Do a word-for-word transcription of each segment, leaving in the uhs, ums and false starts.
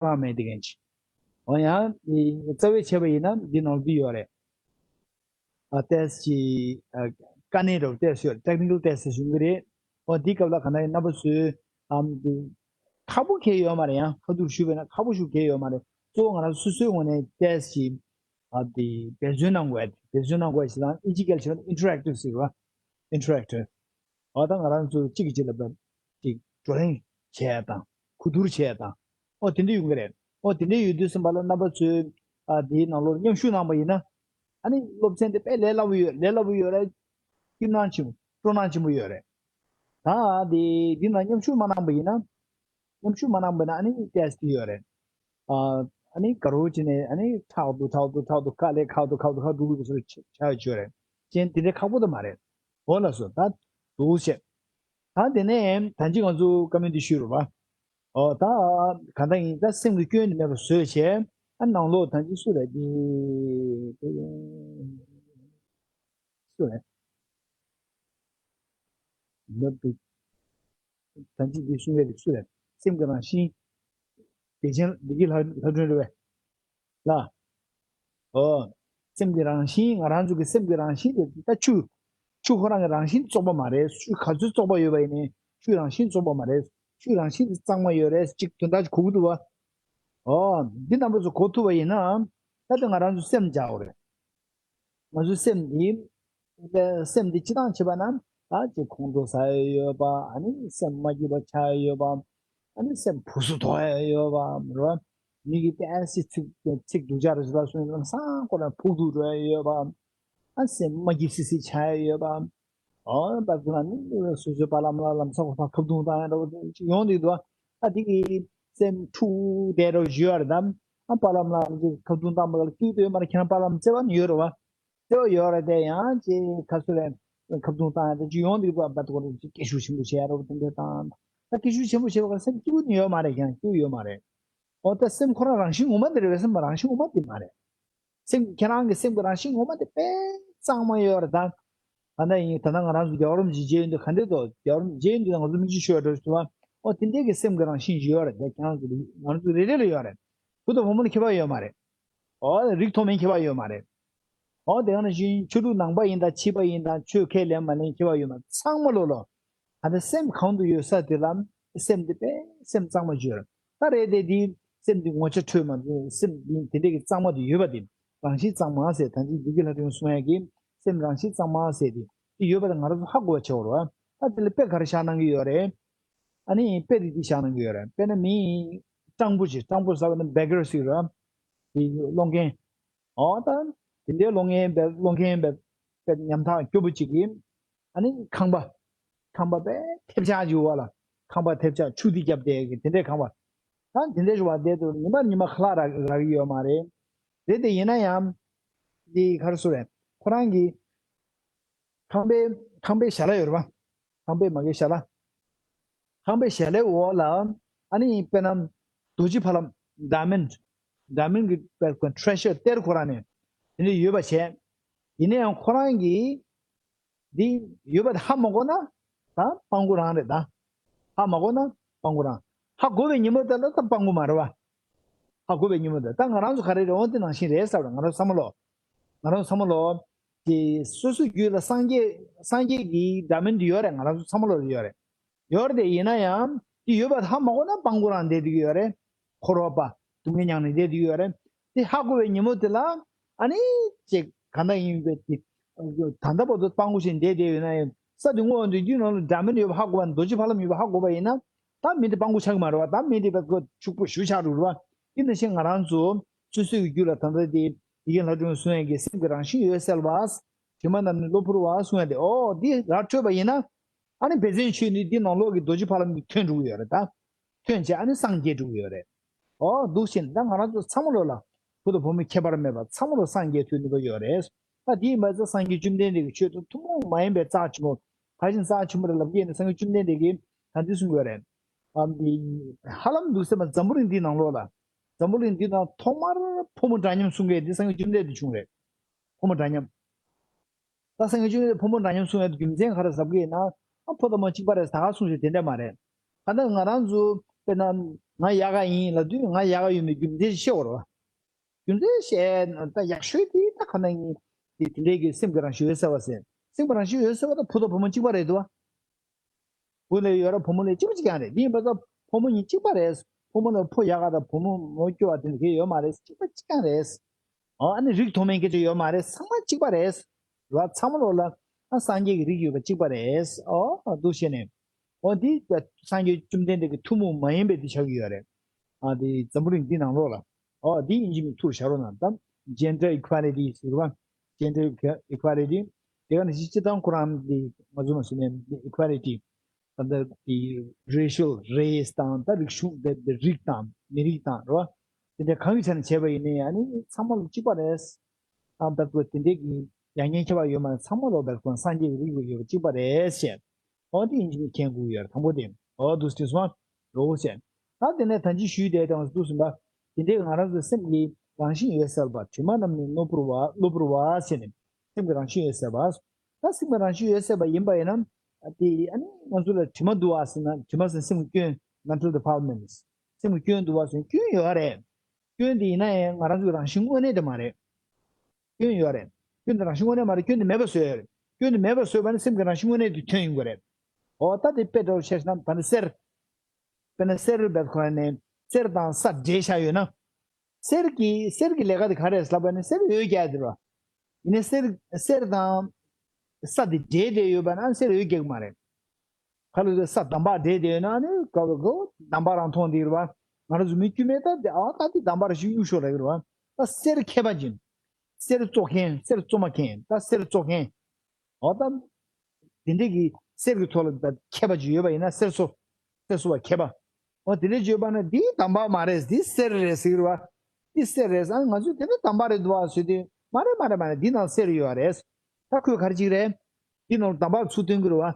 རང་མེད་དེ་གན་ཅི། འོ་ཡང་རྩ་བའི་བྱས་པ་ཡིན་ན་འདི་ནང་འདི་ཡོད་རེད། ཨ་ཏེས་ཀྱི་ཨ་དཀའ་གནད་རོ་ཏེས་ཡོད། ཊེག་ནི་ཀལ་ཏེས་ཞུ་གི་རེད། འོ་འདི་སྐབས་ལ་ག་ན་ཡིན་རྣམ་པ་ཚོས་ཨམ་འདི་ཁག་པོ་གལ་ཡོད་མ་རེད། ཡང་ཁ་ཐུག་ཞུས་པ་ན་ཁག་པོ་ཞུ་གལ་ཡོད་མ་རེད། གཙོ་བོ་ང་རང་སོ་སོའི་ངོས་ནས་ཏེས་ཀྱི་ཨ་འདི་འབད་བརྩོན་གནང་དགོས་ཡ་དེ། འབད་བརྩོན་གནང་དགོས་ཡ་ཞིག་དང་ཨིན་ཇི་སྐད་ལ་བྱས་ན་ཨིན་ཊར་ཨེག་ཊིབ་ཟེར་བ། ཨིན་ཊར་ཨེག་ཊིབ། འོ་ད་ང་རང་ཚོ་གཅིག་གིས་གཅིག་ལ་བབ་ཅིག་བགྲོ་གླེང་བྱས་དང་གོ་བསྡུར་བྱས་དང་། འོ་དེ་འདྲ་ཡོང་གི་རེད། འོ་དེ་འདྲ་ཡོད་དུས་ཙམ་པ་ལ་རྣམ་པ་ཚོས་ཨ་དེའི་ནང་ལོགས་མཉམ་ཞུགས་གནང་པ་ཡིན་ན། ཨ་ནི་སློབ་ཚན་དེ་དཔེ་ལས་སླ་པོ་ཡོད། ལས་སླ་པོ་ཡོད་རེད། སྐྱིད་སྣང་ཆེན་པོ་སྤྲོ་སྣང་ཆེན་པོ་ཡོད་རེད། ད་དེ་འདི་ནང་མཉམ་ཞུགས་མ་གནང་པ་ཡིན་ན། མཉམ་ཞུགས་མ་གནང་པ་ན་ཨ་ནི་ཏེས་ཡོད་རེད། ཨ་ཨ་ནི་དགའ་རོགས་བྱས་ནས་ཨ་ནི་ཁྲག་འདུག་ཁྲག་འདུག་ཁྲག་འདུག་ཁ་ལས་ཁག་འདུག་ཁག་འདུག་ཁག་འདུག་ཟེར་ཆ་ཆ་ཡོད་རེད། ཅན་དེ་འདྲའི་ཁག་པོ་ད་མ་རེད། འོ་ལགས་སོ། ད་འདུག་བྱས། ད་དེ་ནས་ད་ཅི་ང་ཚོ་བཀའ་མོལ་འདི་ཞུས་རོགས་པ། ཨོ་ད་ག་འདྲ་ཡིན། ད་སེམས་ཀྱི་སྐྱོན་འདི་མེད་པ་བཟོས་བྱས། ཨ་ནང་ལོགས་ད་ཅི་སུ་རེད་འདི། སུ་རེད། ལབ་འདུག་ད་ཅི་འདི་གསུང་མཁན་འདི་སུ་རེད། སེམས་ཀྱི་རང་བཞིན། བདེ་ཆེན་བདེ་སྐྱིད་ལྷ་ལྷ་སྒྲོན་རེད་པས། ལ། ཨོ། སེམས་ཀྱི་རང་བཞིན། ང་རང་ཚོ་གི་སེམས་ཀྱི་རང་བཞིན་དེ་ད་ཆུ། ཆུ་ཁོ་རང་གི་རང་བཞིན་བཙོག་པ་མ་རེད། ཆུ་ག་ཚོད་བཙོག་པ་ཡོད་པ་ཡིན་ནའི་ཆུའི་རང་བཞིན་བཙོག་པ་མ་རེད། ཆུའི་རང་བཞིན་དེ་གཙང་མ་ཡོད་རེད། གཅིག་དོན་དག་ཅིག་གོ་གི་འདུག་བ། ཨོ། འདི་རྣམ་པ་ཚོ་གོ་ཐུབ་པ་ཡིན་ན། ད་ལྟ་ང་རང་ཚོ་སེམས་འཇགས་དགོས་རེད། ང་ཚོའི་སེམས་འདི། སེམས་འདི་སྤྱི་བཏང་བྱས་པ་ན། ད་ཅིག་ཁོང་ཁྲོ་ཟ་ཡ་ཡོད་པ། ཨ་ནི་སེམས་མ་སྐྱིད་པ་ཆགས་ཡ་ཡོད་པ། ཨ་ནི་སེམས་ཕུགས་སུ་དོགས་ཡ་ཡོད་པ། རེད་བ། མི་གིས་ཏོག་ཙམ་ཚིག་ཚིག་སྡུག་ཅག་རེ་ཞིག་ལབ་སོང་ན་ལམ་སང་ཁོ་རང་ཕུགས་སྡུག་འགྲོ་ཡ་ཡོད་པ། ཨ་སེམས་མ་སྐྱིད་སི་སི་ཆགས་ཡ་ཡོད་པ། ཨོ་ད་ཁོ་རང་ནི་སོ་སོའི་པ་ལམ་ལ་ལམ་སང་ཁོ་ཕར་ཁ་བརྡུང་བཏང་ཡ་འདྲ་བོ་ཅིག་ཡོང་གི་འདུག་ཨ་དེ་གིས་སེམས་འཁྲུག་བསྡད་འདྲ་བོ་ཞིག་ཡོད་རེད་དམ། ཨ་པ་ལམ་ལ་ཁ་བརྡུང་བཏང་བ་ལ་སྐྱིད་དོད་མ་རེད། ཁྱེད་རང་པ་ལམ་བརྩེ་བ་ནི་ཡོད་རེད་བ། བརྩེ་བ་ཡོད་རེད་དེ་ཡང་ཅིག་ཁ་སུ་ལས་ཁ་བརྡུང་བཏང་ཡ་དེ་ཅིག་ཡོང་གི་འདུག་ཨ་པ་ཁོ་རང་ཅིག་སྐད་ཤུགས་ཆེན་པོ་བྱས་རོགས་དེ་འདྲ་བཏང་། ད་སྐད་ཤུགས་ཆེན་པོ་བྱས་པ་ཁོ་རང་སེམས་སྐྱིད་པོ་ནི་ཡོད་མ་རེད། ཁྱེད་རང་སྐྱིད་པོ་ཡོད་མ་རེད། འོ་ད་སེམས་ཁོ་རང་རང་བཞིན་ངོ་མ་དེ་རེད་པས། སེམས་རང་བཞིན་ངོ་མ་དེ་མ་རེད། སེམས་ཁྱེད་རང་གི་སེམས་ཀྱི་རང་བཞིན་ངོ་མ་དེ་དཔེ་གཙང་མ་ཡོད་རེད་ད། ད་ལྟ་ཡིན་ད་ལྟ་ང་རང་ཚོ་རྒྱལ་བ་རིན་པོ་ཆེ་མཇལ་ཡོང་དུས་ག་འདྲས་འདུག་རྒྱལ་བ་རིན་པོ་ཆེ་མཇལ་ཡོང་དུས་ང་ཚོ་མི་གཅིག་ཤོད་འགྲོ་ཞུ་བ། ཨོ་དེ་འདྲས་ཀྱི་སེམས་ཀྱི་རང་བཞིན་ཞིག་ཡོད་རེད་དེ། ཁྱེད་རང་ཚོ་ང་རང་ཚོ་རེ་རེ་ལ་ཡོད་རེད། བུ་དང་བུ་མོ་ལ་ཁྱད་པར་ཡོད་མ་རེད། ཨོ་རིགས་མཐོ་དམན་ཁྱད་པར་ཡོད་མ་རེད། ཨོ་དེ་ག་ནང་བཞིན་ཆོས་ལུགས་ནང་པ་ཡིན་དང་ཕྱི་པ་ཡིན་དང་ཆོས་ཁས་ལེན་མ་ལེན་ཁྱད་པར་ཡོད་མ་རེད། ཚང་མ་ལོ་ལོ། ད་ལྟ་སེམས་གང་དུ་ཡོད་ས་དེ་ལ་སེམས་དེ་དཔེ་སེམས་གཙང་མ་བརྗོད། ད་རེད་དེ་དེ་སེམས་དེ་ངོ་ཆ་འཕྲོད་མ་འདུག་སེམས་དེ་དེ་འདྲས་ཀྱི་གཙང་མ་དེ་ཡོད་པ་དེ་རང་བཞིན་གཙང་མ་ཟེར། ད་ཅི་འདི་གི་ལྷ་སྒྲོན་གསུང་ཡ་གི་སེམས་རང་བཞིན་གཙང་མ་ཟེར་དེ་དེ་ཡོད་པ་དེ་ང་རང་ཚོ་ཧ་གོ་བ་བྱེད་དགོས་རེད་བ། ད་དེ་ལ་དཔེ་ག་རེ་བཞག་གནང་གི་ཡོད་རེད། ཨ་ནི་དཔེ་དེ་འདི་བཞག་གནང་གི་ཡོད་རེད། དཔེར་ན་མི་སྤྲང་པོ་ཅིག་སྤྲང་པོ་ཟེར་བ་ནི་བེ་གར་ཟེར་ར། དེ་སློང་མཁན། ཨོ་ད། དེ་འདྲའི་སློང་མཁན་བས་སློང་མཁན་བས་བས་ཉམ་ཐག་སྐྱོ་པོ་གཅིག་གིས། ཨ་ནི་ཁང་པ། ཁང་པ་བས་ཐེབས་ཆག་ཅིག་ཡོད་པ་ལ། ཁང་པ་ཐེབས་ཆག་ཆུ་དེ་བརྒྱབ་བསྡད་ཀྱི་དེ་འདྲའི་ཁང་པ། ད་དེ་འདྲའི་ཞུ་བ་བསྡད་དུས་ཉི་མ་ཉི་མ་ཁ་ལག་རག་རག་གི་ཡོད་མ་རེད། རེད་དེ་ཡིན་ན་ཡང་། འདི་ག་རེ་ཟེར་རེད། ཁོ་རང་གི་ཁང་པའི་ཁང་པའི་ཞལ་ལག་ཡོད་རེད་པ། ཁང་པའི་མ་གི་ཞལ་ལག་ཁང་པའི་ཞལ་ལག་འོག་ལ་ཨ་ནི་དཔེར་ན་རྡོ་རྗེ་ཕ་ལམ། ཌའི་མོན་ཌའི་མོན་གྱི་དཔེར་ན་ཊི་རེ་ཞར་གཏེར་ཁོ་རང་ནས་དེ་འདྲ་ཡོད་པ་བྱས། ཡིན་ན་ཡང་ཁོ་རང་གིས་འདི་ཡོད་པ་དེ་ཧ་མ་གོ་ན་ད་སྤྲང་པོ་རང་རེད་ད། ཧ་མ་གོ་ན་སྤྲང་པོ་རང་། ཧ་གོ་བའི་ཉིན་མོ་དེ་ལ་ད་སྤྲང་པོ་མ་རེད་བ། ཧ་གོ་བའི་ཉིན་མོ་དེ་ད་ང་རང་ཚོ་ག་རེ་རེད། འོ་དེ་ནང་བཞིན་རེད་ཟེར་བ་ང་རང་བསམ་བློ། ང་རང་བསམ་བློ། དེ་སོ་སོའི་རྒྱུད་ལ་སངས་རྒྱས་སངས་རྒྱས་ཀྱི་འདྲ་མིན་དེ་ཡོད་རེད། ང་རང་ཚོ་བསམ་བློ་ལ་ཡོད་རེད། ཡོད་རེད་དེ་ཡིན་ན་ཡང་དེ་ཡོད་པ་ཧ་མ་གོ་ན་སྤྲང་པོ་རང་བསྡད་དེ་ཡོད་རེད། འཁོར་བ་པ་སྡུག་བསྔལ་མྱངས་ནས་བསྡད་དེ་ཡོད་རེད། དེ་ཧ་གོ་བའི་ཉིན་མོ་དེ་ལ་ཨ་ནི་ཅིག་ག་འདྲ་ཡིན་པའི་དེ་ད་ལྟ་བར་དུ་སྤྲང་པོ་ཞིག་བསྡད་བསྡད་ཡོད་ན་ཡང་ས་དེ་སྔོན་དུ་རྒྱུད་ནང་ལ་འདྲ་མིན་ཡོད་པ་ཧ་གོ་བ་ན་རྡོ་རྗེ་ཕ་ལམ་ཡོད་པ་ཧ་གོ་བ་ཡིན་ན། ད་མི་དེ་སྤྲང་པོ་ཆགས་ཀྱི་མ་རེད་བ། ད་མི་དེ་བས་ཁོ་ཕྱུག་པོ་ཞེ་དྲག་རེད་བ། དེ་ནང་བཞིན་ང་རང་ཚོ་སོ་སོའི་རྒྱུད་ལ་ད་ལྟ་དེ་ཡི་གེ་ལྷ་སྒྲོན་གསུང་ཡས་ཀྱི་སེམས་ཀྱི་རང་བཞིན་ཡོད་གསལ་བ། དྲི་མ་རྣམས་ནི་གློ་བུར་བ་གསུང་ཡས་དེ། ཨོ་དེ་ར་འཕྲོད་པ་ཡིན་ན། ཨ་ནི་འབད་བརྩོན་བྱས་ནས་དེ་ནང་ལོགས་ཀྱི་རྡོ་རྗེ་ཕ་ལམ་གྱི་ཐོན་འགྲོ་གི་ཡོད་རེད་ད། ཐོན་བྱས་ཨ་ནི་སངས་རྒྱས་འགྲོ་གི་ཡོད་རེད། ཨོ་འདུག་བྱས་ནས་ད་ང་རང་ཚོ་ཚང་མ་ལོ་ལ་བུ་དང་བུ་མོ་ཁྱད་པར་མེད་པར་ཚང་མ་ལོ་སངས་རྒྱས་ཐོན་ནུས་པ་ཡོད་རེད། ད་དེ་ཡིན་པ་ཚེ་སངས་རྒྱས་བཅོམ་ལྡན་འདས་ཀྱི་ཆོས་དང་ཐུན་མོང་མ་ཡིན་པའི་རྩ་ཆེན་པོ། ཕར་ཕྱིན་རྩ་ཆེན་པོ་རེད་ལབ་ཀྱི་ཡིན་ན་སངས་རྒྱས་བཅོམ་ལྡན་འདས་ཀྱིས་ད་འདི་གསུང་གི་ཡོད་རེད། ཨ་འདི་ཧ་ལམ་འདུག་སེ་མ་འཛམ་བུ་གླིང་འདི་ནང་ལོགས་ལ། འཛམ་བུ་གླིང་འདི་ནང་ཐོག་མར་ཕོ་མོ་འདྲ་མཉམ་གསུང་མཁན་འདི་སངས་རྒྱས་བཅོམ་ལྡན་འདས་བྱུང་རེད། ཕོ་མོ་འདྲ་མཉམ། ད་སངས་རྒྱས་བཅོམ་ལྡན་འདས་ཕོ་མོ་འདྲ་མཉམ་གསུང་ཡ་རྒྱུ་མཚན་ག་རེ་ཟབ་གི་ཡིན་ན། ཨ་ཕོ་དང་མོ་གཅིག་པ་རེད་ད་ག་གསུང་ཞིག་དེ་འདྲ་མ་རེད། ད་ལྟ་ང་རང་ཚོ་ དཔེར་ན་ང་ཡག་ག་ཡིན་ལབ་དུས་ང་ཡག་ག་ཡོད་མེད་རྒྱུ་མཚན་ཤེས་དགོས་རེད་བ། རྒྱུ་མཚན་བཤད་ན་ད་ཡག་ཤོས་དེ་ད་ཁོ་ན་ཡིན། དེ་དེ་འདྲའི་གི་སེམས་ཀྱི་རང་བཞིན་འོད་གསལ་བ་ཟེར། སེམས་ཀྱི་རང་བཞིན་འོད་གསལ་བ་དང་བུ་དང་བུ་མོ་གཅིག་པ་རེད་འདུག་བ། བུ་ལ་ཡོད་ར་བུ་མོ་ལ་གཅིག་པ་གཅིག་རྐྱང་རེད། དེ་ཡིན་པ་ད་བུ་མོ་གཉིས་གཅིག་པ་རེད། བུ་མོ་ལ་བུ་ཡག་ག་དང་བུ་མོ་མོ་སྐྱོ་བ་དེ་འདྲ་གས་ཡོད་མ་རེད། གཅིག་པ་གཅིག་རྐྱང་རེད། ཨོ་ཨ་ནི་རིགས་མཐོ་དམན་སྐད་ཆ་ཡོད་མ་རེད། ཚང་མ་གཅིག་པ་རེད། ར་ཚང་མ་ལོ་ལ་ཨ་སངས་རྒྱས་ཀྱི་རིགས་ཡོད་པ་གཅིག་པ་རེད། ཨོ་འདུག་བྱས་ནས། ཨོ་འདི་སངས་རྒྱས་བཅོམ་ལྡན་འདས་ཀྱི་ཐུན་མོང་མ་ཡིན་པའི་འདི་ཆགས་ཀྱི་ཡོད་རེད། ཨ་འདི་འཛམ་བུ་གླིང་འདི་ནང་ལོགས་ལ། ཨོ་འདི་ཡིན་གཅིག་མིན་ཐུགས་བཞག་རོགས་གནང་། ད་gender equality ཟེར་བ། gender equality དེ་ག་ནང་བཞིན་སྤྱིར་བཏང་ཁོ་རང་འདི་ང་ཚོ་ནང་བཞིན་equality ད་ལྟ་དེ་racial race དང་ད་རིག་གཞུང་དེ་དེ་རིགས་དང་མི་རིགས་དང་རེད་བ། དེ་འདྲ་གང་གི་ཆ་ནས་བྱས་པ་ཡིན་ནའི་ཨ་ནི་ཚང་མ་ལ་གཅིག་པ་རེད། ཨ་བར་དུ་དེ་འདྲའི་གི་ཡང་ཉེན་ཁྱད་པར་ཡོད་མ་རེད། ཚང་མ་ལ་བར་དུ་སངས་རྒྱས་ཀྱི་རིགས་ཡོད་པ་གཅིག་པ་རེད་ཞེས། ཨོ་དེ་ཡིན་གཅིག་མཁྱེན་དགོས་ཡོད་རེད། དང་པོ་དེ་ཨོ་འདུག་སེ་སོང་རོགས་ཞེས། ད་དེ་ནས་ད་ཅི་ཞུས་དེ་དང་འདུག་སེ་ད་དེ་འདྲའི་ང་རང་ཚོའི་སེམས་ཀྱི་རང་བཞིན་འོད་གསལ་བ། དྲི་མ་རྣམས་ནི་གློ་བུར་བ། གློ་བུར་བ་ཞེས་ནས་སེམས་ཀྱི་རང་བཞིན་འོད་གསལ་བ། ད་སེམས་ཀྱི་རང་བཞིན་འོད་གསལ་བ་ཡིན་པ་ཡིན་ན། དེ་ཨ་ནི་ང་ཚོ་ལ་དྲི་མ་འདུག་ཨ་ཟེར་ན། དྲི་མ་ཟེར་སེམས་ཀྱི་སྐྱོན། mental defilements སེམས་ཀྱི་སྐྱོན་འདུག་ཨ་ཟེར་ན་སྐྱོན་ཡོད་རེད། སྐྱོན་དེ་ཡིན་ན་ཡང་ང་རང་ཚོའི་རང་བཞིན་དངོས་གནས་དེ་མ་རེད། སྐྱོན་ཡོད་རེད། སྐྱོན་དེ་རང་བཞིན་དངོས་གནས་མ་རེད། སྐྱོན་དེ་མེད་པ་བཟོས་ཡོད་རེད། སྐྱོན་དེ་མེད་པ་བཟོས་པ་ནི་སེམས་ཀྱི་རང་བཞིན་དངོས་གནས་དེ་ཐོན་ཡོང་གི་རེད། འོ་ད་དེ་དཔེ་འདྲ་བོ་བཤད་ན་ད་ནི་གསེར། དཔེར་ན་གསེར་རྦད་ཁོ་ནས་གསེར་དང་ས་འདྲེས་བཞག་ཡོད་ན། གསེར་གྱི་གསེར་གྱི་ལས་ཀ་དེ་ག་རེ་རེད་ལབ་པ་ནི་གསེར་འོད་རྒྱག་དེ་རེད་བ། ཡིན་ནའི་གསེར་གསེར་དང་ས་དེ་འདྲེས་བསྡད་ཡོད་པ་ན་གསེར་འོད་རྒྱག་གི་མ་རེད། ག་ལ་ས་འདམ་བག་འདྲེས་བསྡད་ཡོད་ན་ནི་ག་ག་འདམ་བག་རང་མཐོང་དེ་རེད་བ། ང་རང་ཚོ་མི་དཀྱུས་མས་ད་དེ་ཨ་ད་དེ་འདམ་བག་རེ་ཞིག་གཡུག་ཤོག་ལབ་ཀྱི་རེད་བ། ད་གསེར་མཁས་པ་ཅིག་གསེར་བཙོ་མཁན། གསེར་བཙོ་མ་མཁན། ད་གསེར་བཙོ་མཁན། འོ་ད། དེ་འདྲས་ཀྱི་གསེར་གྱི་ཐོག་ལ་ད་མཁས་པ་ཅིག་ཡོད་པ་ཡིན་ན་གསེར་བཙོ། གསེར་བཙོ་བ་མཁས་པ། འོ་དེ་འདྲས་ཅིག་ཡོད་པ་ན་འདི་འདམ་བག་མ་རེད། འདི་གསེར་རེད་ཟེར་གྱི་རེད་བ། འདི་གསེར་རེད་ཟེར། ཨ་ང་ཚོས་དེ་འདྲ་འདམ་བག་རེད་འདུག་བ་ཟེར་དུས་མ་རེད་མ་རེད་མ་རེད། འདི་ནང་གསེར་ཡོད་རེད། ད་ཁོས་ག་རེ་བྱེད་ཀྱི་རེད། འདི་ནང་ལ་འདམ་བག་ཚུར་བཏོན་གྱི་རེད་བ།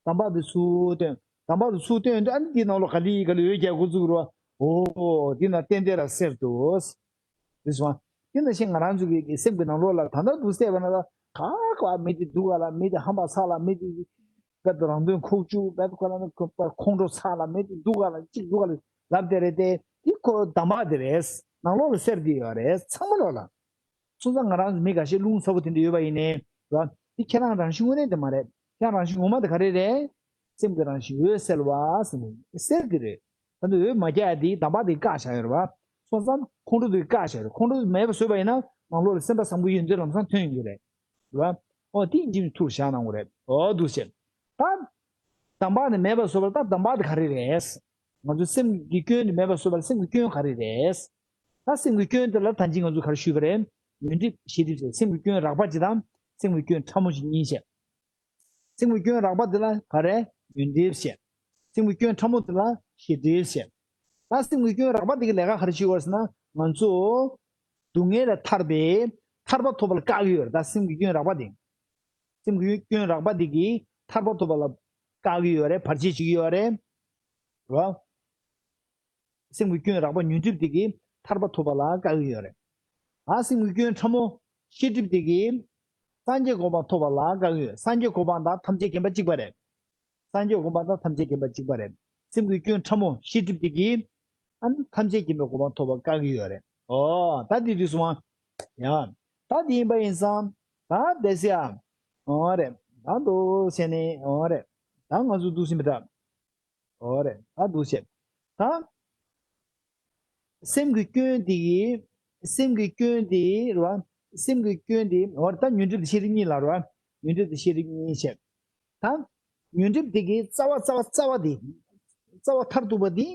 འདམ་བག་དེ་ཚུར་བཏོན། འདམ་བག་དེ་ཚུར་བཏོན་དུས་ཨ་ནི་འདི་ནང་ལ་ག་ལེ་ག་ལེ་འོད་རྒྱག་འགོ་བཙུགས་ཀྱི་རེད་བ། འོ་འདི་ནང་ཏན་ཏན་ར་གསེར་འདུག་རེད་སོང་། དེ་ནང་བཞིན་ང་རང་ཚོ་གི་སེམས་ཀྱི་ནང་ལོགས་ལ་ད་ལྟ་འདུག་བསྡད་པ་ན་ད་ག་ག་མི་དེ་སྡུག་ག་ལ། མི་དེ་ཧམ་པ་ཚ་ལ། མི་དེ་དཔེ་རང་དོན་ཁུག་ཀྱོག་དཔེ་ག་ལ་ཁོང་ཁྲོ་ཚ་ལ། མི་དེ་སྡུག་ག་ལ་གཅིག་སྡུག་ག་ལ་ལབ་བསྡད་རེད་དེ། དེ་ཁོ་འདམ་བག་དེ་རེད། ནང་ལོགས་ལ་གསེར་དེ་ཡོད་རེད། ཚང་མ་ལོགས་ལ། སོང་ཙང་ང་རང་ཚོ་མི་འགའ་ཤས་རླུང་ཚ་པོ་དེ་འདྲ་ཡོད་པ་ཡིན་ནའི་ར། དེ་ཁྱེད་རང་རང་བཞིན་དངོས་གནས་དེ་མ་རེད། ཁྱེད་རང་རང་བཞིན་ངོ་མ་དེ་ག་རེ་རེད། སེམས་ཀྱི་རང་བཞིན་འོད་གསལ་བ་ཟེར་ནས་གསེར་དེ་རེད། ད་ལྟ་འོད་མ་རྒྱག་ཡ་དེ་འདམ་བག་དེ་བཀག་བཞག་ཡོད་རེད་བ། སོང་ཙང་ཁོང་ཁྲོ་དེ་བཀག་བཞག་ཡོད་རེད། ཁོང་ཁྲོ་དེ་མེད་པ་བཟོས་པ་ཡིན་ན་ནང་ལོགས་ལ་སེམས་པ་བཟང་པོ་ཡོད་ཚད་ལམ་སང་ཐོན་ཡོང་གི་རེད། རེད་བ། ཨོ་དེ་ཡིན་གཅིག་མིན་ཐུགས་བཞག་གནང་དགོས་རེད། ཨོ་འདུག་བྱས། ད་འདམ་བག་དེ་མེད་པ་བཟོས་པ་ལ་ད་འདམ་བག་དེ་ག་རེ་རེད། ང་ཚོ་སེམས་ཀྱི་སྐྱོན་དེ་མེད་པ་བཟོས་པ་ལ་སེམས་ཀྱི་སྐྱོན་ག་རེ་རེད། ད་སེམས་ཀྱི་སྐྱོན་དེ་ལ་ད་གིན་ང་ཚོ་ག་རེ་ཞུས་པ་རེད། ཉོན་སྒྲིབ་ཤེས་སྒྲིབ་ཟེར། སེམས་ཀྱི་སྐྱོན་རགས་པ་གཅིག་དང་སེམས་ཀྱི་སྐྱོན་ཕྲ་མོ་གཅིག་གཉིས་བྱས། སེམས་ཀྱི་སྐྱོན་རགས་པ་འདི་ལ་ག་རེ། ཉོན་སྒྲིབ་བཤད། སེམས་ཀྱི་སྐྱོན་ཕྲ་མོ་འདི་ལ་ཤེས་སྒྲིབ་བཤད། ད་སེམས་ཀྱི་སྐྱོན་རགས་པ་འདི་གི་ལས་ཀ་ག་རེ་བྱེད་དགོས་ཟེར་ན། ང་ཚོ་སྡུག་བསྔལ་ལས་ཐར་པའི་ཐར་པ་ཐོབ་པ་ལ་བཀག་གི་ཡོད་རེད། ད་སེམས་ཀྱི་སྐྱོན་རགས་པ་འདི། སེམས་ཀྱི་སྐྱོན་རགས་པ་འདི་གིས་ཐར་པ་ཐོབ་པ་ལ་བཀག་གི་ཡོད་རེད། བར་ཆད་བྱེད་ཀྱི་ཡོད་རེད། རེད་བ། སེམས་ཀྱི་སྐྱོན་རགས་པ་ཉོན་སྒྲིབ་དེ་གིས་ཐར་པ་ཐོབ་པ་ལ་བཀག་གི་ཡོད་རེད། ཨ་སེམས་ཀྱི་སྐྱོན་ཕྲ་མོ་ཤེས་སྒྲིབ་དེ་གིས་སངས་རྒྱས་གོ་འཕང་ཐོབ་པ་ལ་བཀག་གི་ཡོད། སངས་རྒྱས་གོ་འཕང་དང་ཐམས་ཅད་མཁྱེན་པ་གཅིག་པ་རེད། སངས་རྒྱས་གོ་འཕང་དང་ཐམས་ཅད་མཁྱེན་པ་གཅིག་པ་རེད། སེམས་ཀྱི་སྐྱོན་ཕྲ་མོ་ཤེས་སྒྲིབ་དེ་གིས་ཨ་ནི་ཐམས་ཅད་མཁྱེན་པའི་གོ་འཕང་ཐོབ་པ་བཀག་གི་ཡོད་རེད། ཨོ་ད་དེ་དུས་སོང་ཨ། ཡ། ད་དེ་ཡིན་པ་ཡིན་ཙང་ད་བསྡད་ཟེར་ཨ། ཨོ་རེད། ད་འདུག་ཟེར་ནས་ཨོ་རེད། ད་ང་ཚོ་འདུག་ཟིན་པ་འདྲ། ཨོ་རེད། ད་འདུག་བྱས། ད་སེམས་ཀྱི་སྐྱོན་དེ་ཡིས། སེམས་ཀྱི་སྐྱོན་དེ་རེད་བ། སེམས་ཀྱི་སྐྱོན་དེ་ཨོ་རེད། ད་ཉོན་སྒྲིབ་དང་ཤེས་སྒྲིབ་གཉིས་ལ་རེད་བ། ཉོན་སྒྲིབ་དང་ཤེས་སྒྲིབ་གཉིས་བྱས། ད་ཉོན་སྒྲིབ་དེ་གི་རྩ་བ་རྩ་བ་རྩ་བ་དེ། རྩ་བ་མཐར་ཐུག་པ་དེ་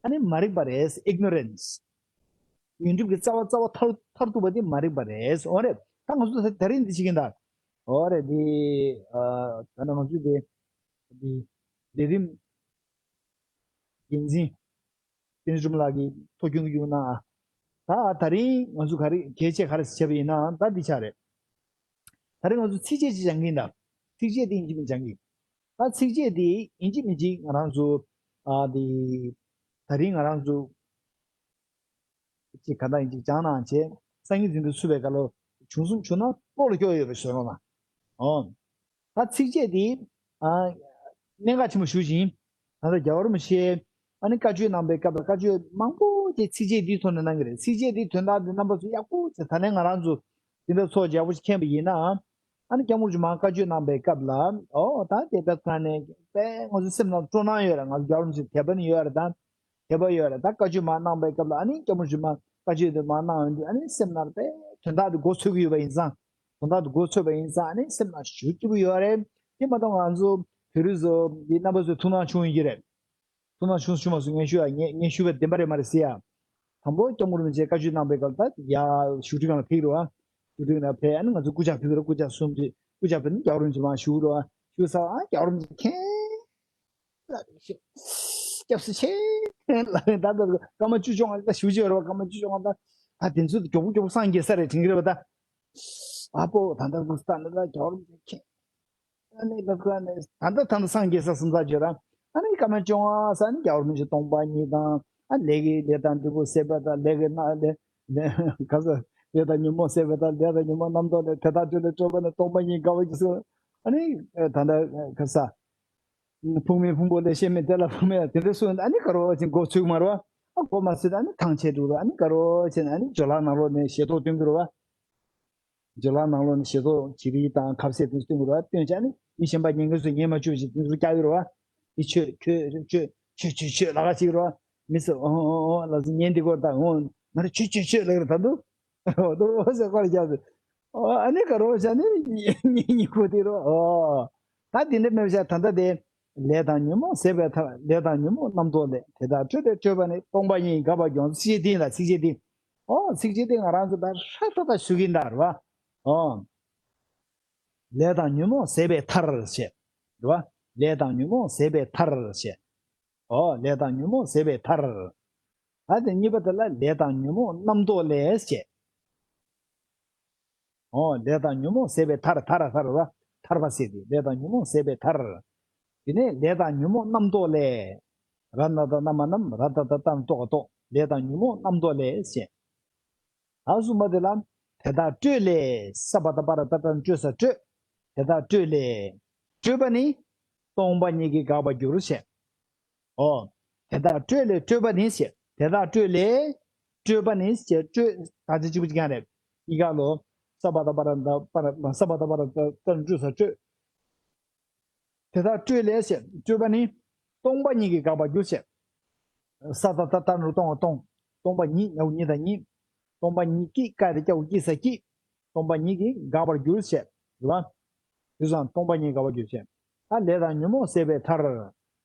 ཨ་ནི་མ་རིག་པ་རེད། ignorance། ཉོན་སྒྲིབ་ཀྱི་རྩ་བ་རྩ་བ་མཐར་མཐར་ཐུག་པ་དེ་མ་རིག་པ་རེད། ཨོ་རེད། ད་ང་ཚོ་ད་རིང་འདི་བྱེད་ཀྱིན་གདའ། ཨོ་རེད། འདི་ཨ་ད་ནང་ང་ཚོ་དེ་འདི་ལས་རིམ་འགན་འཛིན་བསྟན་འཛིན་ལགས་ཀྱིས་ཐུགས་སྐྱོན་གྱི་ཡོང་ན། ད་ད་རིང་ང་ཚོ་ག་རེ་གལ་ཆེ་ག་རེ་བྱས་པ་ཡིན་ན་ད་འདི་ཆགས་རེད། ད་རིང་ང་ཚོ་ཚིགས་བཅད་ཅིག་སྦྱང་གི་ཡིན་ད། ཚིགས་བཅད་དེ་ཡིན་གཅིག་མིན་གཅིག་སྦྱང་གི། ད་ཚིགས་བཅད་དེ་ཡིན་གཅིག་མིན་གཅིག་ང་རང་ཚོ་ཨ་དེ་ད་རིང་ང་རང་ཚོ་ཅིག་ག་འདྲ་ཡིན་གཅིག་སྦྱང་གནང་བྱས། སང་ཉིན་འཛིན་གྲྭ་ཚུགས་པའི་སྐབས་ལ་བྱུང་སོང་བྱུང་ན་བློ་ལ་སྐྱོ་ཡོད་པའི་བཟོ་ལོ་ན། ཨོ། ད་ཚིགས་བཅད་འདི། ཨ། གནད་འགག་ཆེན་པོ་ཞུ་བཞིན། ད་ལྟ་རྒྱལ་བ་རིན་པོ་ཆེ། ཨ་ནི་བཀའ་ཆོས་གནང་པའི་སྐབས་ལ་བཀའ་ཆོས་མང་པོ་ཅིག་ཚིགས་བཅད་འདིའི་ཐོག་ནས་གནང་གི་རེད། ཚིགས་བཅད་འདིའི་དོན་དག་འདི་རྣམ་པ་ཚོ་ཡག་པོ་ཅིག་ད་ནས་ང་རང་ཚོ་འདི་འདྲ་ཚོགས་རྒྱག་པོ་ཞིག་མཁྱེན་པ་ཡིན་ན། ཨ་ནི་སྐྱབས་མགོན་ཆེན་པོ་མར་བཀའ་ཆོས་གནང་པའི་སྐབས་ལ། ཨོ་ད་དེ་ད་ཁ་ནས་དཔེ་ང་ཚོ་སེམས་ནང་སྤྲོ་སྣང་ཡོད་རེད། ང་ཚོ་རྒྱལ་བ་རིན་པོ་ཆེ་དད་པ་ནི་ཡོད་རེད། ད་དད་པ་ཡོད་རེད། ད་བཀའ་ཆོས་མར་གནང་པའི་སྐབས་ལ་ཨ་ནི་སྐྱབས་མགོན་ཆེན་པོ་མར་བཀའ་ཆོས་དེ་མར་གནང་ཡོང་དུས་ཨ་ནི་སེམས་ནང་དཔེ་དོན་དག་དེ་མགོ་ཚོད་ཀྱི་ཡོད་པ་ཡིན་ཙང་། དོན་དག་དེ་མགོ་ཚོད་པ་ཡིན་ཙང་ཨ་ནི་སེམས་ནང་ཞེ་པོ་སྐྱིད་པོ་ཡོད་རེད། དེ་མ་གཏོགས་ང་ཚོ་བོད་རིགས་ཚོ་འདི་རྣམ་པ་ཚོའི་ཐུགས་སྣང་བྱུང་ཡོད་ཀྱི་རེད། ཐུགས་སྣང་བྱུང་སོང་མ་སོང་ངས་ཞུ་ཡ། ངས་ངས་ཞུ་བ་བདེན་པ་རེད་མ་རེད་ཟེར་ཡ། དང་པོ་སྐྱབས་མགོན་རིན་པོ་ཆེ་བཀའ་ཆོས་གནང་པའི་སྐབས་ད་ཡ་བཞུགས་ཁྲི་སྒང་ལ་ཕེབས་རེད་བ། བཞུགས་ཁྲི་སྒང་ལ་ཕེབས། ཨ་ནི་ང་ཚོ་སྐུ་ཕྱག་ཕུལ་གི་རེད། སྐུ་ཕྱག་གསུམ་གྱི་སྐུ་ཕྱག་ཕུལ་ནས་རྒྱལ་བ་རིན་པོ་ཆེ་མར་བཞུགས་རེད་བ། བཞུགས་ས་ཨ་རྒྱལ་བ་རིན་པོ་ཆེ་མཁྱེན་ལ་རེ་ཞེས། སྐྱབས་སུ་མཆི་ལ་རེ། ད་ད་སྐར་མ་བཅུ་བཅོ་ལྔ་ད་བཞུགས་བྱས་རེད་བ། སྐར་མ་བཅུ་བཅོ་ལྔ་ད་ཨ་དེ་ཚོ་མགྱོགས་པོ་མགྱོགས་པོ་སངས་རྒྱས་ས་རེད་དྲན་གྱི་རེད་བ་ད། ཨ་པོ་ད་ད་སྐུ་ས་ད་ད་རྒྱལ་བ་རིན་པོ་ཆེ་མཁྱེན། ཨ་ནི་ད་ཁོ་ཨ་ནི་ད་ལྟ་ད་ལྟ་སངས་རྒྱས་ས་སུམ་རྩ་བརྗོད་ར། ཨ་ནི་སྐར་མ་བཅོ་ལྔ་ས་ནི་རྒྱལ་བ་རིན་པོ་ཆེ་སྟོང་པ་ཉིད་དང་། ཨ་ལས་ཀྱི་ལས་དང་འབྲས་བུ་ཟད་པ་དང་། ལས་ཀྱི་རྣམ་ལས་ལས་ག་ས་ལས་དང་ཉོན་མོངས་ཟད་པ་དང་། ལས་དང་ཉོན་མོངས་རྣམ་རྟོག་ལས། དེ་དག་སྤྲོས་ནས་སྤྲོས་པ་ནི། སྟོང་པ་ཉིད་དགའ་བ་ཡི་གཟུགས། ཨ་ནི་ད་ལྟ་ག་ས་ཕུང་མེད་ཕུང་པོ་ལས། ཤེས་མེད་དེ་ལ་ཕུང་མེད། དེ་འདྲ་གསུངས། ཨ་ནི་ག་རོ་ཅིག་མགོ་ཚོས་མ་རོ། ཨ་མགོ་མ་ཚོས། ཨ་ནི་ཐང་ཆད་འགྲོ་རོ། ཨ་ནི་ག་རོ་ཅིག་ཨ་ནི་སྦྱོར་ལམ་ནང་ལོགས་ནས་ཞལ་ཏོག་སྟོན་གྱི་རོ་བ། སྦྱོར་ལམ་ནང་ལོགས་ནས་ཞེ་ཐོག་ཅི་རིགས་དང་ཁབ་སེ་དེ་སྟོན་དགོས་ར། སྟོན་བྱས་ནས་མི་གཞན་པ་ཉན་མཁན་ཚོས་ཉན་མ་བཅུག་ཅིག་དེ་ཚོ་རྒྱག་ཡོད་ར་བ། འདི་ཆོས་ཁྱོད་ཆོས་ཆོས་ཆོས་ཆོས་ལ་ཁ་ཅིག་ར། མི་ཚོས་ཨོ་ཨོ་ཨོ་ལ་ཟེར་ཉན་དེ་སྐོར་དང་། ཨོ་ང་ར་ཆོས་ཆོས་ཆོས་ལ་ར་ད་འདུག་ཨོ་དོ་ཟེར་སྐོར་རྒྱག་ཟེར། ཨོ་ཨ་ནི་ག་རོ་བྱས་ནས་ཉན་ཉན་ཁོ་དེ་ར། ཨོ་ད་དེ་འདྲ་མེད་བྱས་ད་ལྟ་དེ་ལས་དང་ཉོན་མོངས་ཟད་པའི་མཐར། ལས་དང་ཉོན་མོངས་རྣམ་རྟོག་ལས། དེ་དག་སྤྲོས་ཏེ་སྤྲོས་པ་ནི། སྟོང་པ་ཉིད་དགའ་བ་ཡི་གཟུགས། ཚིགས་བཅད་འདི་ལ་ཚིགས་བཅད་འདི། ཨོ་ཚིགས་བཅད་དེ་ང་རང་ཚོ་ད་ཧྲ་ཧྲ་ད་ཞུ་གིན་ད་རེད་བ། ཨོ། ལས་དང་ཉོན་མོངས་ཟད་པའི་མཐར་ཞེས། རེད་བ། ལས་དང་ཉོན་མོངས་ཟད་པའི་མཐར་ཞེས། ཨོ་ལས་དང་ཉོན་མོངས་ཟད་པའི་མཐར། ད་དེ་གཉིས་པ་དེ་ལ་ལས་དང་ཉོན་མོངས་རྣམ་རྟོག་ལས་ཞེས། ཨོ་ལས་དང་ཉོན་མོངས་ཟད་པའི་མཐར། མཐར་མཐར་རེད་བ། ཐར་པ་ཟེར་དེ། ལས་དང་ཉོན་མོངས་ཟད་པའི་མཐར། དེ་ནས་ལས་དང་ཉོན་མོངས་རྣམ་རྟོག་ལས། ར་ན་ད་རྣ་མ་རྣམ། ར་ད་ད་རྟ་ན་རྟོ་ག་རྟོག་ལས་དང་ཉོན་མོངས་རྣམ་རྟོག་ལས་ཞེས། ད་གསུམ་པ་དེ་ལ། དེ་དག་སྤྲོས་ལས། ས་བ་ད་བ་ར་ཏ་ཏ་ན་སྤྲོས་ས་སྤྲོས། དེ་དག་སྤྲོས་ལས། སྤྲོས་པ་ནི། སྟོང་པ་ཉིད་ཀྱིས་འགག་པར་འགྱུར་ཞེས། ཨོ། དེ་དག་སྤྲོས་ལས་སྤྲོས་པ་ནི་ཞེས། དེ་དག་སྤྲོས་ལས། སྤྲོས་པ་ནི་ཞེས། སྤྲོས་ད་ཆ་གཅིག་པུ་གཅིག་རྐྱང་རེད། གཉིས་ཀ་ལོ། ས་བ་ད་བ་ར་ད་བ་ར། ས་བ་ད་བ་ར་ཏ་ཏ་ན་སྤྲོས་ས་སྤྲོས། དེ་དག་སྤྲོས་ལས་ཞེས། སྤྲོས་པ་ནི། སྟོང་པ་ཉིད་ཀྱིས་འགག་པར་འགྱུར་ཞེས། ས་ད་ད་ཏ་ན་རུ་སྟོང་བ་སྟོང་། སྟོང་པ་ཉིད། ཉ་བོ་ཉི་དང་ཉིད། སྟོང་པ་ཉིད་ཀྱིས། ཀ་དེ་སྐྱ་བོ་ཀྱི་ས་ཀྱིས། སྟོང་པ་ཉིད་ཀྱིས་འགག་པར་འགྱུར་ཞེས། རེད་བ། དེ་ཙང་སྟོང་པ་ཉིད་འགག་པར་འགྱུར་ཞེས། ད་ལས་དང་ཉོན་མོངས་ཟད་པའི་མཐར།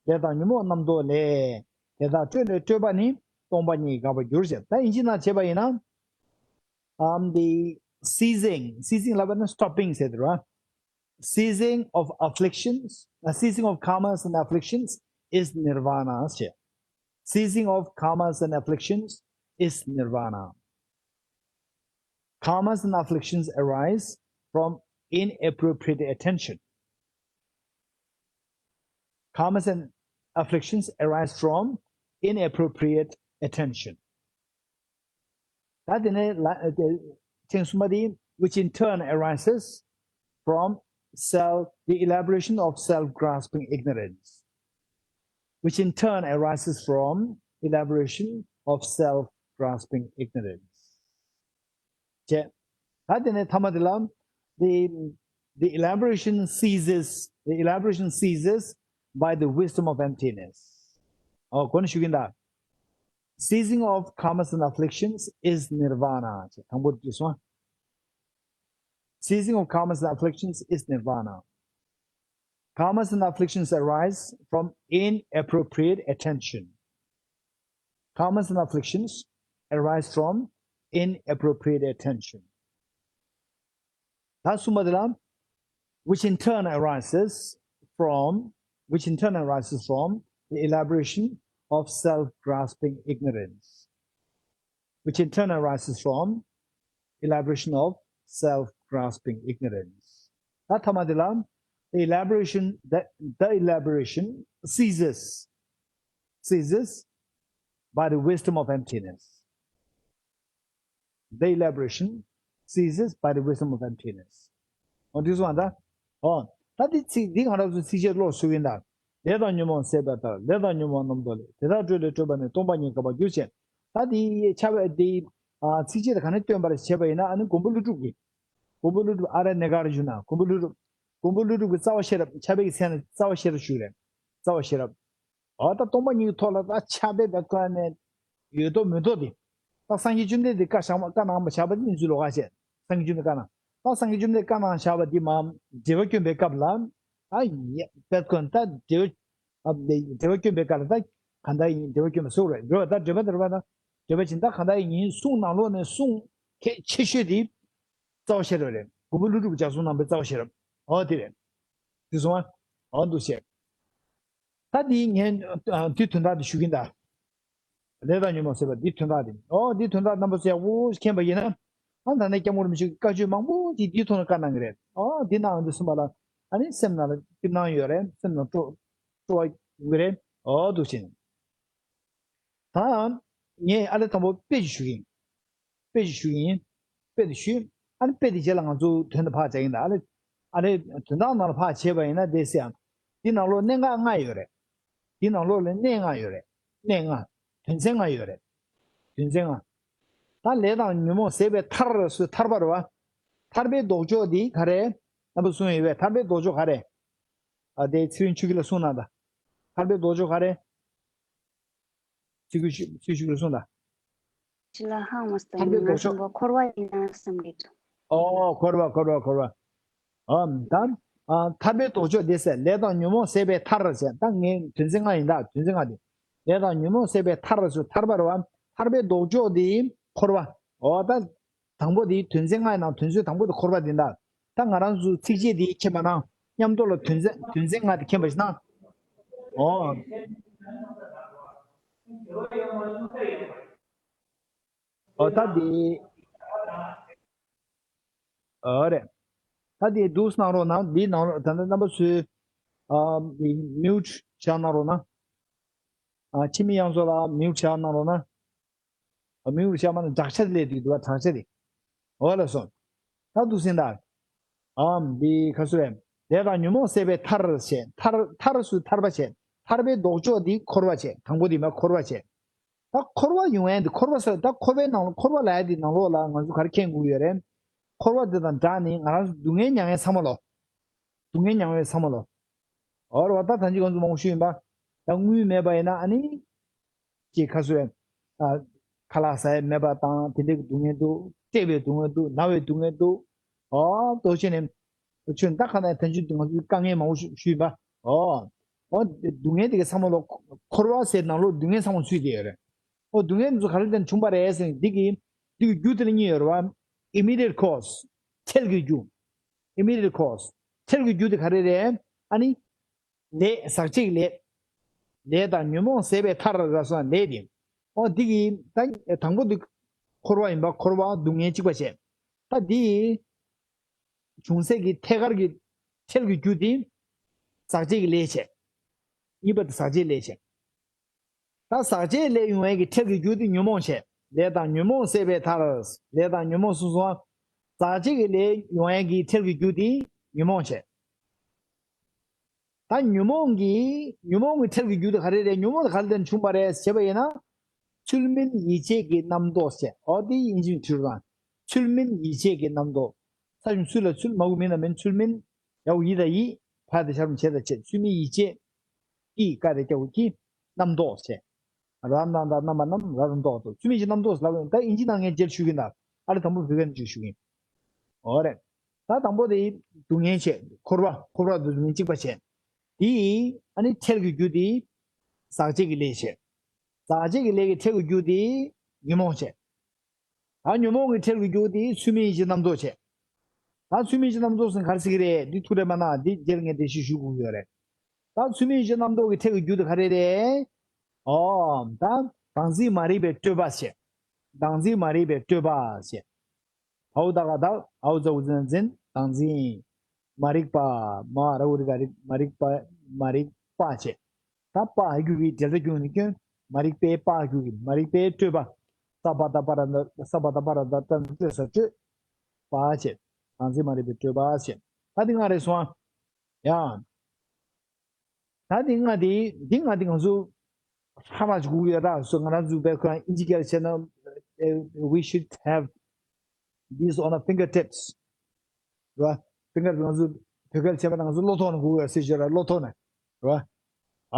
ལས་དང་ཉོན་མོངས་རྣམ་རྟོག་ལས། དེ་དག་སྤྲོས་ལས་སྤྲོས་པ་ནི། སྟོང་པ་ཉིད་འགག་པར་འགྱུར་ཞེས། ད་ཡིན་གཅིག་ན་བྱས་པ་ཡིན་ན། um, the ceasing, ceasing ལབ་པ་ན་stopping ཟེར་དེ་རེད་བ། Ceasing of afflictions, uh, ceasing of karmas and afflictions is nirvana ཞེས། Ceasing of karmas and afflictions is nirvana. Karmas and afflictions arise from inappropriate attention. Karmas and afflictions arise from inappropriate attention. ད་དེ་ནས་ལ་ཨ་དེ་ཐེངས་གསུམ་པ་དེ། which in turn arises from self, the elaboration of self-grasping ignorance. Which in turn arises from elaboration of self-grasping ignorance. ཅེས། ད་དེ་ནས་ཐ་མ་དེ་ལ། the, the elaboration ceases, the elaboration ceases by the wisdom of emptiness. ཨོ་གོ་ནས་ཞུ་གིན་ད། Ceasing of karmas and afflictions is nirvana. དང་པོ་དེ་སོང་། Ceasing of karmas and afflictions is nirvana. Karmas and afflictions arise from inappropriate attention. Karmas and afflictions arise from inappropriate attention. ད་གསུམ་པ་དེ་ལ། which in turn arises from, which in turn arises from the elaboration of self-grasping ignorance. Which in turn arises from elaboration of self-grasping ignorance. ད་ཐ་མ་དེ་ལ། the elaboration, the, the elaboration ceases, ceases by the wisdom of emptiness. The elaboration ceases by the wisdom of emptiness. ཨོ་འདི་སོང་ད། ཨོ་ད་འདི་ཚིག་འདི་ང་རང་ཚོ་ཚིགས་བཅད་ཀློག་ཞུ་གིན་ད། ལས་དང་ཉོན་མོངས་ཟད་པའི་མཐར། ལས་དང་ཉོན་མོངས་རྣམ་རྟོག་ལས། དེ་དག་སྤྲོས་ལས་སྤྲོས་པ་ནི། སྟོང་པ་ཉིད་དགག་པར་འགྱུར་ཞེས། ད་དེ་ཕྱག་དཔེ་དེ་ཚིགས་བཅད་དེ་ག་ནས་སྟོན་པར་བྱེད་པ་ཡིན་ན། ཨ་ནི་མགོན་པོ་ཀླུ་སྒྲུབ་ཀྱིས། མགོན་པོ་ཀླུ་སྒྲུབ། ཨ་རེ་ནེ་ག་ར་ཞུ་ན་མགོན་པོ་ཀླུ་སྒྲུབ། མགོན་པོ་ཀླུ་སྒྲུབ་ཀྱི་རྩ་བ་ཤེས་རབ། ཕྱག་དཔེ་གི་མཚན་ལ་རྩ་བ་ཤེས་རབ་ཞུ་རེད། རྩ་བ་ཤེས་རབ། འོ་ད་སྟོང་པ་ཉིད་ཀྱི་ཐོག་ལ་ད་ཕྱག་དཔེ་དཔེ་ཁོ་ནས་ཡོད་དོ་མེད་དོ་དེ། ད་སངས་རྒྱས་བཅོམ་ལྡན་འདས་བཀའ་བཞག་བཀའ་གནང་བ་བཞག་པ་དེ་ཡིན་ཚུལ་ལོགས་ཀ་བྱས། སངས་རྒྱས་བཅོམ་ལྡན་བཀའ་གནང་། ད་སངས་རྒྱས་བཅོམ་ལྡན་བཀའ་གནང་བཞག་པ་དེ་མ་འགྲེལ་པ་སྐྱོན་པའི་སྐབས་ལ། ཨ་ཡ་དཔེ་ཁོ་ནས་ད་འགྲེལ་པ། ཨ་འགྲེལ་པ་སྐྱོན་པའི་སྐབས་ལ་ད་གང་ལྟར་ཡིན་འགྲེལ་པ་སྐྱོན་པ་བཟོ་རེད། འགྲེལ་པ་ད་འགྲེལ་པ་འགྲེལ་པ་ད་འགྲེལ་པ་བྱིན་ད་གང་ལྟར་ཡིན་གསུང་ནང་ལོགས་ནས་གསུང་གལ་ཆེ་ཤོས་དེ། རྩ་བ་ཤེས་རབ་རེད། མགོན་པོ་ཀླུ་སྒྲུབ་ཀྱིས་སྦྱར་གསུང་གནང་བའི་རྩ་བ་ཤེས་རབ། འོ་དེ་རེད། དེ་སོང་ཨ། འོ་འདུག་བྱས། ད་འདི་ངས་ཨ་འདི་དོན་དག་འདི་ཞུ་གིན་ད། ལས་དང་ཉོན་མོངས་ཟད་པ་འདི་དོན་དག་འདི། འོ་འདི་དོན་དག་རྣམ་པ་ཚོ་ཡག་པོ་མཁྱེན་པ་ཡིན་ན། ཨ་ད་ནས་སྐྱབས་མགོན་རིན་པོ་ཆེ་གི་བཀའ་ཆོས་མང་པོ་ཅིག་འདིའི་ཐོག་ནས་བཀའ་གནང་གི་རེད། འོ་འདི་གནང་འདི་གསུངས་པ་ལ། ཨ་ནི་སེམས་ནང་ལ་སྐྱིད་སྣང་ཡོད་རེད། སེམས་ནང་སྤྲོ་སྤྲོ་བ་ཡོང་གི་རེད། འོ་འདུག་བྱས། ད་ངས་ཨ་ལས་དང་པོ་དཔེ་ཅིག་ཞུ་གི་ཡིན། དཔེ་ཅིག་ཞུ་གི་ཡིན། དཔེ་དེ་ཞུས། ཨ་ནི་དཔེ་དེ་རྗེས་ལ་ང་ཚོ་དོན་དུ་ཕར་བྱ་གི་ཡིན་ད། ཨ་ལས་ཨ་ལས་དོན་དག་ནང་ལ་ཕར་བྱས་པ་ཡིན་ན་དེ་སེ་ཡང་། འདི་ནང་ལོགས་གནད་འགག་ལྔ་ཡོད་རེད། འདི་ནང་ལོགས་ལ་གནད་ལྔ་ཡོད་རེད། གནད་ལྔ། དོན་ཚན་ལྔ་ཡོད་རེད། དོན་ཚན་ལྔ། ད་ལས་དང་ཉོན་མོངས་ཟད་པའི་མཐར་སུ་ཐར་པ་རེད་བ། ཐར་པའི་ལྡོག་ཕྱོགས་འདི་ག་རེ། རྣམ་པ་གསུངས་ཡོད་པས་ཐར་པའི་ལྡོག་ཕྱོགས་ག་རེ། ཨ་དེ་ཚེ་རིང་ཆོས་སྐྱིད་ལ་གསུངས་གནང་ད། ཐར་པའི་ལྡོག་ཕྱོགས་ག་རེ། ཚིག་གུ་ཚིག་གུ་གསུངས་ད། ཅི་ལ་ཧང་མ་སྟེ་ཐར་པའི་ལྡོག་ཕྱོགས། ང་སམ་པོ་འཁོར་བ་ཡིན་ན་བསམ་གྱི་འདུག་ཨོ་འཁོར་བ་འཁོར་བ་འཁོར་བ། ཨམ་ད། ཨ་ཐར་པའི་ལྡོག་ཕྱོགས་དེ་ཟེར་ལས་དང་ཉོན་མོངས་ཟད་པའི་མཐར་ཟེར། ད་ངས་དོན་ཚན་ལྔ་ཡིན་ད་དོན་ཚན་ལྔ་དེ། ལས་དང་ཉོན་མོངས་ཟད་པའི་མཐར་ཟེར་ཐར་པ་རེད་བ། ཐར་པའི་ལྡོག་ཕྱོགས་དེ་འཁོར་བ། ཨོ་ད། དང་པོ་དེ་དོན་ཚན་ལྔ་ཡིན་ན་དོན་ཚན་དང་པོ་དེ་འཁོར་བ་དེ་འདྲ། ད་ང་རང་ཚོ་ཚིགས་བཅད་དེ་མཁྱེན་པ་ན་མཉམ་དུ་ལ་དོན་ཚན་དོན་ཚན་ལྔ་དེ་མཁྱེན་པ་ཞིག་ན། ཨོ། ཨོ་ད་དེ། ཨོ་རེད། ད་དེ་འདུག་གནང་རོགས་གནང་འདི་གནང་རོགས་ད་ལྟ་རྣམ་པ་ཚོས། ཨ་མིའུ་ཊི་བྱ་གནང་རོགས་གནང་། ཨ་འཆི་མེད་དབྱངས་མཚོ་ལགས་མིའུ་ཊི་བྱ་གནང་རོགས་གནང་། མིའུ་ཊི་བྱ་མ་ན་དྲག་ཆ་དེ་ལས་དུས་དུ་བ་དྲག་ཆ་དེ། འོ་ལ་སོང་། ད་འདུག་སེང་ད། ཨམ་འདི་ཁ་སུ་རེད། ལས་དང་ཉོན་མོངས་ཟད་པའི་མཐར་བྱས་མཐར་མཐར་སུ་ཐར་པ་བྱས། ཐར་པའི་ལྡོག་ཕྱོགས་འདི་འཁོར་བ་བྱས་དང་པོ་འདི་མ་འཁོར་བ་བྱས། ད་འཁོར་བ་ཡོང་ཡ་འདི་འཁོར་བ་ཟེར་ད་འཁོར་བའི་ནང་ལ་འཁོར་བ་ལ་ཡ་འདི་ནང་ལོགས་ལ་ང་ཚོ་ག་རེ་མཁྱེན་དགོས་ཡོད་རེད། འཁོར་བ་འདི་དང་སྦྲགས་ནས་ང་རང་ཚོ་སྡུག་བསྔལ་མྱང་ཡ་ཚང་མ་ལོ། སྡུག་བསྔལ་མྱང་བའི་ཚང་མ་ལོ། འོ་རེད་བ་ད་ད་ཅི་ང་ཚོ་མང་པོ་ཞུས་ཡིན་པ། ད་དངུལ་མེད་པ་ཡིན་ན་ཨ་ནི། ཅེས་ཁ་སོས། ཨ། ཁ་ལག་ཟ་ཡས་མེད་པ་དང་དེ་འདྲའི་སྡུག་བསྔལ་འདུག་བཀྲེས་པའི་སྡུག་བསྔལ་འདུག་ན་བའི་སྡུག་བསྔལ་འདུག་ཨོ་ལྟོ་ཆེ་ནས། ཆུ་ད་ཁ་ན་ཐན་ཆུ་ང་ཚོའི་དཀའ་ངལ་མང་པོ་ཞུ་ཞུས་པ། ཨོ། ཨོ་སྡུག་བསྔལ་དེ་གའི་ཚང་མ་ལོ། འཁོར་བ་ཟེར་ནང་ལོ་སྡུག་བསྔལ་ཚང་མ་ཚུད་དེ་ཡོད་རེད། ཨོ་སྡུག་བསྔལ་འདི་ཚོ་ག་རེ་ལྟར་བྱུང་བ་རེད་ཟེར་ན་འདི་གི་འདི་གི་རྒྱུ་དེ་ལ་གཉིས་ཡོད་རེད་བ། Immediate cause། འཕྲལ་གྱི་རྒྱུ། Immediate cause། འཕྲལ་གྱི་རྒྱུ་དེ་ག་རེ་རེད། ཨ་ནི། ལས་ཟག་བཅས་ཀྱི་ལས། ལས་དང་ཉོན་མོངས་ཟད་པའི་མཐར་ལ་སོགས་ལས་དེ། ཨོ་འདི་གི་ད་དང་པོ་འདི་འཁོར་བ་ཡིན་པ་འཁོར་བ་སྡུག་བསྔལ་གཅིག་པ་བྱས། ད་འདི་བྱུང་སའི་གི་ཐད་ཀར་གྱི་འཕྲལ་གྱི་རྒྱུ་དེ་ཟག་བཅས་ཀྱི་ལས་བྱས། གཉིས་པ་དེ་ཟག་བཅས་ལས་བྱས། ད་ཟག་བཅས་ལས་ཡོང་ཡས་ཀྱི་འཕྲལ་གྱི་རྒྱུ་དེ་ཉོན་མོངས་བྱས། ལས་དང་ཉོན་མོངས་ཟད་པའི་མཐར། ལས་དང་ཉོན་མོངས་སོ་སོ། ཟག་བཅས་ཀྱི་ལས་ཡོང་ཡས་ཀྱི་འཕྲལ་གྱི་རྒྱུ་དེ་ཉོན་མོངས་བྱས། ད་ཉོན་མོངས་ཀྱི་ཉོན་མོངས་ཀྱི་འཕྲལ་གྱི་རྒྱུ་དེ་ག་རེ་རེད། ཉོན་མོངས་དེ་ག་ལ་བརྟེན་བྱུང་བ་རེད་ཟེར་བ་ཡིན་ན། ཚུལ་མིན་ཡིད་བྱེད་ཀྱི་རྣམ་རྟོག་ཟེར། ཨོ་དེ་ཡིན་གཅིག་མིན་གཅིག་རེད། ཚུལ་མིན་ཡིད་བྱེད་ཀྱི་རྣམ་རྟོག་ས་བྱུང་ཚུལ་ལ་ཚུལ་མ་གུ་མིན་ལ་མིན་ཚུལ་མིན། ཡའོ་ཡིད་དང་ཡིད། ཕ་དེ་ཤར་མི་བྱེད་དང་བྱེད་ཚུལ་མིན་ཡིད་བྱེད། ཀྱི་ཀ་རེ་སྐྱ་བོ་ཀྱི། རྣམ་རྟོག་བྱས། ར་ན་ད་རྣམ་པ་རྣམ་ར་རུ་འདོགས་ཏོ་ཚུལ་མིན་གྱི་རྣམ་རྟོག་ལབ་ཡོང་ད་ཨིན་ཇི་ནང་ངས་རྗེས་ཞུ་གི་ན། ཨ་རེ་དང་པོ་བོད་སྐད་ནས་ཞུ་ཞུ་གི། འོ་རེད། ད་དང་པོ་དེ་སྡུག་བསྔལ་བྱས་འཁོར་བ་འཁོར་བ་དུ་སྡུག་བསྔལ་གཅིག་པ་བྱས། དེ་ཨ་ནི་འཕྲལ་གྱི་རྒྱུ་དེ་ཟག་བཅས་ཀྱི་ལས་བྱས། ཟག་བཅས་ཀྱི་ལས་ཀྱི་འཕྲལ་གྱི་རྒྱུ་དེ་ཉོན་མོངས་བྱས། ད་ཉོན་མོངས་ཀྱི་འཕྲལ་གྱི་རྒྱུ་དེ་ཚུལ་མིན་ཡིད་བྱེད་རྣམ་རྟོག་བྱས། ད་ཚུལ་མིན་ཡིད་བྱེད་རྣམ་རྟོག་ཟེར་ག་རེ་ཟེར་གྱི་རེད། འདི་ཐུགས་རེ་མ་གནང་འདི་རྗེས་ལ་ངས་འགྲེལ་བཤད་ཞུ་དགོས་ཀྱི་ཡོད་རེད། ད་ཚུལ་མིན་ཡིད་བྱེད་རྣམ་རྟོག་གི་འཕྲལ་གྱི་རྒྱུ་དེ་ག་རེ་རེད། ཨོ། ད་བདག་འཛིན་མ་རིག་པའི་སྤྲོས་པ་བྱས། བདག་འཛིན་མ་རིག་པའི་སྤྲོས་པ་བྱས། བའོ་ད་ག་བདག་འའོ་ཛ་འུ་ཛ་ན་འཛིན་བདག་འཛིན། མ་རིག་པ། མ་ར་འུ་རི་ག་རིག་མ་རིག་པ། མ་རིག་པ་བྱས། ད་པ་ཧ་གུ་གི་འབྲེལ་སྒྲ་གྱོན་ནི་སྐྱོན། མ་རིག་པའི་པ་ཧ་གུ་གི་མ་རིག་པའི་སྤྲོས་པ། ས་པ་ད་པ་ར་ད་ས་པ་ད་པ་ར་ད་ད་སྤྲོས་ས་སྤྲོས། པ་བྱས། བདག་འཛིན་མ་རིག་པའི་སྤྲོས་པ་བྱས། ད་འདི་ང་རེ་སོང་ཨ། ཡ། ད་འདི་ལྔ་འདི་འདི་ལྔ་འདི་ང་ཚོ་ཧ་མ་གོ་གི་ཡོད་ད། སོ་ང་རང་ཚོ་བས་ཁོ་རང་ཨིན་ཇི་སྐད་ལ་བཤད་ན། We should have these on our fingertips. རེད་བ། ཕིང་གར་ང་ཚོ་བོད་སྐད་བྱས་པ་ན་ང་ཚོ་བློ་ཐོག་ནས་གོ་དགོས་ཟེར་ཞོར་ལ་བློ་ཐོག་ནས་རེད་བ།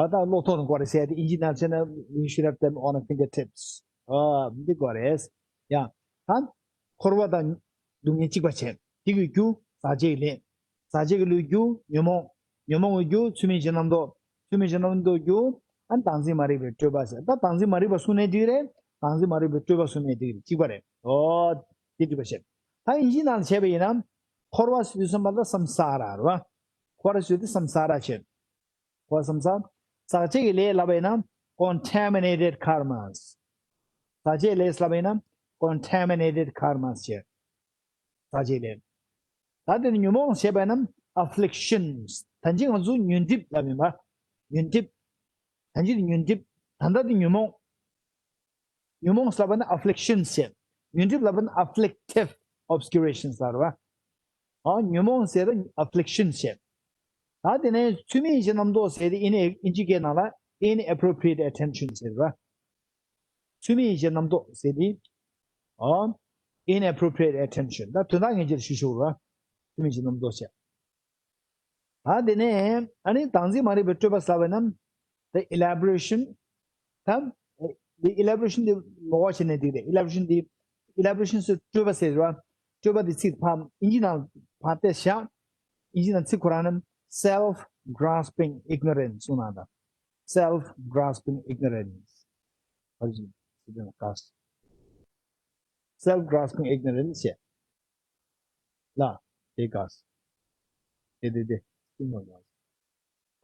ཨ་ད་བློ་ཐོག་ནས་གོ་རེད་ཟེར་ཏེ་ཨིན་ཇི་ནང་བྱས་ན། We should have them on our fingertips. ཨ་འདི་གོ་རེད། ཡ། ད་འཁོར་བ་དང་སྡུག་བསྔལ་གཅིག་པ་བྱས། དེ་གི་རྒྱུ་ཟག་བཅས་ཀྱི་ལས། ཟག་བཅས་ཀྱི་ལས་རྒྱུ་ཉོན་མོངས། ཉོན་མོངས་ཀྱི་རྒྱུ་ཚུལ་མིན་གྱི་རྣམ་རྟོག་ཚུལ་མིན་གྱི་རྣམ་རྟོག་རྒྱུ། ཨ་བདག་འཛིན་མ་རིག་པའི་སྤྲོས་པ་ཟེར། ད་བདག་འཛིན་མ་རིག་པ་གསུངས་ནའི་འགྲིག་རེད། བདག་འཛིན་མ་རིག་པའི་སྤྲོས་པ་གསུངས་ནའི་འགྲིག་རེད། གཅིག་པ་རེད། ཨོ། དེ་འགྲིག་པ་བྱས། ད་ཨིན་ཇི་ནང་ལ་བྱས་པ་ཡིན་ན། འཁོར་བ་ཟེར་དུས་ཙམ་པ་ལ་སམ་ས་ར་རེད་བ། འཁོར་བ་ཟེར་དུས་སམ་ས་ར་བྱས། འཁོར་བ་སམ་ས། ཟག་བཅས་ཀྱི་ལས་ལབ་པ་ཡིན་ན། Contaminated karmas. ཟག་བཅས་ལས་ལབ་པ་ཡིན་ན། Contaminated karmas བྱས། ཟག་བཅས་ལས། ད་དེ་ནི་ཉོན་མོངས་ཞེས་པ་ཡིན་ན། Afflictions. ད་ཅི་ང་ཚོ་ཉོན་སྒྲིབ་ལབ་ཡིན་པ། ཉོན་སྒྲིབ། ད་ཅི་ཉོན་སྒྲིབ། ད་ལྟ་དེ་ཉོན་མོངས། ཉོན་མོངས་ལབ་པ་ནི་afflictions ཟེར། ཉོན་སྒྲིབ་ལབ་པ་ནི་afflictive obscurations ལབ་རེད་བ། ཨ་ཉོན་མོངས་ཟེར་ཏེ་afflictions ཟེར། ད་དེ་ནས་ཚུལ་མིན་གྱི་རྣམ་རྟོག་ཟེར་ཏེ་ཨིན་ཨིན་ཇི་སྐད་ནང་ལ་inappropriate attention ཟེར་བ། ཚུལ་མིན་གྱི་རྣམ་རྟོག་ཟེར་ཏེ། ཨ་inappropriate attention ད་དོན་དག་ངེས་ཅན་ཞུ་ཞུ་བ། ཚུལ་མིན་གྱི་རྣམ་རྟོག་ཟེར། ད་དེ་ནས་ཨ་ནི་བདག་འཛིན་མ་རིག་པའི་སྤྲོས་པ་ཟེར་བ་ན། The elaboration. ད་the elaboration འདི་མོ་བ་བྱས་ནས་འགྲིག་རེད། elaboration འདི། elaboration ཟེར་སྤྲོས་པ་ཟེར་བ། སྤྲོས་པ་འདི་ཚིག་ཕ་ཨིན་ཇི་ནང་ཕ་བལྟས་བཞག་ཨིན་ཇི་ནང་ཚིག་ཁོ་རང་ནི་self grasping ignorance གསུངས་གནང་དང་། self grasping ignorance. ཨ་ཇི། self grasping ignorance ཟེར། ལ། དེ་ག་ས། དེ་དེ་དེ།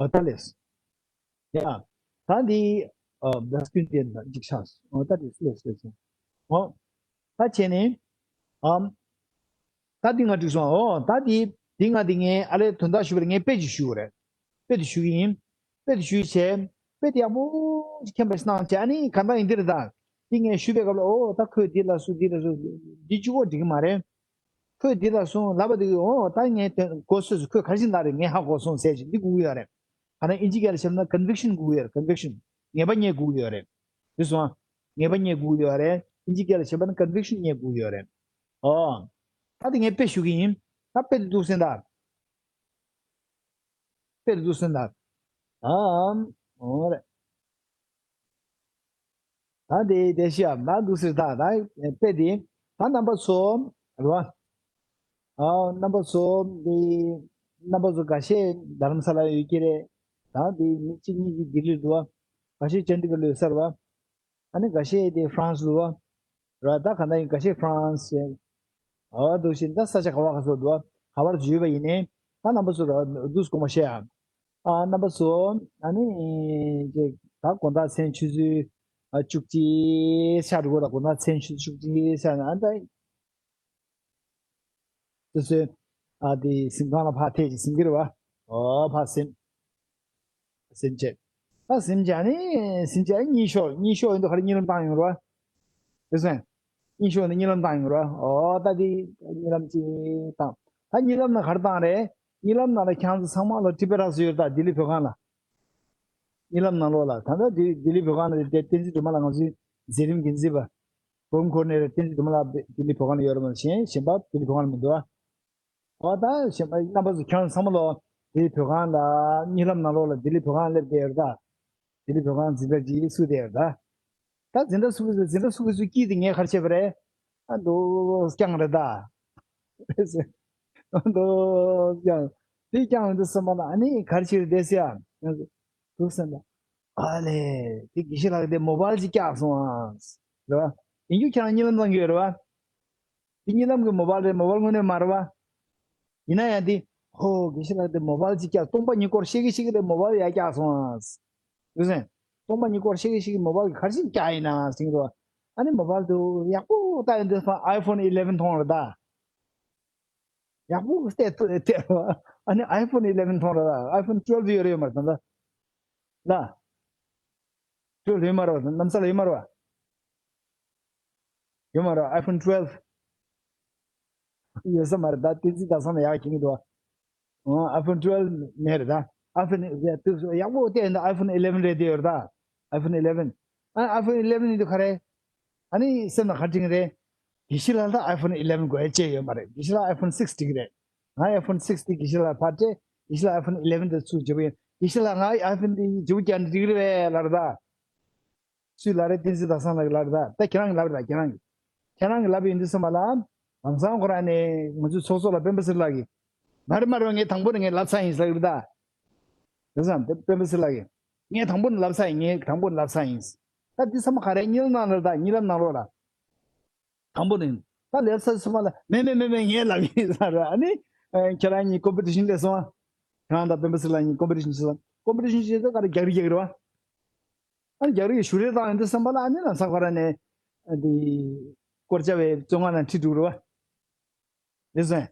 ཨ་ད་ལེས། ཡ། ད་འདི། ཨ་བདག་སྐྱོན་དེ་ན་འཇིགས་ཤག་ཨ་ད་དེ་ལེས་ལེས། ཨོ། ད་བྱས་ནས། ཨམ། ད་འདི་ང་འགྲིག་སོང་། ཨོ་ད་འདི། འདི་ང་འདི་ངས་ཨ་ལས་དོན་དག་ཞུ་བར་ངས་དཔེ་ཅིག་ཞུ་དགོས་རེད། དཔེ་དེ་ཞུ་གི་ཡིན། དཔེ་དེ་ཞུས་བྱས། དཔེ་དེ་ཡག་པོ་ཅིག་མཁྱེན་པ་ཞིག་གནང་བྱས། ཨ་ནི་གང་ལྟར་ཡིན་འདིར་ད། འདི་ངས་ཞུས་སྐབས་ལ། ཨོ་ད་ཁོས་འདི་ལ་སུ་འདི་ལ་སུ། འདི་གཅིག་པོ་འགྲིག་གི་མ་རེད། ཁོས་འདི་ལ་སོང་ལབ་པ་འདི་གི། ཨོ་ད་ངས་དོན་གོ་སོ་སོ་ཁོས་ག་རེ་ཞིག་ལབ་རེད། ངས་ཧ་གོ་སོང་ཟེར་ཞིག་འདི་དགོས་ཀྱི་ཡོད་རེད། ཨ་ན་ཨིན་ཇི་སྐད་ལ་བྱས་པ་ན་conviction དགོས་ཀྱི་ཡོད་རེད། conviction ངེས་པ་རྙེད་དགོས་ཀྱི་ཡོད་རེད། དེ་སོང་ངེས་པ་རྙེད་དགོས་ཀྱི་ཡོད་རེད། ཨིན་ཇི་སྐད་ལ་བྱས་པ་ན་conviction རྙེད་དགོས་ཀྱི་ཡོད་རེད། ཨོ། ད་དེ་ངས་དཔེ་ཞུ་གི་ཡིན། ད་དཔེ་དེ་འདུག་སེ་ད། དཔེ་དེ་འདུག་སེ་ད། ཨམ། ཨོ་རེད། ད་དེ་དེ་ཤི་ཡ་མ་འདུག་ཟེར། ད་ད་དཔེ་དེ། ད་རྣམ་པ་ཚོ་རེད་བ། ཨ་རྣམ་པ་ཚོ་འདི། རྣམ་པ་ཚོ་འགའ་ཤས་རྡ་རམ་ས་ལ་ཡོད་ཀྱི་རེད། ད་འདི་མི་གཅིག་གཉིས་ཀྱིས་ལྡི་ལིར་འདུག་བ། འགའ་ཤས་ཅན་ཌི་གར་ལ་ཡོད་ས་རེད་བ། ཨ་ནི་འགའ་ཤས་དེ་ཧྥ་རན་སི་འདུག་བ། ར་ད་ག་ན་ཡིན། འགའ་ཤས་ཧྥ་རན་སི་ཡིན། ཨ་འདུག་བཞིན་ད་ས་ཆ་ག་བ་ག་སོ་འདུག་བ། ག་བར་ཡོད་པ་ཡིན་ནའི། ད་རྣམ་པ་ཚོ་ར་འདུག་དགོངས་པ་བཞེས་ཨ། ཨ་རྣམ་པ་ཚོ། ཨ་ནི་ཅིག་ད་དགོང་དག་མཚན་ཆུ་ཚོད་ཨ་བཅུ་གཅིག་ཤར་འགྲོ་གི་རེད། དགོང་དག་མཚན་ཆུ་ཚོད་བཅུ་གཅིག་ཤར་ན་ཨ་ད་སོ་སོའི་ཨ་དེ་གཟིམ་ཁང་ལ་ཕར་ཐད་ཅིག་གཟིམ་གི་རེད་བ། ཨོ་ཕར་གཟིམ། གཟིམ་བྱས། ད་གཟིམ་བྱས་ནི་གཟིམ་བྱས་གཉིད་ཤོར། གཉིད་ཤོར་ཡོང་དུས་ག་རེ་གཉིད་ལམ་བཏང་ཡོང་རེད་བ། དེ་སོང་། གཉིད་ཤོར་ནས་གཉིད་ལམ་བཏང་ཡོང་ར། ཨོ་ད་དེ་གཉིད་ལམ་ཅིག་བཏང་། ད་གཉིད་ལམ་ནང་ག་རེ་བཏང་རེད། གཉིད་ལམ་ནང་ལ་ཁྱེད་ཚོ་ཚང་མ་ལ་ཊི་བེཊ་རག་སུ་ཡོད་ད། ལྡི་ལི་བོད་ཁང་ལ། གཉིད་ལམ་ནང་ལོགས་ལ་ད་ལྟ་ལྡི་ལྡི་ལི་བོད་ཁང་ལ་དེ་བསྟན་འཛིན་སྒྲོལ་མ་ལགས་ང་ཚོའི་མཛད་རིམ་འགན་འཛིན་པ། བུམ་འཁོར་ནས་བསྟན་འཛིན་སྒྲོལ་མ་ལགས་ལྡི་ལི་བོད་ཁང་ལ་ཡོད་རེད་མ་གཞན་གཞན་པ་ལྡི་ལི་བོད་ཁང་ལ་མི་འདུག་ཨ། ཨོ་ད་གཞན་པ་རྣམ་པ་ཚོ་ཁྱེད་རང་ཚང་མ་ལོ་ལྡི་ལི་བོད་ཁང་ལ་གཉིད་ལམ་ནང་ལོགས་ལ་ལྡི་ལི་བོད་ཁང་སླེབས་བསྡད་ཡོད་རེད་ད། དེ་ནི་བོད་ཁང་འཛིན་གྲྭ་གཅིག་བཙུགས་བསྡད་ཡོད་ད། ད་འཛིན་གྲྭ་བཙུགས་ཀྱི་འཛིན་གྲྭ་བཙུགས་ཀྱི་ཚུལ་གྱིས་དེ་ངས་ག་རེ་བྱས་པ་རེད། ཨ་མདོ་རྐྱང་རེད་ད། མདོ་རྐྱང་། དེ་རྐྱང་འདི་སེམས་པ་ལ་ཨ་ནི་ག་རེ་བྱས་རེད་བསྡད་ཟེར་ཡ། འདུག་སེམས་པ། ཨ་ལས་དེ་དགེ་བཤེས་ལགས་དེ་མོ་བལ་ཅིག་བཀྱགས་སོང་ཨ། རེད་བ། ཡིན་རྒྱུ་ཁྱེད་རང་གཉིད་ལམ་བཏང་གི་ཡོད་རེད་བ། འདི་གཉིད་ལམ་གྱི་མོ་བལ་རེད། མོ་བལ་དངོས་གནས་མ་རེད་བ། ཡིན་ན་ཡང་འདི། ཧོ་དགེ་བཤེས་ལགས་འདི་མོ་བལ་ཅིག་བཀྱག་སྟོང་པ་ཉིད་སྐོར་བཤད་གི་བཤད་གི་རེད། མོ་བལ་ཡར་བཀྱག་སོང་ཨ། ཡོད་སེམས། སྟོང་པ་ཉིད་སྐོར་བཤད་གི་བཤད་གི་མོ་བལ་གྱི་ག་རེ་བྱས་བཀྱག་ཡིན་ན་ཟེར་གི་འདུག་ཨ་ནི་མོ་བལ་དུ་ཡག་པོ་ལྟ་ཡོང་དུས་ཙམ་ཨའི་ཕོན་ཨི་ལེ་ཝེན་མཐོང་རེད་ད། ཡག་པོ་བལྟས་ཐུབ་བལྟས་རེད་བ། ཨ་ནི་ཨའི་ཕོན་ཨི་ལེ་ཝེན་མཐོང་རེད་ད། ཨའི་ཕོན་ཊུ་ཝེལ་ཡོད་རེད་ཡོད་མ་རེད་ད། ལ། ཊུ་ཝེལ་ཡོད་མ་རེད་བ། གནམ་ས་ལ་ཡོད་མ་རེད་བ། ཡོད་མ་རེད། ཨའི་ཕོན་ཊུ་ཝེལ་ཡོད་ས་མ་རེད་ད། བསྟན་འཛིན་ཟླ་བཟང་ལ་ཡག་གི་མི་འདུག་བ། ཨ་ཕོན་ཊུ་ཝེལ་མེད་རེད་ད། iPhone་ཡག་པོ་བལྟས་ཡིན་ད་iPhone eleven་རེད་དེ་ཡོད་རེད་ད། iPhone eleven། ཨ་iPhone eleven་ཡིན་དུས་ག་རེ། ཨ་ནི་སེམས་ལ་ག་དྲན་གི་རེད། དགེ་བཤེས་ལགས་ད་iPhone eleven་དགོས་ཡ་ཅེས་ཡོད་མ་རེད། དགེ་བཤེས་ལགས་iPhone six་འགྲིག་གི་རེད། ང་iPhone six་དེ་དགེ་བཤེས་ལགས་ཕར་སྤྲད། དགེ་བཤེས་ལགས་iPhone eleven་དེ་ཚུར་བརྗེ་པོ་ཡིན། དགེ་བཤེས་ལགས་ང་iPhone་དེ་བརྗེ་པོ་རྒྱག་ན་འགྲིག་གི་རེད་པས་ལབ་རེད་ད། སུས་ལབ་རེད། བསྟན་འཛིན་ཟླ་བཟང་ལགས་ཀྱིས་ལབ་རེད་ད། ད་ཁྱེད་རང་གིས་ལབ་རེད་ད་ཁྱེད་རང་གིས། ཁྱེད་རང་གིས་ལབ་ཡིན་དུས་ཙམ་པ་ལ། ལམ་སང་ཁོ་རང་ནས་ང་ཚོའི་ཚོགས་གཙོ་ལགས་སྤེན་པ་ཚེ་རིང་ལགས་ཀྱིས། མ་རེད་མ་རེད་ངས་དང་པོ་ནས་ངས་ལབ་ཚར་ཡིན་ཟེར་གི་རེད་ད། རེད་སམ་སྤེན་པ་ཚེ་རིང་ལགས་ཀྱིས། ངས་དང་པོ་ནས་ལབ་ཚར་ཡིན། ངས་དང་པོ་ནས་ལབ་ཚར་ཡིན། ད་འདི་ཚང་མ་ག་རེ་གཉིད་ལམ་ནང་ལ་རེད་ད། གཉིད་ལམ་ནང་ལོགས་ལ། དང་པོ་ནས་ད་ལབ་ཚར་ཙམ་པ་ལ་མེད་མེད་མེད་མེད་ངས་ལབ་ཡིན་ཟེར་རེད། ཨ་ནི། ཁྱེད་རང་གཉིས་ཀོམ་པི་ཊི་ཤན་སླེབས་སོང་ཨ། ཁྱེད་རང་དང་སྤེན་པ་ཚེ་རིང་ལགས་གཉིས་ཀོམ་པི་ཊི་ཤན་བྱེད་སོང་། ཀོམ་པི་ཊི་ཤན་བྱེད་དུས་ག་རེ་རྒྱག་རེས་རྒྱག་རེས་པ། ཨ་ནི་རྒྱག་རེས་ཞུ་རེས་བཏང་ཡོང་དུས་ཙམ་པ་ལ་ཨ་ནི་ལམ་སང་ཁོ་རང་ནས་ཨ་འདི་སྐོར་བྱ་བའི་བཙོན་ཁང་ནང་ཁྲིད་འགྲོ་རེད་པ། རེད་སོང་།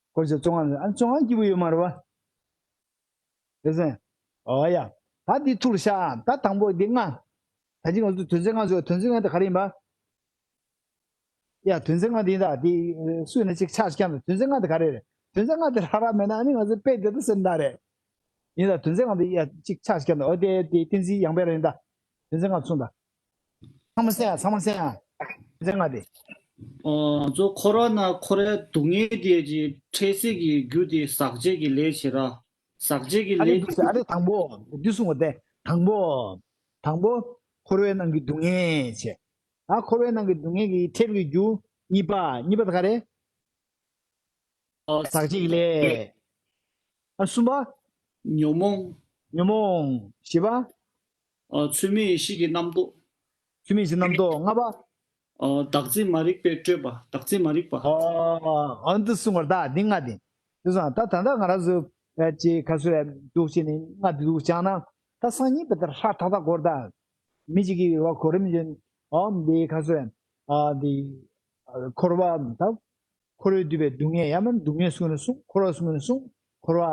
སྐོར་བྱ་བཙོན་ཁང་ནང་ཨ་ནི་བཙོན་ཁང་སྐྱིད་པོ་ཡོད་མ་རེད་པ། རེད་སོང་། ཨོ་ཡ། ད་འདི་ཐུགས་ལ་བཞག་ད་དང་པོ་འདི་ལྔ། ད་ཅི་ང་ཚོ་དོན་ཚན་ལྔ་ཚོ་དོན་ཚན་ལྔ་དེ་ག་རེ་ཡིན་པ། ཡ་དོན་ཚན་ལྔ་འདི་ད་འདི་སུས་ན་ཅིག་ཆགས་ཤིག་ཀྱང་དོན་ཚན་ལྔ་དེ་ག་རེ་རེད། དོན་ཚན་ལྔ་དེ་ལྷག་རག་མེད་ན་ཨ་ནི་ང་ཚོ་དཔེ་དེ་ད་སེམས་ད་རེད། ཡིན་ད་དོན་ཚན་ལྔ་དེ་ཡ་ཅིག་ཆགས་ཤིག་ཀྱང་ད་ཨོ་དེ་དེ་བསྟན་འཛིན་ཡང་དཔལ་རེད་ད། དོན་ཚན་ལྔ་གསུངས་ད། ཚང་མ་གསན་ཡ་ཚང་མ་གསན་ཡ། དོན་ཚན་ལྔ་དེ། ཨོ་ང་ཚོ་འཁོར་བ་ན་འཁོར་བའི་སྡུག་བསྔལ་དེ་ཀྱི་འཕྲལ་སེལ་གྱི་རྒྱུ་དེ་ཟག་བཅས་ཀྱི་ལས་བྱེད་ར། ཟག་བཅས་ཀྱི་ཨ་རེ་ལས་འདུག་ཟེར་ཨ་རེ་དང་པོ་འདི་གསུངས་པ་དེ་དང་པོ། དང་པོ། འཁོར་བའི་ནང་གི་སྡུག་བསྔལ་བྱས། ཨ་འཁོར་བའི་ནང་གི་སྡུག་བསྔལ་གྱི་ཐེབས་ཀྱི་རྒྱུ་གཉིས་པ། གཉིས་པ་དེ་ག་རེ། ཨ་ཟག་བཅས་ཀྱི་ལས། ཨ་གསུམ་པ། ཉོན་མོངས། ཉོན་མོངས། བཞི་པ། ཨ་ཚུལ་མིན་ཡེ་ཤེས་ཀྱི་རྣམ་རྟོག་ཚུལ་མིན་ཡེ་ཤེས་རྣམ་རྟོག་ལྔ་པ། ཨ་བདག་འཛིན་མ་རིག་པས་སྤྲོས་པ། བདག་འཛིན་མ་རིག་པ། ཨོ། ཨ་འདི་གསུམ་པ་རེད་ད་འདི་ལྔ་དེ། དེ་སོང་ད་ད་ལྟ་ང་རང་ཚོ་ཅིག་ཁ་སོ་ཡ་འདུག་བྱས་ནས་ལྔ་འདི་འདུག་བྱས་ན་ད་སང་ཉིན་པ་དེར་ཧྲ་ཐག་ཐག་གོ་རེད་ད། མི་གཅིག་གིས་བ་གོ་རིམ་བཞིན་ཨོ་འདི་ཁ་སོ་ཡ་ཨ་འདི་འཁོར་བ་ད། འཁོར་བས་བསྡུས་པའི་སྡུག་བསྔལ་ཡང་མིན་སྡུག་བསྔལ་གསུངས་ནས་གསུངས། འཁོར་བ་གསུངས་ནས་གསུངས། འཁོར་བ།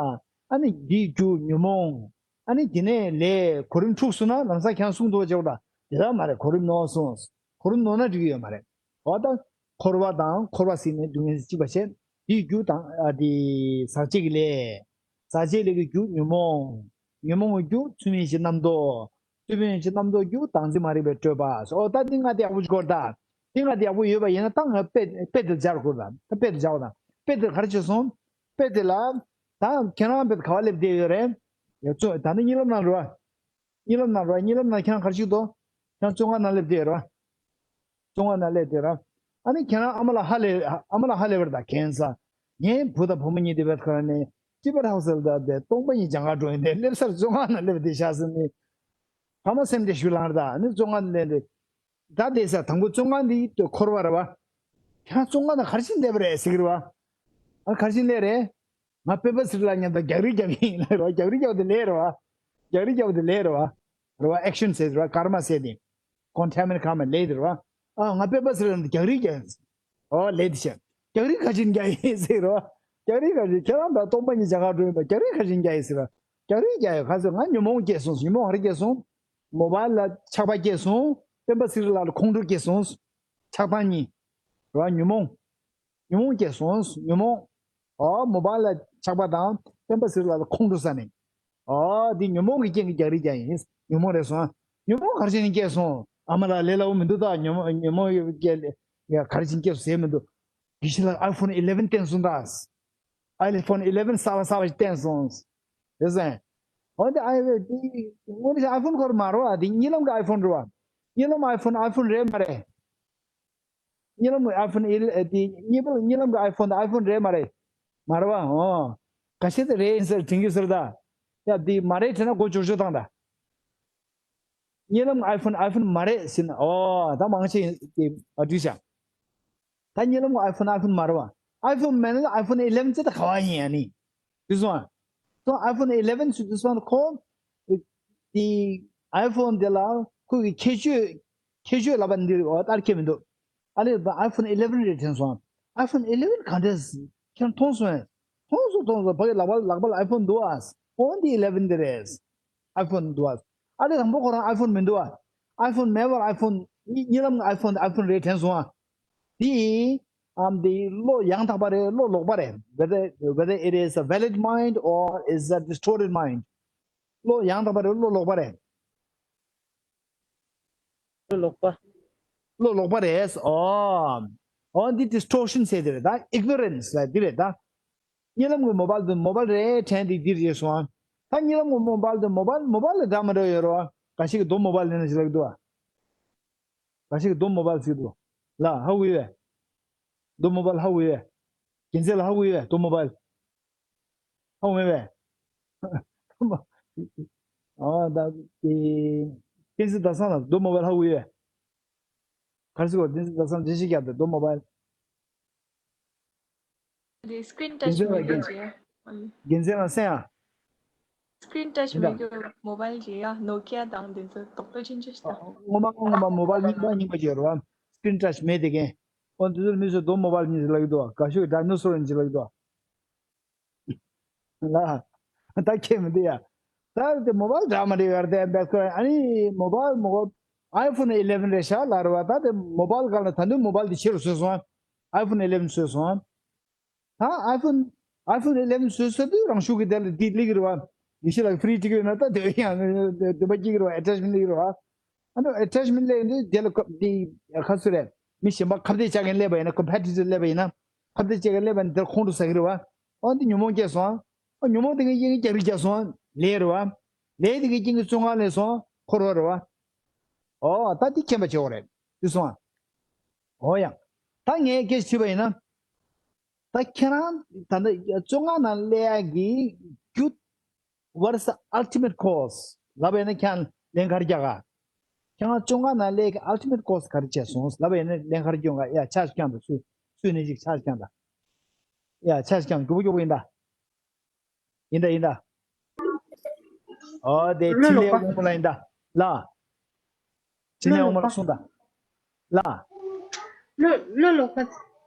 ཨ་ནི་འདིའི་རྒྱུ་ཉོན་མོངས། ཨ་ནི་དེ་ནས་ལས་གོ་རིམ་འཁྲུགས་སོང་ན་ལམ་སང་ཁྱེད་རང་གསུངས་འདུག་བྱེད་པ་དང་དེ་ལྟར་མ་རེད། གོ་རིམ་ནོར་སོང་། གོ་རིམ་ནོར་ན་འགྲིག་གི་ཡོད་མ་རེད། འོ་ད། འཁོར་བ་དང་འཁོར་བ་ཟེར་ནས་སྡུག་བསྔལ་གཅིག་པ་བྱས། དེའི་རྒྱུ་དང་ཨ་དེ་ཟག་བཅས་ཀྱི་ལས། ཟག་བཅས་ལས་ཀྱི་རྒྱུ་ཉོན་མོངས། ཉོན་མོངས་ཀྱི་རྒྱུ་ཚུལ་མིན་ཡེ་ཤེས་རྣམ་རྟོག་ཚུལ་མིན་ཡེ་ཤེས་རྣམ་རྟོག་རྒྱུ་བདག་འཛིན་མ་རིག་པས་སྤྲོས་པ། ཨོ་ད་འདི་ལྔ་དེ་ཡག་པོ་ཅིག་གོ་ད། འདི་ལྔ་དེ་ཡག་པོ་ཡོད་པ་ཡིན་ན་ད་ང་དཔེ་དཔེ་དེ་སྦྱར་དགོས་ད། ད་དཔེ་དེ་སྦྱར་བ་དང་དཔེ་དེ་ག་རེ་བྱས་སོང་། དཔེ་དེ་ལ། ད་ཁྱེད་རང་དཔེ་དེ་ག་བ་སླེབས་བསྡད་ཡོད་རེད། ཡ་ཚོ་ད་ནི་གཉིད་ལམ་ནང་རེད་བ། གཉིད་ལམ་ནང་རེད་བ། གཉིད་ལམ་ནང་ཁྱེད་རང་ག་རེ་བྱེད་འདུག་ཁྱེད་རང་བཙོན་ཁང་ནང་སླེབས་བསྡད་ཡོད་རེད་བ། བཙོན་ཁང་ནང་སླེབས་དེ་ར། ཨ་ནི་ཁྱེད་རང་ཨ་མ་ལ་ཧ་ལས་ཨ་མ་ལ་ཧ་ལས་པར་ད་ཁྱེད་ས། ངའི་བུ་དང་བུ་མོ་གཉིས་དེ་བས་ཁ་ནས་ཅི་པར་ཧའུ་སི་ལ་ད་དེ་སྟོང་པ་ཉིད་སྦྱང་ག་འགྲོ་ཡིན་དེ་སླེབས་སར་བཙོན་ཁང་ནང་སླེབས་དེ་བཞག་ཟིན་ནི། ཕ་མ་སེམས་བདེ་ཞུ་ལངས་ར་ད་ཨ་ནི་བཙོན་ཁང་ནང་སླེབས་དེ། ད་དེ་ས་དང་པོ་བཙོན་ཁང་འདི་འཁོར་བ་ར་བ། ཁྱེད་རང་བཙོན་ཁང་ནང་ག་རེ་བྱེད་བསྡད་པ་རེད་ཟེར་གི་རེད་བ། ཨ་ག་རེ་བྱེད་ལས་རེད། ང་སྤེན་པ་ཚེ་རིང་ལགས་མཉམ་དུ་རྒྱག་རེས་རྒྱག་གི་ཡིན་ལབ་རེད་བ། རྒྱག་རེས་རྒྱག་པ་དེ་ལས་རེད་བ། རྒྱག་རེས་རྒྱག་པ་དེ་ལས་རེད་བ། རེད་བ། ཨེག་ཤན་ཟེར་རེད་བ། ཀརྨ་ཟེར་ཏེ། ཀོན་ཊེ་མེན་ཊི་ཀརྨ་ལས་དེ་རེད་བ། ཨ་ང་སྤེན་པ་ཚེ་རིང་ལགས་རྒྱག་རེས་རྒྱག་ཡིན། ཨོ་ལས་དེ་བྱས། རྒྱག་རེས་ག་ཅིན་རྒྱག་ཡིན་ཟེར་རེད་བ། རྒྱག་རེས་ག་ཅིན་ཁྱེད་རང་དང་སྟོང་པ་ཉིད་སྦྱང་ག་འགྲོ་ཡིན་པ་རྒྱག་རེས་ག་ཅིན་རྒྱག་ཡིན་ཟེར་ར། རྒྱག་རེས་རྒྱག་ཡོད་ག་ཟེར་ང་ཉོན་མོངས་སྐྱེས་སོང་། ཉོན་མོངས་ག་རེ་སྐྱེས་སོང་། མོ་བཱལ་ལ་ཆགས་པ་སྐྱེས་སོང་། སྤེན་པ་ཚེ་རིང་ལགས་ལ་ཁོང་ཁྲོ་སྐྱེས་སོང་། ཆགས་སྡང་གཉིས། རེད་བ། ཉོན་མོངས། ཉོན་མོངས་སྐྱེས་སོང་། ཉོན་མོངས། ཨོ་མོ་བཱལ་ལ་ཆགས་པ་དང་སྤེན་པ་ཚེ་རིང་ལགས་ལ་ཁོང་ཁྲོ་ཟ་ནས། ཨོ་འདི་ཉོན་མོངས་ཀྱི་རྐྱེན་གྱིས་རྒྱག་རེས་རྒྱག་ཡིན། ཉོན་མོངས་རེད་སོང་། ཉོན་མོངས་ག་རེ་བྱས་ནས་སྐྱེས་སོང་། ཨ་མ་ལགས་ལས་སླ་བོ་མི་འདུག་ད་ཉོན་མོངས་ཉོན་མོངས་ཡོད་སྐྱེས་ལས་ཡ་ག་རེ་བྱས་ནས་སྐྱེས་སོང་ཟེར་མི་འདུག་དགེ་བཤེས་ལགས་ཨའི་ཕོན་ཨི་ལེ་ཝན་བསྟན་སོང་ད། ཨའི་ཕོན་ཨི་ལེ་ཝན་གསར་པ་གསར་པ་ཞིག་བསྟན་སོང་། རེད་སོང་། འོ་འདི་ཨའི་ཕོན་འདི་དངོས་གནས་ཨའི་ཕོན་ཁོ་རང་མ་རེད་བ། འདི་གཉིད་ལམ་གྱི་ཨའི་ཕོན་རེད་བ། གཉིད་ལམ་ཨའི་ཕོན་ཨའི་ཕོན་རེད་མ་རེད། གཉིད་ལམ་གྱི་ཨའི་ཕོན་ཨི་ལེ་དེ་གཉིད་པ་གཉིད་ལམ་གྱི་ཨའི་ཕོན་དེ་ཨའི་ཕོན་རེད་མ་རེད། མ་རེད་བ། ཨོ། ག་ཤེད་དེ་རེད་ཡིན་ཟེར་དྲན་གྱི་ཟེར་ད། ཡ་དེ་མ་རེད་དྲན་ན་མགོ་ཅོག་ཅོག་བཏང་ད། གཉིད་ལམ་གྱི་ཨའི་ཕོན་ཨའི་ཕོན་མ་རེད་ཟེར་ན་ཨོ་ད་མང་ཆེ་དེ་ཨ་འགྲིག་ཤག་ད་གཉིད་ལམ་གྱི་ཨའི་ཕོན་ཨའི་ཕོན་མ་རེད་བ། ཨའི་ཕོན་མེད་ན་ཨའི་ཕོན་ཨི་ལེ་ཝན་ཅི་ད་ག་བ་ཡིན་ཡ་ནི། དེ་སོང་ཨ། སོང་ཨའི་ཕོན་ཨི་ལེ་ཝན་ཚུད་དུས་སོང་ཁོ། དེ་ཨའི་ཕོན་དེ་ལ་ཁོ་གི་ཁྱད་ཆོས་ཁྱད་ཆོས་ལབ་པ་འདི་ཨོ་ལྟར་ཁྱད་མི་འདུག་ཨ་ལས་ཨའི་ཕོན་ཨི་ལེ་ཝན་རེད་དྲན་སོང་། ཨའི་ཕོན་ཨི་ལེ་ཝན་ག་འདྲས་ཁྱེད་མཐོང་སོང་ཨ། མཐོང་སོང་མཐོང་སོང་ཕ་གི་ལག་པ་ལག་པ་ལ་ཨའི་ཕོན་འདུག་ཨ། ཨོ་འདི་ཨི་ལེ་ཝན་འདི་རེད། ཨའི་ཕོན་འདུག་ཨ། ཨ་ལས་དང་པོ་ཁོ་རང་ཨའི་ཕོན་མི་འདུག་ཨ། ཨའི་ཕོན་མེད་པར་ཨའི་ཕོན་གཉིད་ལམ་ཨའི་ཕོན་ཨའི་ཕོན་རེད་དྲན་སོང་ཨ། དེ། ཨམ་དེ་བློ་ཡང་དག་པ་རེད། བློ་ལོག་པ་རེད། Whether whether it is a valid mind or is a distorted mind. བློ་ཡང་དག་པ་རེད། བློ་ལོག་པ་རེད། བློ་ལོག་པ། བློ་ལོག་པ་རེད། ཨོ། ཨོ་འདི་distortion ཟེར་དེ་རེད་ད། ignorance ལ་འདི་རེད་ད། གཉིད་ལམ་གྱི་མོ་བལ་དུ་མོ་བལ་རེད་དྲན་དེ་འདི་རེད་སོང་ཨ། ད་གཉིད་ལམ་གྱི་མོ་བལ་དུ་མོ་བལ་མོ་བལ་ལ་འདྲ་མི་འདྲ་ཡོད་རེད་བ། འགའ་ཞིག་གི་རྡོ་མོ་བལ་ལེན་ན་ཞིག་ལབ་འདུག་བ། འགའ་ཞིག་གི་རྡོ་མོ་བལ་ཟེར་འདུག་ལ། ཧ་གོ་ཡོད། རྡོ་མོ་བལ་ཧ་གོ་ཡོད། རྒྱལ་མཚན་ལ་ཧ་གོ་ཡོད་རྡོ་མོ་བལ། ཧ་གོ་མེད་པས། ཨ་ད་དེ་བསྟན་འཛིན་ཟླ་བཟང་ལ་རྡོ་མོ་བལ་ཧ་གོ་ཡོད། ག་རེ་ཟེར་གོ་བསྟན་འཛིན་ཟླ་བཟང་འགྲེལ་བཤད་རྒྱག་དེ་རྡོ་མོ་བལ། དེ་screen touch མེད་རྒྱུ་བྱས། རྒྱལ་མཚན་ལ་གསན་ཨ། screen touch མེད་རྒྱུ་mobile རེད་ཡ། Nokia དང་དེ་ཚོ་དོག་ཏོ་ཆེན་ཆེ་ཞིག་དང་། ངོ་མ་ངོ་མ་mobile རྙིང་པ་རྙིང་པ་ཅིག་ཡོད་རེད་བ། screen touch མེད་དེ་གན། ཨོ་འདི་ཚོར་མི་ཚོས་རྡོ་མོ་བལ་གཉིས་ལབ་ཀྱི་འདུག་བ། དགའ་ཤོས་dinosaur ཡིན་ཅིག་ལབ་ཀྱི་འདུག་བ། ལ། ད་ཁྱེད་མི་འདི་ཡ། ད་དེ་མོ་བལ་འདྲ་མ་འདྲ་ཡོད་རེད་དེ་འབད་ཁོ་ཨ་ནི་མོ་བལ་མོ་iPhone eleven རེད་ཤག་ལ་རེད་བ། ད་དེ་མོ་བལ་སྒང་ལ་ད་དུང་མོ་བལ་དེ་ཆེ་རུ་བཟོས་སོང་ཨ། iPhone eleven བཟོས་སོང་ཨ། ད་iPhone iPhone eleven བཟོས་ཚར་དུས་རང་ཤུགས་ཀྱིས་དེ་ལ་འདི་སླེབས་ཀྱི་རེད་བ། ཡེ་ཤེས་ལགས་free བྱེད་ཀྱི་ཡོད་ན་ད་དེ་ཡང་འདོད་པ་སྐྱེ་གི་རེད་བ། attachment སླེབས་ཀྱི་རེད་བ། ཨ་ནི་attachment སླེབས་དུས་དེ་ལ་ཁོ་འདི་ཁ་སུ་རེད། མི་གཞན་པ་ཁ་གཏད་བཅག་མཁན་སླེབས་པ་ཡིན་ན། competitor སླེབས་པ་ཡིན་ན། ཁ་གཏད་བཅག་མཁན་སླེབས་པ་ཡིན་ན་དེར་ཁོང་ཁྲོ་ཟ་གི་རེད་བ། ཨ་འདི་ཉོན་མོངས་སྐྱེས་སོང་། ཨ་ཉོན་མོངས་དེ་གའི་རྐྱེན་གྱིས་རྒྱག་རེས་རྒྱག་སོང་ལས་རེད་བ། ལས་དེ་གའི་རྐྱེན་གྱིས་བཙོན་ཁང་སླེབས་སོང་འཁོར་བ་རེད་བ། ཨོ་ད་འདི་མཁྱེན་པ་བྱེད་དགོས་རེད། འདི་སོང་ཨ། ཨོ་ཡ། ད་ངས་སྐད་ཆ་དྲིས་པ་ཡིན་ན། ད་ཁྱེད་རང་ད་ལྟ་བཙོན་ཁང་ནང་སླེབས་ཡག་གི་རྒྱུ། What is the ultimate cause? ལབ་པ་ཡིན་ན་ཁྱེད་རང་ལན་ག་རེ་རྒྱག་ག་ཁྱེད་རང་བཙོན་ཁང་ནང་སླེབས་ཀྱི་ultimate cause ག་རེ་བྱས་སོང་ལབ་པ་ཡིན་ན་ལན་ག་རེ་སྐྱོན་ག་ཡ་ཆ་ཞིག་རྐྱང་དང་སུ་སུ་ནས་ཅིག་ཆ་ཞིག་རྐྱང་དང་། ཡ་ཆ་ཞིག་རྐྱང་མགྱོགས་པོ་མགྱོགས་པོ་ཡིན་ད། ཡིན་ད་ཡིན་ད། ཨོ་དེ་ཕྲིན་ལས་དབང་མོ་ལ་ཡིན་ད། ལ། ཕྲིན་ལས་དབང་མོ་ལ་གསུངས་ད། ལ། བློ་བློ་ལོག་པ།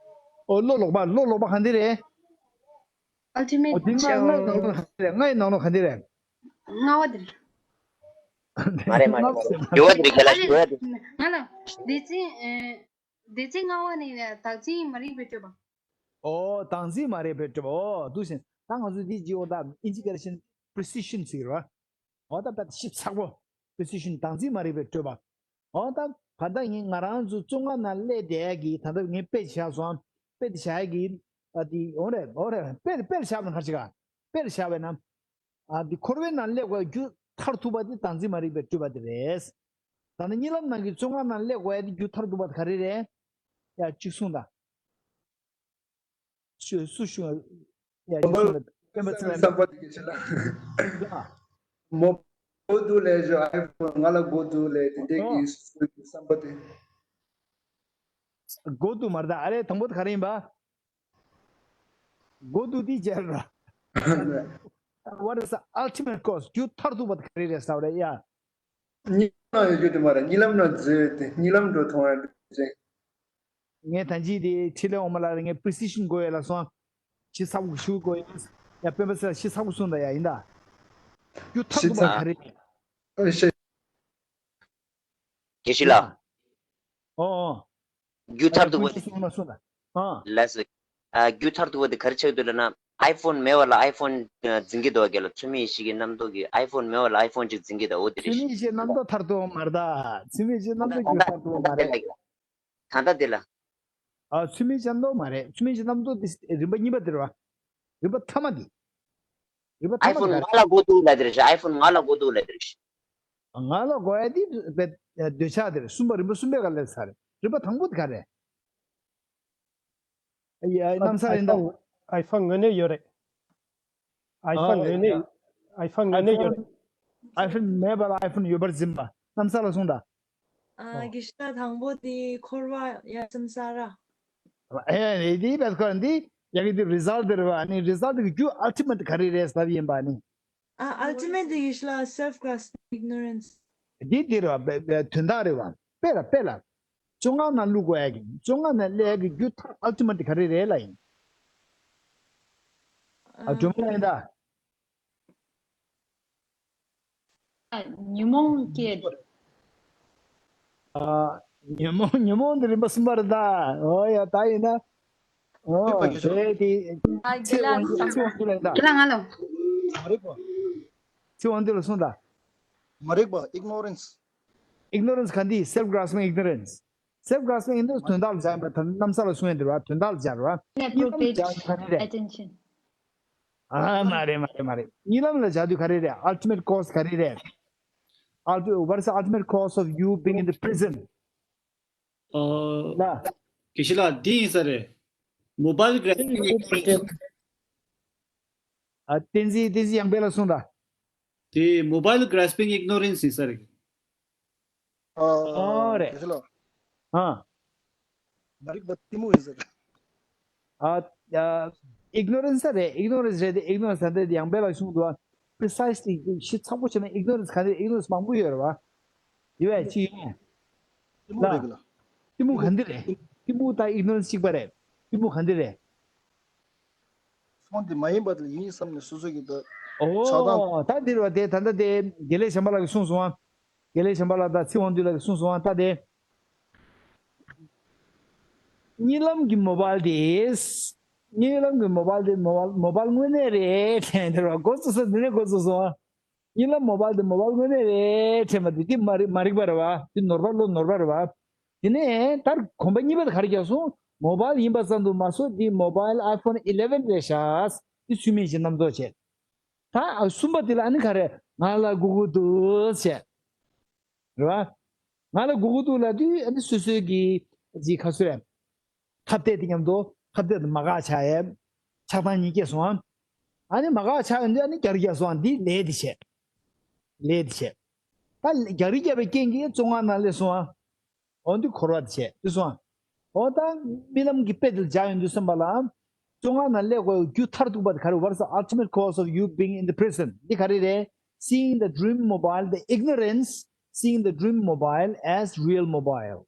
ཨོ་བློ་ལོག་པ་བློ་ལོག་པ་གང་འདི་རེད། Ultimate ཨོ་དེ་ང་ང་ནང་ལོགས་གང་འདི་རེད། ལྔ་ཡི་ནང་ལོགས་གང་འདི་རེད། ལྔ་བ་དེ་རེད། མ་རེད་མ་རེད་མ་རེད། ཞི་བ་དེ་རེད་ཁྱེད་ལ་ཞི་བ་དེ། ང་ལ་སྡེ་ཚན་སྡེ་ཚན་ལྔ་བ་ནི་བདག་འཛིན་མ་རིག་པའི་སྤྲོས་པ། ཨོ་བདག་འཛིན་མ་རིག་པའི་སྤྲོས་པ། ཨོ་འདུག་ཟིན་ད་ང་ཚོ་འདི་ཇི་ཨོ་ད་ཨིན་ཇི་སྐད་ལ་ཞེན་precision ཟེར་གི་རེད་བ། ཨོ་ད་དཔེ་ཞིབ་ཚགས་པོ། precision བདག་འཛིན་མ་རིག་པའི་སྤྲོས་པ། ཨོ་ད་ག་ད་ངས་ང་རང་ཚོ་བཙོན་ཁང་ནང་སླེབས་བསྡད་ཡ་གི་ད་ལྟ་ངས་དཔེ་བཞག་སོང་། དཔེ་དེ་བཞག་ཡ་གི་ཨ་དེ་ཨོ་རེད་ཨོ་རེད་དཔེ་དེ་དཔེ་ལ་བཞག་པ་ན་ག་རེ་བྱེད་ག་དཔེ་ལ་བཞག་པ་ན། ཨ་འདི་འཁོར་བའི་ནང་སླེབས་དགོས་རྒྱུ་མཐར་ཐུག་པ་འདི་བདག་འཛིན་མ་རིག་པའི་སྤྲོས་པ་འདི་རེད། ད་ནི་གཉིད་ལམ་ནང་གི་བཙོན་ཁང་ནང་སླེབས་དགོས་ཡ་འདི་རྒྱུ་མཐར་ཐུག་པ་ག་རེ་རེད། ཡ་གཅིག་གསུངས་དང་། ཤུ་སུ་ཤུ་ཡ་གཅིག་གསུངས་དང་། སྟོན་པ་ཚེ་རིང་། བསམ་པ་འདི་གི་ཕྱིར་ལ། ཡ། མོ་གོ་དུ་ལས་ཞོ་iPhone ང་ལ་གོ་དུ་ལས་དེ་འདྲས་ཀྱི་སུ་གི་བསམ་པ་དེ། གོ་དུ་མ་རེད་ད་ཨ་རེ་དང་པོ་དེ་ག་རེ་ཡིན་པ། གོ་དུ་དེ་ཅེར་ར། What is the ultimate cause? རྒྱུ་མཐར་ཐུག་པ་དེ་ག་རེ་རེད་ཟེར་བ་རེད་ཡ། གཉིད་ལམ་ཡོད་རྒྱུ་དེ་མ་རེད། གཉིད་ལམ་ནང་འཛུལ་ཏེ་གཉིད་ལམ་འགྲོ་ཐུབ་ཡ་འདྲ་ཅན། ངས་ད་ཅི་དེ་ཁྲིད་ལས་འོང་མ་ལ་རེ་ངས་precision དགོས་ཡ་ལ་སོང་། ཞིབ་ཚགས་པོ་ཞུ་དགོས་ཡ། ཡ་དཔེ་པ་སེ་ཞིབ་ཚགས་པོ་གསུངས་ད་ཡ་ཡིན་ད། རྒྱུ་མཐར་ཐུག་པ་ག་རེ་རེད། ཨ་ཤེ། དགེ་བཤེས་ལགས། ཨོ་ཨོ། རྒྱུ་མཐར་ཐུག་པ་དེ། གསུངས་ན་གསུངས་ད། ཨ། ལགས་སོ། ཨ་རྒྱུ་མཐར་ཐུག་པ་དེ་ག་རེ་ཆགས་འདུག་ལབ་ན། iPhone མེད་པ་ལ་iPhone འཛིན་གྱི་འདུག་ག་ལ་ཚུལ་མིན་ཡེ་ཤེས་ཀྱི་རྣམ་རྟོག་གིས་iPhone མེད་པ་ལ་iPhone ཅིག་འཛིན་གྱི་འདུག་འོ་དེ་རེད། ཚུལ་མིན་ཡེ་ཤེས་རྣམ་རྟོག་མཐར་ཐུག་མ་རེད་ད། ཚུལ་མིན་ཡེ་ཤེས་རྣམ་རྟོག་རྒྱུ་མཐར་ཐུག་མ་རེད། ད་ལྟ་དེ་ལ། ཨ་ཚུལ་མིན་ཡེ་ཤེས་རྣམ་རྟོག་མ་རེད། ཚུལ་མིན་ཡེ་ཤེས་རྣམ་རྟོག་དེ་རིམ་པ་གཉིས་པ་དེ་རེད་བ། རིམ་པ་ཐ་མ་དེ། རིམ་པ་ཐ་མ་དེ་ག་རེ། iPhone ང་ལ་གོ་འདུག་ལབ་དེ་རེད་ཤག iPhone ང་ལ་གོ་འདུག་ལབ་དེ་རེད་ཤག་ང་ལ་གོ་ཡ་དེ་བེ་འདོད་ཆགས་དེ་རེད། གསུམ་པ་རིམ་པ་གསུམ་པའི་ག་ལ་ས་རེད། རིམ་པ་དང་པོ་དེ་ག་རེད། ཡ་གནམ་ས་ཡིན་ད། iPhone དངོས་གནས་ཡོད་རེད། iPhone དངོས་གནས iPhone དངོས་གནས་ཡོད་རེད། iPhone མེད་པ་ལ་iPhone ཡོད་པར་འཛིན་པ་གནམ་ས་ལ་གསུངས་ད། ཨ་དགེ་བཤེས་ལགས་དང་པོ་དེ་འཁོར་བ་ཡ་སེམས་ས་ར། ཨེ་དེ་བས་ཁོ་འདི་ཡ་གི་དེ་result དེ་རེད་བ། ནི་result གི་རྒྱུ་ultimate ག་རེ་རེད་ཟེར་ཡིན་པ་ནི། ཨ་ultimate དེ་དགེ་བཤེས་ལགས་self grasp ignorance། འདི་དེ་རེད་བ། དོན་དག་རེད་བ། དཔེ་ལ་དཔེ་ལ། བཙོན་ཁང་ནང་བླུག་དགོས་ཡ་གི་བཙོན་ཁང་ནང་སླེབས་ཡ་གི་རྒྱུ་མཐར་ultimate ག་རེ་རེད་ལ་ཡིན། ཨ་སྒྲོལ་མ་ཡིན་ད། ཉོན་མོངས་སྐྱེ། ཨ་ཉོན་མོངས་ཉོན་མོངས་འདི་རིམ་པ་གསུམ་པ་རེད་ད། ཨོ་ཡ་ད་ཡིན་ན། ཨོ་དེ་དེ་ཚེ་དབང་ཚེ་དབང་དུ་ལ་ད། ཁྱེད་ལ་ང་ལ། མ་རིག་པ། ཚེ་དབང་དུ་ལ་གསུངས་ད། མ་རིག་པ། Ignorance། Ignorance ག་འདི་self grasping ignorance། Self grasping ignorance དོན་དག་ལ་སྦྱར་ཡིན་པ་ད་རྣམ་ས་ལ་གསུངས་ཡོད་འདུག་བ། དོན་དག་ལ་སྦྱར་བ། གཉིད་ལམ་སྦྱར་ག་རེ་རེད། Attention། ཨ་མ་རེད་མ་རེད་མ་རེད། གཉིད་ལམ་ལ་སྦྱར་དུས་ག་རེ་རེད། Ultimate cause ག་རེ་རེད། Ulti- what is the ultimate cause of you being in the prison? ཨ། ལ། དགེ་བཤེས་ལགས་འདི་ཡིན་ས་རེད། Mobile grasping ignorance། ཨ། བསྟན་འཛིན་བསྟན་འཛིན་ཡང་དཔལ་ལ་གསུངས་དང་། དེ་mobile grasping ignorance ཡིན་ས་རེད། ཨ། ཨ་རེད། དགེ་བཤེས་ལགས། ཨ། མ་རིག་པ་གཏི་མུག་ཡིན་ས་རེད། ཨ། ཨ། Ignorance རེད། Ignorance རེད་དེ། Ignorance ད་ལྟ་ཡང་དཔལ་ལ་གསུངས་འདུག་བ། Precisely ཞིབ་ཚགས་པོ་བྱས་ན་ignorance ག་འདི་ignorance མང་པོ་ཡོད་རེད་བ། ཡོད་པས་ཅི་ཡོད། གཏི་མུག་རེད་གི་ལགས། གཏི་མུག་ག་འདི་རེད། གཏི་མུག་དང་ignorance གཅིག་པ་རེད། གཏི་མུག་ག་འདི་རེད། ཚོང་དེ་མ་ཡིན་པ་དེ་ཡིན་བསམ་ནས་སོ་སོ་གི་ད་ཆགས་སྡང་། ཨོ་ད་འདིར་བ་དེ་ད་ལྟ་དེ་དགེ་ལེགས་བྱམས་པ་ལགས་ཀྱིས་གསུངས་སོང་ཨ། དགེ་ལེགས་བྱམས་པ་ལགས་དང་ཚེ་དབང་འདུས་ལགས་ཀྱིས་གསུངས་སོང་ཨ། ད་དེ། གཉིད་ལམ་གྱི་mobile དེ། གཉིད་ལམ་གྱི་mobile དེ་mobile mobile དངོས་གནས་རེད་དྲན་དེ་ར་འགོ་བཙུགས་ས་འདི་ནས་འགོ་བཙུགས་སོང་། གཉིད་ལམ་mobile དེ་mobile དངོས་གནས་རེད་དྲན་པ་དེ་དེ་མ་རིག་མ་རིག་པ་རེད་བ། དེ་ནོར་བ་བློ་ནོར་བ་རེད་བ། དེ་ནས་ད་གོམ་པ་གཉིས་པ་དེ་ག་རེ་རྒྱག་སོང་། mobile ཡིན་པ་ཙམ་དུ་མ་ཟད་དེ་mobile iPhone eleven རེད་ཤག་དེ་ཚུལ་མིན་གྱི་རྣམ་རྟོག་བྱས། ད་གསུམ་པ་དེ་ལ་ཨ་ནི་ག་རེ་ང་ལ་སྒུག་གི་འདུག་བྱས། རེད་བ། ང་ལ་སྒུག་གི་འདུག་ལབ་དུས་ཨ་ནི་སོ་སོའི་གི་ཅིག་ག་ཚོད་རེད། ཁ་གཏད་དེ་མཉམ་དུ་ཁ་གཏད་དུ་མ་དགའ་ཆགས་ཡས། ཆགས་སྡང་གཉིས་སྐྱེས་སོང་ཨ། ཨ་ནི་མ་དགའ་ཆགས་ཡོང་དུས་ཨ་ནི་རྒྱ་རི་རྒྱག་སོང་ཨ། འདི་ལས་དེ་བྱས། ལས་དེ་བྱས། ད་རྒྱ་རི་རྒྱབ་པའི་རྐྱེན་གྱིས་བཙོན་ཁང་ནང་སླེབས་སོང་ཨ། འོ་འདི་འཁོར་བ་དེ་བྱས་དུས་སོང་ཨ། འོ་ད་རྨི་ལམ་གྱི་དཔེ་དེ་ལ་སྦྱར་ཡོང་དུས་ཙམ་པ་ལ། བཙོན་ཁང་ནང་སླེབས་དགོས་རྒྱུ་མཐར་ཐུག་པ་དེ་ག་རེ། What is the ultimate cause of you being in the prison? འདི་ག་རེ་རེད། Seeing the dream mobile, the ignorance, seeing the dream mobile as real mobile.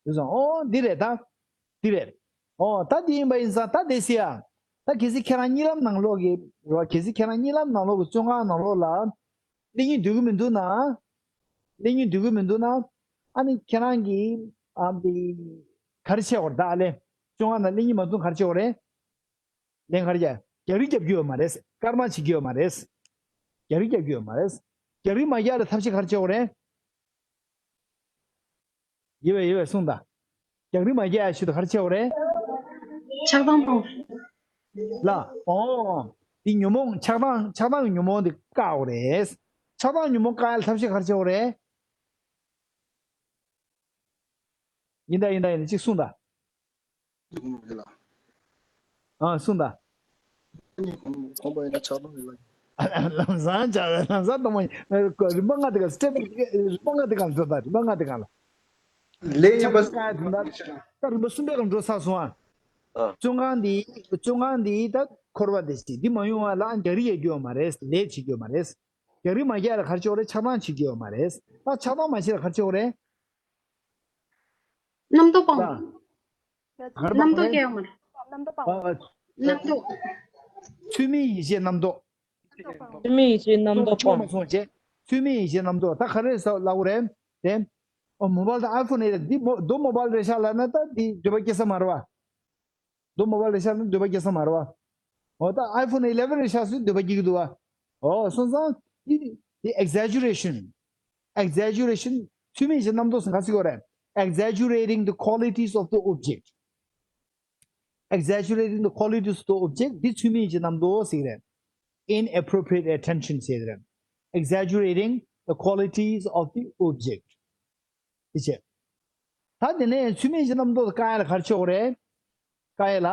དེ་སོང་ཨོ་འདི་རེད་ད། འདི་རེད། ཨོ་ད་འདི་ཡིན་པ་ཡིན་ཙང་ད་དེ་སི་ཡ། ད་གལ་སྲིད་ཁྱེད་རང་གཉིད་ལམ་ནང་ལོགས་ཀྱི་རེད་བ། གལ་སྲིད་ཁྱེད་རང་གཉིད་ལམ་ནང་ལོགས་ཀྱི་བཙོན་ཁང་ནང་ལོགས་ལ། གླེང་སྙིང་འདོད་ཀྱི་མི་འདུག་ན། གླེང་སྙིང་འདོད་ཀྱི་མི་འདུག་ན། ཨ་ནི་ཁྱེད་རང་གིས་ཨ་འདི་ག་རེ་བྱེད་དགོས་རེད་ད། ཨ་ལེ། བཙོན་ཁང་ནང་གླེང་སྙིང་མ་འདུག་ག་རེ་བྱེད་དགོས་རེད། ལན་ག་རེ་རྒྱག་རྒྱག་རེས་རྒྱབ་རྒྱུ་ཡོད་མ་རེད། སྐར་མ་བྱེད་རྒྱུ་ཡོད་མ་རེད། རྒྱག་རེས་རྒྱབ་རྒྱུ་ཡོད་མ་རེད། རྒྱག་རེས་མ་རྒྱག་ལ་ཐབས་ཤེས་ག་རེ་བྱེད་དགོས་རེད། ཡོད་པས་ཡོད་པས་གསུངས་དང་། རྒྱག་རེས་མ་རྒྱག་ཡ་ཆེད་དུ་ག་རེ་བྱེད་དགོས་རེད། ཆགས་སྡང་སྤོང་། ལ། ཨོ། འདི་ཉོན་མོངས་ཆགས་སྡང་ཆགས་སྡང་གི་ཉོན་མོངས་འདི་བཀག་དགོས་རེད། ཆགས་སྡང་ཉོན་མོངས་བཀག་ཡ་ལ་ཐབས་ཤེས་ག་རེ་བྱེད་དགོས་རེད། ཡིན་ད་ཡིན་ད་ཡིན་ད་གཅིག་གསུངས་དང་། གོང་མ་རེད་ལ། ཨ་གསུངས་དང་། གོང་མ་ཡིན་ན་ཆགས་སྡང་རེད་ལ། ལམ་སང་ཆགས་ལམ་སང་གཏོང་མ་ཡིན། རིམ་པ་ལྔ་དེ་ག་སི་ཊེབ་རིམ་པ་ལྔ་དེ་ག་ལ་འགྲོ་དང་། རིམ་པ་ལྔ་དེ་ག་ལ། ལས་ཡིན་པ། ཆགས་སྡང་དེ་འདྲ་ད་རིམ་པ་གསུམ་པའི་ག་འགྲོ་ཚར་སོང་ཨ། ཨ། བཙོན་ཁང་འདི་བཙོན་ཁང་འདི་ད་འཁོར་བ་དེ་ཞིག་འདི་མ་ཡོང་བ་ལ་རྒྱག་རེས་ཡེད་རྒྱུ་ཡོད་མ་རེད། ལས་བྱེད་རྒྱུ་ཡོད་མ་རེད། རྒྱག་རེས་མ་རྒྱག་ལ་ག་རེ་བྱེད་དགོས་རེད། ཆགས་སྡང་བྱེད་རྒྱུ་ཡོད་མ་རེད། ད་ཆགས་སྡང་མ་བྱེད་ལ་ག་རེ་བྱེད་དགོས་རེད། རྣམ་རྟོག་སྤང་། ད། ག་རེ་རྣམ་རྟོག་སྤང་རེད། སྐྱེ་ཡོང་མ་རེད། རྣམ་རྟོག་སྤང་། ཨ། རྣམ་རྟོག་ཚུལ་མིན་ཡིད་བྱེད་རྣམ་རྟོག་ཚུལ་མིན་ཡིད་བྱེད་རྣམ་རྟོག་སྤང་། མ་སོང་བྱས། ཚུལ་མིན་ཡིད་བྱེད་རྣམ་རྟོག་ད་ག་རེ་ཟེར་ལབ་དགོས་རེད། དེ། ཨོ་མོ་བལ་དང་ཨའི་ཕོན་ཡིན་ན་འདི་མོ་རྡོ་མོ་བལ་རེད་ཤག་ལབ་ན་ད་འདི་འདོད་པ་སྐྱེ་ས་མ་རེད་བ། རྡོ་མོ་བལ་རེད་ཤག་ལབ་ན་འདོད་པ་སྐྱེ་ས་མ་རེད་བ། ཨོ་ད་ཨའི་ཕོན་ཨི་ལེ་ཝན་རེད་ཤག་ཟེར་འདོད་པ་སྐྱེ་གི་འདུག་བ། ཨོ་སོང་ཙང་འདི་འདི་exaggeration། Exaggeration ཚུལ་མིན་གྱི་རྣམ་རྟོག་ཟེར་ག་ཟེར་གྱི་ཡོད་རེད། Exaggerating the qualities of the object. Exaggerating the qualities of the object འདི་ཚུལ་མིན་གྱི་རྣམ་རྟོག་ཟེར་གྱི་རེད། Inappropriate attention ཟེར་གྱི་རེད། Exaggerating the qualities of the object དེ་བྱས། ད་དེ་ནས་ཚུལ་མིན་གྱི་རྣམ་རྟོག་དེ་བཀག་ཡ་ལ་ག་རེ་བྱེད་དགོས་རེད། བཀག་ཡ་ལ།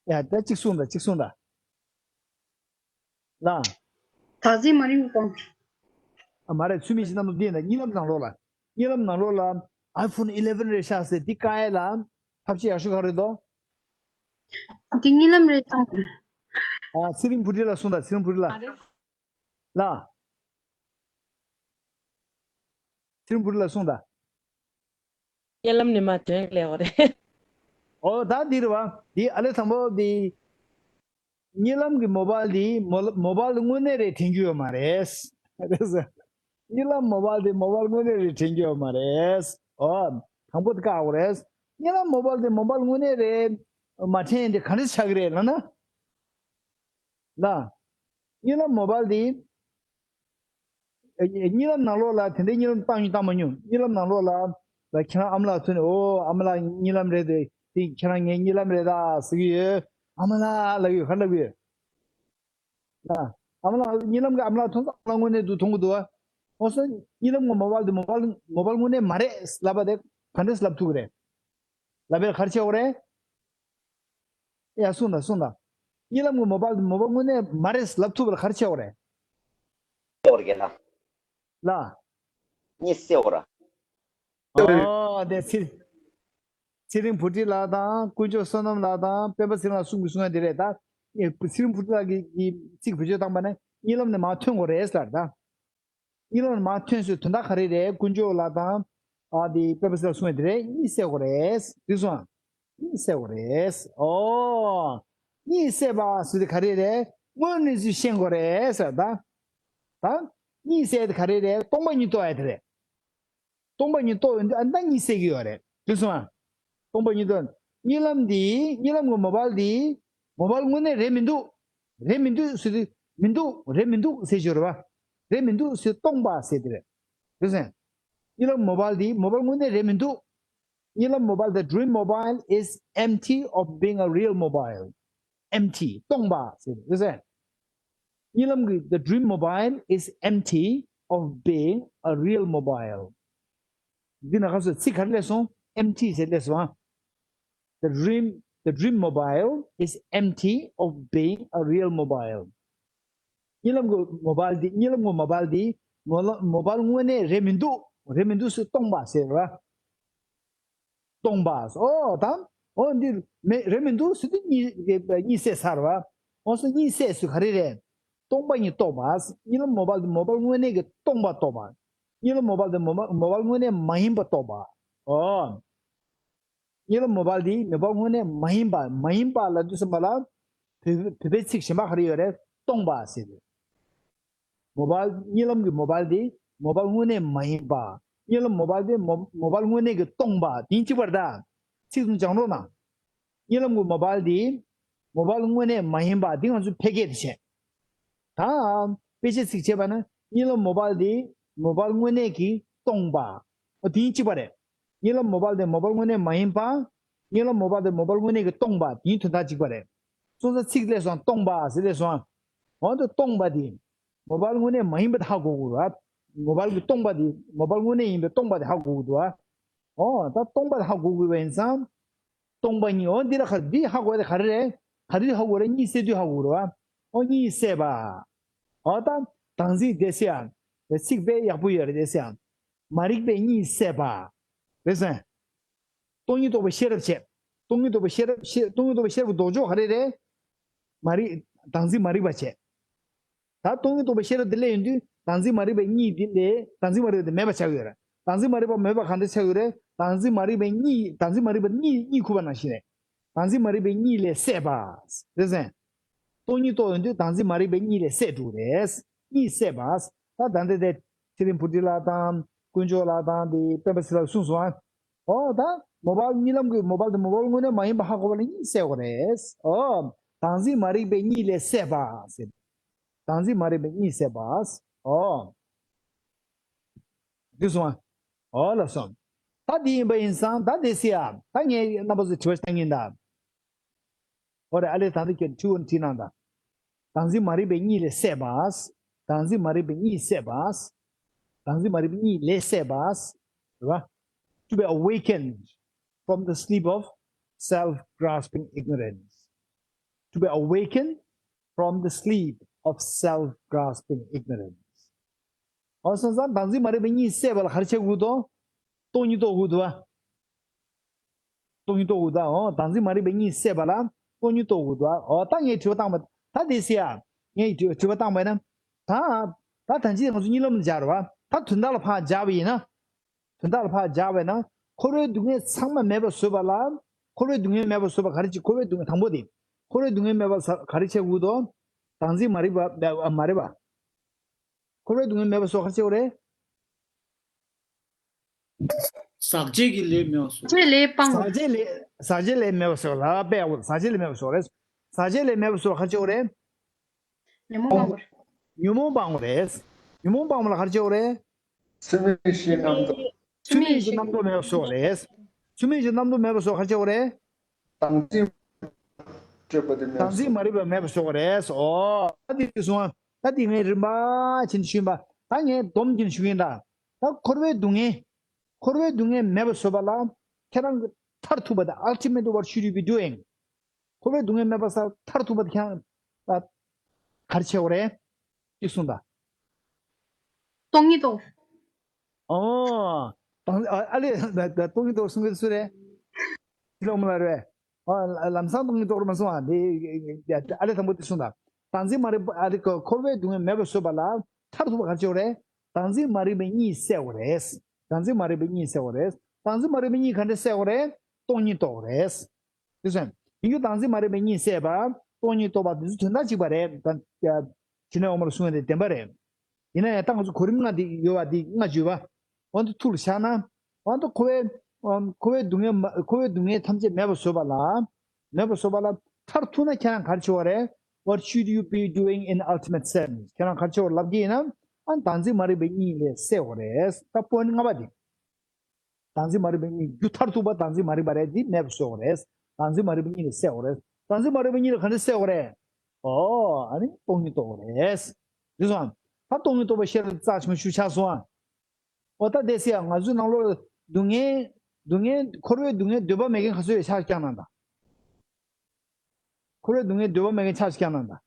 ཡ་ད་གཅིག་གསུངས་དང་གཅིག་གསུངས་དང་། ལ། བདག་འཛིན་མ་རིག་པ་སྤོང་། ཨ་མ་རེད། ཚུལ་མིན་གྱི་རྣམ་རྟོག་འདི་ཡིན་ན་གཉིད་ལམ་ནང་ལོགས་ལ། གཉིད་ལམ་ནང་ལོགས་ལ་ཨའི་ཕོན་ཨི་ལེ་ཝན་རེད་ཤག་ཟེར་འདི་བཀག་ཡ་ལ་ཐབས་ཤེས་ཡག་ཤོས་ག་རེ་འདུག་འདི་གཉིད་ལམ་རེད་དང་། ཨ་ཚེ་རིང་བུ་ཁྲིད་ལ་གསུངས་དང་། ཚེ་རིང་བུ་ཁྲིད་ལ། ལ། ཚེ་རིང་བུ་ཁྲིད་ལ་གསུངས་དང་། གཉིད་ལམ་ནི་མ་དོན་ལས་འོ་རེད། ཨོ་ད་འདི་རེད་བ། འདི་ཨ་ལེ་དང་པོ་འདི། གཉིད་ལམ་གྱི་མོ་བལ་འདི་མོ་མོ་བལ་དངོས་གནས་རེད་དྲན་རྒྱུ་ཡོད་མ་རེད། གཉིད་ལམ་མོ་བལ་འདི་མོ་བལ་དངོས་གནས་རེད་དྲན་རྒྱུ་ཡོད་མ་རེད། ཨོ། དང་པོ་དེ་བཀག་དགོས་རེད། གཉིད་ལམ་མོ་བལ་འདི་མོ་བལ་དངོས་གནས་རེད། མ་འཕྲད་དེ་ག་འདྲ་ཆགས་ཀྱི་རེད་ལབ་ན། ལ། གཉིད་ལམ་མོ་བཱལ་དེ། གཉིད་ལམ་ནང་ལོགས་ལ་དེ་འདྲའི་གཉིད་ལམ་བཏང་མྱོང་བཏང་མ་མྱོང་། གཉིད་ལམ་ནང་ལོགས་ལ། ལ་ཁྱེད་རང་ཨ་མ་ལགས་ཐུག་ནས་ཨོ་ཨ་མ་ལགས་གཉིད་ལམ་རེད་དེ་དེ་ཁྱེད་རང་ངའི་གཉིད་ལམ་རེད་ད་ཟེར་གྱི་ཡོད། ཨ་མ་ལགས་ལབ་ཀྱི་ཡོད། ག་རེ་ལབ་ཀྱི་ཡོད། ལ། ཨ་མ་ལགས་གཉིད་ལམ་གྱི་ཨ་མ་ལགས་མཐོང་ཙང་ཨ་མ་ལགས་དངོས་གནས་འདུག་མཐོང་གི་འདུག་ཨ། ཨོ་སོ། གཉིད་ལམ་གྱི་མོ་བཱལ་དེ་མོ་བཱལ་མོ་བཱལ་དངོས་གནས་མ་རེད་ལབ་པ་དེ་ག་འདྲས་ལབ་ཐུབ་ཀྱི་རེད། ལབ་པས་ག་རེ་བྱེད་དགོས་རེད། ཡ་གསུངས་དང་གསུངས་དང་། གཉིད་ལམ་གྱི་མོ་བཱལ་དེ་མོ་བཱལ་དངོས་གནས་མ་རེད་ལབ་ཐུབ་པ་ལ་ག་རེ་བྱེད་དགོས་རེད། གསལ་བོར་རྒྱལ་ལ། ལ། གཉིད་གསལ་བོར། ཨོ་དེ་ཚེ་ཚེ་རིང་བུ་ཁྲིད་ལགས་དང་དཀོན་མཆོག་བསོད་ནམས་ལགས་དང་སྤེན་པ་ཚེ་རིང་ལགས་གསུང་གི་གསུང་ཡ་དེ་རེད་ད། ཚེ་རིང་བུ་ཁྲིད་ལགས་ཀྱིས་ཀྱིས་ཚིག་བེད་སྤྱོད་བཏང་པ་ནི་གཉིད་ལམ་ནས་མར་ཐོན་དགོས་རེད་ཟེར་ད། གཉིད་ལམ་ནས་མར་ཐོན་སའི་དོན་དག་ག་རེ་རེད། དཀོན་མཆོག་ལགས་དང་ཨ་དེ་སྤེན་པ་ཚེ་རིང་ལགས་གསུང་ཡ་དེ་རེད། གཉིད་སད་དགོས་རེད་འདི་གསུང་། གཉིད་སད་དགོས་རེད། ཨོ། གཉིད་སད་པ་ཟེར་དེ་ག་རེ་རེད། དངོས་གནས་ཚུལ་ཤེས་དགོས་རེད་ཟེར་ད། ད། གཉིད་སད་དེ་ག་རེ་རེད། སྟོང་པ་ཉིད་རྟོགས་ཡ་དེ་རེད། སྟོང་པ་ཉིད་རྟོགས་ཡོང་དུས་ཨ་ནི་ད་གཉིད་སད་ཀྱི་ཡོད་རེད་དེ་སོང་ཨ། སྟོང་པ་ཉིད་རྟོགས། གཉིད་ལམ་འདི་གཉིད་ལམ་གྱི་མོ་བཱལ་འདི་མོ་བཱལ་དངོས་གནས་རེད་མི་འདུག་རེད་མི་འདུག་ཟེར་དུས་མི་འདུག་རེད་མི་འདུག་ཟེར་ཞོར་བ། རེད་མི་འདུག་ཟེར་སྟོང་པ་ཟེར་དེ་རེད། དེ་སོང་ཨ། གཉིད་ལམ་མོ་བཱལ་འདི་མོ་བཱལ་དངོས་གནས་རེད་མི་འདུག་གཉིད་ལམ་མོ་བཱལ། The dream mobile is empty of being a real mobile. Empty. སྟོང་པ་ཟེར་དེ་སོང་ཨ། གཉིད་ལམ་གྱི་the dream mobile is empty of being a real mobile. འདི་ན་ཁ་སོ་ཚིག་ག་རེ་སླེབས་སོང་། empty ཟེར་སླེབས་སོང་ཨ། The dream, the dream mobile is empty of being a real mobile. གཉིད་ལམ་གྱི་མོ་བཱལ་འདི་གཉིད་ལམ་གྱི་མོ་བཱལ་འདི་མོ་ལ་མོ་བཱལ་དངོས་གནས་རེད་མི་འདུག་རེད་མི་འདུག་ཟེར་སྟོང་པ་ཟེར་བ། སྟོང་པ། ཨོ་ད། ཨོ་འདི་མེད་རེད་མི་འདུག་ཟེར་དུས་གཉིད་གཉིད་སད་ཚར་བ། ཨོ་སོ་གཉིད་སད་ཟེར་ག་རེ་རེད། སྟོང་པ་ཉིད་རྟོགས་པ། གཉིད་ལམ་མོ་བཱལ་དེ་མོ་བཱལ་དངོས་གནས་ཀྱི་སྟོང་པ་རྟོགས་པ། གཉིད་ལམ་མོ་བཱལ་དེ་མོ་བཱལ་མོ་བཱལ་དངོས་གནས་མ་ཡིན་པ་རྟོགས་པ། ཨོ། གཉིད་ལམ་མོ་བཱལ་དེ་མོ་བཱལ་དངོས་གནས་མ་ཡིན་པ། མ་ཡིན་པ་ལབ་དུས་ཙམ་པ་ལ། བོད་བོད་པའི་ཚིག་གཞན་པ་ག་རེ་ཡོད་རེད། སྟོང་པ་ཟེར་དུས། མོ་བཱལ་གཉིད་ལམ་གྱི་མོ་བཱལ་དེ་མོ་བཱལ་དངོས་གནས་མ་ཡིན་པ། གཉིད་ལམ་མོ་བཱལ་དེ་མོ་མོ་བཱལ་དངོས་གནས་ཀྱི་སྟོང་པ་དེ་གཅིག་པ་རེད་ད། ཚིག་ཙམ་སྦྱང་རོགས་གནང་། གཉིད་ལམ་གྱི་མོ་བཱལ་དེ་མོ་བཱལ་དངོས་གནས་མ་ཡིན་པ་དེ་ང་ཚོས་ཕལ་སྐད་དུ་བྱས། ད། དཔེ་ཆ་ཚིག་བྱས་པ་ན་གཉིད་ལམ་མོ་བཱལ་དེ་མོ་བཱལ་དངོས་གནས་ཀྱི་སྟོང་པ། ཨོ་དེ་གཉིས་གཅིག་པ་རེད། གཉིད་ལམ་མོ་བཱལ་དེ་མོ་བཱལ་དངོས་གནས་མ་ཡིན་པ། གཉིད་ལམ་མོ་བཱལ་དེ་མོ་བཱལ་དངོས་གནས་ཀྱི་སྟོང་པ་དེ་གཉིས་དོན་དག་གཅིག་པ་རེད། སོང་ཙང་ཚིག་སླེབས་སོང་སྟོང་པ་ཟེར་སླེབས་སོང་། འོ་དེ་སྟོང་པ་དེ། མོ་བཱལ་དངོས་གནས་མ་ཡིན་པ་དེ་ཧ་གོ་དགོས་རེད་བ། མོ་བཱལ་གྱི་སྟོང་པ་དེ་མོ་བཱལ་དངོས་གནས་ཡིན་པའི་སྟོང་པ་དེ་ཧ་གོ་དགོས་འདུག་བ། འོ་ད་སྟོང་པ་དེ་ཧ་གོ་དགོས་པ་ཡིན་ཙང་། སྟོང་པ་ཉིད། འོ་འདི་ལ་ག་འདི་ཧ་གོ་ཡ་དེ་ག་རེ་རེད། ག་དུས་ཧ་གོ་རེད། གཉིད་སད་དུས་ཧ་གོ་རེད་བ། འོ་གཉིད་སད་པ། འོ་ད། དང་ཚིག་དེ་སེ་ཡ། ཚིག་དཔེ་ཡག་པོ་ཡོད་རེད་དེ་སེ་ཡ། མ་རིག་པའི་གཉིད་སད་པ། རེད་སེ། སྟོང་ཉིད་རྟོགས་པའི་ཤེས་རབ་བྱས། སྟོང་ཉིད་རྟོགས་པའི་ཤེས་རབ་ཤེས་སྟོང་ཉིད་རྟོགས་པའི་ཤེས་རབ་ལྡོག་ཕྱོགས་ག་རེ་རེད། མ་རིག་དང་ཚིག་མ་རིག་པ་བྱས། ད་སྟོང་ཉིད་རྟོགས་པའི་ཤེས་རབ་དེ་སླེབས་ཡོང་དུས་དང་ཚིག་མ་རིག་པའི་གཉིད་དེ་ལས་དང་ཚིག་མ་རིག་པ་དེ་མེད་པ་ཆགས་ཡོད་རེད། དང་ཚིག་མ་རིག་པ་མེད་པ་གང་འདྲ་ཆགས་ཡོད་རེད། དང་ཚིག་མ་རིག་པའི་གཉིད་དང་ཚིག་མ་རིག་པ་གཉིད་གཉིད་ཁུག་པ་ནང་བཞིན་རེད། དང་ཚིག་མ་རིག་པའི་གཉིད་ལས་སད་པ། རེད་སེ། སྟོང་ཉིད་རྟོགས་ཡོང་དུས་དང་ཚིག་མ་རིག་པའི་གཉིད་ལས་སད་འགྲོ་རེད། གཉིད་སད་པ། ད་ད་འདི་དེ་ཚེ་རིང་བུ་ཁྲིད་ལགས་དང་དཀོན་མཆོག་ལགས་དང་དེ་སྤེན་པ་ཚེ་ལགས་གསུངས་སོང་ཨ། ཨོ་ད་མོ་བཱལ་གཉིད་ལམ་གྱི་མོ་བཱལ་དེ་མོ་བཱལ་དངོས་གནས་མ་ཡིན་པ་ཧ་གོ་བ་ལ་གཉིད་སད་དགོས་རེད། ཨོ། དང་ཚིག་མ་རིག་པའི་གཉིད་ལས་སད་པ་ཟེར། དང་ཚིག་མ་རིག་པའི་གཉིད་སད་པ། ཨོ། འདི་སོང་ཨ། ཨོ་ལ་སོང་། ད་འདི་ཡིན་པ་ཡིན་ཙང་ད་འདི་སི་ཨ། ད་ངས་རྣམ་པ་ཚོ་དྲི་བ་བཏང་གིན་ད། ཨོ་རེད། ཨ་ལས་ད་འདི་ཁྱོད་དྲི་བ་དྲིས་གནང་ད། དང་ཚིག་མ་རིག་པའི་གཉིད་ལས་སད་པ། དང་ཚིག་མ་རིག་པའི་གཉིད་སད་པ། དང་ཚིག་མ་རིག་པའི་གཉིད་ལས་སད་པ། རེད་བ། To be awakened from the sleep of self-grasping ignorance. To be awakened from the sleep of self-grasping ignorance. ཨོ་སོང་ཙང་དང་ཚིག་མ་རིག་པའི་གཉིད་སད་པ་ལ་ག་རེ་བྱེད་དགོས་འདུག་སྟོང་ཉིད་རྟོགས་དགོས་འདུག་བ། སྟོང་ཉིད་རྟོགས་དགོས་འདུག་ཨོ་དང་ཚིག་མ་རིག་པའི་གཉིད་སད་པ་ལ་སྟོང་ཉིད་རྟོགས་དགོས་འདུག་ཨོ་ད་ངས་དྲི་བ་བཏང་བ་ད་དེ་སི་ཡ། ངས་དྲི་དྲི་བ་བཏང་བ་ཡིན་ན། ད། ད་ད་ཅི་ང་ཚོ་གཉིད་ལམ་ལ་སྦྱར་བ། ད་དོན་དག་ལ་ཕར་སྦྱར་བ་ཡིན་ན། དོན་དག་ལ་ཕར་སྦྱར་བས་ན། འཁོར་བའི་སྡུག་བསྔལ་ཚང་མ་མེད་པར་བཟོས་པ་ལ། འཁོར་བའི་སྡུག་བསྔལ་མེད་པར་བཟོས་པ་ག་རེ་བྱེད། འཁོར་བའི་སྡུག་བསྔལ་དང་པོ་དེ། འཁོར་བའི་སྡུག་བསྔལ་མེད་པར་ག་རེ་བྱེད་དགོས་དོ། དང་ཚིག་མ་རིག་པ་མ་རེད་པ། འཁོར་བའི་སྡུག་བསྔལ་མེད་པར་བཟོ་ག་རེ་བྱེད་དགོས་རེད། ཟག་བཅས་ཀྱི་ལས་མེད་པ་བཟོ། ཟག་བཅས་ལས་སྤང་བ། ཟག་བཅས་ལས་ཟག་བཅས་ལས་མེད་པ་བཟོ་ལ་དཔེ་ཡག་པོ། ཟག་བཅས་ལས་མེད་པ་བཟོ་རེད། ཟག་བཅས་ལས་མེད་པ་བཟོ་ག་རེ་བྱེད་དགོས་རེད། ཉོན་མོངས་སྤང་དགོས་རེད། ཉོན་མོངས་སྤང་དགོས་རེད། ཉོན་མོངས་སྤང་བ་ལ་ག་རེ་བྱེད་དགོས་རེད། ཚད་མེད་བཞིའི་རྣམ་རྟོག་ཚད་མེད་བཞིའི་རྣམ་རྟོག་མེད་པ་བཟོ་དགོས་རེད། ཚད་མེད་བཞིའི་རྣམ་རྟོག་མེད་པ་བཟོ་ག་རེ་བྱེད་དགོས་རེད། བདག་འཛིན་སྤྲོས་པ་དེ་མེད་བདག་འཛིན་མ་རིག་པ་མེད་པ་བཟོ་དགོས་རེད། ཨོ། ད་འདི་གསུང་བ། ད་འདི་ངས་རིམ་པ་བྱས་ནས་ཞུས་པ། ད་ངས་སྡོམ་བྱས་ནས་ཞུ་གི་ཡིན་ད། ད་འཁོར་བའི་སྡུག་བསྔལ། འཁོར་བའི་སྡུག་བསྔལ་མེད་པ་བཟོ་བ་ལ། ཁྱེད་རང་གི་མཐར་ཐུག་པ་དེ། Ultimate, what should you be doing? འཁོར་བའི་སྡུག་བསྔལ་མེད་པ་ས་མཐར་ཐུག་པ་དེ་ཁྱེད་རང་ལ་ག་རེ་བྱེད་དགོས་རེད། ཅིག་གསུངས་དང་། སྟོང་ཉིད་རྟོགས། ཨོ། སྟོང་ཨ་ཨ་ལས་ད་ད་སྟོང་ཉིད་རྟོགས་གསུང་གི་སུ་རེད། ཕྱི་ལོགས་མི་ལ་རེད། ཨ་ལམ་སང་སྟོང་ཉིད་རྟོགས་རེད་མ་གསུང་ཨ། དེ་ཨ་ལས་དང་པོ་དེ་གསུངས་དང་། བདག་འཛིན་མ་རིག་པ་ཨ་རིག་འཁོར་བའི་སྡུག་བསྔལ་མེད་པར་བཟོས་པ་ལ་མཐར་ཐུག་པ་ག་རེ་བྱེད་དགོས་རེད། བདག་འཛིན་མ་རིག་པའི་གཉིད་སད་དགོས་རེད། བདག་འཛིན་མ་རིག་པའི་གཉིད་སད་དགོས་རེད། བདག་འཛིན་མ་རིག་པའི་གཉིད་ག་འདྲ་སད་དགོས་རེད། སྟོང་ཉིད་རྟོགས་དགོས་རེད། དེ་ཚོ་ཡིན་རྒྱུ་བདག་འཛིན་མ་རིག་པའི་གཉིད་སད་པ། སྟོང་ཉིད་རྟོགས་པ་དེ་ཚོ་དོན་དག་གཅིག་པ་རེད། ད་ཡ། ཕྱི་ནས་འོག་མར་གསུངས་ཡོད་དེ་བདེན་པ་རེད། ཡིན་ན་ཡང་ད་ང་ཚོ་གོ་རིམ་ལྔ་དེ་ཡོད་པ་དེ་ལྔ་བརྗོད་པ། འོ་འདི་ཐུགས་ལ་བཞག་ན། འོ་འདི་འཁོར་བའི་འཁོར་བའི་སྡུག་བསྔལ་མ་འཁོར་བའི་སྡུག་བསྔལ་ཐམས་ཅད་མེད་པར་བཟོས་པ་ལ། མེད་པར་བཟོས་པ་ལ་མཐར་ཐུག་ན་ཁྱེད་རང་ག་རེ་བྱེད་དགོས་རེད། What should you be doing in ultimate sadness? ཁྱེད་རང་ག་རེ་བྱེད་དགོས་ལབ་ཀྱི་ཡིན་ན། ཨ་བདག་འཛིན་མ་རིག་པའི་གཉིད་ལས་སད་དགོས་རེད། ད་པོ་ཡིན་ལྔ་པ་དེ། བདག་འཛིན་མ་རིག་པའི་གཉིད། རྒྱུ་མཐར་ཐུག་པ་བདག་འཛིན་མ་རིག་པ་རེད། འདི་མེད་པ་བཟོ་དགོས་རེད། བདག་འཛིན་མ་རིག་པའི་གཉིད་ལས་སད་དགོས་རེད། བདག་འཛིན་མ་རིག་པའི་གཉིད་ལས་ག་འདྲ་སད་དགོས་རེད། ཨོ། ཨ་ནི་སྟོང་ཉིད་རྟོགས་དགོས་རེད། འདི་སོང་ཨ། ད་སྟོང་ཉིད་རྟོགས་པ་ཤེས་རབ་རྩ་ཆེན་པོ་ཞིག་ཆགས་སོང་ཨ། ཨོ་ད་དེ་སེ་ཡ་ང་ཚོའི་ནང་ལོགས་སྡུག་བསྔལ་སྡུག་བསྔལ་འཁོར་བའི་སྡུག་བསྔལ་འདོད་པ་མེད་མཁན་ག་ཚོད་ཡོད་ཆ་རྐྱང་གནང་དང་། འཁོར་བའི་སྡུག་བསྔལ་འདོད་པ་མེད་མཁན་ཆ་རྐྱང་གནང་དང་།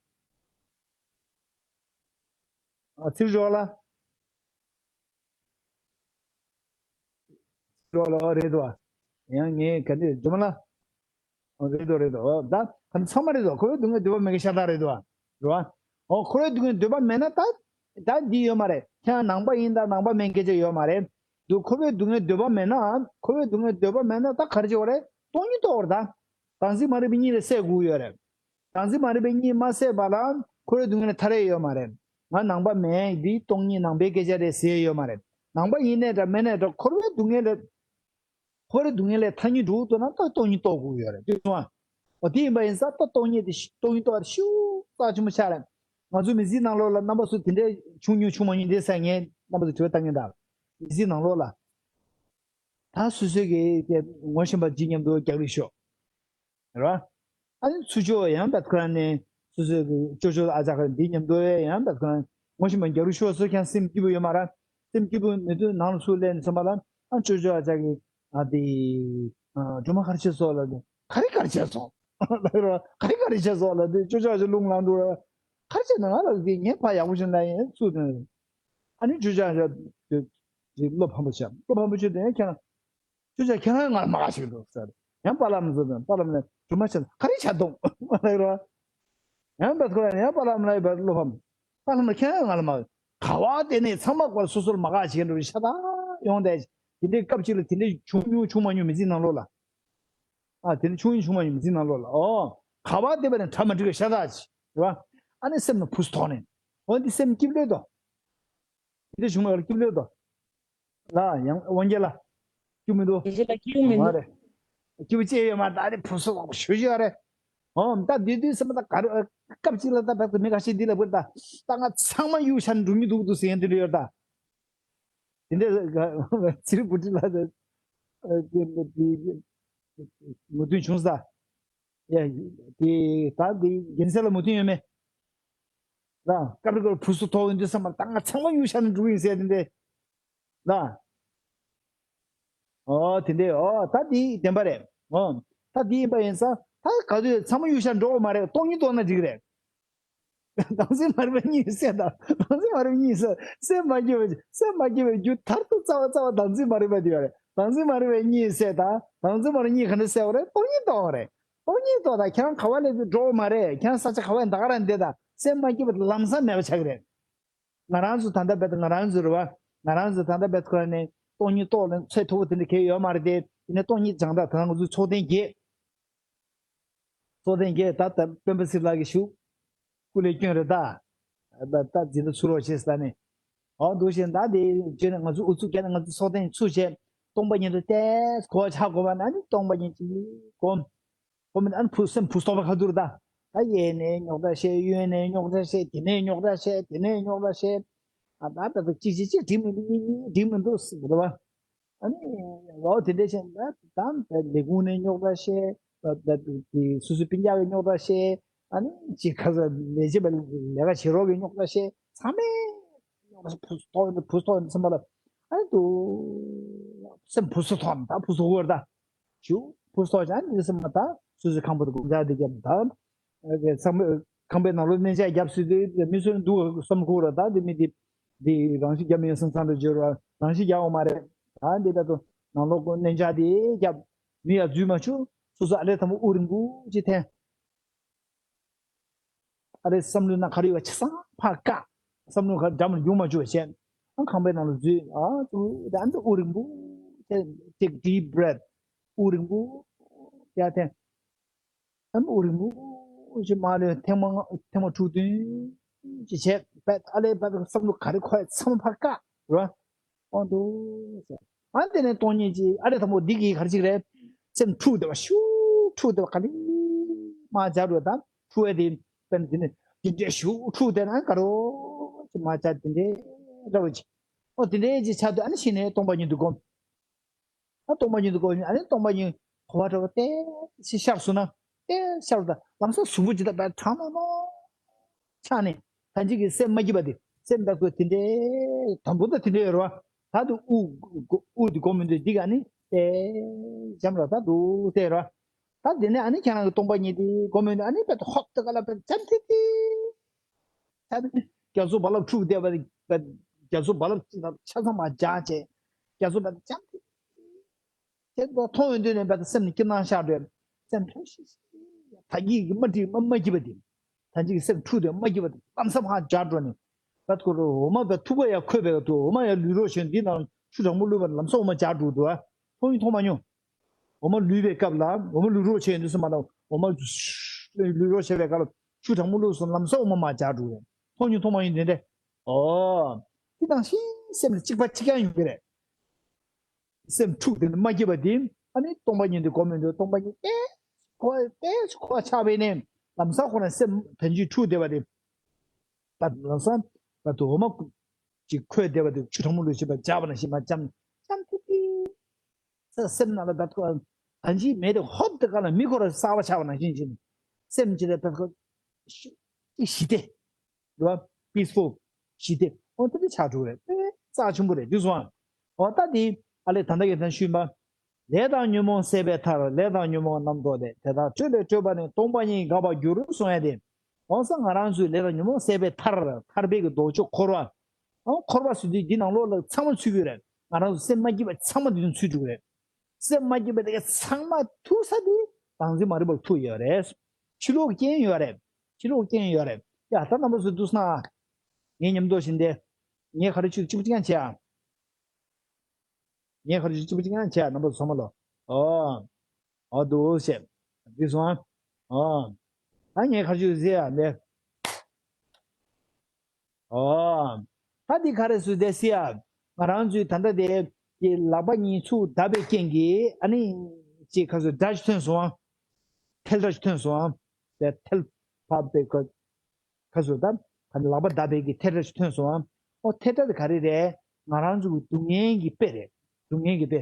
ཨ་ཚིག་འགྲོ་ལ། ལོ་ལོ་རེད་དོ། ཡང་ངས་ག་འདྲས་སྒྲོལ་མ་ལ། རེད་དོ་རེད་དོ། ད་ག་ཚང་མ་རེད་དོ། འཁོར་བའི་སྡུག་བསྔལ་འདོད་པ་མེད་མཁན་ཤ་སྟག་རེད་དོ། རེད་བ། འོ་འཁོར་བའི་སྡུག་བསྔལ་འདོད་པ་མེད་ན་ད། ད་འདི་ཡོད་མ་རེད། ཁྱེད་རང་ནང་པ་ཡིན་ད་ནང་པ་མིན་སྐད་ཆ་ཡོད་མ་རེད། འདུག་འཁོར་བའི་སྡུག་བསྔལ་འདོད་པ་མེད་ན། འཁོར་བའི་སྡུག་བསྔལ་འདོད་པ་མེད་ན་ད་ག་རེ་བྱེད་དགོས་རེད། སྟོང་ཉིད་རྟོགས་དགོས་རེད་ད། བདག་འཛིན་མ་རིག་པའི་གཉིད་ལས་སད་དགོས་ཡོད་རེད། བདག་འཛིན་མ་རིག་པའི་གཉིད་མ་སད་པ་ལ་འཁོར་བའི་སྡུག་བསྔལ་ལས་ཐར་ཡས་ཡོད་མ་རེད། ང་ནང་པ་མིན། འདི་སྟོང་ཉིད་ནང་པའི་སྐད་ཆ་རེད་ཟེར་ཡས་ཡོད་མ་རེད། ནང་པ་ཡིན་ནའི་འདྲ་མིན་ནའི་འདྲ་འཁོར་བའི་སྡུག་བསྔལ་ལས། འཁོར་བའི་སྡུག་བསྔལ་ལས་ཐར་སྙིང་འདོད་འདུག་ན་ད་སྟོང་ཉིད་རྟོགས་དགོས་ཡོད་རེད། དེ་སོང་ཨ། འོ་དེ་ཡིན་པ་ཡིན་ཙང་ད་སྟོང་ཉིད་དེ་སྟོང་ཉིད་རྟོགས་པ་ཤུགས་རྩ་ཆེན་པོ་ཆགས་རེད། ང་ཚོའི་མི་ཚེའི་ནང་ལོགས་ལ་རྣམ་པ་ཚོ་དེ་འདྲའི་བྱུང་མྱོང་བྱུང་མ་མྱོང་དེ་ས་ངས་རྣམ་པ་ཚོ་དྲི་བ་བཏང་གི་ཡིན་ད། མི་ཚེའི་ནང་ལོགས་ལ། ད་སོ་སོའི་གི་དེ་ངོ་ཤེས་པ་ཅིག་མཉམ་དུ་རྒྱག་རེས་ཤོག་རེད་བ། ཨ་ནི་ཚུར་ཕྱོགས་ཡང་བད་ཁོ་རང་ནས་སོ་སོའི་གི་ཅོ་ཅོ་ཨ་ཅག་གི་འདི་མཉམ་དུ་ཡང་བད་ཁོ་རང་ངོ་ཤེས་པ་རྒྱག་རེས་ཤོག་ཟེར་ཀྱང་སེམས་སྐྱིད་པོ་ཡོད་མ་རེད། སེམས་སྐྱིད་པོ་མེད་དུས་ནང་ལ་ཚུར་སླེབས་ནས་ཚང་མ་ལ་ཨ་ཅོ་ཅོ་ཨ་ཅག་གི་ཨ་དེ་སྒྲོལ་མ་ག་རེ་བྱས་སོང་ལབ་དུས་ག་རེ་ག་རེ་བྱས་སོང་ལབ་རེད་བ། ག་རེ་ག་རེ་བྱས་སོང་ལབ་དུས་ཅོ་ཅོ་ཨ་ཅག་རླུང་ལངས་འགྲོ་རེད་བ། ག་རེ་བྱས་ན་ང་ལ་དེ་ངས་ཕ་ཡག་པོ་ཞིག་ན་ཡིན་ཚུར་དོན་ཨ་ནི་ཅོ་ཅོ་ཨ་ཅག་དེ་བློ་ཕམ་པོ་བྱས་བློ་ཕམ་པོ་བྱས་དེ་ཁྱེད་རང་། ཁྱོད་ཅག་ཁྱེད་རང་ང་ལ་མ་དགའ་ཞིག་འདུག་ཟེར། ཡང་པཱ་ལགས་མི་ཚོ་དང་པཱ་ལགས་ནས་སྒྲོལ་མ་ཆེ་ན་ག་རེ་བྱ་གཏོང་མ་ལགས་རོ། ཡང་བད་ཁོ་ར་ཡང་པཱ་ལགས་མ་ལགས་བད་བློ་ཕམ། པཱ་ལགས་ན་ཁྱེད་རང་ང་ལ་མ་ག་བ་དེ་ནས་ཚང་མ་སྐོར་སོ་སོར་མ་དགའ་བྱེད་འགྲོ་བའི་ཤ་སྟག་ཡོང་དེ་དེ་འདྲའི་སྐབས་ཅིག་ལ་དེ་འདྲའི་བྱུང་མྱོང་བྱུང་མ་མྱོང་མི་ཚེའི་ནང་ལོགས་ལ། ཨ་དེ་འདྲ་བྱུང་མྱོང་བྱུང་མ་མྱོང་མི་ཚེའི་ནང་ལོགས་ལ་ཨོ། ག་བ་དེ་བ་ནས་གྲ་མ་འགྲིག་པའི་ཤ་སྟག་ཅིག་རེད་བ། ཨ་ནི་སེམས་ནང་ཕུ་སུ་ཐོག་ནས་འོ་འདི་སེམས་སྐྱིད་ལོས་དོ། དེ་འདྲ་བྱུང་བ་ལ་སྐྱིད་ལོས་དོ། ལ་ཡང་དབང་རྒྱལ་ལ། སྐྱུག་མི་འདུག་དེ་རྗེས་ལ་སྐྱུག་མི་མ་འདུག་རེད། སྐྱུག་ཅེས་ཡོད་མ་ད་རེ་ཕུ་སུ་ལོག་ཞུ་ཞུ་རེད། ཨོ་ད་དུས་དུས་སེམས་ད་ག་རེ་སྐབས་གཅིག་ལ་ད་བབ་ཏུ་མི་ཁ་ཤས་འདི་ལ་བུར་ད་ད་ང་ཚང་མ་གཡུག་ཤ་འགྲོ་མི་འདུག་འདུག་ཟེར་ཡང་དེ་འདྲ་ཡོད་ད། དེ་འདྲ་ཚིར་བུ་ཏི་ལ་ད་མོས་མཐུན་བྱུང་ས། ཡ་དེ་ད་དེ་རྒྱལ་སྲས་ལ་མོས་མཐུན་ཡོད་མེད། ད་སྐབས་རེ་སྐབས་རེ་ཕུ་སུ་ཐོག་ཡོང་དུས་སེམས་པ་ད་ང་ཚང་མ་གཡུག་ཤ་འགྲོ་ཡིན་ཟེར་དེ་འདྲ། ལ། ཨོ་དེ་འདྲས་ཨོ་ད་འདི་བདེན་པ་རེད། ཨོ་ད་འདི་ཡིན་པ་ཡིན་ཙང་ད་ག་དུས་ཚང་མ་གཡུག་ཤ་འགྲོ་གི་མ་རེད། སྟོང་ཉིད་རྟོགས་ན་འགྲིག་རེད། བདག་འཛིན་མ་རིག་པའི་གཉིད་སད་དང་བདག་འཛིན་མ་རིག་པའི་གཉིད་སད་སེམས་མ་སྐྱིད་པའི་སེམས་མ་སྐྱིད་པའི་རྒྱུ་མཐར་ཐུག་རྩ་བ་རྩ་བ་བདག་འཛིན་མ་རིག་པ་དེ་ཡོད་རེད། བདག་འཛིན་མ་རིག་པའི་གཉིད་སད་དང་བདག་འཛིན་མ་རིག་གཉིད་ག་འདྲ་སད་པ་རེད། སྟོང་ཉིད་རྟོགས་པ་རེད། སྟོང་ཉིད་རྟོགས་དང་ཁྱེད་རང་ག་བ་སླེབས་དུས་འགྲོ་གི་མ་རེད། ཁྱེད་རང་ས་ཆ་ག་བ་ཡིན་ད་ག་རང་བསྡད་དང་སེམས་མ་སྐྱིད་པ་དེ་ལམ་སང་མེད་པ་ཆགས་ཀྱི་རེད། ང་རང་ཚོ་ད་ལྟ་བེད་ང་རང་ཚོ་རེད་བ། ང་རང་ཚོ་ད་ལྟ་བེད་ཁོ་ར་ནས་སྟོང་ཉིད་རྟོགས་ལ་ཚད་མཐོ་པོ་དེ་འདྲ་གས་ཡོད་མ་རེད་དེ། ཡིན་ན་སྟོང་ཉིད་སྦྱང་དག་ད་ང་ཚོ་ཚོགས་ཐེངས་བརྒྱད། ཚོགས་ཐེངས་བརྒྱད་ད་ལྟ་སྤེན་པ་ཚེ་ལགས་ཀྱི་ཞུ། སྐུ་ལས་སྐྱོན་རེད་ད། ད་ད་འཛིན་གྲྭ་ཚུར་རོགས་བྱེད་ས་ནས། ཨོ་འདུག་བྱས་ད་དེ་བརྗོད་ནས་ང་ཚོ་ཨུ་ཚུགས་བརྒྱབ་ནས་ང་ཚོ་ཚོགས་ཐེངས་ཚུར་བྱས། སྟོང་པ་ཉིད་དུ་ཏོག་ཙམ་གོ་བ་ཆགས་དགོས་པ་ན་ནི་སྟོང་པ་ཉིད་ཅིག་གོམས། གོམས་ཨ་ནི་ཕུ་སེམས་ཕུ་སྟོགས་པ་ཁ་ཐུར་ད། ད་གཡས་ནས་རྙོག་དྲ་བཤད། གཡོན་ནས་རྙོག་དྲ་བཤད། དེ་ནས་རྙོག་དྲ་བཤད། དེ་ནས་རྙོག་དྲ་བཤད། ཨ་ད་ད་ད་གཅིག་གཅིག་གཅིག་འགྲིག་མི་འདུག་གཉིས་གཉིས་འགྲིག་མི་འདུག་ཟེར་བ། ཨ་ནི་འོ་དེ་འདྲ་བཤད་ན་ད་ད་ལས་ཁུངས་ནས་རྙོག་དྲ་བཤད། ད་ད་དེ་སོ་སོའི་སྤུན་ཀྱག་གི་རྙོག་དྲ་བཤད། ཨ་ནི་ཅིག་ཁ་ས་ལས་བྱེད་པ་ལས་ཀ་བྱེད་རོགས་ཀྱི་རྙོག་དྲ་བཤད། ཚང་མས་རྙོག་དྲ་ཕུ་སྟོགས་ཕུ་སྟོགས་ཡིན་ཚང་མ་ལ་ཨ་ནི་དུ་སེམས་ཕུ་སུ་ཐོག་ད་ཕུ་སུ་ཧོར་ད་ཞུ་ཕུ་སུ་ཐོག་ཅང་འདི་སེམས་མ་ད་སུ་སུ་ཁང་པ་དུ་དགོང་ཟ་དེ་རྒྱབ་ད་ཚང་མ་ཁང་པའི་ནང་ལོ་གནས་མཇལ་རྒྱབ་སུ་དེ་མི་སུ་འདུག་སམ་ཁུ་ར་ད་དེ་མི་དེ་དེ་རང་ཤི་རྒྱབ་མི་ཡོད་སང་སང་དུ་འབྱོར་བ་རང་ཤི་རྒྱབ་འོ་མ་རེད། ད་འདི་ད་དུ་ནང་ལོ་གནས་མཇལ་དེ་རྒྱབ་མི་ཡ་འཛུལ་མ་ཆུ་སུ་སུ་ཨ་ལེ་ཐ་མོ་ཨུ་རིང་གུ་ཅི་ཐེ། ཨ་རེ་བསམ་བློའི་ནང་ག་རེ་ཡོད་པ་ཆ་ཚང་ཕར་བཀག་བསམ་བློ་ག་འདྲ་མ་ཡོང་མ་བཅུག་བྱས། ཨ་ཁང་པའི་ནང་ལ་འཛུལ། ཨ་ཙུ་དེ་ཨ་ནི་ཨུ་རིང་པོ་བྱས། Take deep breath. ཨུ་རིང་པོ་བྱས་ཏེ། ཨ་ནི་ཨུ་རིང་པོ་ཞིག་མ་ལོས་ཐེངས་མ་ལྔ་ཐེངས་མ་དྲུག་བདུན་ཅིག་བྱས་པས་ཨ་ལས་པས་བསམ་བློ་ག་རེ་འཁོར་ཡ་ཚང་མ་ཕར་བཀག་རོ། ཨོ་འདུག་ཟེར། ཨ་དེ་ནས་སྟོང་ཉིད་ཀྱི་ཨ་རེ་དང་པོ་འདི་གིས་ག་རེ་ཅིག་རེད། སེམས་འཁྲུག་བསྡད་པ་ཤུགས་འཁྲུག་བསྡད་པ་ག་ལེ་མ་སྦྱར་རོ་དང་འཁྲུག་བས་དེ་དཔེར་ན་དེ་ནས་དེ་འདྲའི་ཤུགས་འཁྲུག་བསྡད་ན་ག་རོ་ཅིག་མ་སྦྱར་དེ་འདྲའི་འདྲ་བོ་ཅིག་ཨོ་དེ་འདྲའི་ཅིག་ཆགས་དུས་ཨ་ནི་ཤི་ནས་སྟོང་པ་ཉིད་དུ་སྒོམ། ཨ་སྟོང་པ་ཉིད་དུ་སྒོམ་ཨ་ནི་སྟོང་པ་ཉིད་གོ་བ་འདྲ་བོ་ཏེ་ཤི་ཤར་སོང་ན་ཏེ་ཤར་དང་ལམ་སང་གཟུགས་པོ་ཇི་ལྟར་བས་གྲང་མོག་མོག་ཆགས་ནས་ད་ཅིག་གི་སེམས་མ་སྐྱིད་པ་དེ་སེམས་དག་ཏུ་དེ་འདྲའི་དམ་པོ་དང་དེ་འདྲའི་ཡོད་རེད་བ། ད་དུ་དབུགས་དབུགས་དེ་སྒོམ་མི་འདུག་འདི་ག་ནི་ཏེ་འཇམ་ར་ད་འདུག་ཏེ་ར། ད་དེ་ནས་ཨ་ནི་ཁྱེད་རང་གི་སྟོང་པ་ཉིད་དེ་སྒོམ་མི་འདུག་ཨ་ནི་དཔེ་ཧོབ་ཏེ་ག་ལ་དཔེ་འཇམ་ཐིག་ཐིག་ད་ནི་རྒྱ་མཚོ་རྦ་རླབས་འཁྲུགས་བསྡད་པ་དེ་རྒྱ་མཚོ་རྦ་རླབས་ཅིག་ལ་ཆ་ཚང་མ་འཇགས་བྱས་རྒྱ་མཚོ་དཔེ་འཇམ་ཐིག་ཐིག་དེ་ཚོ་མཐོང་ཡོང་དུས་ནས་བས་སེམས་ནི་སྐྱིད་སྣང་ཤར་འགྲོ། སེམས་ལྷོད་ཤིག་ཤིག་ད་གིས་མ་འགྲིག་མ་མ་སྐྱིད་པ་དེ། ད་གིས་སེམས་འཁྲུག་དེ་མ་སྐྱིད་པ་དེ་ལམ་སང་ཕར་འཇགས་འགྲོ་ནས། བས་ཁོ་རོ་འོ་མ་བས་ཐུག་པ་ཡ་ཁོས་བས་འོ་མ་ཡ་ལུས་རོགས་བྱས་འདི་ནང་ཆུ་གྲང་མོ་བླུགས་པ་ལམ་སང་འོ་མ་འཇགས་འགྲོ་འདུག་ཨ། མཐོང་ཡིན་མཐོང་མ་མྱོང་། འོ་མ་ལུས་པའི་སྐབས་ལ་འོ་མ་ལུས་རོགས་བྱས་ཡོང་དུས་སུ་མ་ལ་འོ་མ་ལུས་རོགས་བྱས་པའི་སྐབས་ལ་ཆུ་གྲང་མོ་བླུགས་སོང་ལམ་སང་འོ་མ་མ་འཇགས་འགྲོ་རེད། མཐོང་ཡིན་མཐོང་མ་མྱོང་དེ་འདྲ། ཨོ། དེ་དང་ཤིང་སེམས་ལ་གཅིག་པ་གཅིག་རྐྱང་ཡོང་གི་རེད། སེམས་འཁྲུག་དེ་ནི་མ་སྐྱིད་པ་དེ་ཨ་ནི་སྟོང་པ་ཉིད་དུ་སྒོམ་མི་འདུག་སྟོང་པ་ཉིད་ཏེ་ཁོ་ཏེ་ཁོ་ཆགས་པས་ནས་ལམ་སང་ཁོ་ན་སེམས་དོན་གྱིས་འཁྲུག་བསྡད་པ་དེ་ད་ལམ་སང་ད་དུ་འོ་མ་ཅིག་ཁོས་བསྡད་པ་དེ་ཆུ་གྲང་མོ་ལུས་བྱེད་པ་འཇགས་པ་ནང་བཞིན་མ་འཇམ་འཇམ་ཐིག་ཐིག་ས་སེམས་ནང་ལ་ད་ཁོ་ད་ཅིག་མེད་དེ་ཧོབ་དེ་ག་ལ་མི་ཁོ་ར་གསར་པ་ཆགས་པ་ནང་བཞིན་བྱས་ནས་སེམས་ཅིག་ལ་ད་ཁོ་ཞི་བདེ། རེད་བ། peaceful ཞི་བདེ། ཨོ་ད་དེ་ཆགས་འགྲོ་རེད། དཔེ་རྩ་ཆེན་པོ་རེད་འདུག་སོང་། ཨོ་ད་དེ་ཨ་ལས་ད་ལྟ་ཡོད་ན་ཤུལ་མ། ལས་དང་ཉོན་མོངས་ཟད་པའི་མཐར། ལས་དང་ཉོན་མོངས་རྣམ་རྟོག་ལས། དེ་དག་སྤྲོས་ལས་སྤྲོས་པ་ནི། སྟོང་པ་ཉིད་འགག་པར་འགྱུར་གསུང་ཡ་དེ། ཨོ་ས་ང་རང་ཚོའི་ལས་དང་ཉོན་མོངས་ཟད་པའི་མཐར་ཐར་པའི་གི་ལྡོག་ཕྱོགས་འཁོར་བ། ཨོ་འཁོར་བ་ཟེར་དུས་འདི་ནང་ལོགས་ལ་ཚང་མ་ཚུད་ཀྱི་རེད། ང་རང་ཚོ་སེམས་མ་སྐྱིད་པ་ཚང་མ་འདི་ནང་ཚུད་འགྲོ་གི་རེད། སེམས་མ་སྐྱིད་པ་དེ་ག་ཚང་མ་ཐུག་ས་དེ་བདག་འཛིན་མ་རིག་པར་ཐུག་ཡོད་རེད། ཕྱི་ལོགས་རྐྱེན་ཡོད་རེད། ཕྱི་ལོགས་རྐྱེན་ཡོད་རེད། ཡ་ད་རྣམ་པ་ཚོ་འདུག་སེ་ན། ངའི་མཉམ་དུ་བཞིན་ཏེ། ངས་ག་རེ་བྱུས་གཅིག་པུ་གཅིག་རྐྱང་བྱས་ཨ། ངས་ག་རེ་བྱུས་གཅིག་པུ་གཅིག་རྐྱང་བྱས་ཨ་རྣམ་པ་ཚོ་ཚང་མ་ལོ། ཨོ། ཨོ་འདུག་སེ། འདི་སོང་ཨ། ཨོ། ད་ངས་ག་རེ་བྱུས་ཟེར་ཨ་འདི། ཨོ། ད་འདི་ག་རེ་སུ་དེ་སི་ཡ། ང་རང་ཚོའི་ད་ལྟ་དེ་གི་ལག་པ་གཉིས་ཚུར་བརྡབས་པའི་རྐྱེན་གྱིས་ཨ་ནི་ཅིག་ག་ཚོད་སྒྲ་ཞིག་ཐོན་སོང་ཨ། ཐལ་སྒྲ་ཞིག་ཐོན་སོང་ཨ། དེ་ཐལ་ཕབ་པའི་ག་ག་ཚོད་ད་ད་ལག་པ་བརྡབས་པའི་གི་ཐལ་སྒྲ་ཞིག་ཐོན་སོང་ཨ། ཨོ་ཐལ་སྒྲ་དེ་ག་རེ་རེད། ང་རང་ཚོ་གི་སྡུག་བསྔལ་གྱི་དཔེ་རེད། སྡུག་བསྔལ་གྱི་དཔེ།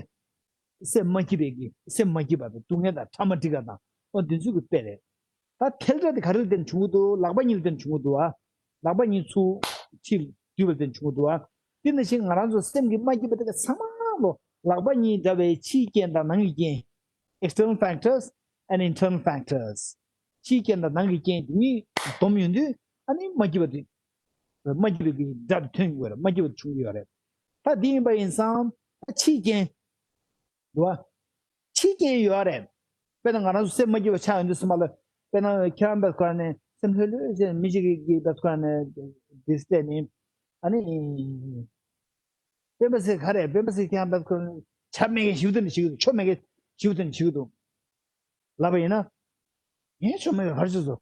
སེམས་མ་སྐྱིད་པའི་གི་སེམས་མ་སྐྱིད་པ་དང་སྡུག་བསྔལ་དང་ཕྲ་མ་འགྲིག་ག་དང་ཨོ་འདི་ཚོ་གི་དཔེ་རེད། ད་ཐལ་སྒྲ་དེ་ག་རེ་ལ་བརྟེན་བྱུང་གི་འདུག་ལག་པ་གཉིས་ལ་བརྟེན་བྱུང་གི་འདུག་ཨ། ལག་པ་གཉིས་ཚུར་ཕྱིར་བསྡུས་པ་ལ་བརྟེན་བྱུང་གི་འདུག་ཨ། དེ་ནང་བཞིན་ང་རང་ཚོ་སེམས་ཀྱི་མ་སྐྱིད་པ་དེ་ག་ཚང་མ་ལོ་ལག་པ་གཉིས་འདྲ་བའི་ཕྱིའི་རྐྱེན་དང་ནང་གི་རྐྱེན། external factors and internal factors། ཕྱིའི་རྐྱེན་དང་ནང་གི་རྐྱེན་དེ་གཉིས་བསྡོམས་ཡོང་དུས་ཨ་ནི་མ་སྐྱིད་པ་དེ། མ་སྐྱིད་པའི་གི་སྒྲ་དེ་ཐོན་ཡོང་གི་རེད། མ་སྐྱིད་པ་དེ་བྱུང་གི་ཡོད་རེད། ད་དེ་ཡིན་པ་ཡིན་ཙང་ད་ཕྱིའི་རྐྱེན། འདུག་བ། ཕྱིའི་རྐྱེན་ཡོད་རེད། དཔེར་ན་ང་རང་ཚོ་སེམས་མ་སྐྱིད་པ་ཆགས་ཡོང་དུས་སེམས་པ་ལ། དཔེར་ན་ཁྱེད་རང་བས་ཁོ་ནས་སེམས་ལྷོད་ལྷོད་བྱས་མི་གཅིག་གིས་བས་ཁོ་ནས་དེ་བལྟས་ནས། ཨ་ནི། སྤེན་པ་ཚེ་ག་རེ་སྤེན་པ་ཚེ་ཁྱེད་རང་བས་ཁོ་ནས་ཆ་མེད་མཁན་ཞིག་ཏུ་ནས་ཞིག་འདུག་ཆོ་མེད་མཁན་ཞིག་ཏུ་ནས་ཞིག་འདུག་ལབ་པ་ཡིན་ན། ངས་ཆོ་མེད་པའི་ཕར་ཕྱོགས་སུ།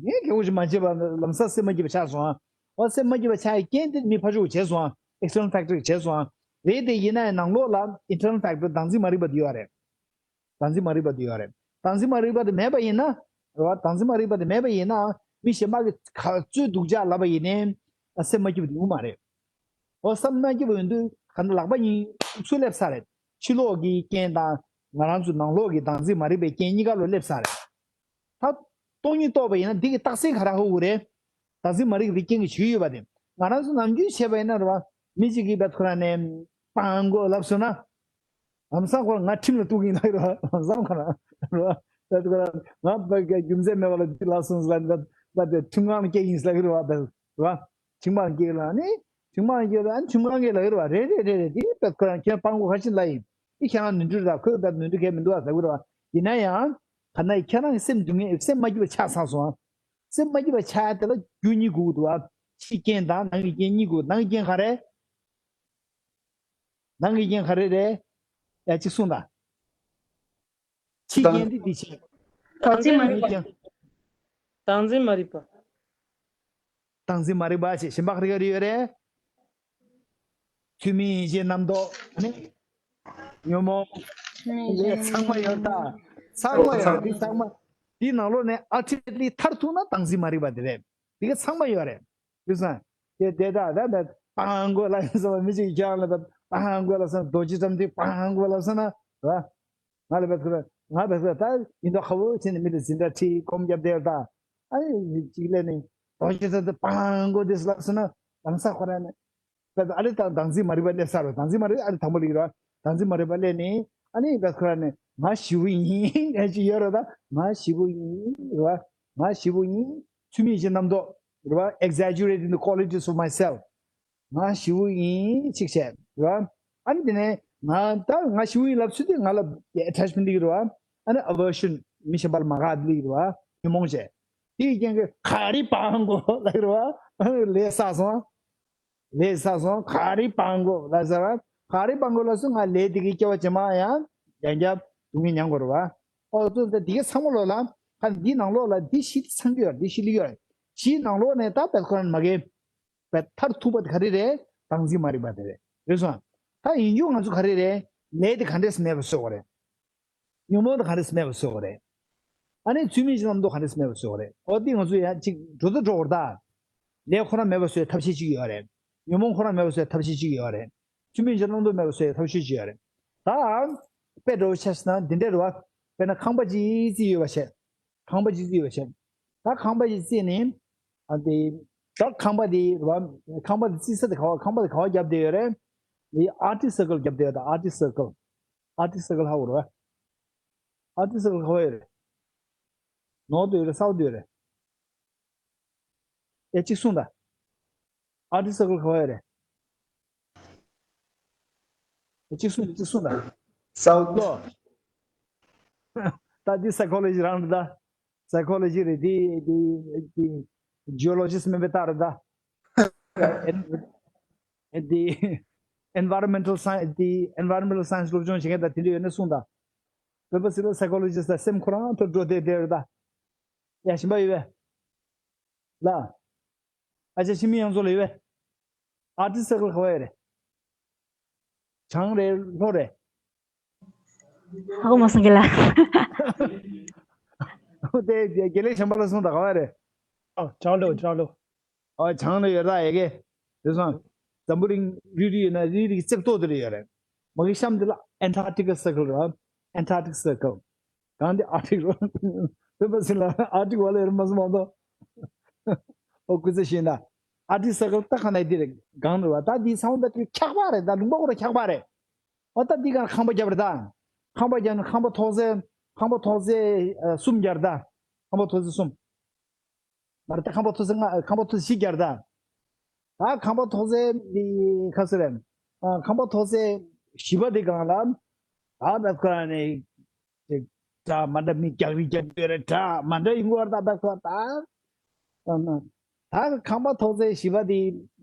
ངས་སྐྱེ་བོ་ཞིག་མ་བྱས་པ་ལམ་སང་སེམས་མ་སྐྱིད་པ་ཆགས་སོང་ཨ། འོ་སེམས་མ་སྐྱིད་པ་ཆགས་ཡའི་རྐྱེན་དེ་མི་ཕར་ཕྱོགས་བྱས་སོང་ཨ། external factor་བྱས་སོང་ཨ། རེད་དེ་ཡིན་ན་ཡང་ནང་ལོགས་ལ་internal factor བདག་འཛིན་མ་རིག་པ་དེ་ཡོད་རེད། བདག་འཛིན་མ་རིག་པ་དེ་ཡོད་རེད། བདག་འཛིན་མ་རིག་པ་དེ་མེད་པ་ཡིན་ན། རེད་བ། བདག་འཛིན་མ་རིག་པ་དེ་མེད་པ་ཡིན་ན། མི་གཞན་པ་གིས་ག་ཚོད་སྡུག་ཅག་ལབ་པ་ཡིན་ནའི་སེམས་མ་སྐྱིད་པ་དེ་ཡོང་མ་རེད། འོ་སེམས་མ་སྐྱིད་པ་ཡོང་དུས་ག་འདྲ་ལག་པ་གཉིས་ཚུར་སླེབས་ས་རེད། ཕྱི་ལོགས་ཀྱི་རྐྱེན་དང་ང་རང་ཚོ་ནང་ལོགས་ཀྱི་བདག་འཛིན་མ་རིག་པའི་རྐྱེན་གཉིས་ཀ་ལོ་སླེབས་ས་རེད། ད་སྟོང་ཉིད་རྟོགས་པ་ཡིན་ན་འདི་གི་རྟགས་མཚན་ག་རེ་ཧ་གོ་གི་རེད། བདག་འཛིན་མ་རིག་པའི་རྐྱེན་གྱིས་བྱུང་ཡོད་པ་དེ། ང་རང་ཚོ་ནམ་རྒྱུན་བྱས་པ་ཡིན་ན་རེད་བ། མི་གཅིག་གིས་བད་ཁོ་རང་ནས་སྤང་དགོས་ལབ་སོང་ན། ལམ་སང་ཁོ་རང་ང་ཁྲིམས་ལ་གཏུག་གིན་ལབ་རེད་བ། ལམ་སང་ཁོ་རང་རེད་བ། བད་ཁོ་རང་ང་བད་རྒྱུ་མཚན་མེད་པ་ལ་འདི་ལབ་སོང་ཟེར་ལབ་ལབ་དེ་ཁྲིམས་ཁང་ལ་སྐྱེལ་གིན་ཟེར་ལབ་ཀྱི་རེད་བ། བད་རེད་བ། ཁྲིམས་ཁང་ལ་སྐྱེལ་གི་ལབ་ནི། ཁྲིམས་ཁང་ལ་སྐྱེལ་ལབ་ཨ་ནི་ཁྲིམས་ཁང་གིས་ལབ་ཀྱི་རེད་བ། རེད་རེད་རེད་རེད། དེ་བད་ཁོ་རང་ཁྱེད་སྤང་དགོས་ཁ་ཤས་ལབ་ཡིན། འདི་ཁྱེད་རང་ནོར་འཁྲུལ་རེད། ཁོས་བད་ནོར་འཁྲུལ་གང་མི་འདུག་བ་ཟེར་གྱི་རེད་བ། ཡིན་ན་ཡང་། ག་ན་ཁྱེད་རང་གི་སེམས་སྡུག་བསྔལ་སེམས་མ་སྐྱིད་པ་ཆགས་ཚར་སོང་ཨ། སེམས་མ་སྐྱིད་པ་ཆགས་ཡ་དེ་ལ་རྒྱུ་གཉིས་དགོས་ཀྱི་འདུག་ཨ། ཕྱིའི་རྐྱེན་དང་ནང་གི་རྐྱེན་གཉིས་དགོས། ནང་གི་རྐྱེན་ག་རེ། ནང་གི་རྐྱེན་ག་རེ་རེད། ཡ་གཅིག་གསུངས་དང་། ཕྱིའི་རྐྱེན་དེ་དེ་བྱས། བདག་འཛིན་མ་ནང་རིག་གི་པ། རྐྱེན། བདག་འཛིན་མ་རིག་པ། བདག་འཛིན་མ་རིག་པ་ཞེས་གཞན་པ་ག་རེ་ག་རེ་ཡོད་རེད། ཚུལ་མིན་ཡིད་བྱེད་རྣམ་རྟོག་ཨ་ནི། ཉོན་མོངས། ཚུལ་མིན་ཡིད་བྱེད། ལས་ཚང་མ་ཡོད་ད། ཚང་མ་ཡོད་ཚང་། འདི་ཚང་མ། འདི་ནང་ལོགས་ནས་ultimately མཐར་ཐུག་ན་བདག་འཛིན་མ་རིག་པ་དེ་རེད། འདི་ག་ཚང་མ་ཡོད་རེད། དེ་སང་། དེ་དེ་དག་ད་ད་སྤང་དགོས་ལབ་ཡིན་ཟེར་བ་མི་གཅིག་ཀྱང་ལ་ད་སྤང་དགོས་ལབ་སོང་ན། རྡོ་རྗེ་ཙམ་དེ་སྤང་དགོས་ལབ་སོང་ན་རེད་བ། ང་ལ་བད་ཁོ་རང་ང་བད་ཁོ་རང་ད་ཡིན་མདོག་ཁ་པོ་བྱས་ནས་མི་ལ་འཛིན་གྲྭ་ཁྲིད་སྒོམ་རྒྱབ་བསྡད་ཡོད་ད། ཨ་ནི་གཅིག་ལས་ནི་རྡོ་རྗེ་ཙམ་དེ་སྤང་དགོས་དེ་ལབ་སོང་ན་ལམ་སང་ཁོ་རང་ནི། ད་ཨ་ལེ་ད་བདག་འཛིན་མ་རིག་པ་སླེབས་ས་རེད། བདག་འཛིན་མ་རིག་ཨ་ལེ་དང་པོ་ལ་ཡིན་ར། བདག་འཛིན་མ་རིག་པ་སླེབས་ནས་ཨ་ནི་བད་ཁོ་རང་ནས་ང་ཞི་བོ་ཡིན་ངས་ཅི་ཡོད་ར། ད་ང་ཞི་བོ་ཡིན་ར། ང་ཞི་བོ་ཡིན། ཚུལ་མིན་གྱི་རྣམ་རྟོག་རེད་བ། exaggerating the qualities of myself། ང་ཞི་བོ་ཡིན་ཅིག་བྱས་རེད་བ། ཨ་ནི་དེ་ནས་ང་ད་ང་ཞི་བོ་ཡིན་ལབ་ཚུལ་དེ་ང་ལ་attachment་འདི་རེད་བ། ཨ་ནི་aversion མི་གཞན་པ་ལ་མ་དགའ་འདི་རེད་བ། ཉོན་མོངས་བྱས། དེའི་རྐྱེན་གྱིས་ག་རེ་སྤང་དགོས་ལབ་རེད་བ། ལས་བསགས་སོང་། ལས་བསགས་སོང་། ག་རེ་སྤང་དགོས་ལབ་ཟེར་བ། ག་རེ་སྤང་དགོས་ལབ་སོང་། ང་ལས་དེ་གི་སྐྱེ་བ་རྗེས་མ་ཡང་ཡང་བསྐྱར་སྡུག་བསྔལ་མྱང་དགོས་རེད་བ། ཨོ་ཙོ་ད་དེ་ག་ཚང་མ་ལོག་ལ་ཁ་འདི་ནང་ལོགས་ལ་འདི་ཤི་ཚང་གི་ཡོད། འདི་ཤི་ལི་ཡོད། ཤི་ནང་ལོགས་ནས་ད་བད་ཁོ་རང་མ་གི་བད་མཐར་ཐུག་པ་དེ་ག་རེ་རེད། བདག་འཛིན་མ་རིག་པ་དེ་རེད། རེད་སོང་། ད་ཡིན་རྒྱུ་ང་ཚོ་ག་རེ་རེད། ལས་དེ་ག་འདྲས་མེད་པ་བཟོ་དགོས་རེད། ཉོན་མོངས་དེ་ག་འདྲས་མེད་པ་བཟོ་དགོས་རེད། ཨ་ནི་ཚུལ་མིན་གྱི་རྣམ་རྟོག་ག་འདྲས་མེད་པ་བཟོ་དགོས་རེད། ཨོ་དེ་ང་ཚོ་ཡང་ཅིག་འགྲོ་ད་འགྲོ་དགོས་རེད་ད། ལས་ཁོ་རང་མེད་པ་བཟོ་ཡའི་ཐབས་ཤེས་ཅིག་ཡོད་རེད། ཉོན་མོངས་ཁོ་རང་མེད་པ་བཟོ་ཡའི་ཐབས་ཤེས་ཅིག་ཡོད་རེད། ཚུལ་མིན་གྱི་རྣམ་རྟོག་མེད་པ་བཟོ་ཡའི་ཐབས་ཤེས་ཅིག་ཡོད་རེད། ད་དཔེ་འདྲ་བོ་ཆ་བཞག་ན་འདི་འདྲ་རེད་བ། དཔེར་ན་ཁང་པ་ཅིག་བརྩིགས་ཡོད་པ་བྱས། ཁང་པ་ཅིག་བརྩིགས་ཡོད་པ་བྱས། ད་ཁང་པ་ཅིག་བརྩིགས་ནས། ཨ་དེ། ད་ཁང་པ་དེ་རེད་བ། ཁང་པ་དེ་བརྩིགས་ས་དེ་ག་བ། ཁང་པ་དེ་ག་བ་བརྒྱབ་བསྡད་ཡོད་རེད། དེ་Arctic Circle བརྒྱབ་བསྡད་ཡོད་ད། Arctic Circle། Arctic Circle ཧ་གོ་རེད་བ། Arctic Circle ག་བ་ཡོད་རེད། North་ཡོད་རེད། South་ཡོད་རེད། ཡ་གཅིག་གསུངས་དང་། Arctic Circle ག་བ་ཡོད་རེད། ཡ་གཅིག་གསུངས་དང་། གཅིག་གསུངས་དང་། South་ལོ། ད་འདི་psychology་རང་རེད་ད། Psychology་རེད་འདི་འདི་འདི་geologist་མིན་པའི་རྟགས་རེད་ད། ཨེན་འདི་environmental science་འདི་environmental science་སློབ་སྦྱོང་བྱེད་མཁན་དང་དེ་འདྲ་ཡོད་ན་གསུངས་དང་། བོད་པ་ཟེར་ན་psychologist་ལ་སེམས་ཁོ་རང་ཐོག་འགྲོ་བསྡད་བསྡད་རེད་ད། ཡ་གཞན་པ་ཡོད་པས། ལ། ཨ་ཅག་ཤི་མི་ཡང་ཚོ་ལ་ཡོད་པས། Arctic Circle་ག་བ་ཡོད་རེད། བྱང་རེད་ལྷོ་རེད། ཧ་གོ་མ་སོང་གི་ལ། ཨོ་དེ་དགེ་ལེགས་གཞན་པ་ལ་གསུངས་དང་ག་བ་རེད། ཨ་བྱང་ལྷོ་བྱང་ལྷོ། ཨོ་བྱང་ལ་ཡོད་ར་ཡ་གི། དེ་སོང་། འཛམ་བུ་གླིང་རིལ་རིལ་ཡོད་ན་རིལ་རིལ་གྱི་རྩེ་ཏོག་དེ་ལ་ཡོད་རེད། མ་གི་གཤམ་དེ་ལ་Antarctica Circle་ར། Antarctic Circle། གང་དེ་Arctic་རོ། བོད་པ་ཟེར་ལ་Arctic་བ་ལ་ཡོད་རེད་མ་སོང་མ་གཏོགས། ཨོ་སྐུ་ཚེ་ཤེས་ན། Arctic Circle་ད་ག་ན་འདི་རེད་གང་རེད་བ། ད་འདི་ཚང་མ་ད་འཁྱག་པ་རེད་ད། ལུང་པ་ཁོ་ར་འཁྱག་པ་རེད། ཨོ་ད་འདི་ག་ཁང་པ་བརྒྱབ་རེད་ད། ཁང་པ་བརྒྱབ་ན་ཁང་པ་ཐོག་ཚད། ཁང་པ་ཐོག་ཚད་ཨ་གསུམ་བརྒྱབ་རེད་ད། ཁང་པ་ཐོག་ཚད་གསུམ། མ་རེད་ད། ཁང་པ་ཐོག་ཚད་ལྔ། ཁང་པ་ཐོག་ཚད་བཞི་བརྒྱབ་རེད་ད། ད་ཁང་པ་ཐོག་ཚད་འདི་ག་ཚོད་རེད། ཨ་ཁང་པ་ཐོག་ཚད་བཞི་པ་འདི་སྒང་ལ། ད་ད་ཁོ་རང་ནས་ཅིག་ད་མ་འདྲ་མི་རྒྱག་རེས་རྒྱག་གི་ཡོད་རེད་ད། མ་འདྲ་ཡིན་གོ་རེད་ད། ད་ཁོ་ད། ད་ཁང་པ་ཐོག་ཚད་བཞི་པ་དེ་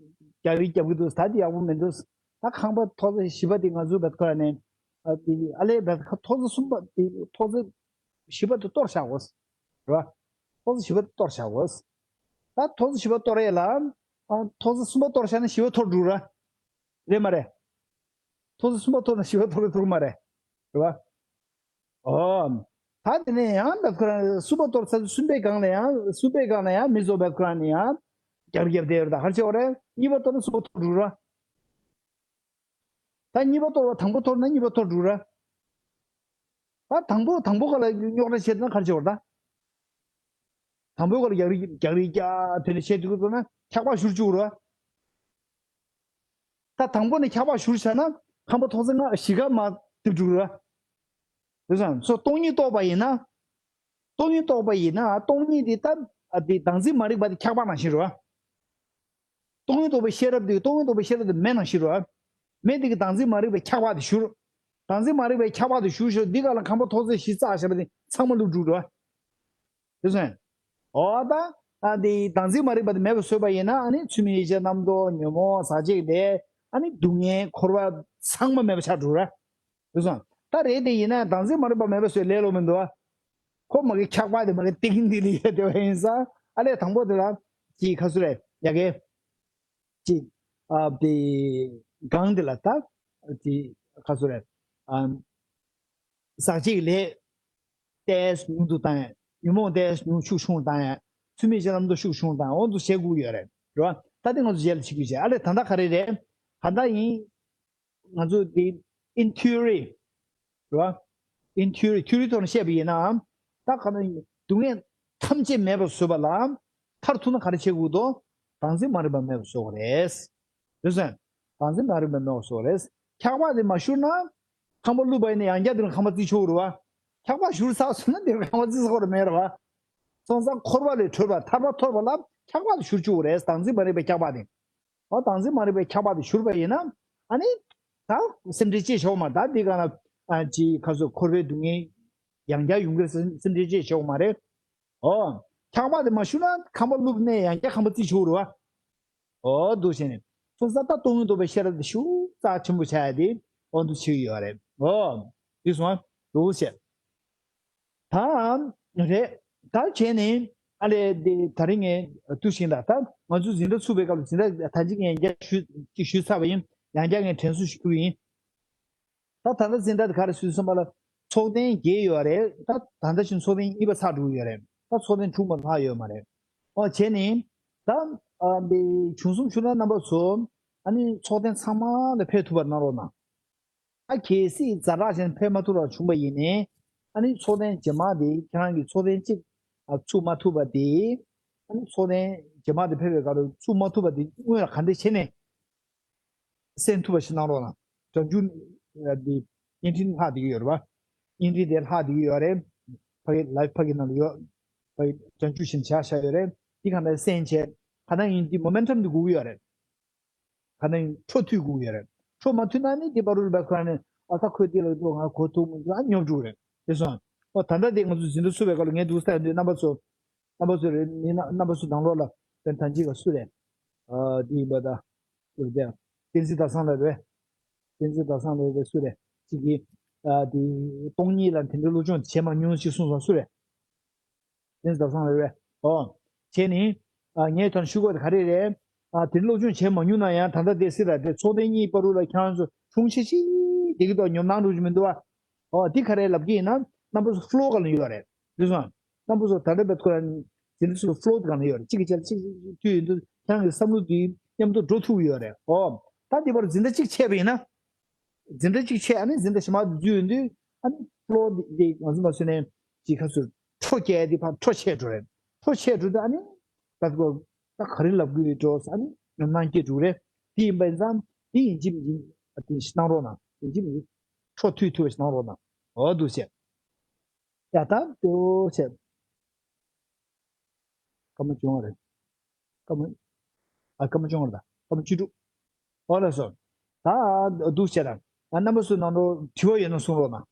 རྒྱག་རེས་རྒྱག་གི་འདུག་ད་དེ་ཡག་པོ་མི་འདུག་ད་ཁང་པ་ཐོག་ཚད་བཞི་པ་དེ་ང་ཚོ་བད་ཁོ་ར་ནས་ཨ་དེ་ཨ་ལས་བད་ཐོག་ཚད་གསུམ་པ་དེ་ཐོག་ཚད་བཞི་པ་དེ་གཏོར་བཞག་དགོས། རེད་བ། ཐོག་ཚད་བཞི་པ་དེ་གཏོར་བཞག་དགོས། ད་ཐོག་ཚད་བཞི་པ་གཏོར་ཡས་ལ་ཨ་ཐོག་ཚད་གསུམ་པ་གཏོར་བཞག་ན་བཞི་པ་འཐོར་འགྲོ་ར། རེད་མ་རེད། ཐོག་ཚད་གསུམ་པ་ཐོབ་ན་བཞི་པ་ཐོབ་ལ་ཐོབ་མ་རེད། རེད་བ། ཨོ། ད་དེ་ནས་ཡང་བེད་ཁོ་རང་གསུམ་པ་ཐོབ་ཚར་གསུམ་པའི་སྒང་ལ་ཡང་གསུམ་པའི་སྒང་ལ་ཡང་མི་བཟོ་བེད་ཁོ་རང་ནས་ཡང་རྒྱག་རྒྱབ་བསྡད་ཡོད་རེད། ད་ག་རེ་བྱེད་དགོས་རེད། གཉིས་པ་ཐོབ་ན་གསུམ་པ་ཐོབ་འགྲོ་ར། ད་གཉིས་པ་ཐོབ་པ་དང་པོ་ཐོབ་ན་གཉིས་པ་ཐོབ་འགྲོ་ར། ད་དང་པོ་དང་པོ་ག་ལ་རྙོག་དྲ་བྱེད་ན་ག་རེ་བྱེད་དགོས་རེད་ད། དང་པོའི་སྐོར་ལ་རྒྱག་རེས་རྒྱག་རེས་རྒྱག་དེ་ནས་བཤད་དུས་ཚོད་ན་འཁྱག་པ་བཞུར་བཅུག་རོ། ད་དང་པོ་ནས་འཁྱག་པ་བཞུར་བྱས་ན་ཁམ་པ་ཐོག་ཚད་ལྔ་བཞི་ཀ་མ་ཐེབས་འགྲོ་རོ། དེ་སོང་སོ་སྟོང་ཉིད་རྟོགས་པ་ཡིན་ན། སྟོང་ཉིད་རྟོགས་པ་ཡིན་ན་སྟོང་ཉིད་དེ་ད་དེ་བདག་འཛིན་མ་རིག་པ་དེ་འཁྱག་པ་ནང་བཞིན་རོ། སྟོང་ཉིད་རྟོགས་པའི་ཤེས་རབ་དེ་སྟོང་ཉིད་རྟོགས་པའི་ཤེས་རབ་དེ་མེ་ནང་བཞིན་རོ། མེ་དེ་གི་བདག་འཛིན་མ་རིག་པའི་འཁྱག་པ་དེ་བཞུར། བདག་འཛིན་མ་རིག་པའི་འཁྱག་པ་དེ་བཞུར་ཞོར་འདི་ག་ལ་ཁམ་པ་ཐོག་ཚད་བཞི་རྩ་བཞག་པ་དེ་ཚང་མ་བླུགས་འགྲོ་རོ། དེ་སོང་། འོ་ད། ཨ་འདི་བདག་འཛིན་མ་རིག་པ་དེ་མེད་པར་བཟོས་པ་ཡིན་ན་ཨ་ནི་ཚུལ་མིན་ཡིད་ཆེས་རྣམ་རྟོག་ཉོན་མོངས་ཟག་བཅས་ལས་ཨ་ནི་སྡུག་བསྔལ་འཁོར་བ་ཚང་མ་མེད་པ་ཆགས་འགྲོ་ར། དེ་སོང་། ད་རེད་དེ་ཡིན་ན་བདག་འཛིན་མ་རིག་པ་མེད་པ་བཟོས་ལས་སླ་པོ་མི་འདུག་ཨ། ཁོ་མ་གི་འཁྱག་པ་དེ་མ་གི་ཏིང་འདི་ལ་ཡོད་དེ་བ་ཡིན་ས་ཨ་ལས་དང་པོ་དེ་ལ་ཅི་ག་སུ་རེད་ཡ་གི་ཅི་ཨ་དེ་གང་དེ་ལ་ད་ཅི་ག་སུ་རེད་ཨ། ཟག་བཅས་ལས་ཏོག་ཙམ་ཉུང་དུ་བཏང་ཡ། ཉོན་མོངས་ཏོག་ཙམ་ཉུང་ཤུགས་ཆུང་བཏང་ཡ། ཚུལ་མིན་ཡིད་ཆེས་རྣམ་རྟོག་ཤུགས་ཆུང་བཏང་ཡ། འོ་འདུག་བྱེད་དགོས་ཡོད་རེད། རེད་བ། ད་དེ་ང་ཚོ་རྗེས་ལ་བྱེད་དགོས་བྱས་ཨ་ལས་ད་ལྟ་ག་རེ་རེད། ད་ལྟ་ཡིན། ང་ཚོ་དེ་in theory རེད་བ། in theory theory ཐོག་ནས་བཤད་པ་ཡིན་ནའང་ད་ག་ནས་སྡུག་བསྔལ་ཐམས་ཅད་མེད་པར་བཟོས་པ་ལ་མཐར་ཐུག་ན་ག་རེ་བྱེད་དགོས་འདུག་བདག་འཛིན་མ་རིག་པ་མེད་པར་བཟོ་དགོས་རེད། དེ་སོང་། བདག་འཛིན་མ་རིག་པ་མེད་པར་བཟོ་དགོས་རེད། འཁྱག་པ་དེ་མ་བཞུར་ན། ཁང་པ་བླུགས་པ་ཡིན་ན་ཡང་བསྐྱར་དེ་ལ་ཁང་པ་བརྩིགས་ཆོག་རེད་བ། འཁྱག་པ་བཞུར་ཚར་སོང་ན་དེ་ལ་ཁང་པ་བརྩིགས་ས་ཁོ་ར་མེད་རེད་བ། སོང་ཙང་འཁོར་བ་ལས་གྲོལ་བ་ཐར་པ་ཐོབ་པ་ལ་འཁྱག་པ་དེ་བཞུར་བཅུག་དགོས་རེད། བདག་འཛིན་མ་རིག་པའི་འཁྱག་པ་དེ། ཨ་བདག་འཛིན་མ་རིག་པའི་འཁྱག་པ་དེ་བཞུར་བ་ཡིན་ན་ཨ་ནི། ད་སེམས་ཁྲལ་ཅི་བྱེད་ཆོག་མ་རེད། ད་འདི་ག་ན་ཨ་ཅི་ཁ་སོ་འཁོར་བའི་སྡུག་བསྔལ་ཡང་བསྐྱར་ཡོང་གི་རེད་སེམས་ཁྲལ་ཅི་བྱེད་ཆོག་མ་རེད། ཨོ། འཁྱག་པ་དེ་མ་བཞུར་ན་ཁང་པ་བླུགས་ནས་ཡང་བསྐྱར་ཁང་པ་བརྩིགས་ཆོག་རེད་བ། ཨོ་འདུག་བྱས་ནས་སོང་ཙང་ད་སྟོང་ཉིད་རྟོགས་པའི་ཤེས་རབ་དེ་ཤུགས་རྩ་ཆེན་པོ་ཆགས་ཡ་དེ་ཨོ་འདུག་བྱེད་ཀྱི་ཡོད་རེད། ཨོ། འདུག་སོང་ཨ་འདུག་བྱས། ད་རེད། ད་བྱས་ནས་ཨ་ལས་འདི་ད་རིང་ངས་བསྡུ་ཞིང་ལ་ད་ང་ཚོ་འཛིན་གྲྭ་ཚུགས་པའི་སྐབས་ལ་འཛིན་གྲྭ་ད་ཅིག་ངས་ཡང་བསྐྱར་ཞུས་ཅིག་ཞུས་ཚར་བ་ཡིན། ཡང་བསྐྱར་ངས་དྲན་གསོ་ཞུ་གི་ཡིན། ད་ད་ལྟ་འཛིན་གྲྭ་དེ་ག་རེ་ཞུས་སོང་བ་ལ་ཚོགས་ཐེངས་བརྒྱད་ཡོད་རེད། ད་ད་ལྟ་བཞིན་ཚོགས་ཐེངས་གཉིས་པ་ཚར་འགྲོ་གི་ཡོད་རེད། ད་ཚོགས་ཐེངས་དྲུག་མ་ལྷག་ཡོད་མ་རེད། ཨོ་བྱས་ནས་ད་ཨ་འདི་བྱུང་སོང་བྱུང་ན་རྣམ་པ་ཚོ་ཨ་ནི་ཚོགས་ཐེངས་ཚང་མ་ལ་ཕེབས་ཐུབ་པ་གནང་རོགས་གནང་། ད་གལ་སྲིད་ཛ་དྲག་ཅན་ཕེབས་མ་ཐུབ་པ་བྱུང་བ་ཡིན་ནའི་ཨ་ནི་ཚོགས་ཐེངས་རྗེས་མ་དེ་ཁྱེད་རང་གི་ཚོགས་ཐེངས་གཅིག་ཨ་ཚུགས་མ་ཐུབ་པ་དེ་ཨ་ནི་ཚོགས་ཐེངས་རྗེས་མ་དེ་ཕེབས་པའི་སྐབས་ལ་ཚུགས་མ་ཐུབ་པ་དེ་སྔོན་ལ་ག་འདྲ་བྱས་ནས་གསན་ཐུབ་པ་ཞིག་གནང་རོགས་གནང་། གྲ་འགྲུལ་ཨ་དེ་བརྙན་འཕྲིན་ལྷག་བསྡད་ཀྱི་ཡོད་རེད་པ། བརྙན་འཕྲིན་དེ་ལྷག་བསྡད་ཀྱི་ཡོད་རེད། ཕ་གི་live་ཕ་གི་ནང་ལ་ཡོད། ཕ་གི་གྲ་འགྲུལ་བཞིན་བྱ་བཞག་ཡོད་རེད། འདི་གང་ལྟར་གསན་བྱས་ག་ན་ཡིན་འདི་momentum འདི་དགོས་ཀྱི་ཡོད་རེད། ག་ནས་འཕྲོ་མཐུད་དགོས་ཀྱི་ཡོད་རེད། འཕྲོ་མ་མཐུད་ན་ནི་དེ་བར་དུ་ལ་ཁོ་ནས་ཨ་ད་ཁོས་དེ་ལ་འགྲོ་ང་གོ་ཐུབ་མི་འདུག་ཨ་ཉོབ་འགྲོ་རེད་དེ་སོང་། ཨོ་ད་ལྟ་དེ་ང་ཚོ་འཛིན་གྲྭ་ཚུགས་པའི་སྐབས་ལ་ངས་འདུག་ས་ཡོད་འདུག་རྣམ་པ་ཚོ། རྣམ་པ་ཚོ་རེད་མི་རྣམ་པ་ཚོ་ནང་ལོགས་ལ་དཔེ་ཐང་ཅིག་ག་སུ་རེད། ཨ་དེ་ཡིན་པ་ད། དེ་བསྟན་འཛིན་ཟླ་བཟང་ལགས་རེད། བསྟན་འཛིན་ཟླ་བཟང་ལགས་རེད་སུ་རེད་ཅིག་གིས། ཨ་དེ་སྟོང་ཉིད་ལ་དེ་འདྲའི་སློབ་སྦྱོང་བྱས་མ་མྱོང་ཅིག་གསུངས་སོང་སུ་རེད། དེ་ཟླ་བཟང་རེད་པས། ཨོ། བྱས་ནི། ཨ་ངས་ད་ཞུ་དགོས་དེ་ག་རེ་རེད། ཨ་དེ་སློབ་སྦྱོང་བྱས་མ་མྱོང་ན་ཡང་ད་ལྟ་དེ་སྲིད་ལ་དེ་ཚོགས་ཐེངས་གཉིས་བར་དུ་ལ་ཁྱེད་རང་ཚོ་ཆུང་ཆེ་ཆེ་དེ་གི་ཐོག་ཉོབ་སྣང་འགྲོ་གི་མི་འདུག་ཨ། ཨོ་དེ་ག་རེ་ལབ་ཀྱི་ཡིན་ན་རྣམ་པ་ཚོ་flow་ག་ལ་ཡོད་རེད། དེ་སོང་། རྣམ་པ་ཚོ་ད་ལྟ་བས་ཁོ་རང་འཛིན་གྲྭ་ཚོ་flow་ག་ལ་ཡོད་རེད། གཅིག་གི་ཆ་ལ་གཅིག་གཅིག་མཐུད་ཡོང་དུས་ཁྱེད་རང་གི་བསམ་བློ་དེ་མཉམ་དུ་འགྲོ་ཐུབ་ཀྱི་ཡོད་རེད། ཨོ། ད་དེ་བར་འཛིན་གྲྭ་གཅིག་ཆད་པ་ཡིན་ན། འཛིན་གྲྭ་གཅིག་ཆད་ཨ་ནི་འཛིན་གྲྭ་ཞིག་མར་འཛུལ་ཡོང་དུས་ཨ་ནི་flow་འདི་འདི་ང་ཚོ་མ་སུ་ནས་ཅིག་ཁ་སུ་འཕྲོ་སྐྱེལ་འདི་ཕར་འཕྲོ་ཆད་འགྲོ་རེད། འཕྲོ་ཆད་འགྲོ་དུས་ཨ་ནི་ད་ཚོ་ད་ག་རེ་ལབ་དགོས་ཡོད་འགྲོ་ས་ཨ་ནི་ཉམས་སྣང་སྐྱེ་འགྲོ་རེད། དེ་ཡིན་པ་ཡིན་ཙང་དེ་ཡིན་གཅིག་མིན་གཅིག་ཨ་དེ་ཞིག་གནང་རོགས་གནང་། ཡིན་གཅིག་མིན་གཅིག་འཕྲོ་མཐུད་ཐུབ་པ་ཞིག་གནང་རོགས་གནང་། འོ་འདུག་བྱས། ཡ་ད་འདུག་བྱས། སྐར་མ་བཅོ་ལྔ་རེད། སྐར་མ། ཨ་སྐར་མ་བཅོ་ལྔ་རེད་ད། སྐར་མ་བཅུ་དྲུག་འོ་ལགས་སོ། ད་འདུག་བྱས་དང་། ཨ་རྣམ་པ་ཚོའི་ནང་དུ་དྲི་བ་ཡོད་ན་གསུང་རོགས་གནང་།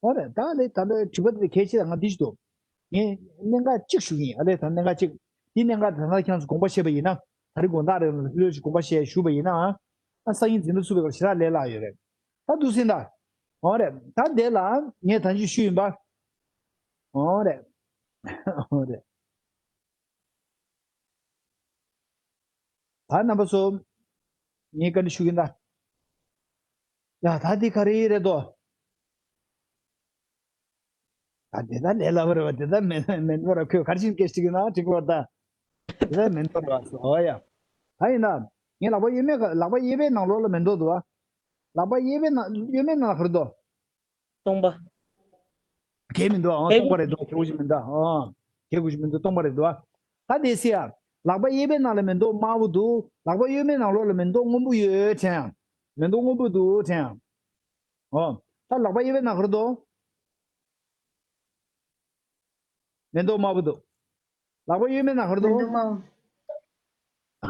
འོ་རེད་ད་ལས་ད་ལྟ་དྲི་བ་དེ་གལ་ཆེ་ད་ང་འདི་ཞིག་འདུག་ངས་གནད་འགག་གཅིག་ཞུ་གི་ཡིན། ཨ་ལས་ད་གནད་འགག་གཅིག་འདི་གནད་འགག་ད་ལྟ་ཁྱེད་ཚོ་དགོངས་པ་བཞེས་པ་ཡིན་ན། ད་རེས་དགོང་དག་རེད་ལ་ལྷོད་ལྷོད་ཞིག་དགོངས་པ་བཞེས་ཞུས་པ་ཡིན་ན། ཨ་སང་ཉིན་འཛིན་གྲྭ་ཚུགས་པའི་སྐབས་ཞེ་དྲག་ལས་སླ་ཡོད་རེད། ད་འདུག་སེ་ད། འོ་རེད་ད་དེ་ལ་ངས་ད་ཅི་ཞུས་ཡིན་པ། འོ་རེད། འོ་རེད། ད་རྣམ་པ་ཚོ། ངས་བཀའ་འདྲི་ཞུ་གི་ཡིན་ད། ཡ་ད་འདི་ག་རེ་རེད་དོ། ད་དེ་ད་ལས་སླ་པོ་རེད་བ། དེ་ད་མེད་མེད་པ་ར། ཁོས་ག་རེ་བྱས་ནས་སྐད་ཆ་དྲིས་ཀྱི་ན་འགྲིག་པ་ད། དེ་ད་མེད་པ་ར། ཨོ་ཡ། ད་ཡིན་ན་ངས་ལག་པ་གཡས་མའི་ལག་པ་གཡས་པའི་ནང་ལོགས་ལ་མེ་ཏོག་འདུག་བ། ལག་པ་གཡས་པའི་ནང་གཡོན་མའི་ནང་ལ་ག་རེ་འདུག་སྟོང་པ། གས་མི་འདུག་ཨང་། གས་སྟོང་པ་རེད་འདུག་གས་དགོས་ཀྱི་མི་འདུག་ཨང་། གས་དགོས་ཀྱི་མི་འདུག་སྟོང་པ་རེད་འདུག་ད་དེ་སི་ཡ། ལག་པ་གཡས་པའི་ནང་ལ་མེ་ཏོག་དམར་པོ་འདུག་ལག་པ་གཡོན་མའི་ནང་ལོགས་ལ་མེ་ཏོག་སྔོན་པོ་ཡོད་དྲན་ཡང་། མེ་ཏོག་སྔོན་པོ་འདུག་དྲན་ཡང་། ཨོ། ད་ལག་པ་གཡས་པའི་ནང་ག་རེ་འདུག་མེ་ཏོག་དམར་པོ་འདུག་ལག་པ་གཡོན་མའི་ནང་ག་རེ་འདུག་མེ་ཏོག་དམར་པོ།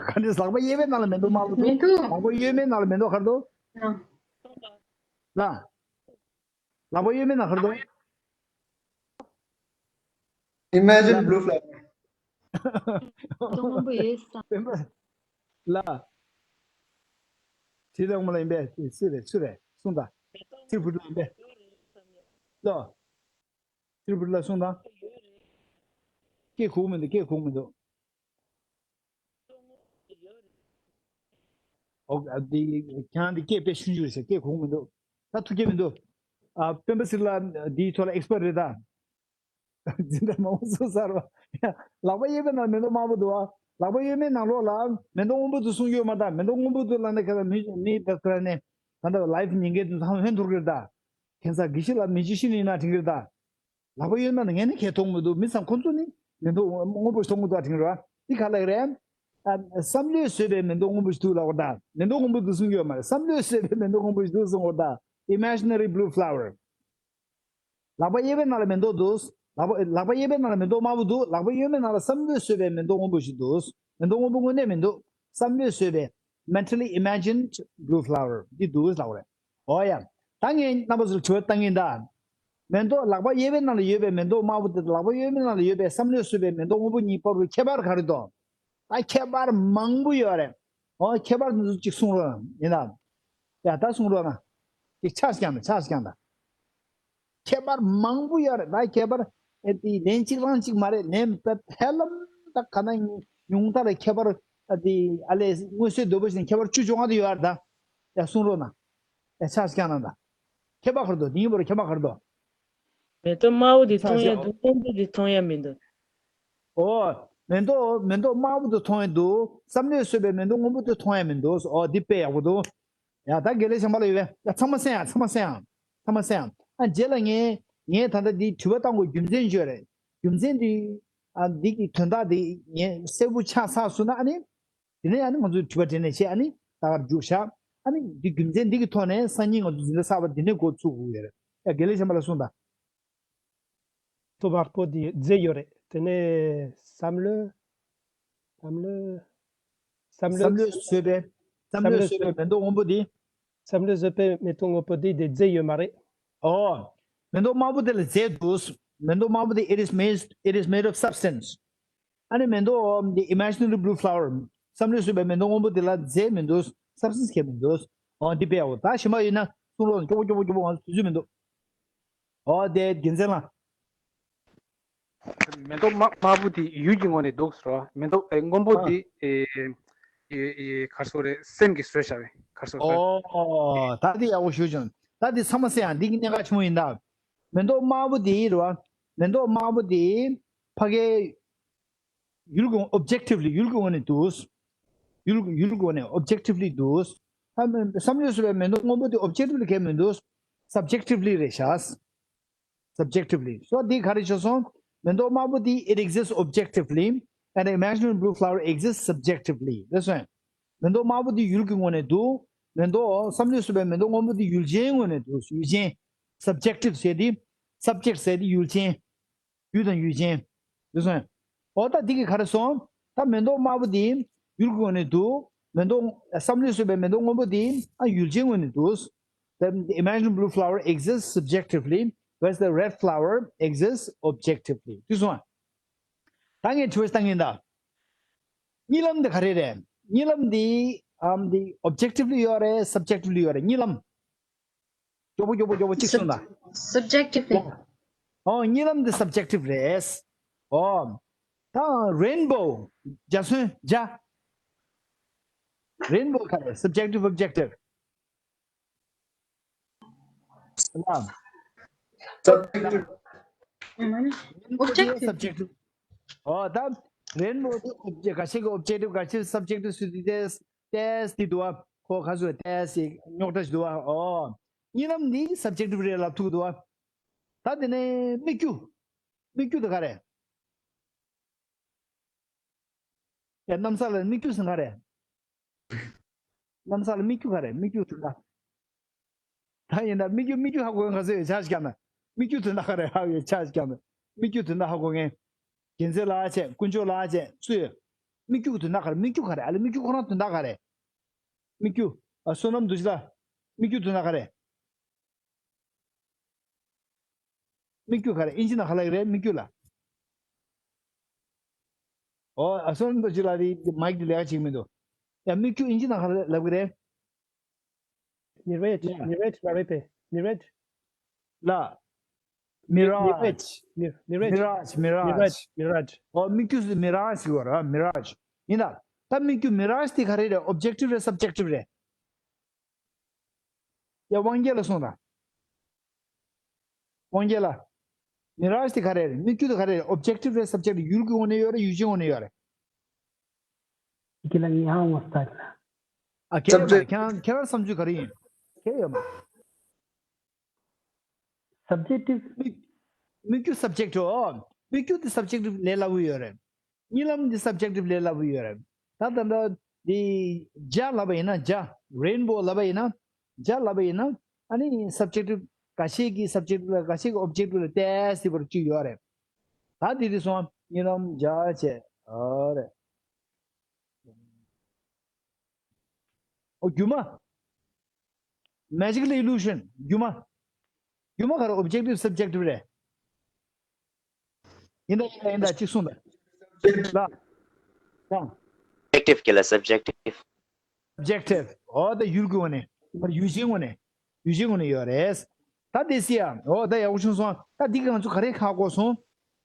ག་ནས། ལག་པ་གཡས་པའི་ནང་ལ་མེ་ཏོག་དམར་པོ་འདུག་མེ་ཏོག་ལག་པ་གཡོན་མའི་ནང་ལ་མེ་ཏོག་ག་རེ་འདུག་ལ། ལག་པ་གཡོན་མའི་ནང་ག་རེ་འདུག Imagine blue flower. སྟོང་པོ་ཡོད་ས། སྤེན་པ་ལ། དེ་དང་མ་ལ་ཡིན་པས། སུ་རེད། སུ་རེད། གསུངས་དང་། ཚིར་བུ་ལ་ཡིན་པས། ལོ། ཚིར་བུ་ལ་གསུངས་དང་། སྐད་གོ་མི་འདུག་སྐད་གོ་མི་འདུག་ཨོ། ཨ། འདི་ཁྱེད་རང་འདི་སྐད་དཔེ་ཆུང་ཆུང་རེད་ཟེར། སྐད་གོ་མི་འདུག་ད་ཐུགས་སྐྱོན་མི་འདུག་ཨ། སྤེན་པ་ཚེ་རིང་ལགས་འདིའི་ཐོག་ལ་ཨེག་སི་པར་རེད་ད། འཛིན་གྲྭ་མང་པོ་ཚུགས་ཚར་བ། ལག་པ་གཡས་པའི་ནང་མེ་ཏོག་དམར་པོ་འདུག་ཨ། ལག་པ་གཡོན་མའི་ནང་ལོགས་ལ་མེ་ཏོག་སྔོན་པོ་འདུག་གསུང་གི་ཡོད་མ་རེད་ད། མེ་ཏོག་སྔོན་པོ་འདུག་ལབ་ན་ཁྱེད་རང་མི་མི་ད་ཁོ་རང་ནས་ད་ལྟ་ལའེབ་ཉན་མཁན་དེ་ཚོ་ཧང་ཧན་ཐོར་གི་རེད་ད། ཁྱེད་ཚ་དགེ་བཤེས་ལགས་མི་གཅིག་ཤི་ནི་ཡིན་ན་དྲན་གི་རེད་ད། ལག་པ་གཡོན་མ་ནི་ངས་ནི་གས་མཐོང་མི་འདུག་མི་ཚང་ཁོ་ཚོ་ནི་མེ་ཏོག་སྔོན་པོ་མཐོང་གི་འདུག་དྲན་གི་རེད་བ། འདི་ག་ལ་རེད། ཨ། བསམ་བློས་བཟོས་པའི་མེ་ཏོག་སྔོན་པོ་ཞིག་འདུག་ལབ་པ་དང་། མེ་ཏོག་སྔོན་པོ་འདུག་གསུང་གི་ཡོད་མ་རེད། བསམ་བློས་བཟོས་པའི་མེ་ཏོག་སྔོན་པོ་ཞིག་འདུག་གསུང་བ་དང་། Imaginary blue flower། ལག་པ་གཡས་པའི་ནང་ལ་མེ་ཏོག་འདུག་ལག་པ་ལག་པ་གཡས་པའི་ནང་ལ་མེ་ཏོག་དམར་པོ་འདུག་ལག་པ་གཡོན་མའི་ནང་ལ་བསམ་བློས་བཟོས་པའི་མེ་ཏོག་སྔོན་པོ་ཞིག་འདུག་མེ་ཏོག་སྔོན་པོ་དངོས་གནས་མི་འདུག་བསམ་བློས་བཟོས་པའི། Mentally imagined blue flower འདི་འདུག་ལབ་པ་རེད། ཨོ་ཡ། ད་ངས་རྣམ་པ་ཚོར་དྲི་བ་བཏང་གིན་གདའ། མེ་ཏོག་ལག་པ་གཡས་པའི་ནང་ལ་ཡོད་པའི་མེ་ཏོག་དམར་པོ་དེ་དང་། ལག་པ་གཡོན་མའི་ནང་ལ་ཡོད་པའི་བསམ་བློས་བཟོས་པའི་མེ་ཏོག་སྔོན་པོ་གཉིས་བར་དུ་ཁྱད་པར་ག་རེ་འདུག་ད་ཁྱད་པར་མང་པོ་ཡོད་རེད། ཨོ། ཁྱད་པར་འདི་ཚོ་གཅིག་གསུང་རོགས་གནང་། ཡིན་ན། ཡ་ད་གསུང་རོགས་གནང་། གཅིག་ཆ་རྐྱང་དང་། ཆ་རྐྱང་དང་། ཁྱད་པར་མང་པོ་ཡོད་རེད། ད་ཁྱད་པར་ཨེ་དེ་ལན་གཅིག་རང་གཅིག་མ་རེད། ལན་ཧ་ལམ་ད་ག་ན་ཉུང་མཐའ་ལ་ཁྱད་པར་ཨ་དེ་ཨ་ལས་མངོན་གསལ་དོད་པོ་ཞིག་ནས་ཁྱད་པར་བཅུ་བཅོ་ལྔ་དེ་ཡོད་རེད་ད། ཡ་གསུང་རོགས་གནང་། ཡ་ཆ་རྐྱང་གནང་དང་། ཁྱད་པར་ག་རེ་འདུག་དེ་གཉིས་བར་ཁྱད་པར་ག་རེ་འདུག་མེ་ཏོག་དམར་པོ་དེ་མཐོང་ཡ་འདུག་སྔོན་པོ་དེ་མཐོང་ཡ་མི་འདུག་ཨོ། མེ་ཏོག་མེ་ཏོག་དམར་པོ་དེ་མཐོང་ཡ་འདུག་བསམ་བློས་བཟོས་པའི་མེ་ཏོག་སྔོན་པོ་དེ་མཐོང་ཡ་མི་འདུག་ཨོ། འདི་དཔེ་ཡག་པོ་འདུག་ཡ་ད་དགེ་ལེགས་བྱམས་པ་ལགས་ཡོད་པས། ཡ་ཚང་མ་གསན་ཡ། ཚང་མ་གསན་ཡ། ཚང་མ་གསན་ཡ། ཨ་རྗེས་ལ་ངས་ངས་ད་ལྟ་འདི་དྲི་བ་བཏང་དགོས་རྒྱུ་མཚན་ཅིག་ཡོད་རེད། རྒྱུ་མཚན་འདི་ཨ་འདི་གི་དོན་དག་འདི་ངས་གསལ་པོ་ཆགས་ཚར་སོང་ན། ཨ་ནི་དེ་ནས་ཨ་ནི་ང་ཚོས་དྲི་བ་དྲིས་ནས་བྱས། ཨ་ནི་ད་གར་རྒྱུགས་བཞག་ཨ་ནི་འདི་རྒྱུ་མཚན་འདི་གི་ཐོག་ནས་སང་ཉིན་ང་ཚོ་འཛིན་གྲྭ་གསར་པ་འདི་ནས་འགོ་ཚུགས་དགོས་ཡོད་རེད། ཡ་དགེ་ལེགས་བྱམས་པ་ལགས་གསུངས་དང་། ཏོ་བར་པོ་དེ་རྫས་ཡོད་རེད། དེ་ནས་བསམ་བློ། བསམ་བློ། བསམ་བསམ་བློ། བློས་བཟོས་པའི། བསམ་བསམ་བློས་བློས་བཟོས་པའི་བཟོས། མེ་ཏོག་སྔོན་པོ་འདི། བསམ་བློས་བཟོས་པའི་མེ་ཏོག་སྔོན་པོ་འདི་དེ་རྫས་ཡོད་མ་རེད། ཨོ། མེ་ཏོག་དམར་པོ་དེ་ལ་རྫས་འདུག་མེ་ཏོག་དམར་པོ་དེ། it is made, it is made of substance. ཨ་ནི་མེ་ཏོག་འདི་imaginary blue flower བསམ་བློས་བཟོས་པའི་མེ་ཏོག་སྔོན་པོ་དེ་ལ་རྫས་མི་འདུག substance གང་ཡང་མི་འདུག་ཨོ། འདི་དཔེ་ཡག་པོ། ད་གཞན་པ་ཡིན་ན་གསུང་རོགས། སྐྱོ་པོ་སྐྱོ་པོ་སྐྱོ་པོ། ང་ཚོ་དུས་ཚོད་མི་འདུག་ཨོ། དེ་རྒྱུ་མཚན་ལ། མེ་ཏོག་དམར་དམར་པོ་དེ་ཡུལ་གྱི་ངོས་ནས་འདུག་ཟེར་བ། མེ་ཏོག་ཨེ་སྔོན་པོ་ཨ། དེ་ཨེ་ཨེ་ཨེ་ག་རེ་ཟེར་དགོས་རེད། སེམས་ཀྱིས་བཟོས་བཞག་པའི་ག་རེ་ཟེར་དགོས་རེད། ཨོ། ད་དེ་ཡག་པོ་ཞུས་བྱུང་། ད་དེ་ཚང་མ་གསན་ཡ། འདི་གི་གནད་འགག་ཆེན་པོ་ཡིན་ད། མེ་ཏོག་དམར་པོ་དེ་རེད་བ། མེ་ཏོག་དམར་པོ་དེ་ཕ་གའི་ཡུལ་གྱི། objectively ཡུལ་གྱི་ངོས་ནས་འདུག་ཡུལ་ཡུལ་གྱི་ངོས་ནས་objectively འདུག་ཨ། བསམ་བློས་བཟོས་པའི་མེ་ཏོག་སྔོན་པོ་དེ་objectively གང་ཡང་མི་འདུག subjectively རེད་ཤག subjectively. So འདི་ག་རེ་ཤོད་སོང་། མེ་ཏོག་དམར་པོ་འདི། it exists objectively and imaginary blue flower exists subjectively. རེད་སོང་། མེ་ཏོག་དམར་པོ་འདི་ཡུལ་གྱི་ངོས་ནས་འདུག་མེ་ཏོག་བསམ་བློས་བཟོས་པའི་མེ་ཏོག་སྔོན་པོ་འདི་ཡུལ་ཅན་ངོས་ནས་འདུག་ཡུལ་ཅན། subjective ཟེར་དེ། subject ཟེར་དེ་ཡུལ་ཅན། ཡུལ་དང་ཡུལ་ཅན། རེད་སོང་། འོ་ད་འདི་གི་ག་རེ་སོང་། ད་མེ་ཏོག་དམར་པོ་འདི་ཡུལ་གྱི་ངོས་ནས་འདུག་མེ་ཏོག་བསམ་བློས་བཟོས་པའི་མེ་ཏོག་སྔོན་པོ་འདི་ཨ་ཡུལ་ཅན་ངོས་ནས་འདུག The imagined blue flower exists subjectively, whereas the red flower exists objectively. དེ་སོང་ཨ། ད་ངས་དྲི་བ་བཏང་གིན་ད། གཉིད་ལམ་འདི་ག་རེ་རེད། གཉིད་ལམ་འདི་ཨམ་འདི་objectively ཡོད་རེད། subjectively ཡོད་རེད། གཉིད་ལམ། མགྱོགས་པོ་མགྱོགས་པོ་མགྱོགས་པོ་གཅིག་གསུངས་དང་། Subjectively. ཨོ། གཉིད་ལམ་འདི་subjective རེད། ཨོ། ད་rainbow འཇའ་ཚོན་འཇའ། rainbow ག་རེ། subjective objective། ལ། Subjective. Objective. Subjective. ཨོ་ད་རེན་བོ་དེ་ཨོབ་ཇེག་ག་ཤེད་ཀྱི་ཨོབ་ཇེག་ཊིབ་ག་ཤེད་སབ་ཇེག་ཊིབ་སུ་དེ་ཏེས་ཏེས་དེ་འདུག་བ། ཁོ་ཁ་སུ་ཏེས་སི་རྙོག་དྲ་ཞིག་འདུག་བ། ཨོ་གཉིད་ལམ་འདི་སབ་ཇེག་ཊིབ་རེད་ལབ་ཐུབ་འདུག་བ། ད་དེ་ནས་སྨིག་རྒྱུ། སྨིག་རྒྱུ་དེ་ག་རེད། ཡ་གནམ་ས་ལ་སྨིག་རྒྱུ་ཟེར་ག་རེད། གནམ་ས་ལ་སྨིག་རྒྱུ་ག་རེད། སྨིག་རྒྱུ་དོན་དག་ད་ཡིན་ན་སྨིག་རྒྱུ་སྨིག་རྒྱུ་ཧ་གོ་མཁན་ག་ཚོད་ཡོད་ཆ་ཞིག་ཀྱང་ན། སྨིག་རྒྱུ་དོན་དག་ག་རེད་ཧ་ཡོད་ཆ་ཞིག་ཀྱང་ན། སྨིག་རྒྱུ་དོན་དག་ཧ་གོ་མཁན། རྒྱལ་མཚན་ལགས་བྱས་དཀོན་མཆོག་ལགས་བྱས་སུ་ཡོད། སྨིག་རྒྱུ་དོན་དག་ག་རེད། སྨིག་རྒྱུ་ག་རེད། ཨ་ལེ་སྨིག་རྒྱུ་ཁོ་རང་དོན་དག་ག་རེད། སྨིག་རྒྱུ། ཨ་བསོད་ནམས་རྡོ་རྗེ་ལགས། སྨིག་རྒྱུ་དོན་དག་ག་རེད། སྨིག་རྒྱུ་ག་རེ་ཨིན་ཇི་ནང་ག་ལབ་ཀྱི་རེད། སྨིག་རྒྱུ་ལ། ཨོ་ཨ་སོན་པོ་ཅི་ལ་རི་མའིག་འདི་ལས་ཀ་བྱེད་ཀྱི་མི་འདུག་ཡ་སྨིག་རྒྱུ་ཨིན་ཇི་ནང་ག་ལབ་ཀྱི་རེད། Mirage, yeah. Mirage, Mirage, Mirage. ལ། Mirage. Mirage, Mirage. Mirage, Mirage. Mirage, Mirage. ཨོ་སྨིག་རྒྱུ་Mirage ཟེར་བ་ར་Mirage. ཡིན་ད། ད་སྨིག་རྒྱུ་Mirage དེ་ག་རེ་རེད། Objective རེད། Subjective རེད། ཡ་དབང་རྒྱལ་ལ་གསུངས་དང་། དབང་རྒྱལ་ལ། Mirage དེ་ག་རེ་རེད། སྨིག་རྒྱུ་དེ་ག་རེ་རེད། Objective རེད། Subjective ཡུལ་གྱི་ངོས་ནས་ཡོད་རེད། ཡུལ་ཅན་ངོས་ནས་ཡོད་རེད། ཁྱེད་ལ་ངས་ཧ་གོ་སྟེ། ཨ་ཁྱེད་རང་མ་རེད། ཁྱེད་རང་ཁྱེད་རང་བསམ་ཚུལ་ག་རེ་ཡིན། ཁྱེད་ཡོད་མ། Subjective སྨིག་སྨིག་རྒྱུ་Subjective ཨོ། སྨིག་རྒྱུ་དེ་Subjective ལས་སླ་པོ་ཡོད་རེད། གཉིད་ལམ་འདི་Subjective ལས་སླ་པོ་ཡོད་རེད། ད་ད་ལྟ་འདི་འཇའ་ལབ་པ་ཡིན་ན་འཇའ། Rainbow ལབ་པ་ཡིན་ན། འཇའ་ལབ་པ་ཡིན་ན། ཨ་ནི་Subjective འགའ་ཤས་ཀྱི་Subjective ལ་འགའ་ཤས་ཀྱི་Objective ལ་ཏོག་ཙམ་བར་གཅིག་ཡོད་རེད། ད་འདི་དེ་སོང་གཉིད་ལམ་འཇའ་བྱས་ཨ་རེད། ཨོ་སྒྱུ་མ། Magical illusion སྒྱུ་མ། སྒྱུ་མ་ག་རེ་Objective Subjective རེད། ཡིན་ད་ཡིན་ད་ཡིན་ད་གཅིག་གསུངས་ད། ལ། ལ། Objective གི་ལ་Subjective. Subjective ཨོ་ད་ཡུལ་གྱི་ངོས་ནས་ཡུལ་ཅན་ངོས་ནས་ཡུལ་ཅན་ངོས་ནས་ཡོད་རེད། ད་དེ་སི་ཡ་ཨོ་ད་ཡག་པོ་བྱུང་སོང་། ད་འདི་གི་ང་ཚོ་ག་རེ་ཧ་གོ་སོང་།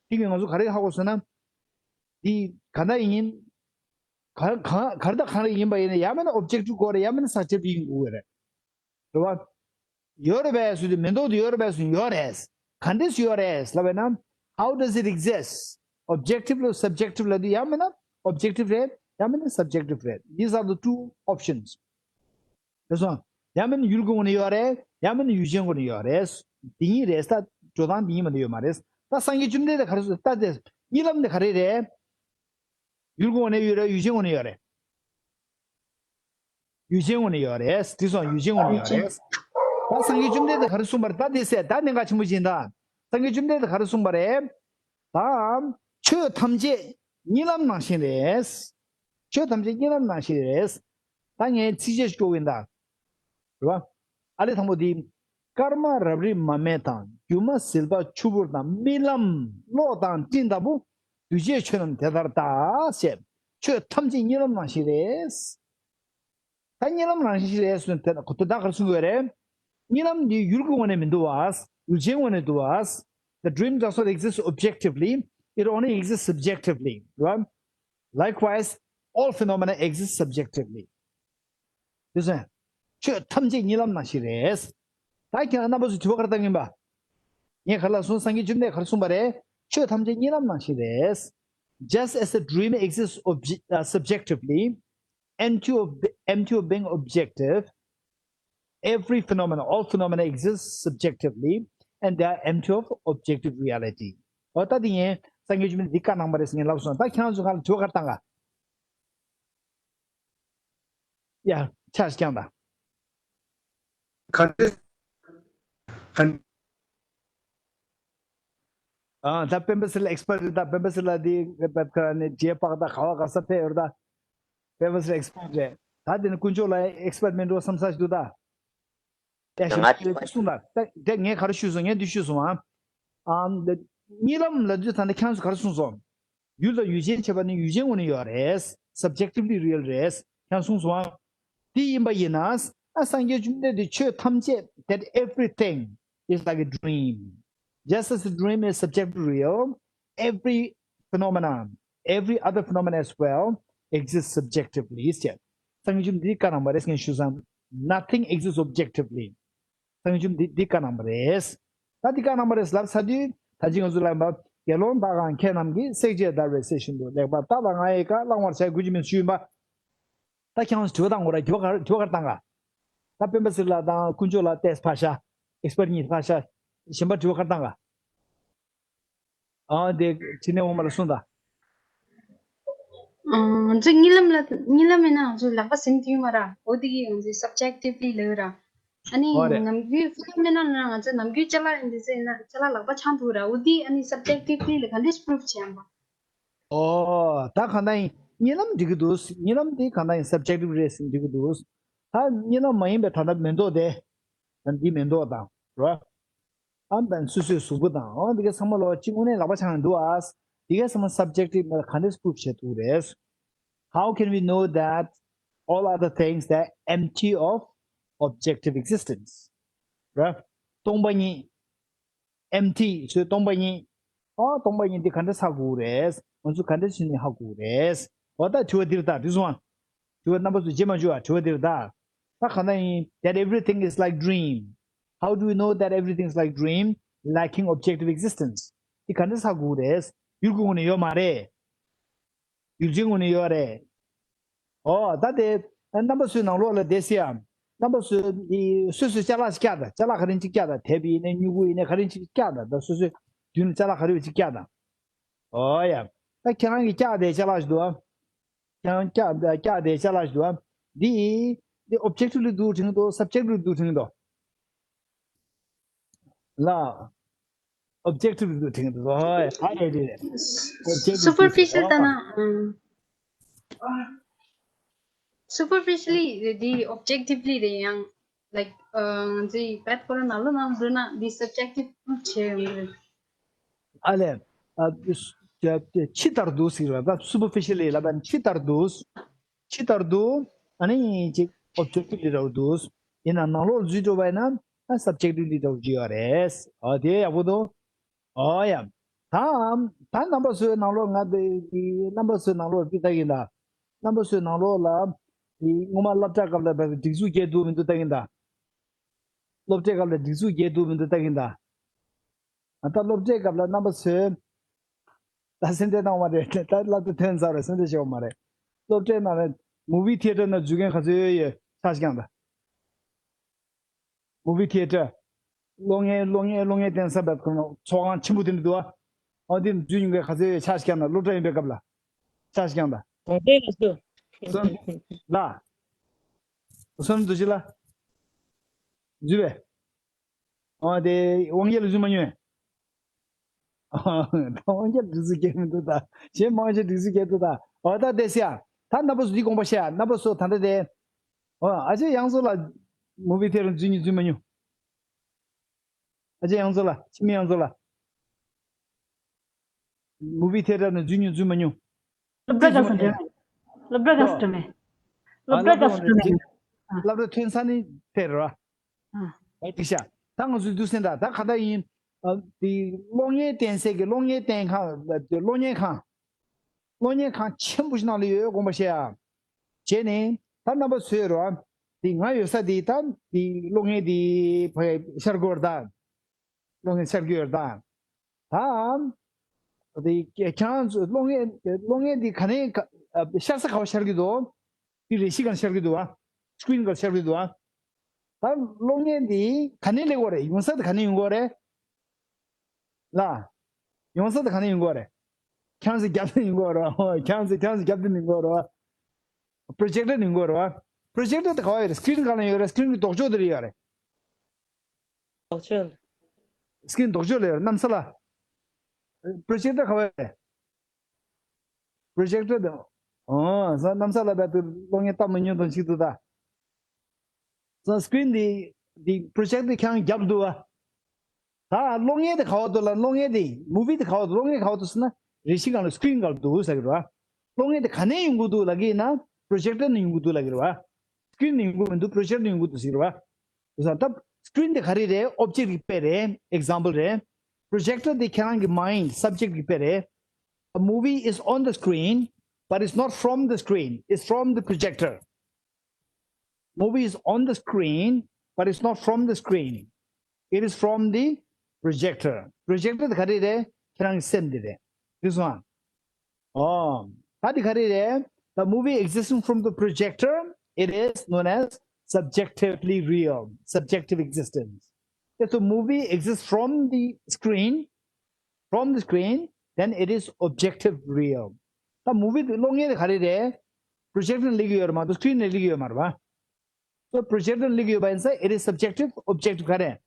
འདི་གི་ང་ཚོ་ག་རེ་ཧ་གོ་སོང་ན། འདི་ག་འདྲ་ཡིན། ག་ག་ག་རེ་དང་ག་རེ་ཡིན་པ་ཡིན་ན་ཡང་མིན་ན་Objective དགོས་རེད། ཡང་མིན་ན་Subjective ཡིན་དགོས་རེད། རེད་བ། ཡོད་རེད་པས་ཟེར་དུས་མི་འདུག་དུ་ཡོད་རེད་པས་ཟེར་ཡོད་རེད། ག་འདྲས་ཡོད་རེད་ལབ་པས་ན། How does it exist? Objective ལ་Subjective ལབ་དུས་ཡང་མིན་ན་Objective རེད། ཡང་མིན་ན་Subjective རེད། These are the two options. དེ་སོང་། ཡང་མིན་ན་ཡུལ་གྱི་ངོས་ནས་ཡོད་རེད། ཡང་མིན་ན་ཡུལ་ཅན་ངོས་ནས་ཡོད་རེད། འདི་གཉིས་རེད། ད་འགྲོ་སྟངས་འདི་གཉིས་མ་གཏོགས་ཡོད་མ་རེད། ད་སངས་རྒྱས་བཅོམ་ལྡན་འདས་ག་རེ་ཟེར། ད་དེ་གཉིད་ལམ་དེ་ག་རེ་རེད། ཡུལ་གྱི་ངོས་ནས་ཡོད་རེད། ཡུལ་ཅན་ངོས་ནས་ཡོད་རེད། ཡུལ་ཅན་ངོས་ནས་ཡོད་རེད། དེ་སོང་ཡུལ་ཅན་ངོས་ནས་ཡོད་རེད། ད་སངས་རྒྱས་བཅོམ་ལྡན་འདས་ག་རེ་གསུངས་པ་རེད། ད་དེ་ཟེར་ད་གནད་འགག་ཆེན་པོ་ཅིག་ཡིན་ད། སངས་རྒྱས་བཅོམ་ལྡན་འདས་ག་རེ་གསུངས་པ་རེད། ད་ཆོས་ཐམས་ཅད་གཉིད་ལམ་ནང་བཞིན་རེད། ཆོས་ཐམས་ཅད་གཉིད་ལམ་ནང་བཞིན་རེད། ད་ངས་ཚིགས་བཅད་ཞིག་བཀོད་ཡིན་ད། རེད་བ། ཨ་ལས་དང་པོ་འདི། སྐར་མ་རབ་རིབ་མ་སྨད་དང་། སྒྱུ་མ་ཟིལ་པ་ཆུ་བུར་དང་། རྨི་ལམ་གློག་དང་སྤྲིན་ལྟ་བུ། འདུས་བྱས་ཆོས་རྣམས་དེ་ལྟར་བལྟ། ཞེས། ཆོས་ཐམས་ཅད་གཉིད་ལམ་ནང་བཞིན་རེད། ད་གཉིད་ལམ་ནང་བཞིན་རེད་ཟེར་དེ་ད་ག་རེ་གསུང་གི་ཡོད་རེད། གཉིད་ལམ་འདི་ཡུལ་གྱི་ངོས་ནས་མི་འདུག་བ། ཡུལ་ཅན་ངོས་ནས་འདུག་བ། The dream does not exist objectively. It only exists subjectively. Right? Likewise, all phenomena exist subjectively. དེ་ཚོ་ཆོས་ཐམས་ཅད་གཉིད་ལམ་ནང་བཞིན་རེད། ད་ཁྱེད་རང་རྣམ་པ་ཚོ་དྲི་བ་ག་རེ་བཏང་གི་ཡིན་པ། ངས་ག་རེ་ལབ་སོང་། སངས་རྒྱས་བཅོམ་ལྡན་ག་རེ་གསུངས་པ་རེད། ཆོས་ཐམས་ཅད་གཉིད་ལམ་ནང་བཞིན་རེད། Just as a dream exists obje- uh, subjectively, empty of, empty of being objective, every phenomena, all phenomena exist subjectively, and they are empty of objective reality. ཨོ་ད་དེ་ངས་སངས་རྒྱས་བཅོམ་ལྡན་འདས་འདི་བཀའ་གནང་པ་རེད་ཟེར་ངས་ལབ་སོང་། ད་ཁྱེད་རང་ཚོ་ག་ལ་དྲི་བ་ག་རེ་བཏང་ག་ཡ། ཆ་རྐྱང་དང་། ག་འདྲ། ག་ཨ་ད་སྤེན་པ་སེར་ལགས་ཨེག་སི་པར་ཊི་རེད། ད་སྤེན་པ་སེར་ལགས་འདི་རྦད་ཁ་ནས་རྗེས་དཔག་ད་ག་བ་ག་ས་ཕེབས་ཡོད་རེད། ད་སྤེན་པ་སེར་ལགས་ཨེག་སི་པར་ཊི་རེད། ད་དེ་ནི་དཀོན་མཆོག་ལགས་ཨེག་སི་པར་ཊི་མིན་འགྲོ་བསམ་ས་ཞིག་འདུག་ད། ཡ་ང་ཞིག་དྲི་བ་གསུངས་ལ་ད་དེ་ངས་ག་རེ་ཞུས་སོང་། ངས་འདི་ཞུས་སོང་ཨ། ཨ་གཉིད་ལམ་ལབ་དུས་ད་ནི་ཁྱེད་རང་ཚོ་ག་རེ་གསུངས་སོང་། ཡུལ་དང་ཡུལ་ཅན་ཁྱད་པར་ནི་ཡུལ་ཅན་ངོས་ནས་ཡོད་རེད། Subjectively real རེད། ཁྱེད་རང་གསུངས་སོང་ཨ། དེ་ཡིན་པ་ཡིན་ན། ཨ་སངས་རྒྱས་བཅོམ་ལྡན་འདས་ཆོས་ཐམས་ཅད། That everything is like a dream. Just as a dream is subjectively real, every phenomenon, every other phenomenon as well exists subjectively. ཞེས་སངས་རྒྱས་བཅོམ་ལྡན་འདས་བཀའ་གནང་བ་རེད། ངས་ཞུ་ཙང་། Nothing exists objectively. བྱང་ཆུབ་འདི་འདི་བཀའ་གནང་བ་རེད། ད་འདི་བཀའ་གནང་བ་རེད་ལབ་ཚར་དུས་ད་ཅི་ང་ཚོ་ལབ་པ་དགེ་སློང་དག་གམ་མཁས་རྣམས་ཀྱིས། བསྲེག་བཅད་བརྡར་བའི་གསེར་བཞིན་དུ། ལེགས་པར་བརྟགས་པ་ང་ཡི་བཀའ། བླང་བར་བྱ་དགོས་ཀྱི་མིན་ཞུས་ཡིན་པ། ད་ཁྱེད་རང་ཚོ་དྲི་བ་བཏང་དགོས་ར། དྲི་བ་ག་དྲི་བ་ག་རེ་བཏང་ག་ད་སྤེན་པ་ཚེ་རིང་ལགས་དང་དཀོན་མཆོག་ལགས་ཏེས་ཕར་བཞག་ཨེགས་སི་པར་གཉིས་ཕར་བཞག་གཞན་པ་དྲི་བ་ག་རེ་བཏང་ག་ཨ་དེ་དྲི་ནས་འོ་མ་ལ་གསུངས་དང་། ང་ཚོ་གཉིད་ལམ་ལ་གཉིད་ལམ་ཡིན་ན་ང་ཚོ་ལག་པ་ཟིན་དུས་མ་ར། འོ་དེ་གི་ང་ཚོ་སབ་ཇེག་ཊིབ་ལི་ལབ་ར། ཨ་ནི་འོ་རེད། ནམ་རྒྱུན་ཕི་ནོ་མེ་ན་ན་ང་ཚོ་ནམ་རྒྱུན་ཅ་ལག་ཡིན་དུས་ཚེ་ན་ཅ་ལག་ལག་པ་འཆང་འདུག་ར། འོ་དེ་ཨ་ནི་སབ་ཇེག་ཊིབ་ལི་ལ་ག་འདྲས་པུ་རུབ་བྱེད་ཡམ་པ། ཨོ་ད་གང་ལྟར་ཡིན་གཉིད་ལམ་འགྲིག་གི་འདུག་གཉིད་ལམ་དེ་གང་ལྟར་ཡིན་སབ་ཇེག་ཊིབ་རེད་ཟེར་འགྲིག་གི་འདུག་ད་གཉིད་ལམ་མ་ཡིན་པའི་ད་ལྟ་མེ་ཏོག་དེ་ད་འདི་མེ་ཏོག་དང་ར། ཨ་ད་སོ་སོའི་གཟུགས་པོ་དང་ཨ་འདི་ག་ཚང་མ་ལོ་གཅིག་དངོས་གནས་ལག་པ་འཆང་འདུག་ཨ། འདི་ག་ཚང་མ་སབ་ཇེག་ཊིབ་ལ་ག་འདྲས་པུ་རུབ་བྱེད་ཐུབ་རེད། How can we know that all other things that empty of objective existence? ར། སྟོང་པ་ཉིད། ཨེམ་ཐི་ཚོས་སྟོང་པ་ཉིད། ཨ་སྟོང་པ་ཉིད་འདི་ག་འདྲ་ཧ་གོ་རེད། ང་ཚོ་ག་འདྲ་བྱས་ནས་ཧ་གོ་རེད། འོ་ད་དྲི་བ་འདིར་ད་དེ་སོང་ཨ། དྲི་བ་རྣམ་པ་ཚོ་རྗེས་མ་འཇུག་ཨ། དྲི་བ་འདིར་ད། ད་ག་འདྲ་ཡིན། That everything is like dream. How do we know that everything is like dream, lacking objective existence? འདི་ག་འདྲ་ཧ་གོ་རེད། ཡུལ་གྱི་ངོས་ནས་ཡོད་མ་རེད། ཡུལ་ཅན་ངོས་ནས་ཡོད་རེད། ཨོ་ད་དེ་རྣམ་པ་ཚོའི་ནང་ལོགས་ལ་བསྡད་སྲིད་ཨ། རྣམ་པ་ཚོས་ཨི་སོ་སོས་ཅ་ལག་ཅིག་བཀྱག་དང་། ཅ་ལག་ག་རེ་ཅིག་བཀྱག་དང་། དེབ་ཡིན་ནའི་སྨྱུ་གུ་ཡིན་ནའི་ག་རེ་ཅིག་བཀྱག་དང་། ད་སོ་སོའི་མདུན་ལ་ཅ་ལག་ག་རེ་ཅིག་བཀྱག་དང་། ཨོ་ཡ། ད་ཁྱེད་རང་གིས་བཀྱག་དེ་ཅ་ལག་ཞིག་འདུག་ཨ། ཁྱེད་རང་བཀྱག་བཀྱག་དེ་ཅ་ལག་ཞིག་འདུག་ཨ། འདི་འདི་ཨོབ་ཇེག་ཊིབ་ལི་འདུག་དྲན་གྱི་འདུག་སབ་ཇེག་ཊིབ་ལི་འདུག་དྲན་གྱི་འདུག་ལ། ཨོབ་ཇེག་ཊིབ་ལི་འདུག་དྲན་གྱི་འདུག་ཧོ་ཡ། ཧ་ལས་རེད། ཨོབ་ཇེག་ཊིབ་ལི་འདུག་སུ་པར་ཕི་ཤལ་ལྟ་ན། ཨང་། སུ་པར་ཕི་ཤལ་ལི་འདི་ཨོབ་ཇེག་ཊིབ་ལི་རེད། ཡང་ལའིག་ཨ་ང་ཚོའི་བེད་ཁོ་ར་ནང་ལོགས་ནང་འགྲོ་ན་འདི་སབ་ཇེག་ཊིབ་བྱས་ཡོང་གི་རེད། ཨ་ལས། ཨ་ཕྱི་ལྟར་དུ་ཟེར་བ་ད་སུ་པར་ཕི་ཤལ་ལི་ལབ་པ་ནི་ཕྱི་ལྟར་དུ། ཕྱི་ལྟར་དུ་ཨ་ནི་ཅིག་ཨོབ་ཇེག་ཊིབ་ལི་འདྲ་བོ་འདུག་ཡིན་ན་ནང་ལོགས་འཛུལ་འགྲོ་བ་ཡིན་ན་ཨ་སབ་ཇེག་ཊིབ་ལི་འདྲ་བོ་ཅིག་ཡོད་རེད། ཨ་དེ་ཡག་པོ་འདུག་ཨོ་ཡ། ད་ད་རྣམ་པ་ཚོའི་ནང་ལོགས་ང་དེ་རྣམ་པ་ཚོའི་ནང་ལོགས་འདི་ལྟ་གིན་ད། རྣམ་པ་ཚོའི་ནང་ལོགས་ལ་དེ་སྔོན་མ་སློབ་གྲྭ་སྐབས་ལ་བས་སྒྲིག་འཛུགས་བརྒྱད་འདུག་མི་འདུག་ལྟ་གིན་ད། སློབ་གྲྭའི་སྐབས་ལ་སྒྲིག་འཛུགས་བརྒྱད་འདུག་མི་འདུག་ལྟ་གིན་ད། ད་སློབ་གྲྭའི་སྐབས་ལ་རྣམ་པ་ཚོས། ད་སེམས་ཁྲལ་གནང་བ་རེད། ད་སློབ་གྲྭ་ཐོན་ཚར་རེད། སེམས་ཁྲལ་བྱེད་དགོས་མ་རེད། སློབ་གྲྭའི་ནང་ལ་མུ་བི་ཐི་ཡེ་ཊར་ནང་འཛུལ་མཁན་ག་ཚོད་ཡོད་ཡོད་ཆ་ཞིག་ཀྱང་ད། མུ་བི་ཐི་ཡེ་ཊར། གློག་བརྙན་གློག་བརྙན་གློག་བརྙན་བསྟན་ས་བབ་ཚོགས་ཁང་ཆེན་པོ་དེ་འདྲ་འདུག་ཨ། ཨ་དེ་འཛུལ་མྱོང་མཁན་ག་ཚོད་ཡོད་ཆ་ཞིག་ཀྱང་ད། སློབ་གྲྭ་ཡིན་པའི་སྐབས་ལ་ཆ་ཞིག་ཀྱང་ད། གོང་འཕེལ་ལ་སུ། ལ། བསོད་ནམས་རྡོ་རྗེ་ལགས། འཛུལ་བས། ཨ་དེ་དབང་རྒྱལ་ལ་འཛུལ་མ་མྱོང་། ཨ་དབང་རྒྱལ་སྒྲིག་འཛུགས་སྐྱེལ་མི་འདུག་ད། གཞན་མང་ཆེ་སྒྲིག་འཛུགས་སྐྱེལ་འདུག་ད། འོ་ད་བསྡད་ཤག་ད་རྣམ་པ་ཚོ་འདི་དགོངས་པ་བཞེས་ཨ། རྣམ་པ་ཚོ་ད་ལྟ་དེ། ཨོ་ཨ་ཅེ་གཡང་འཛོམས་ལགས་མུ་བི་ཐི་ཡེ་ཊར་འཛུལ་མྱོང་འཛུལ་མ་མྱོང་། ཨ་ཅེ་གཡང་འཛོམས་ལགས། འཆི་མེད་གཡང་འཛོམས་ལགས། མུ་བི་ཐི་ཡེ་ཊར་ནང་འཛུལ་མྱོང་འཛུལ་མ་མྱོང་། སློབ་གྲྭ་ག་སུ་འགྲོ་མེད། སློབ་གྲྭ་ག་སུ་འགྲོ་མེད། སློབ་གྲྭ་ག་སུ་འགྲོ་མེད། སློབ་གྲྭ་ཐོན་ས་ནི་དེ་རེད་བ། ཨ། ཨེ་དེ་ཤ། ད་ང་ཚོའི་འདུག་སེ་འདྲ་ད་ག་ད་ཡིན། ཨ་དེ་གློག་བརྙན་བསྟན་སའི་གི་གློག་བརྙན་བསྟན་ཁང་། གློག་བརྙན་ཁང་། གློག་བརྙན་ཁང་ཆེན་པོ་ཞིག་ནང་ལ་ཡོད་དགོངས་པ་བཞེས་ཨ། བྱས་ནས་ད་རྣམ་པ་ཚོས་རོ། དེ་ང་ཡོད་ས་དེ་ད་དེ་གློག་བརྙན་དེ་ཕ་ཤར་གི་ཡོད་རེད་ད། གློག་བརྙན་ཤར་གི་ཡོད་རེད་ད། ད་དེ་ཁྱེད་རང་ཚོ་གློག་བརྙན་གློག་བརྙན་དེ་ག་ནས་ག་ཤར་ས་ག་བ་ཤར་གི་འདུག་དེ་རེ་ཞིག་ག་ཤར་གི་འདུག་ཨ། སི་ཀི་རིན་ག་ཤར་གི་འདུག་ཨ། ད་གློག་བརྙན་དེ་ག་ནས་སླེབས་དགོས་རེད། ཡོང་ས་དེ་ག་ནས་ཡོང་དགོས་རེད། ལ། ཡོང་ས་དེ་ག་ནས་ཡོང་གི་རེད། ཁྱེད་རང་ཚོ་རྒྱབ་ནས་ཡོང་གི་རེད། ཁྱེད་རང་ཚོ་ཁྱེད་རང་ཚོ་རྒྱབ་དེ་ནས་ཡོང་གི་རེད། པོ་རོ་ཇེག་ཊར་ནས་ཡོང་གི་རེད། པོ་རོ་ཇེག་ཊར་དེ་ག་བ་ཡོད་རེད། སི་ཀི་རིན་ག་ལ་ཡོད་རེད། སི་ཀི་རིན་གི་ལྡོག་ཕྱོགས་དེ་རེད་ཡོད་རེད། ལྡོག་ཕྱོགས། སི་ཀི་རིན་ལྡོག་ཕྱོགས་ལ་ཡོད་རེད། གནམ་ས་ལ། པོ་རོ་ཇེག་ཊར་ག་བ་ཡོད་རེད། པོ་རོ་ཇེག་ཊར་དེ། ཨོ་ས་གནམ་ས་ལ་བས་དུ་གློག་བརྙན་བལྟ་མི་ཉན་དང་ཅིག་ཏུ་ད། སོང་སི་ཀི་རིན་འདི་འདི་པོ་རོ་ཇེག་ཊར་ཁྱེད་རང་རྒྱབ་འདུག་བ། ད་གློག་བརྙན་དེ་ག་བ་འདུག་ལ། གློག་བརྙན་དེ་མུ་བི་དེ་ག་བ་འདུག་གློག་བརྙན་ག་བ་འདུག་ཟེར་ན་རེ་ཞིག་གང་ལ་སི་ཀི་རིན་ག་ལ་འདུག་ཟེར་གི་རེད་བ། གློག་བརྙན་དེ་ག་ནས་ཡོང་གི་འདུག་ལབ་གི་ཡིན་ན་པོ་རོ་ཇེག་ཊར་ནས་ཡོང་གི་འདུག་ལབ་གི་རེད་བ། སི་ཀི་རིན་ནས་ཡོང་གི་མི་འདུག་པོ་རོ་ཇེག་ཊར་ནས་ཡོང་གི་འདུག་ཟེར་གི་རེད་བ། དེ་སོང་ད་སི་ཀི་རིན་དེ་ག་རེ་རེད། ཨོབ་ཇེག་ཊི་གི་དཔེ་རེད། ཨེག་ཛམ་པལ་རེད། པོ་རོ་ཇེག་ཊར་དེ་ཁྱེད་རང་གི་མའིན་ཌི་སབ་ཇེག་ཊི་གི་དཔེ་རེད། A movie is on the screen, but it's not from the screen. It's from the projector. Movie is on the screen, but it's not from the screen. It is from the projector. Projector དེ་ག་རེ་རེད། ཁྱེད་རང་གི་སེམས་དེ་རེད། དེ་སོང་ཨ། ཨོ། ད་དེ་ག་རེ་རེད། The movie existing from the projector, it is known as subjectively real, subjective existence. If the movie exists from the screen, from the screen, then it is objective real. ད་movie གློག་བརྙན་དེ་ག་རེ་རེད། projector ནས་སླེབས་ཀྱི་ཡོད་རེད་མ་གཏོགས་screen ནས་སླེབས་ཀྱི་ཡོད་མ་རེད་པ། So projector སླེབས་ཀྱི་ཡོད་པ་ཡིན་ཙང་it is subjective, objective ག་རེད།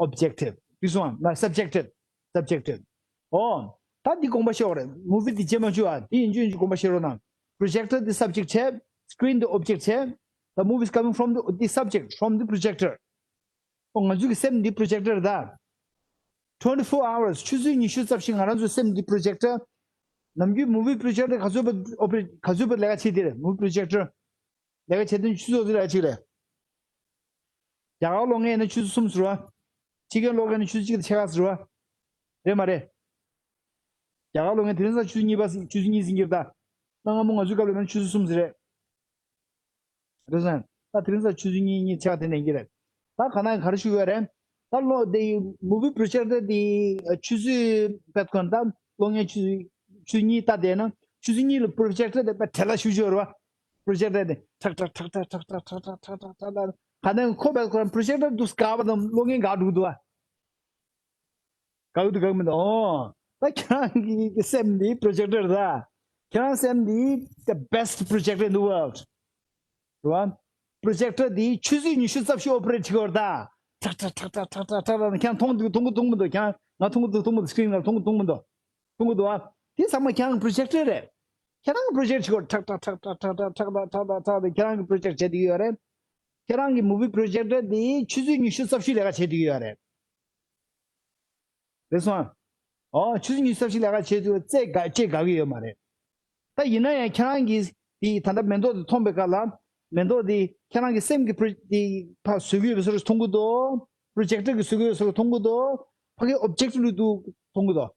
Objective དེ་སོང་ཨ། མ་subjective, subjective. ཨོ། ད་འདི་དགོངས་པ་བཞེས་རོགས་རེད། movie འདི་རྗེས་མ་བཅུག་ཨ། འདི་ཡིན་རྒྱུ་ཡིན་རྒྱུ་དགོངས་པ་བཞེས་རོགས་གནང་། Projector འདི་subject བྱས། Screen འདི་object བྱས། The movie is coming from the, the subject, from the projector. ཨོ། ང་ཚོའི་གི་སེམས་འདི་projector རེད་ད། Twenty four hours ཆུ་ཚོད་ཉི་ཤུ་རྩ་བཞི་ང་རང་ཚོའི་སེམས་འདི་projector། ནམ་རྒྱུན་movie projector ག་ཚོད་པ་operate ག་ཚོད་པ་ལས་ཀ་བྱེད་དེ་རེད། movie projector ལས་ཀ་བྱེད་དོན་ཆུ་ཚོད་ཙམ་ལས་ཀ་བྱེད་རེད། རྒྱ་གར་གློག་བརྙན་ཡིན་ན་ཆུ་ཚོད་གསུམ་ཟེར་བ། ཕྱི་རྒྱལ་གློག་བརྙན་ཡིན་ན་ཆུ་ཚོད་གཅིག་དང་ཕྱེད་ཀ་ཟེར་བ། རེད་མ་རེད། རྒྱ་གར་གློག་བརྙན་དེ་རིང་སང་ཆུ་ཚོད་གཉིས་པ་ཆུ་ཚོད་གཉིས་ཟིན་གྱི་རེད་ད། གནའ་སྔ་མོ་ང་ཚོའི་སྐབས་ལ་ཡིན་ན་ཆུ་ཚོད་གསུམ་ཟེར་རེད། རེད་སོང་། ད་དེ་རིང་སང་ཆུ་ཚོད་གཉིས་གཉིས་ཕྱེད་ཀ་དེ་ནས་ཡིན་གྱི་རེད། ད་ག་ན་ག་རེ་ཞུ་གི་ཡོད་རེད། ད་གློག་དེ་movie projector དེ་ཆུ་ཚོད་བེད་ཁོ་ན་ད་གློག་བརྙན་ཆུ་ཚོད་ཆུ་ཚོད་གཉིས་ལྟ་བསྡད་ན་ཆུ་ཚོད་གཉིས་ལ་projector དེ་དཔེ་བྲེལ་བ་ཞེ་པོ་ཅིག་ཡོད་རེད་བ། projector དེ་ཁྲག་ཁྲག་ཁྲག་ཁྲག་ཁྲག་ཁྲག་ཁྲག་ཁྲག་ཁྲག་ཁྲག་ཁྲག་ག་ནས་ཁོ་བེད་ཁོ་ན་projector དུ་དགའ་བ་དང་གློག་བརྙན་དགའ་འགྲོ་གི་འདུག་བ། དགའ་གི་འདུག་དགའ་གི་མི་འདུག་ཨོ། ད་ཁྱེད་རང་གི་སེམས་འདི་projector རེད་ད། ཁྱེད་རང་སེམས་འདི་the best projector in the world རེད་བ། projector འདི་ཆུ་ཚོད་ཉི་ཤུ་རྩ་བཞི་operate བྱེད་ཀྱི་ཡོད་རེད་ད། ཁྲག་ཁྲག་ཁྲག་ཁྲག་ཁྲག་ཁྲག་ཁྲག་ཁྲག་ཁྲག་ཁྱེད་རང་མཐོང་གི་འདུག་མཐོང་གི་འདུག་མི་འདུག་ཁྱེད་རང་ང་མཐོང་གི་འདུག་མཐོང་གི་འདུག screen ལ་མཐོང་གི་འདུག་མི་འདུག་མཐོང་གི་འདུག་ཨ། དེ་ཚང་མ་ཁྱེད་རང་གི་projector རེད། ཁྱེད་རང་གི་project བྱེད་ཀྱི་ཡོད་རེད། ཁྲག་ཁྲག་ཁྲག་ཁྲག་ཁྲག་ཁྲག་ཁྲག་ཁྲག་ཁྲག་ཁྲག་ཁྲག་ཁྲག་ཁྱེད་རང་གི་project བྱེད་ཀྱི་ཡོད་རེད། ཁྱེད་རང་གི་movie projector འདི་ཆུ་ཚོད་ཉི་ཤུ་རྩ་བཞི་ལས་ཀ་བྱེད་ཀྱི་ཡོད་རེད། རེད་སོང་ཨ། ཨོ་ཆུ་ཚོད་ཉི་ཤུ་རྩ་བཞི་ལས་ཀ་བྱེད་དུས་རྩེ་དགའ་ལྕེ་དགའ་གི་ཡོད་མ་རེད། ད་ཡིན་ན་ཡང་ཁྱེད་རང་གིས་དེ་ད་ལྟ་མེ་ཏོག་དེ་མཐོང་པའི་སྐབས་ལ་མེ་ཏོག་དེ་ཁྱེད་རང་གི་སེམས་ཀྱི་pro- དེ་ཕར་བཟོས་ཀྱི་ཡོད་པའི་བཟོ་འདྲ་མཐོང་གི་འདུག projector གིས་བཟོས་ཀྱི་ཡོད་བཟོ་འདྲ་མཐོང་གི་འདུག་ཕ་གི་objective ལ་འདུག་མཐོང་གི་འདུག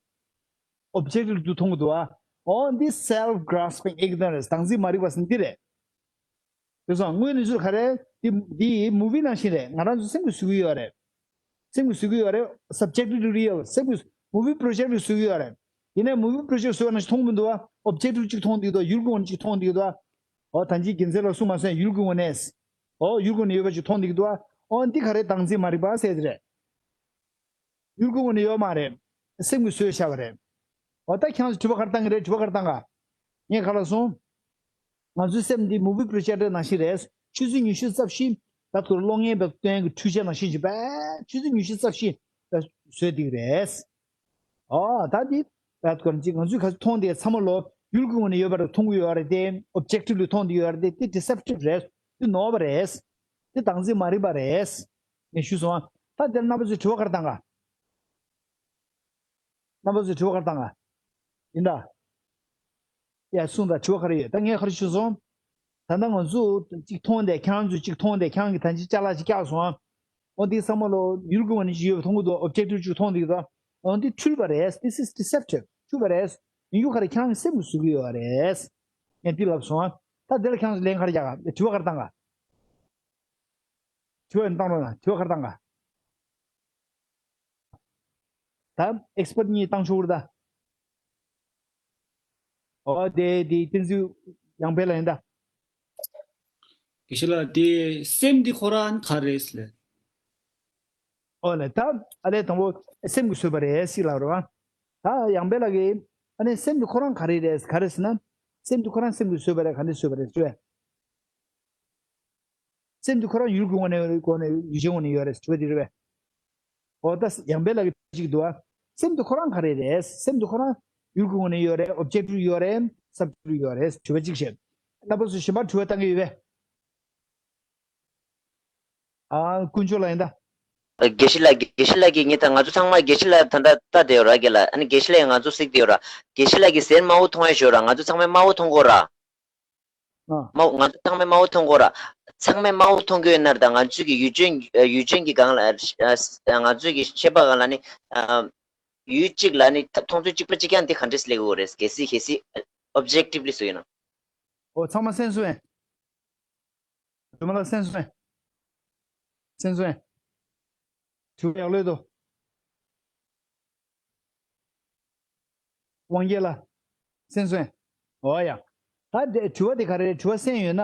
objective ལ་འདུག་མཐོང་གི་འདུག་ཨ། ཨོ་འདི་self grasping ignorance བདག་འཛིན་མ་རིག་པ་ཟེར་འདི་རེད། དེ་སོང་དངོས་གནས་ཚུལ་ག་རེ། འདི་འདི་movie ནང་བཞིན་རེད། ང་རང་ཚོ་སེམས་ཀྱིས་བཟོ་གི་ཡོད་རེད། སེམས་ཀྱིས་བཟོ་གི་ཡོད་རེད། subjectively real སེམས་ཀྱིས་movie project ལ་བཟོ་གི་ཡོད་རེད། ཡིན་ནའི་movie project བཟོས་པ་ནང་བཞིན་མཐོང་མི་འདུག་བ། objective གཅིག་མཐོང་འདུག་དོ། ཡུལ་གྱི་ངོ་ནས་གཅིག་མཐོང་འདུག་དོ། འོ་ད་ཅི་རྒྱུ་མཚན་ལ་གསུངས་མ་སོང་། ཡུལ་གྱི་ངོ་ནས། འོ་ཡུལ་གྱི་ངོ་ནས་ཡོད་པ་ཅིག་མཐོང་འདུག་དོ། འོ་འདི་ག་རེ་བདག་འཛིན་མ་རིག་པ་ཟེར་དེ་རེད། ཡུལ་གྱི་ངོ་ནས་ཡོད་མ་རེད། སེམས་ཀྱིས་བཟོས་བཞག་པ་རེད། འོ་ད་ཁྱེད་རང་ཚོ་དྲི་བ་ག་རེ་བཏང་གི་རེད། དྲི་བ་ག་རེ་བཏང་ག་ངས་ག་ལ་སོང་། ང་ཚོའི་སེམས་འདི་movie projector ནང་བཞིན་རེད། ཆུ་ཚོད་ཉི་ཤུ་རྩ་བཞི་ད་དུ་གློག་བརྙན་པའི་སྟོན་གྱི་འཕྲུལ་ཆས་ནང་བཞིན་གྱི་བས་ཆུ་ཚོད་ཉི་ཤུ་རྩ་བཞི་བཟོས་འདུག་རེད། ཨོ་ད་འདི་ད་དུ་ང་ཚོས་ག་ཚོད་མཐོང་དེ་ཚང་མ་ལོ་ཡུལ་གྱི་ངོ་ནས་ཡོད་པར་མཐོང་གི་ཡོད་རེད་དེ། objectively མཐོང་གི་ཡོད་རེད་དེ། དེ་deceptive རེད། དེ་ནོར་བ་རེད། དེ་བདག་འཛིན་མ་རིག་པ་རེད། ངས་ཞུས་སོང་ཨ། ད་དེར་རྣམ་པ་ཚོས་དྲི་བ་ག་རེ་བཏང་ག་རྣམ་པ་ཚོས་དྲི་བ་ག་རེ་བཏང་ག་ཡིན་ད། ཡ་གསུངས་དང་དྲི་བ་ག་རེ་ཡོད། ད་ངས་ག་རེ་ཞུས་སོང་། ད་ལྟ་ང་ཚོ་གཅིག་མཐོང་དེ་ཁྱེད་རང་ཚོས་གཅིག་མཐོང་དེ་ཁྱེད་རང་གིས་ད་ཅི་ཅ་ལག་ཅིག་བཀྱགས་སོང་ཨ། འོ་འདི་ཚང་མ་ལོ་ཡུལ་གྱི་ངོ་ནས་ཅིག་ཡོད་པ་མཐོང་གི་འདུག objective ཅིག་མཐོང་འདུག་གི་འདུག་འོ་འདི་འཁྲུལ་པ་རེད། This is deceptive. འཁྲུལ་པ་རེད། ཡིན་རྒྱུ་ག་རེ་ཁྱེད་རང་གི་སེམས་ཀྱིས་བཟོ་གི་ཡོད་རེད། ངས་འདི་ལབ་སོང་ཨ། ད་འདི་ལ་ཁྱེད་རང་ཚོས་ལན་ག་རེ་རྒྱག་ག་དྲི་བ་ག་རེ་བཏང་ག་དྲི་བ་ཡང་བཏང་རོགས་གནང་། དྲི་བ་ག་རེ་བཏང་ག་ད་expert གཉིས་བཏང་ཆོག་གི་རེད་ད། ཨོ་དེ་དེ་བསྟན་འཛིན་ཡང་འཕེལ་ལགས་ཡིན་ད། དགེ་བཤེས་ལགས་དེ་སེམས་འདི་ཁོ་རང་ག་རེ་རེད་ཟེར་ལབ། ཨོ་ལེ་ད་ཨ་ལས་དང་པོ་སེམས་ཀྱིས་བཟོས་པ་རེད་ཟེར་ལབ་རེད་བ། ད་ཡང་འཕེལ་ལགས་ཀྱིས་ཨ་ནི་སེམས་འདི་ཁོ་རང་ག་རེ་རེད་ག་རེ་ཟེར་ན། སེམས་འདི་ཁོ་རང་སེམས་ཀྱིས་བཟོས་པ་རེད། ག་འདྲས་བཟོས་པ་རེད་ཟེར་བས། སེམས་འདི་ཁོ་རང་ཡུལ་གྱི་ངོ་ནས་སྒོ་ནས་ཡུལ་ཅན་ངོ་ནས་ཡོད་རེད་ཟེར་བ་དེ་རེད་པས། འོ་ད་ཡང་འཕེལ་ལགས་ཀྱིས་ཅིག་འདུག་ཨ། སེམས་འདི་ཁོ་རང་ག་རེ་རེད། སེམས་འདི་ཁོ་རང་ཡུལ་གྱི་ངོ་ནས་ཡོད་རེད། objective ཡོད་རེད། subjective ཡོད་རེད། དྲི་བ་གཅིག་བཤད། རྣམ་པ་ཚོ་གཞན་པ་དྲི་བ་བཏང་གི་ཡོད་པས། ཨ་དཀོན་མཆོག་ལགས་ཡིན་ད། དགེ་བཤེས་ལགས་དགེ་བཤེས་ལགས་ཀྱིས་ངས་ད་ང་ཚོ་ཚང་མ་དགེ་བཤེས་ལགས་ད་ལྟ་ལྟ་བསྡད་ཡོད་ར་རྒན་ལགས། ཨ་ནི་དགེ་བཤེས་ལགས་ང་ཚོ་གཟིགས་བསྡད་ཡོད་ར། དགེ་བཤེས་ལགས་ཀྱིས་གཟན་དམར་པོ་མཐོང་ཡ་ཞོར་ར་ང་ཚོ་ཚང་མས་དམར་པོ་མཐོང་གོ་ར། ཨ། མ་ང་ཚོ་ཚང་མས་དམར་པོ་མཐོང་གོ་ར། ཚང་མས་དམར་པོ་མཐོང་གི་ཡོད་ན་ར། ད་ང་ཚོའི་གི་ཡུལ་ཅན་ཡུལ་ཅན་གྱི་སྒང་ལ་ང་ཚོའི་གི་ཤེས་པ་སྒང་ལ་ནི་ཡུལ་གཅིག་ལ་ནི་མཐོང་ཚུལ་གཅིག་པ་གཅིག་རྐྱང་འདི་ག་འདྲས་སླེབས་ཀྱི་ཡོད་རེད། གལ་སྲིད་གལ་སྲིད་objectively བཟོས་ཡོད་ན། ཨོ་ཚང་མ་གསན་སོང་ངས། སྒྲོལ་མ་ལགས་གསན་སོང་ངས། གསན་སོང་ངས། དྲི་བ་ཡག་ལོས་དོ། དབང་རྒྱལ་ལ། སེམས་སོན། འོ་ཡ། ད་དེ་དྲི་བ་དེ་ག་རེ་རེད། དྲི་བ་གསན་ཡོད་ན།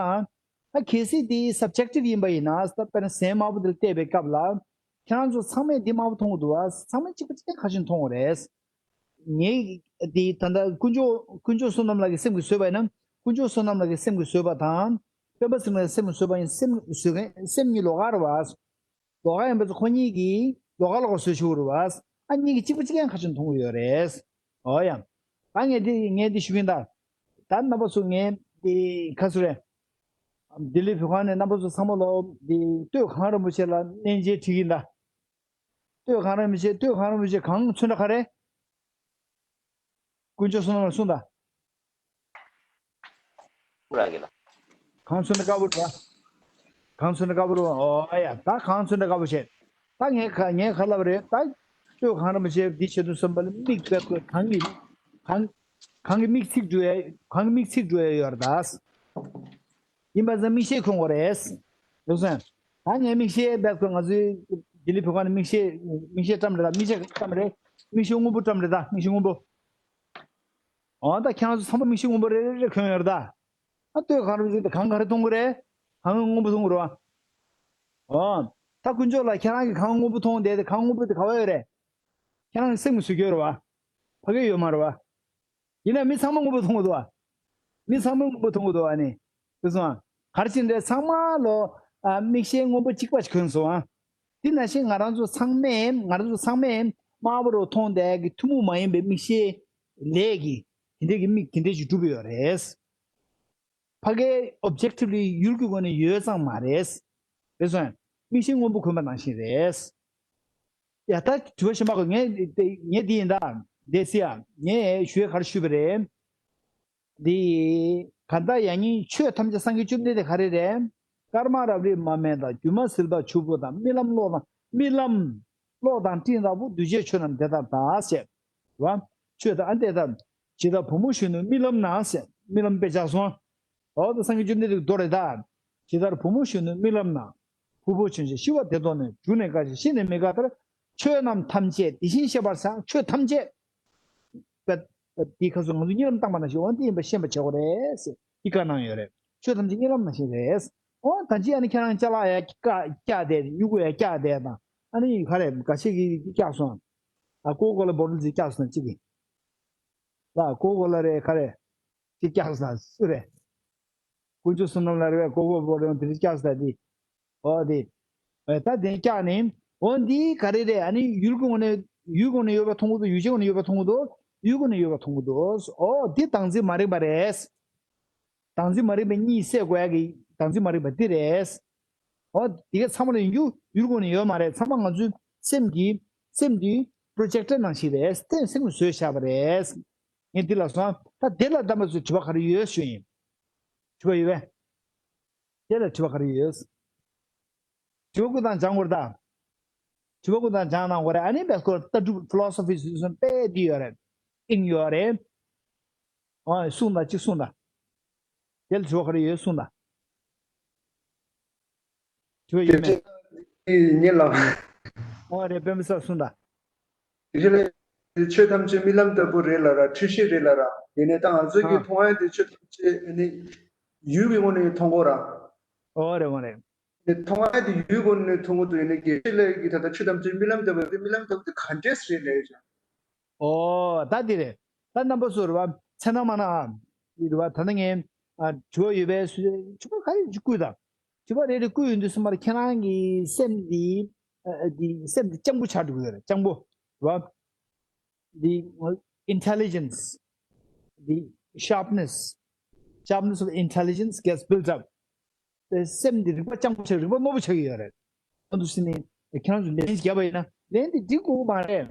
ད་གལ་སྲིད་དེ་སབ་ཇེག་ཊིབ་ཡིན་པ་ཡིན་ན། ད་དཔེར་ན་ཟན་དམར་པོ་དེ་ལ་བལྟས་པའི་སྐབས་ལ། ཁྱེད་རང་ཚོ་ཚང་མས་འདི་དམར་པོ་མཐོང་གི་འདུག་བ། ཚང་མས་གཅིག་པ་གཅིག་རྐྱང་ཁ་ཤས་མཐོང་གི་རེད། ངས་དེ་ད་ལྟ་དཀོན་མཆོག་དཀོན་མཆོག་བསོད་ནམས་ལགས་ཀྱིས་སེམས་ཀྱིས་བཟོས་པ་ཡིན་ན། དཀོན་མཆོག་བསོད་ནམས་ལགས་ཀྱིས་སེམས་ཀྱིས་བཟོས་པ་དང་། སྤེན་པ་ཚེ་རིང་ལགས་ཀྱིས་སེམས་ཀྱིས་བཟོས་པ་ཡིན། སེམས་བཟོས་མཁན་སེམས་གཉིས་ལོགས་ཀ་རེད་བ། ལོགས་ཀ་ཡིན་པ་ཚོ་ཁོ་གཉིས་ཀྱིས་ལོགས་ཀ་ལོགས་ཀ་བཟོས་ཆོག་གི་རེད་བ། ཨ་གཉིས་ཀྱིས་གཅིག་པ་གཅིག་རྐྱང་ཁ་ཤས་མཐོང་གི་ཡོད་རེད། འོ་ཡ། ད་ངས་འདི་ངས་འདི་ཞུ་གིན་ད། ད་རྣམ་པ་ཚོ་ངས་འདི་ག་ཚོད་རེད། ལྡི་ལི་བོད་ཁང་ནས་རྣམ་པ་ཚོ་ཚང་མ་ལོ་འདི་སྟོད་གངས་རིན་པོ་ཆེ་ལ་གནས་མཇལ་ཁྲིད་གིན་ད། སྟོད་གངས་རིན་པོ་ཆེ། སྟོད་གངས་རིན་པོ་ཆེ་གངས་ཚོན་ཁྲ་ག་རེ། དཀོན་མཆོག་བསོད་ནམས་ལ་གསུངས་དང་། ཁོ་རང་གིས་ལ། གངས་ཚོན་ཁྲ་དཀར་པོ་རེད་བ། གངས་ཚོན་ཁྲ་དཀར་པོ་རེད་བ། ཨོ་ཡ། ད་གངས་ཚོན་ཁྲ་དཀར་པོ་བྱས། ད་ངས་ག་ངས་ག་ལབ་རེད། ད་སྟོད་གངས་རིན་པོ་ཆེ་འདི་བྱེད་དུས་ཙམ་པ་ལ་མིག་དཔེ་ཁོས་གངས་ཀྱི་གངས་གངས་ཀྱི་མིག་ཚིག་འགྲོ་ཡ། གངས་ཀྱི་མིག་ཚིག་འགྲོ་ཡ་ཡོད་རེད་ད། ཡིན་པ་ཙང་མིག་ཤེལ་གོན་དགོས་རེད། ཡོད་སོང་། ད་ངས་མིག་ཤེལ་བེད་ཁོ་ང་ཚོའི་ལྡི་ལི་བོད་ཁང་ནས་མིག་ཤེལ་མིག་ཤེལ་བཀྲམ་རེད་ད། མིག་ཤེལ་བཀྲམ་རེད། མིག་ཤེལ་སྔོན་པོ་བཀྲམ་རེད་ད། མིག་ཤེལ་སྔོན་པོ། འོ་ད་ཁྱེད་རང་ཚོ་ཚང་མ་མིག་ཤེལ་སྔོན་པོ་རེ་རེ་རེ་གོན་ཡོད་རེད་ད། ཨ་སྟོད་གངས་རིན་པོ་ཆེ་དེ་གངས་ག་རེ་མཐོང་གི་རེད། གངས་སྔོན་པོ་མཐོང་གི་རེད་བ། འོ། ད་དཀོན་མཆོག་ལགས་ཁྱེད་རང་གིས་གངས་སྔོན་པོ་མཐོང་བསྡད་དེ་གངས་སྔོན་པོ་དེ་ག་བ་ཡོད་རེད། ཁྱེད་རང་གི་སེམས་ཀྱི་བཟོ་རྒྱུ་རེད་བ། ཕ་གི་ཡོད་མ་རེད་བ། ཡིན་ན་མི་ཚང་མ་སྔོན་པོ་མཐོང་གི་འདུག་ཨ། མི་ཚང་མ་སྔོན་པོ་མཐོང་གི་འདུག་ཨ་ནི། དེ་སོང་ཨ། ག་རེ་བྱས་ནས་ཚང་མ་ལོ། ཨ་མིག་ཤེལ་སྔོན་པོ་གཅིག་པ་ཞིག་གོན་སོང་ཨ། དེ་ནང་བཞིན་ང་རང་ཚོ་ཚང་མས་ང་རང་ཚོ་ཚང་མས་དམར་པོ་རུ་མཐོང་བསྡད་ཀྱི་ཐུན་མོང་མ་ཡིན་པའི་མིག་ཤེལ་ལས་ཀྱི་དེ་འདྲས་ཀྱི་མིག་དེ་འདྲས་ཞིག་གྲུབ་ཡོད་རེད། ཕ་གིའི་ཨོབ་ཇེག་ཊིབ་ལི་ཡུལ་གྱི་སྒོ་ནས་ཡོད་ཙང་མ་རེད། རེད་སོང་ཨ། མིག་ཤེལ་སྔོན་པོ་གོན་པ་ནང་བཞིན་རེད། ཡ་ད་དྲི་བ་གཞན་པ་གོ། ངས་ངས་འདི་ཡིན་ད། འདི་སི་ཡ། ངས་ཞུ་ཡ་ག་རེ་ཞུས་པ་རེད། འདི། གང་ལྟར་ཡང་སྙིང་ཆོས་ཐམས་ཅད་སངས་རྒྱས་བཅོམ་ལྡན་འདས་ག་རེ་རེད། སྐར་མ་རབ་རིབ་མར་མེ་དང་། སྒྱུ་མ་ཟིལ་པ་ཆུ་བུར་དང་། རྨི་ལམ་གློག་དང་རྨི་ལམ། གློག་དང་སྤྲིན་ལྟ་བུ། འདུས་བྱས་ཆོས་རྣམས་དེ་ལྟར་གདའ་ཞེས། རེད་བ། ཆོས་དང་ཨ་དེ་ལྟར། ཇི་ལྟར་བུ་མོ་གཞོན་ནུའི་རྨི་ལམ་ན་ཞེས་རྨི་ལམ་དཔེ་ཆགས་སོང་། འོ་ད་སངས་རྒྱས་བཅོམ་ལྡན་འདས་ཀྱི་མདོ་རེད་ད། ཇི་ལྟར་བུ་མོ་གཞོན་ནུའི་རྨི་ལམ་ན། ཕུང་པོ་ཆུན་ཞིང་ཤི་བ་དེ་མཐོང་ནས། བྱུང་ནས་དགའ་ཞིང་ཤི་ནས་མི་དགའ་ལྟར། ཆོས་རྣམས་ཐམས་ཅད་དེ་བཞིན་གཤེགས་པར་བྱ། ཆོས་ཐམས་ཅད། པ། འདི་ཁ་སོ་ང་ཚོ་གཉིད་ལམ་བཏང་པ་ནང་བཞིན་འོ་འདི་ཡིན་པ་ཤེས་པ་བྱེད་དགོས་རེད་ཟེར་འདི་བཀའ་གནང་ཡོད་རེད། ཆོས་ཐམས་ཅད་གཉིད་ལམ་ནང་བཞིན་རེད། འོ་ད་ཅི་ཨ་ནི་ཁྱེད་རང་ཅ་ལག་ཡ་བཀྱག་བཀྱག་བསྡད་དེ་སྨྱུ་གུ་ཡ་བཀྱག་བསྡད་དང་ཨ་ནི་ག་རེ་འགའ་ཤས་ཀྱིས་བཀྱག་སོང་། ཨ་ཀོ་ཀོ་ལ་བོ་ཊལ་ཅིག་བཀྱག་སོང་གཅིག་གིས། ལ་ཀོ་ཀོ་ལ་རེད་ག་རེ། ཅིག་བཀྱག་སོང་སུ་རེད། དཀོན་མཆོག་བསོད་ནམས་ལ་རེད་པས་ཀོ་ཀོ་བོ་ཊལ་དེ་འདྲ་བཀྱག་སོང་ད་དེ། འོ་དེ། ཨེ་ད་དེ་བཀྱག་ནས། འོ་འདི་ག་རེ་རེད། ཨ་ནི་ཡུལ་གྱི་ངོས་ནས་ཡུལ་གྱི་ངོས་ནས་ཡོད་པ་མཐོང་གི་འདུག་ཡུལ་ཅན་གྱི་ངོས་ནས་ཡོད་པ་མཐོང་གི་འདུག་ཡུལ་གྱི་ངོས་ནས་ཡོད་པ་མཐོང་གི་འདུག་འོ་འདི་བདག་འཛིན་མ་རིག་པ་རེད། བདག་འཛིན་མ་རིག་པའི་གཉིད་སད་དགོས་ཡ་གི་བདག་འཛིན་མ་རིག་པ་འདི་རེད། འོ་འདི་ག་ཚང་མ་ལ་ཡིན་རྒྱུ་ཡུལ་གྱི་ངོས་ནས་ཡོད་མ་རེད། ཚང་མ་ང་ཚོའི་སེམས་ཀྱི་སེམས་འདི་པྲོ་ཇེག་ཊར་ནང་བཞིན་རེད། སེམས་སེམས་ཀྱིས་བཟོས་བཞག་པ་རེད། ངས་འདི་ལ་སོང་ད་དེ་ལ་བདམས་པ་ཚོས་དྲི་བ་ག་རེ་ཡོད་ཞུ་ཡིན། དྲི་བ་ཡོད་པས། དེ་ལ་དྲི་བ་ག་རེ་ཡོད། དྲི་བ་ཀུན་དང་སྦྱང་དགོས་རེད་ད། དྲི་བ་ཀུན་དང་སྦྱང་གནང་དགོས་རེད། ཨ་ནི་བས་ཁོ་ལྟ་གྲུབ་ཕི་ལོ་སོ་ཕི་ཟེར་སོང་དཔེ་འདི་ཡོད་རེད། ཨིང་ཡོད་རེད། ཨ་གསུངས་དང་གཅིག་གསུངས་དང་། དེ་ལ་དྲི་བ་ག་རེ་ཡོད་གསུངས་དང་། དྲི་བ་ཡོད་མེད། ངེད་ལ། ཨོ་རེད་པད་མ་ས་གསུངས་དང་། དེ་ལས་ཆོས་ཐམས་ཅད་རྨི་ལམ་ལྟ་བུ་རེད་ལ་ར་འཁྲུལ་ཤེས་རེད་ལ་ར། ཡིན་ནའི་ད་ང་ཚོས་ཀྱི་ཨ་མཐོང་ཡ་དེ་ཆོས་ཐམས་ཅད་ནི་ཡུལ་གྱི་ངོས་ནས་མཐོང་གོ་ར། ཨོ་རེད་ཨོ་རེད། ནི་མཐོང་ཡ་དེ་ཡུལ་གྱི་ངོས་ནས་མཐོང་གོ་དུ་ཡིན་ནའི་གི་ཆོས་ལས་ཀྱི་ད་ལྟ་ཆོས་ཐམས་ཅད་རྨི་ལམ་ལྟ་བུ་རེད། རྨི་ལམ་ལྟ་བུ་དེ་ག་འདྲས་རེད་ལས་ཀྱང་། ཨོ་ད་འདི་རེད། ད་རྣམ་པ་ཚོ་རེད་བ། ཚེ་ན་མ་ན་ཨ། རེད་བ། ད་ལྟ་ངས་ཨ་དྲི་བ་ཡོད་པའི་སུ་དྲི་བ་ག་རེ་ཅིག་བསྐུལ་དང་། དྲི་བ་རེ་རེ་བསྐུལ་ཡོང་དུས་སུ་མར་ཁྱེད་རང་གི་སེམས་འདི་ཨ་འདི་སེམས་འདི་སྤྱང་པོ་ཆགས་འགྲོ་གི་ཡོད་རེད། སྤྱང་པོ་རེད་བ། འདི་intelligence, the sharpness, sharpness of intelligence gets built up. སེམས་འདི་རིག་པ་སྤྱང་པོ་ཆགས། རིག་པ་རྣོ་པོ་ཆགས་ཀྱི་ཡོད་རེད། ཨ་འདུག་སེ་ནི་ཁྱེད་རང་ཚོ་ལན་ཅིག་བརྒྱབ་པ་ཡིན་ན་ལན་འདི་འགྲིག་དགོས་མ་རེད།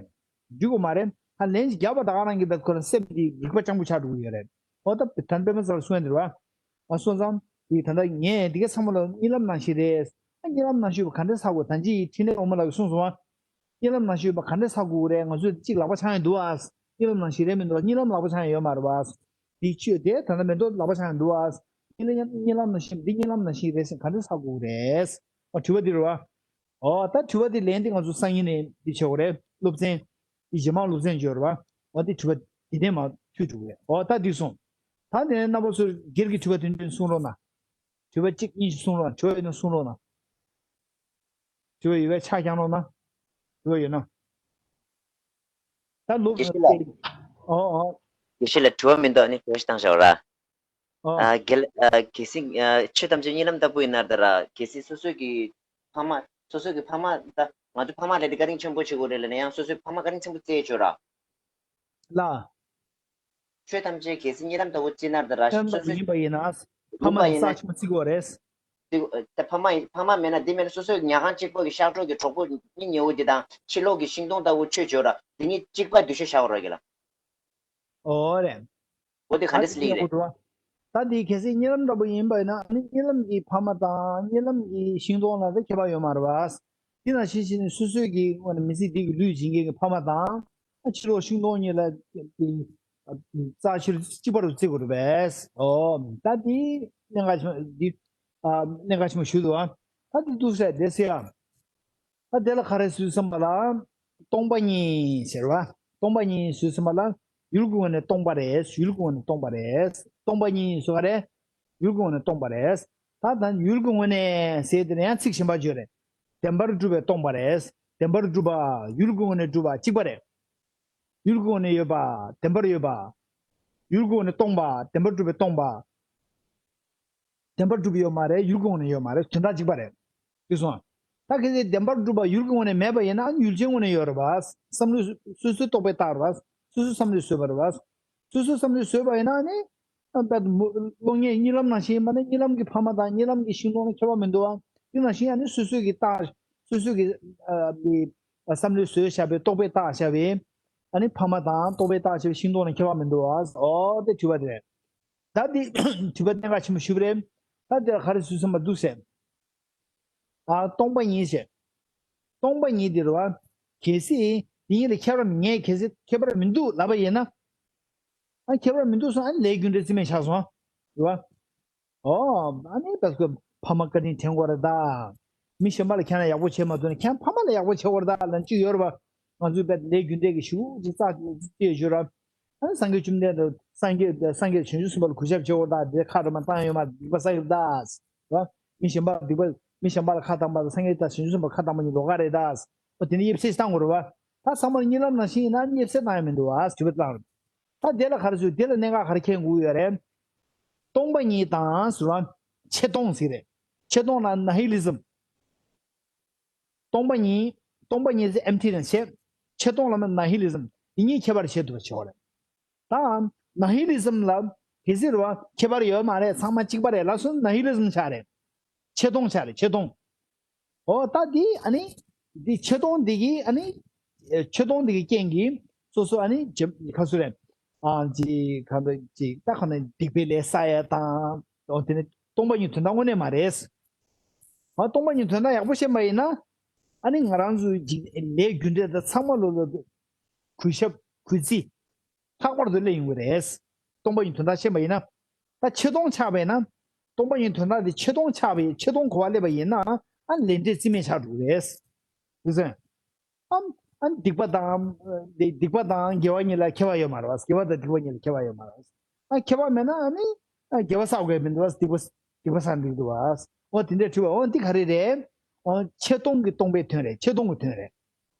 འགྲིག་དགོས་མ་རེད། ཧ་ལན་ཅིག་བརྒྱབ་པ་ད་ག་རང་གི་བེད་ཁོ་རང་སེམས་འདི་རིག་པ་སྤྱང་པོ་ཆགས་འགྲོ་གི་ཡོད་རེད། འོ་ད་ད་པད་མ་ཚར་གསུང་ཡ་འདི་རེད་བ། ཨ་སོང་ཙང་འདི་ད་ལྟ་ངས་འདི་ག་ཚང་མ་ལ་གཉིད་ལམ་ནང་བཞིན་རེད། ཨ་གཉིད་ལམ་ནང་བཞིན་པ་ག་འདྲས་ཧ་གོ། ད་ཅི་འཕྲིན་ལས་དབང་མོ་ལགས་ཀྱིས་གསུངས་སོང་བ། གཉིད་ལམ་ནང་བཞིན་པ་ག་འདྲས་ཧ་གོ་གི་རེད། ང་ཚོས་གཅིག་ལག་པ་འཆང་ཡ་འདུག་ཨ། གཉིད་ལམ་ནང་བཞིན་རེད་མི་འདུག་གཉིད་ལམ་ལག་པ་འཆང་ཡ་ཡོད་མ་རེད་བ། འདི་ཆོས་དེ་ད་ལྟ་མེ་ཏོག་ལག་པ་འཆང་ཡ་འདུག་ཨ། གཉིད་ལམ་གཉིད་ལམ་ནང་བཞིན་འདི་གཉིད་ལམ་ནང་བཞིན་རེད་ཟེར་ག་འདྲས་ཧ་གོ་གི་རེད། ཨ་དྲི་བ་འདི་རེད་བ། ཨོ་ད་དྲི་བ་དེ་ལན་དེ་ང་ཚོ་སང་ཉིན་ནས་འདི་བྱེད་དགོས་རེད། སློབ་ཚན་འདི་རྗེས་མ་སློབ་ཚན་བརྗོད་རེད་བ། ཨོ་དེ་དྲི་བ་དེ་ནས་མ་ཐུག་འགྲོ་གི་རེད། ཨོ་ད་འདི་སོང་། ད་དེ་ནས་རྣམ་པ་ཚོ་སྒེར་གྱི་དྲི་བ་དེ་འདྲ་གསུང་རོགས་གནང་། དྲི་བ་གཅིག་གཉིས་ཤིག་གསུང་རོགས་གནང་། དྲི་བ་ཡོད་ན་གསུང་རོགས་གནང་། དྲི་བ་ཡོད་པས་ཕྱག་བརྐྱང་རོགས་གནང་། དྲི་བ་ཡོད་ན། ད་ལོ། དགེ་བཤེས་ལགས། ཨོ་ཨོ། དགེ་བཤེས་ལགས་དྲི་བ་མི་འདུག་ཨ་ནི་དྲི་བ་ཞིག་བཏང་བཞག་ར། ཨོ། ཨ་རྒན་ལགས། ཨ་གལ་སྲིད་ཨ་ཆོས་ཐམས་ཅད་གཉིད་ལམ་ལྟ་བུ་ཡིན་ན་ད་ར། གལ་སྲིད་སོ་སོའི་གི་ཕ་མ། སོ་སོའི་གི་ཕ་མ་ད་ང་ཚོ་ཕ་མ་ལ་དེ་བཀའ་དྲིན་ཆེན་པོ་བྱེད་དགོས་རེད་ལབ་ན་ཡང་སོ་སོའི་ཕ་མ་བཀའ་དྲིན་ཆེན་པོ་བརྩི་ཆོག་ར། ལ། ཆོས་ཐམས་ཅད་གལ་སྲིད་གཉིད་ལམ་ལྟ་བུ་བརྩིས་ན་ད་ར་ཆོས་ཐམས་ཅད་སོ་སོའི་ཡིན་པ་ཡིན་ན། ཕ་མ་ལ་རྩ་ཆེན་པོ་བརྩི་དགོས་རེད། ད་ཕ་མ་ཡིན། ཕ་མ་མེད་ན་འདི་མེད་ན་སོ་སོའི་ཉལ་ཁང་གཅིག་པོ་གི་ཤག་གྲོག་གི་གྲོགས་པོ་གཉིད་ཉལ་བོ་འདི་དང་ཕྱི་ལོགས་ཀྱི་ཤིང་སྡོང་ལྟ་བུ་ཆོས་བརྗོད་ར། འདི་གཉིས་གཅིག་པ་འདུ་ཤེས་བྱ་བ་ར་གི་ལ། ཨོ་རེད། འོ་དེ་ག་འདྲ་སླེབས་རེད། ད་དེ་གལ་སྲིད་གཉིད་ལམ་འདྲ་པོ་ཡིན་པ་ཡིན་ན་ཨ་ནི་གཉིད་ལམ་གྱི་ཕ་མ་དང་གཉིད་ལམ་གྱི་ཤིང་སྡོང་ལ་ད་ཁྱད་པར་ཡོད་མ་རེད་བ། དེ་ནང་བཞིན་བྱས་ནས་སོ་སོའི་གི་དངོས་གནས་མི་ཚེ་འདི་གི་ལུས་སྦྱིན་མཁན་གྱི་ཕ་མ་དང་། ཕྱི་ལོགས་ཤིང་སྡོང་གཉིས་ལ་རྩ་ཆེར་གཅིག་པར་བརྩི་དགོས་རེད་པས། ཨོ་ད་འདི་གནད་འགག་ཆེན་འདི་གནད་འགག་ཆེན་པོ་ཞིག་འདུག་ཨ། ད་འདི་འདུག་ཟེར་བསྡད་ཟེར་ཡ། ད་དེ་ལ་ག་རེ་ཟེར་བསམ་པ་ལ། སྟོང་པ་ཉིད་ཟེར་བ། སྟོང་པ་ཉིད་ཟེར་བསམ་པ་ལ། ཡུལ་གྱི་ངོས་ནས་སྟོང་པ་རེད། ཡུལ་གྱི་ངོས་ནས་སྟོང་པ་རེད། སྟོང་པ་ཉིད་ཟེར་ག་རེ། ཡུལ་གྱི་ངོས་ནས་སྟོང་པ་རེད། ད་ད་ཡུལ་གྱི་ངོས་ནས་ཟེར་དེ་ནས་ཡང་ཚིག་གཞན་པ་བརྗོད་རེད། བདེན་པར་གྲུབ་པས་སྟོང་པ་རེད། བདེན་པར་གྲུབ་པ། ཡུལ་གྱི་ངོས་ནས་གྲུབ་པ་གཅིག་པ་རེད། ཡུལ་གྱི་ངོས་ནས་ཡོད་པ། བདེན་པར་ཡོད་པ། ཡུལ་གྱི་ངོས་ནས་སྟོང་པ། བདེན་པར་གྲུབ་པས་སྟོང་པ། བདེན་པར་གྲུབ་ཡོད་མ་རེད། ཡུལ་གྱི་ངོས་ནས་ཡོད་མ་རེད། དོན་དག་གཅིག་པ་རེད། དེ་སོང་། ད་གལ་སྲིད་བདེན་པར་གྲུབ་པ་ཡུལ་གྱི་ངོས་ནས་མེད་པ་ཡིན་ན་ཡུལ་ཅན་ངོས་ནས་ཡོད་རེད་པ། བསམ་བློ་སོ་སོའི་རྟོག་པས་བཏགས་རེད་པ། སོ་སོའི་བསམ་བློས་བཟོས་པ་རེད་པ། སོ་སོའི་བསམ་བློས་བཟོས་པ་ཡིན་ན་ནི། ད་གློག་བརྙན་གཉིད་ལམ་ནང་བཞིན་ཡིན་པ་ནི་གཉིད་ལམ་གྱི་ཕ་མ་དང་གཉིད་ལམ་གྱི་ཤིང་སྡོང་ལ་ཁྱད་པར་མི་འདུག་ཨ། དེ་ནང་བཞིན་ཡང་ནི་སོ་སོའི་གི་བཏགས་སོ་སོའི་གི་ཨ་བསམ་བློས་བཟོས་བཞག་པའི་རྟོག་པས་བཏགས་བཞག་པའི་ཨ་ནི་ཕ་མ་དང་རྟོག་པས་བཏགས་བཞག་པའི་ཤིང་སྡོང་ལ་ཁྱད་པར་མི་འདུག་ཨ། ཨོ་དེ་དྲི་བ་དེ་རེད། ད་འདི་དྲི་བ་གནད་འགག་ཆེན་པོ་ཞིག་རེད། ད་འདིར་ག་རེ་ཟེར་བསམ་པ་འདུག་ཟེར། ཨ་སྟོང་པ་ཉིད་ཟེར། སྟོང་པ་ཉིད་འདི་རེད་བ། གལ་སྲིད་འདི་གཉིས་ལ་ཁྱད་པར་ངས་གལ་སྲིད་ཁྱད་པར་མི་འདུག་ལབ་པ་ཡིན་ན། ཨ་ཁྱད་པར་མི་འདུག་སོང་ཨ་ནི་ལས་རྒྱུ་འབྲས་རྩིས་མེད་ཆགས་སོང་། རེད་བ། ཨོ་ཨ་ནི་བས་ཁོས་ཕ་མ་བཀའ་དྲིན་དྲན་དགོས་རེད་ད། མི་གཞན་པ་ལ་ཁྱེད་རང་ཡག་པོ་བྱེད་མ་ཐུབ་ན་ཁྱེད་རང་ཕ་མ་ལ་ཡག་པོ་བྱེད་དགོས་རེད་ད་ལབ་ཅིག་ཡོད་རེད་བ། ང་ཚོའི་བས་ལས་རྒྱུ་འབྲས་ཀྱི་ཤུགས་ཅིག་རྩ་ཅིག་ཡོད་ཞུ་ར། ཨ་ནི་སངས་རྒྱས་བཅོམ་ལྡན་འདས་སངས་རྒྱས་སངས་རྒྱས་བྱང་ཆུབ་སེམས་དཔའ་ལ་གུས་ཞབས་བྱེད་དགོས་ད་དེ་ཁ་རེ་མ་བཏང་ཡོད་མ་སྡིག་པ་བསགས་ཡོད་ད། ར། མི་གཞན་པ་སྡིག་པ་མི་གཞན་པ་ལ་ཁ་བཏང་པ་དང་སངས་རྒྱས་དང་བྱང་ཆུབ་སེམས་དཔའ་ཁ་བཏང་པ་གཉིས་ལོགས་ཀ་རེད་ད། ཨོ་དེ་ནི་དབྱེ་བཤད་བཏང་དགོས་རེད་བ། ད་ཚང་མར་གཉིད་ལམ་ནང་བཞིན་ཡིན་ན་དབྱེ་བཤད་བཏང་ཡ་མི་འདུག་བ་ཞུ་བ་བཏང་རེད། ད་དེ་ལ་ག་རེ་ཟེར་དེ་ལ་གནད་འགག་ག་རེ་འཁྱེར་དགོས་ཡོད་རེད། སྟོང་པ་ཉིད་དང་ཟེར་བ། ཆེ་མཐོང་ཟེར་རེད། ཆེ་མཐོང་ལ་ན་ཧི་ལི་ཛམ། སྟོང་པ་ཉིད། སྟོང་པ་ཉིད་ཟེར་ཨེམ་ཐི་ནས་བྱས། ཆེ་མཐོང་ལ་ན་ཧི་ལི་ཛམ། དེ་གཉིས་ཁྱད་པར་བྱེད་ཐུབ་པ་བྱེད་དགོས་རེད། ད་ན་ཧི་ལི་ཛམ་ལ་གལ་སྲིད་རེད་བ་ཁྱད་པར་ཡོད་མ་རེད། ཚང་མ་གཅིག་པ་རེད་ལབ་སོང་ན་ན་ཧི་ལི་ཛམ་ཆགས་རེད། ཆེ་མཐོང་ཆགས་རེད་ཆེ་མཐོང་། ཨོ་ད་འདི་ཨ་ནི། འདི་ཆེ་མཐོང་འདི་གི་ཨ་ནི། ཨེ་ཆེ་མཐོང་འདི་གི་རྐྱེན་གྱིས་སོ་སོ་ཨ་ནི་ཇེ་ཁ་སུ་རེད། ཨ་ཅི་ག་འདྲ་ཅི་ད་ག་ནས་སྡིག་པའི་ལས་བསགས་ཡ་དང་། ཨོ་དེ་ནི་སྟོང་པ་ཉིད་དོན་དག་དངོས་གནས་མ་རེད། ཨ་སྟོང་པ་ཉིད་དོན་དག་ཡག་པོ་ཤེས་པ་ཡིན་ན། ཨ་ནི་ང་རང་ཚོའི་ལས་རྒྱུ་འབྲས་དང་ཚང་མ་ལོ་ལོ་གུས་ཞབས་གུས་བརྩི། ལྷག་པར་དུ་སླེབས་ཡོང་གི་རེད། སྟོང་པ་ཉིད་དོན་དག་ཤེས་པ་ཡིན་ན། ད་ཆེ་མཐོང་ཆགས་པས་ན། སྟོང་པ་ཉིད་དོན་དག་དེ་ཆེ་མཐོང་ཆགས་པས་ཆེ་མཐོང་གོ་བ་སླེབས་པ་ཡིན་ན། ཨ་ལས་འབྲས་རྩིས་མེད་ཆགས་འགྲོ་གི་རེད། དེ་ཚོ། ཨ་ཨ་སྡིག་པ་དང་། སྡིག་པ་དང་དགེ་བ་གཉིས་ལ་ཁྱད་པར་ཡོད་མ་རེད་བ། དགེ་བ་དང་སྡིག་པ་གཉིས་ལ་ཁྱད་པར་ཡོད་མ་རེད་བ། ཨ་ཁྱད་པར་མེད་ན་ཨ་ནི། ཨ་དགེ་བ་བསགས་དགོས་མི་འདུག་བ། སྡིག་པ་སྡིག་པ་བསགས་འགྲིག་འདུག་བ། འོ་དེ་འདྲའི་དྲི་བ་འོ་འདི་ག་རེ་རེད། འོ་ཆེ་མཐོང་གི་སྟོང་པའི་དོན་རེད། ཆེ་མཐོང་གི་དོན་རེད།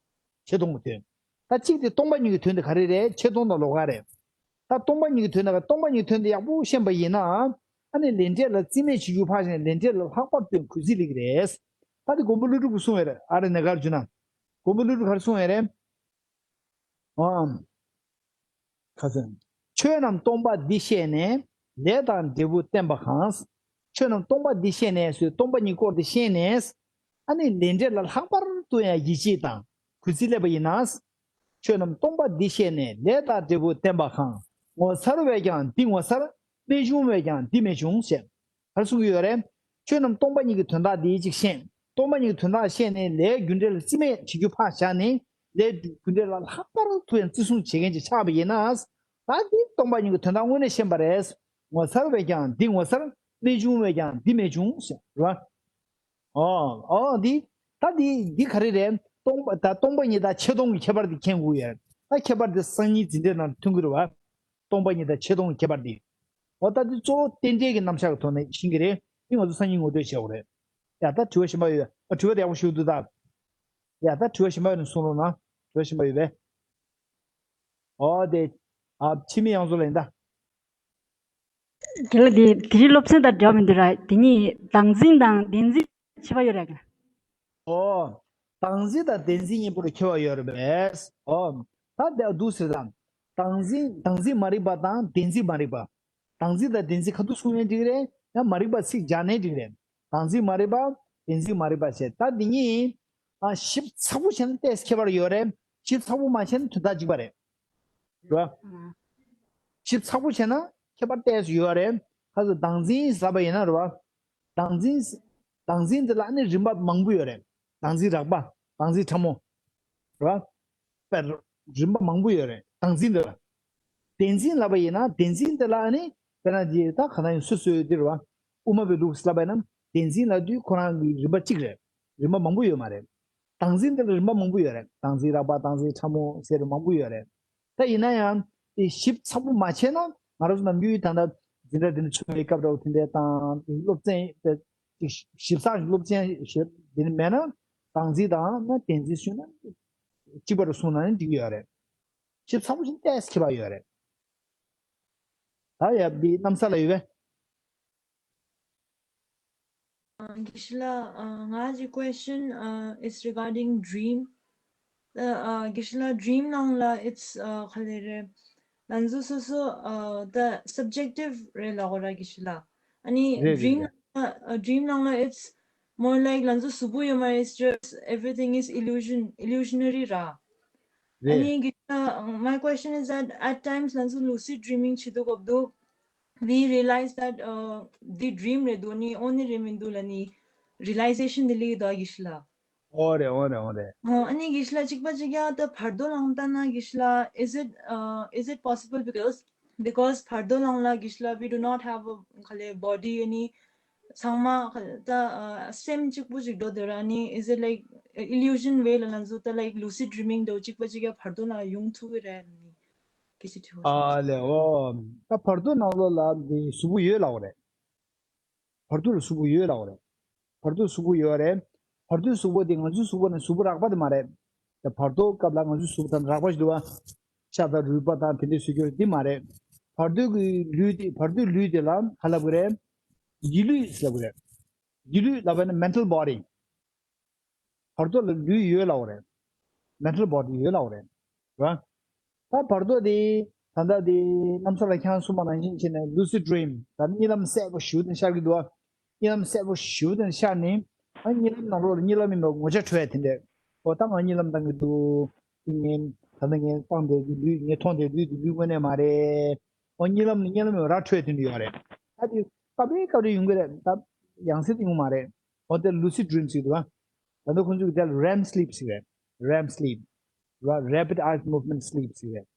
ཆེ་མཐོང་གི་དོན། ད་གཅིག་དེ་སྟོང་པ་ཉིད་ཀྱི་དོན་དེ་ག་རེ་རེད། ཆེ་མཐོང་དང་ལོགས་ཀ་རེད། ད་སྟོང་པ་ཉིད་ཀྱི་དོན་དེ་ག་སྟོང་པ་ཉིད་ཀྱི་དོན་དེ་ཡག་པོ་ཤེས་པ་ཡིན་ན། ཨ་ནི་ལས་འབྲས་ལ་རྩིས་མེད་བྱེད་རྒྱུ་ཕར་བཞག་ནས་ལས་འབྲས་ལ་ལྷག་པར་དུ་གུས་བརྩི་སླེབས་ཀྱི་རེད། ད་དེ་མགོན་པོ་ཀླུ་སྒྲུབ་ཀྱིས་གསུངས་ཡོད་རེད། ཨ་རེ་ནེ་གར་ཇུ་ན། མགོན་པོ་ཀླུ་སྒྲུབ་ག་རེ་གསུངས་ཡོད་རེད། ཨང་། ཁ་སང་། ཆོས་རྣམས་སྟོང་པ་འདི་ཤེས་ནས། ལས་དང་འབྲས་བུ་བསྟན་པ་གང་། ཆོས་རྣམས་སྟོང་པ་འདི་ཤེས་ནས་ཟེར་སྟོང་པ་ཉིད་སྐོར་དེ་ཤེས་ནས། ཨ་ནི་ལས་འབྲས་ལ་ལྷག་པར་དུ་ཡང་ཡིད་ཆེས་དང་གུས་བརྩི་སླེབས་པ་ཡིན་ན། ཆོས་རྣམས་སྟོང་པ་འདི་ཤེས་ནས་ལས་དང་འབྲས་བུ་བསྟན་པ་གང་། ངོ་མཚར་བས་ཀྱང་འདི་ངོ་མཚར། རྨད་བྱུང་བས་ཀྱང་འདི་རྨད་བྱུང་ཞེས། ག་རེ་གསུང་གི་ཡོད་རེད། ཆོས་རྣམས་སྟོང་པ་ཉིད་ཀྱི་དོན་དག་འདི་གཅིག་ཤེས། སྟོང་པ་ཉིད་ཀྱི་དོན་དག་ཤེས་ནས་ལས་རྒྱུ་འབྲས་ལ་རྩིས་མེད་བྱེད་རྒྱུ་ཕར་བཞག་ནས་ལས་རྒྱུ་འབྲས་ལ་ལྷག་པར་དུ་ཡང་བརྩི་སྲུང་བྱེད་མཁན་ཅིག་ཆགས་པ་ཡིན་ན། ད་འདི་སྟོང་པ་ཉིད་ཀྱི་དོན་དག་དངོས་གནས་ཤེས་པ་རེད། ངོ་མཚར་བས་ཀྱང་འདི་ངོ་མཚར། རྨད་བྱུང་བས་ཀྱང་འདི་རྨད་བྱུང་ཟེར་རེད་བ། ཨོ་ཨོ་འདི་ ད་འདི་འདི་ག་རེ་རེད། སྟོང་པ་ད་སྟོང་པ་ཉིད་དང་ཆེ་མཐོང་གི་ཁྱད་པར་འདི་མཁྱེན་དགོས་ཡོད། ད་ཁྱད་པར་འདི་སང་ཉིན་འཛིན་གྲྭའི་ནང་ཐོན་གྱི་རེད་བ། སྟོང་པ་ཉིད་དང་ཆེ་མཐོང་གི་ཁྱད་པར་འདི། འོ་ད་འདི་གཙོ་བོ་རྟེན་འབྲེལ་གྱི་རྣམ་གཞག་གི་ཐོག་ནས་ཤེས་ཀྱི་རེད། འདི་ང་ཚོ་སང་ཉིན་ངོ་སྤྲོད་བྱེད་དགོས་རེད། ཡ་ད་དྲི་བ་གཞན་པ་ཡོད། ཨ་དྲི་བ་དེ་ཡག་པོ་ཞིག་འདུག་ད། ཡ་ད་དྲི་བ་གཞན་པ་ཡོད་ན་གསུང་རོགས་གནང་། དྲི་བ་གཞན་པ་ཡོད་པས། ཨོ་དེ། ཨ་འཆི་མེད་དབྱངས་མཚོ་ལ་ཡིན་ད། དེ་ལ་དེ་དེ་རིང་སློབ་ཚན་དང་འབྲེལ་བ་མི་འདུག་ར། དེ་གཉིས་བདག་འཛིན་དང་བདེན་འཛིན་ཁྱད་པར་ཡོད་རེད། ཨོ། བདག་འཛིན་དང་བདེན་འཛིན་གཉིས་པོ་ལ་ཁྱད་པར་ཡོད་རེད་པས། ཨོ། ད་དེ་འདུག་ཟེར་དང་། བདག་འཛིན་བདག་འཛིན་མ་རིག་པ་དང་བདེན་འཛིན་མ་རིག་པ། བདག་འཛིན་དང་བདེན་འཛིན་ཁ་ཐུག་གསུང་ནའི་འགྲིག་རེད། ཡང་མ་རིག་པ་ཚིག་སྦྱར་ནའི་འགྲིག་རེད། བདག་འཛིན་མ་རིག་པ། བདེན་འཛིན་མ་རིག་པ་བྱས། ད་འདི་གཉིས། ཨ་ཞིབ་ཚགས་པོ་བྱས་ན་ཏོག་ཙམ་ཁྱད་པར་ཡོད་རེད། ཞིབ་ཚགས་པོ་མ་བྱས་ན་དོན་དག་གཅིག་པ་རེད། རེད་བ། ཞིབ་ཚགས་པོ་བྱས་ན་ཁྱད་པར་ཏོག་ཙམ་ཡོད་རེད། ཁ་སང་བདག་འཛིན་ཟེར་བ་ཡིན་ན་རེད་བ། བདག་འཛིན། བདག་འཛིན་འདི་ལ་ཨ་ནི་རིམ་པ་མང་པོ་ཡོད་རེད། བདག་འཛིན་རགས་པ། བདག་འཛིན་ཕྲ་མོ། རེད་བ། དཔེར། རིམ་པ་མང་པོ་ཡོད་རེད་བདག་འཛིན་འདི་ལ། བདེན་འཛིན་ལབ་པ་ཡིན་ན་བདེན་འཛིན་འདི་ལ་ཨ་ནི། དཔེར་ན་འདི་ད་ག་ན་ཡང་སོ་སོའི་འདི་རེད་བ། དབུ་མ་པའི་ལུགས་ལབ་པ་ཡིན་ན་བདེན་འཛིན་ལབ་དུས་ཁོ་རང་གི་རིམ་པ་གཅིག་རེད། རིམ་པ་མང་པོ་ཡོད་མ་རེད། བདག་འཛིན་འདི་ལ་རིམ་པ་མང་པོ་ཡོད་རེད། བདག་འཛིན་རགས་པ། བདག་འཛིན་ཕྲ་མོ་ཟེར་མང་པོ་ཡོད་རེད། ད་ཡིན་ན་ཡང་དེ་ཞིབ་ཚགས་པོ་མ་བྱས་ན། ང་རང་ཚོ་ནམ་རྒྱུན་ད་ལྟ་འཛིན་གྲྭ་འདི་ནས་ཚུད་པའི་སྐབས་འདྲ་བོ་དེ་འདྲའི་དང་སློབ་ཚན་དེ་ཞིབ་ཚགས་ཀྱི་སློབ་ཚན་ཞིག་འདི་ནས་མེད་ན། བདག་འཛིན་དང་ན་བདེན་འཛིན་ཞུས་ན་གཅིག་པ་རུ་སོང་ན་འགྲིག་གི་ཡོད་རེད། ཞིབ་ཚགས་པོ་ཞིག་ཏོག་ཙམ་ཁྱད་པར་ཡོད་རེད། ད་ཡ་འདི་གནམ་ས་ལ་ཡོད་པས། དགེ་བཤེས་ལགས། ང་གི་question is regarding dream. དགེ་བཤེས་ལགས། Dream ནང་ལ་it's ག་རེ་རེད། ང་ཚོ་སོ་སོ་the subjective རེད་ལབ་དགོས་རེད་དགེ་བཤེས་ལགས། ཨ་ནི་རེད་རེད་dream རེད། ནང་ལ་dream ནང་ལ་it's more like ང་ཚོ་གཟུགས་པོ་ཡོད་མ་རེད། It's just everything is illusion, illusionary ར། ཨ་རེད། ནི་དགེ་བཤེས་ལགས། My question is that at times ང་ཚོ་lucid dreaming བྱེད་དུས་སྐབས་དུ། We realize that the dream རེད་འདུག་ནི་ཨོ་ནི་རེད་མི་འདུག་ལབ་ནི་realization དེ་སླེབས་ཀྱི་འདུག་དགེ་བཤེས་ལགས། ཨོ་རེད། ཨོ་རེད། ཨོ་རེད། ཨོ་ཨ་ནི་དགེ་བཤེས་ལགས་གཅིག་པ་གཅིག་རྐྱང་ད་བར་དོ་ནང་ལྟ་ན་དགེ་བཤེས་ལགས། Is it uh, is it possible because because བར་དོ་ནང་ལ་དགེ་བཤེས་ལགས། We do not have a ག་ལེ་body ཨ་ནི་ཚང་མ་ད་སེམས་གཅིག་པུ་ཅིག་འགྲོ་འདོད་ར་ནི། Is it like illusion way ལ་ང་ཚོ་ད་like lucid dreaming འདྲ་བོ་གཅིག་པ་གཅིག་རྐྱང་བར་དོ་ནང་ཡོང་ཐུབ་ཀྱི་རེད་ནི། སྐད་ཆ་དྲི་བ་ཞིག་ཨ་ལེ་ཨོ། ད་བར་དོ་ནང་ལོགས་ལ་འདི་གཟུགས་པོ་ཡོད་ལབ་པ་རེད། བར་དོ་ལ་གཟུགས་པོ་ཡོད་ལབ་པ་རེད། བར་དོ་གཟུགས་པོ་ཡོད་རེད། བར་དོའི་གཟུགས་པོ་དེ་ང་ཚོའི་གཟུགས་པོ་ནི་གཟུགས་པོ་རགས་པ་དེ་མ་རེད། དེ་བར་དོ་སྐབས་ལ་ང་ཚོའི་གཟུགས་པོ་དང་རགས་པ་ཞིག་འདུག་བ། ཤ་དང་རུས་པ་དང་དེ་འདྲའི་བཟོ་རྒྱུ་འདི་མ་རེད། བར་དོའི་གི་ལུས་དེ་བར་དོའི་ལུས་དེ་ལ་ག་ལབ་གི་རེད། སྒྱིད་ལུས་ལབ་གི་རེད། སྒྱིད་ལུས་ལབ་པ་ནི་mental body། བར་དོ་ལ་ལུས་ཡོད་ལབ་པ་རེད། mental body ཡོད་ལབ་པ་རེད། རེད་བ། ད་བར་དོ་དེ་ད་ལྟ་དེ་གནམ་ས་ལ་ཁྱེད་རང་གསུངས་པ་ནང་བཞིན་བྱས་ནས་lucid dream ད་གཉིད་ལམ་གསལ་པོ་ཞེ་པོ་དེ་ཤར་གྱི་འདུག་བ། གཉིད་ལམ་གསལ་པོ་ཞེ་པོ་དེ་ཤར་ནས། ཨ་གཉིད་ལམ་ནང་ལོགས་ལ་གཉིད་ལམ་ཡིན་པའི་ངོ་ཆ་འཕྲོད་ཡ་དེ་འདྲས། འོ་ད་ང་གཉིད་ལམ་བཏང་གི་འདུག་དེ་ངས་ད་ལྟ་ངས་བཏང་བསྡད་ཀྱི་ལུས་ངས་མཐོང་བསྡད་ལུས་དེ་ལུས་དངོས་གནས་མ་རེད། འོ་གཉིད་ལམ་ནས་གཉིད་ལམ་ཡོད་ར་འཕྲོད་དེ་འདྲ་ཡོད་རེད། ད་དེ་སྐབས་རེ་སྐབས་རེ་ཡོང་གི་རེད། ད་ཡང་སེ་དེ་ཡོང་མ་རེད། འོ་དེ་lucid dream ཟེར་གྱི་འདུག་བ། ད་ལྟ་ཁོང་ཚོས་དེ་ལ་REM sleep ཟེར་རེད། REM sleep ར་rapid eye movement sleep ཟེར་རེད།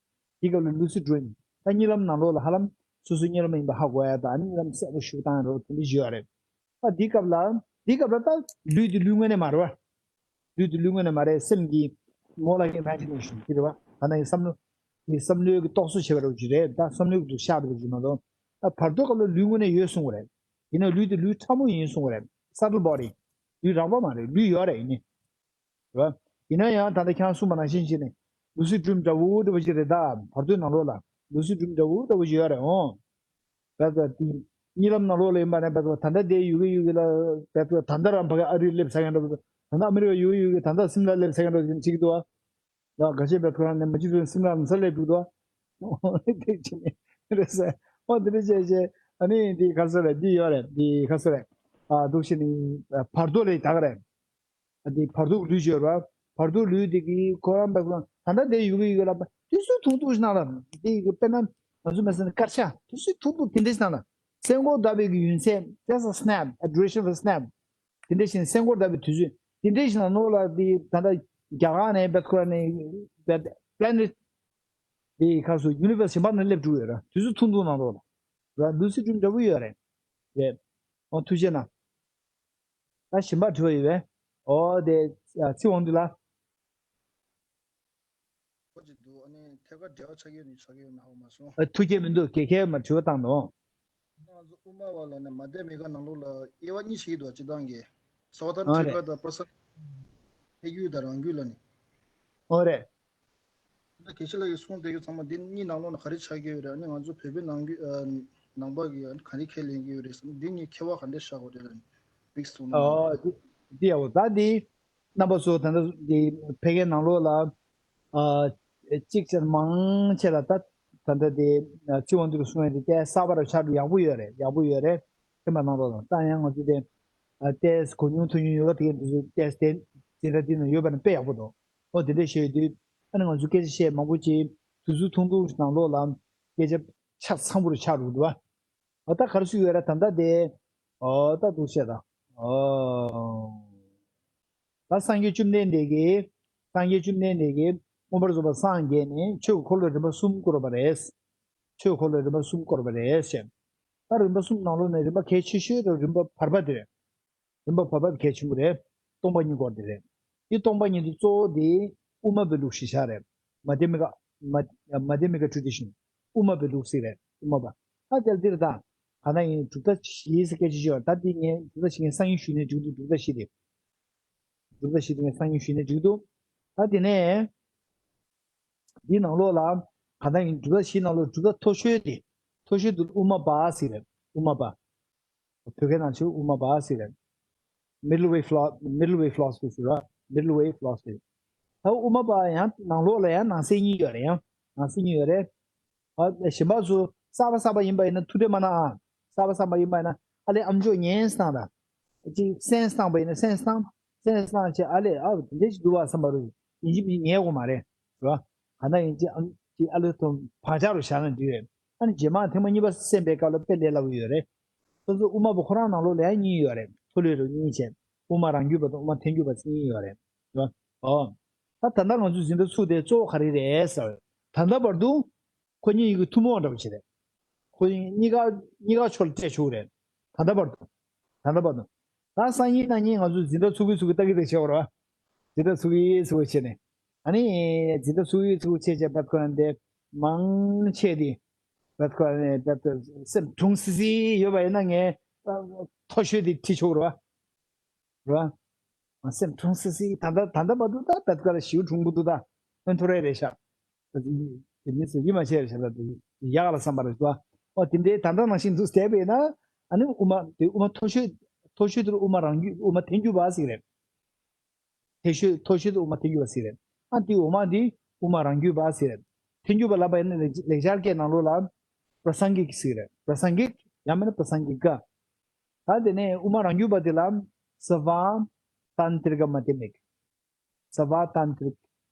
དེ་སྐབས་ལ་lucid dream ད་གཉིད་ལམ་ནང་ལོགས་ལ་ཧ་ལམ་སོ་སོའི་གཉིད་ལམ་ཡིན་པ་ཧ་གོ་ཡ་དང་གཉིད་ལམ་གསལ་པོ་ཞིག་བཏང་ཡ་འདྲ་བོ་དེ་འདྲ་ཞིག་ཡོད་རེད། ད་དེ་སྐབས་ལ་དེ་སྐབས་ལ་ད་ལུས་དེ་ལུས་དངོས་གནས་མ་རེད་བ། ལུས་དེ་ལུས་དངོས་གནས་མ་རེད། སེམས་ཀྱི་more like imagination དེ་རེད་བ། ད་ནང་གི་བསམ་བློ་གི་བསམ་བློའི་གི་རྟོག་བཟོ་བྱས་པ་འདྲ་བོ་ཅིག་རེད། ད་བསམ་བློའི་གི་འདུ་ཤར་བ་འདྲ་བོ་ཅིག་མ་གཏོགས། ད་བར་དོ་སྐབས་ལ་ལུས་དངོས་གནས་ཡོད་གསུང་གི་རེད། ཡིན་ན་ལུས་དེ་ལུས་ཕྲ་མོ་ཡིན་གསུང་གི་རེད། subtle body ལུས་རགས་པ་མ་རེད། ལུས་ཡོད་རེད་ཡིན་ནི། རེད་བ། ཡིན་ན་ཡང་ད་ལྟ་ཁྱེད་རང་གསུངས་པ་ནང་བཞིན་བྱས་ནས་lucid dream འདྲ་བོ་འདྲ་བོ་ཞིག་རེད། ད་བར་དོའི་ནང་ལོགས་ལ་lucid dream འདྲ་བོ་འདྲ་བོ་ཞིག་ཡོད་རེད། འོང་། བས་ད་དེ་གཉིད་ལམ་ནང་ལོགས་ལ་ཡིན་པ་ནས་བས་ད་ད་ལྟ་དེ་ཡོད་གི་ཡོད་གི་ལ་བས་ད་ད་ལྟ་རང་ཕ་གི་ཨ་རིར་སླེབས་ས་ག་འདྲ་བོ། ད་ལྟ་ཨ་མི་རི་ཀ་ཡོད་གི་ཡོད་གི་ད་ལྟ་སིམ་ལ་སླེབས་ས་ག་འདྲ་བོ་བྱེད་ཀྱི་འདུག་བ། ཡང་འགའ་ཤས་བས་ཁོ་རང་ནས་མ་ཅི་ཚོ་སིམ་ལ་ནང་ས་སླེབས་འདུག་བ། དེ་བྱས་ནས་རེད་ཟེར། འོ་དེ་འདྲ་བྱས་བྱས་ཨ་ནི་འདི་ག་ཚོད་རེད། འདི་ཡོད་རེད། འདི་ག་ཚོད་རེད། ཨ་འདུག་བྱས་ནས་བར་དོ་ལས་ད་ག་རེད། འདི་བར་དོ་ལུས་ཡོད་ར། བར་དོ་ལུས་དེ་གི་ཁོ་རང་བས་ད་ལྟ་དེ་ཡོད་གི་ཡོད་གི་ལ་དུས་ཚོད་ཐུང་ཐུང་ཞིག་ནང་ལ་དེ་གི་དཔེར་ན་ང་ཚོ་མ་ཟེར་ན་སྐར་ཆ་དུས་ཚོད་ཐུང་ཐུང་དེ་འདྲ་ཞིག་ནང་ལ་སེམས་ཁོང་ལྟ་བུའི་གི་ཡུན་ཚད། that's a snap, a duration of a snap དེ་འདྲ་ཞིག་སེམས་ཁོང་ལྟ་བུའི་དུས་ཚོད་དེ་འདྲ་ཞིག་ནང་ལོགས་ལ་དེ་ད་ལྟ་རྒྱ་གར་ནས་བས་ཁོ་རང་ནས་བས་planet དེ་ཁ་སོ་universe གཞན་པ་ནས་སླེབས་འགྲོ་ཡོད་ར། དུས་ཚོད་ཐུང་ཐུང་ནང་ལོགས་ལ་ར་lucid dream འདྲ་བོ་ཡོད་རེད། རེད། ཨོ་ཐུགས་རྗེ་གནང་། ད་གཞན་པ་དྲི་བ་ཡོད་པས། ཨོ་དེ་ཚེ་དབང་འདུས་ལགས། ཁོ་ཅིག་འདུག་ཨ་ནི་ཐད་ཀར་འབྲེལ་བ་ཆགས་ཀྱི་ཡོད་ནི་ཆགས་ཀྱི་ཡོད་ན་ཧ་གོ་མ་སོང་། ཨ་ཐུགས་ཁྱད་མི་འདུག་གལ་ཁྱད་མ་དྲི་བ་བཏང་དང་། ང་ཚོ་དབུ་མ་བ་ལ་ནི་མ་དེ་མི་ག་ནང་ལོགས་ལ་དབྱེ་བ་གཉིས་ཕྱེ་གི་འདུག་སྤྱི་བཏང་གི་སོ་ཐར་ཨོ་ཐད་རེད། ཀར་དང་པ་སངས་ཐེག་ཡུལ་དང་རང་རྒྱུད་ལ་ནི། ཨོ་རེད། ད་དགེ་བཤེས་ལགས་ཀྱིས་གསུངས་བསྡད་རྒྱུ་ཚང་མ་འདི་གཉིས་ནང་ལོགས་ན་ག་རེ་ཆགས་ཀྱི་ཡོད་རེད། ཨ་ནི་ང་ཚོ་བོད་པའི་ནང་རྒྱུད་ཨ་ནང་པ་གི་ཨ་ནི་ག་རེ་ཁས་ལེན་གྱི་ཡོད་རེད་ཟེར་ན་འདི་གཉིས་ཁྱད་པར་ག་འདྲ་ཆགས་དགོས་རེད་ལ་ནི་མིག་གསུངས་གནང་ཨོ་དང་། འདི་འདི་ཡག་པོ་ད་འདི་རྣམ་པ་ཚོ་ད་ལྟ་འདི་ཕལ་སྐད་ནང་ལོགས་ལ་ཨ་གཅིག་བྱས་མང་ཆེ་ལ་ད་ད་ལྟ་འདི་ཚེ་དབང་འདུས་གསུངས་ཡ་འདི་ཏོག་ཙམ་གསར་པ་རུ་ཆགས་འགྲོ་ཡག་པོ་ཡོད་རེད། ཡག་པོ་ཡོད་རེད། ཐེངས་མ་གནང་རོགས་གནང་། ད་ཡང་ང་ཚོ་དེ་ཨ་ཏོག་ཙམ་གོ་མྱོང་ཐོས་མྱོང་ཡོད་པ་དེ་གས་འདི་ཚོ་ཏོག་ཙམ་དེ་འཛིན་གྲྭ་འདི་ནང་ཡོད་པ་ནི་དཔེ་ཡག་པོ་འདུག་ཨོ་དེ་འདྲ་བཤད་ཡོད་དུས་ཨ་ནི་ང་ཚོ་སྐད་ཆ་བཤད་མང་པོ་ཅིག་དུས་ཚོད་ཐུང་ཐུང་ནང་ལོགས་ལ་སྐད་ཆ་ཆ་ཚང་པོ་རུ་ཆགས་འགྲོ་གི་འདུག་བ། ཨོ་ད་ག་རེ་ཞུ་ཡོད་ར། ད་ལྟ་དེ་ཨོ་ད་འདུག་བཤད་ད་ཨོ་ད་སངས་རྒྱས་བཅོམ་ལྡན་འདས་ཀྱིས་སངས་རྒྱས་བཅོམ་ལྡན་འདས་ཀྱིས་མངོན་པར་རྫོགས་པར་སངས་རྒྱས་ནས་ཆོས་ཀྱི་འཁོར་ལོ་རིམ་པ་གསུམ་བསྐོར་བ་རེད། ཆོས་འཁོར་ལོ་རིམ་པ་གསུམ་བསྐོར་བ་རེད་ཞེས། ད་རིམ་པ་གསུམ་ནང་ལོགས་ནས་རིམ་པ་གལ་ཆེ་ཤོས་དེ་རིམ་པ་བར་པ་དེ་རེད། རིམ་པ་བར་པ་དེ་གལ་ཆེན་པོ་རེད། སྟོང་པ་ཉིད་སྐོར་དེ་རེད། འདི་སྟོང་པ་ཉིད་དེ་གཙོ་བོ་དེ་དབུ་མ་པའི་ལུགས་ཤིག་བཞག་རེད། མ་དེ་མི་ག་མ་མ་དེ་མི་ག་ཊེ་རེ་ཌི་ཤན། དབུ་མ་པའི་ལུགས་ཟེར་རེད། དབུ་མ་པ། ད་དེར་འདིར་ད་ག་ན་ཡིན་གྲུབ་མཐའ་བཞི་ཟེར་སྐད་ཆ་ཤོད། ད་འདི་ངས་གྲུབ་མཐའ་བཞི་ངས་སང་ཉིན་ཞུས་ནས་མཇུག་བསྡུ། གྲུབ་མཐའ་བཞི་དེ་གྲུབ་མཐའ་བཞི་དེ་ངས་སང་ཉིན་ཞུས་ནས་མཇུག་བསྡུ། ད་དེ་ནས། འདིའི་ནང་ལོགས་ལ་གང་ལྟར་ཡིན་གྲུབ་མཐའ་བཞིའི་ནང་ལོགས་གྲུབ་མཐའ་མཐོ་ཤོས་དེ། མཐོ་ཤོས་དེ་དབུ་མ་པ་ཟེར་རེད། དབུ་མ་པ། བོད་སྐད་ནང་ཆོས་དབུ་མ་པ་ཟེར་རེད། Middle way philo- middle way philosophy ཟེར་བ། Middle way philosophy། ད་དབུ་མ་པ་ཡང་ནང་ལོགས་ལ་ཡང་ནང་གསེས་གཉིས་ཡོད་རེད། ཡང་ནང་གསེས་གཉིས་ཡོད་རེད། ཨ་གཞན་པ་ཚོ་གསར་པ་གསར་པ་ཡིན་པ་ཡིན་ན་ཐུགས་ཁྲལ་མ་གནང་ཨ། གསར་པ་གསར་པ་ཡིན་པ་ཡིན་ན་ཨ་ལས་ཨམ་ཅོག་ཉན་སྟངས་དང་། ཅིག་སེམས་བཏང་པ་ཡིན་ན་སེམས་བཏང་། སེམས་བཏང་བྱས་ཨ་ལས་ཨ་དེ་འདྲ་ཞིག་འདུག་བ་བསམ་པ་རུ་ཡིན་གཅིག་མིན་གཅིག་ཉན་དགོས་མ་རེད། རེད་བ། གང་ལྟར་ཡིན་གཅིག་ཨམ་ཅིག་ཨ་ལས་ཐོག་བག་ཆགས་རུ་བཞག་ན་འགྲིག་རེད། ཨ་ནི་རྗེས་མ་ཐེངས་མ་གཉིས་པ་སེམས་པའི་སྐབས་ལ་དཔེ་ལས་སླ་བོ་ཡོད་རེད། སོ་སོ་དབུ་མ་པ་ཁོ་རང་ནང་ལོགས་ལ་ཡང་གཉིས་ཡོད་རེད། མཐོ་ལོས་རུ་གཉིས་བྱས། དབུ་མ་རང་རྒྱུད་པ་དང་དབུ་མ་ཐལ་འགྱུར་བ་ཟེར་གཉིས་ཡོད་རེད། རེད་བ། ཨོ། ད་ད་ལྟ་ང་ཚོ་འཛིན་གྲྭ་ཚུགས་དེ་གཙོ་བོ་ག་རེ་རེད་ཟེར་བ། ད་ལྟ་བར་དུ། ཁོ་གཉིས་ཀྱི་ཐུན་མོང་འདྲ་པོ་ཞིག་རེད། ཁོ་གཉིས་ཀ་གཉིས་ཀ་ཕྱོགས་ལ་སྤྲད་ཆོག་རེད། ད་ལྟ་བར་དུ། ད་ལྟ་བར་དུ། ད་སང་ཉིན་གནངས་ཉིན་ང་ཚོ་འཛིན་གྲྭ་ཚུགས་ཀྱི་ཚུགས་ཀྱི་ལྟ་གི་འདུག་བྱས་པ་རེད་བ། འཛིན་གྲྭ་ཚུགས་ཀྱི་ཚུགས་ཀྱི་བྱས་ནས། ཨ་ནི། འཛིན་གྲྭ་ཚུགས་ཀྱི་ཚུགས་ཀྱི་བྱས་བྱས་བད་ཁོ་རང་དེ་མང་ཆེ་དེ། བད་ཁོ་རང་ནས་བད་སེམས་གྲུང་སི་སི་ཡོད་པ་ཡིན་ན་ངས་མཐོ་ཤོས་དེ་ཁྲིད་ཆོག་རེད་བ། རེད་བ། སེམས་གྲུང་སི་སི་ད་ལྟ་ད་ལྟ་བར་དུ་ད་བད་ཀ་ལ་ཞིའུ་གྲུང་པོ་འདུག་ད་ཨོན་ཐོ་རེ་རེད་ཤག་དེ་མི་སུ་ཡིད་མ་ཆེས་རེད་ཤག་ད་དེ་ཡག་ལ་བསམ་པ་རེད་བ། ཨོ་དེ་འདྲའི་ད་ལྟ་ནང་བཞིན་འདུག་བསྡད་པས་ན་ཨ་ནི་དབུ་མ་དེ་དབུ་མ་མཐོ་ཤོས་མཐོ་ཤོས་དེར་དབུ་མ་རང་རྒྱུད་དབུ་མ་ཐལ་འགྱུར་བ་ཟེར་གི་རེད། ཐལ་ཤོས་མཐོ་ཤོས་དེ་དབུ་མ་ཐལ་འགྱུར་བ་ཟེར་གི་རེད། ཨ་དེ་འོག་མ་དེ་དབུ་མ་རང་རྒྱུད་པ་ཟེར་གི་རེད། ཐལ་འགྱུར་བ་ལབ་པ་ཡིན་ན་ལེགས་སྦྱར་སྐད་ནང་ལོགས་ལ་པྲ་སང་གིག་ཟེར་གི་རེད། པྲ་སང་གིག་ཡང་མིན་ན་པྲ་སང་གིག་ག་ད་དེ་ནས་དབུ་མ་རང་རྒྱུད་པ་དེ་ལ་སརྦ་ཏན་ཏྲི་ཀ་མ་དྷྱ་མིག་སརྦ་ཏན་ཏྲི་ཀ་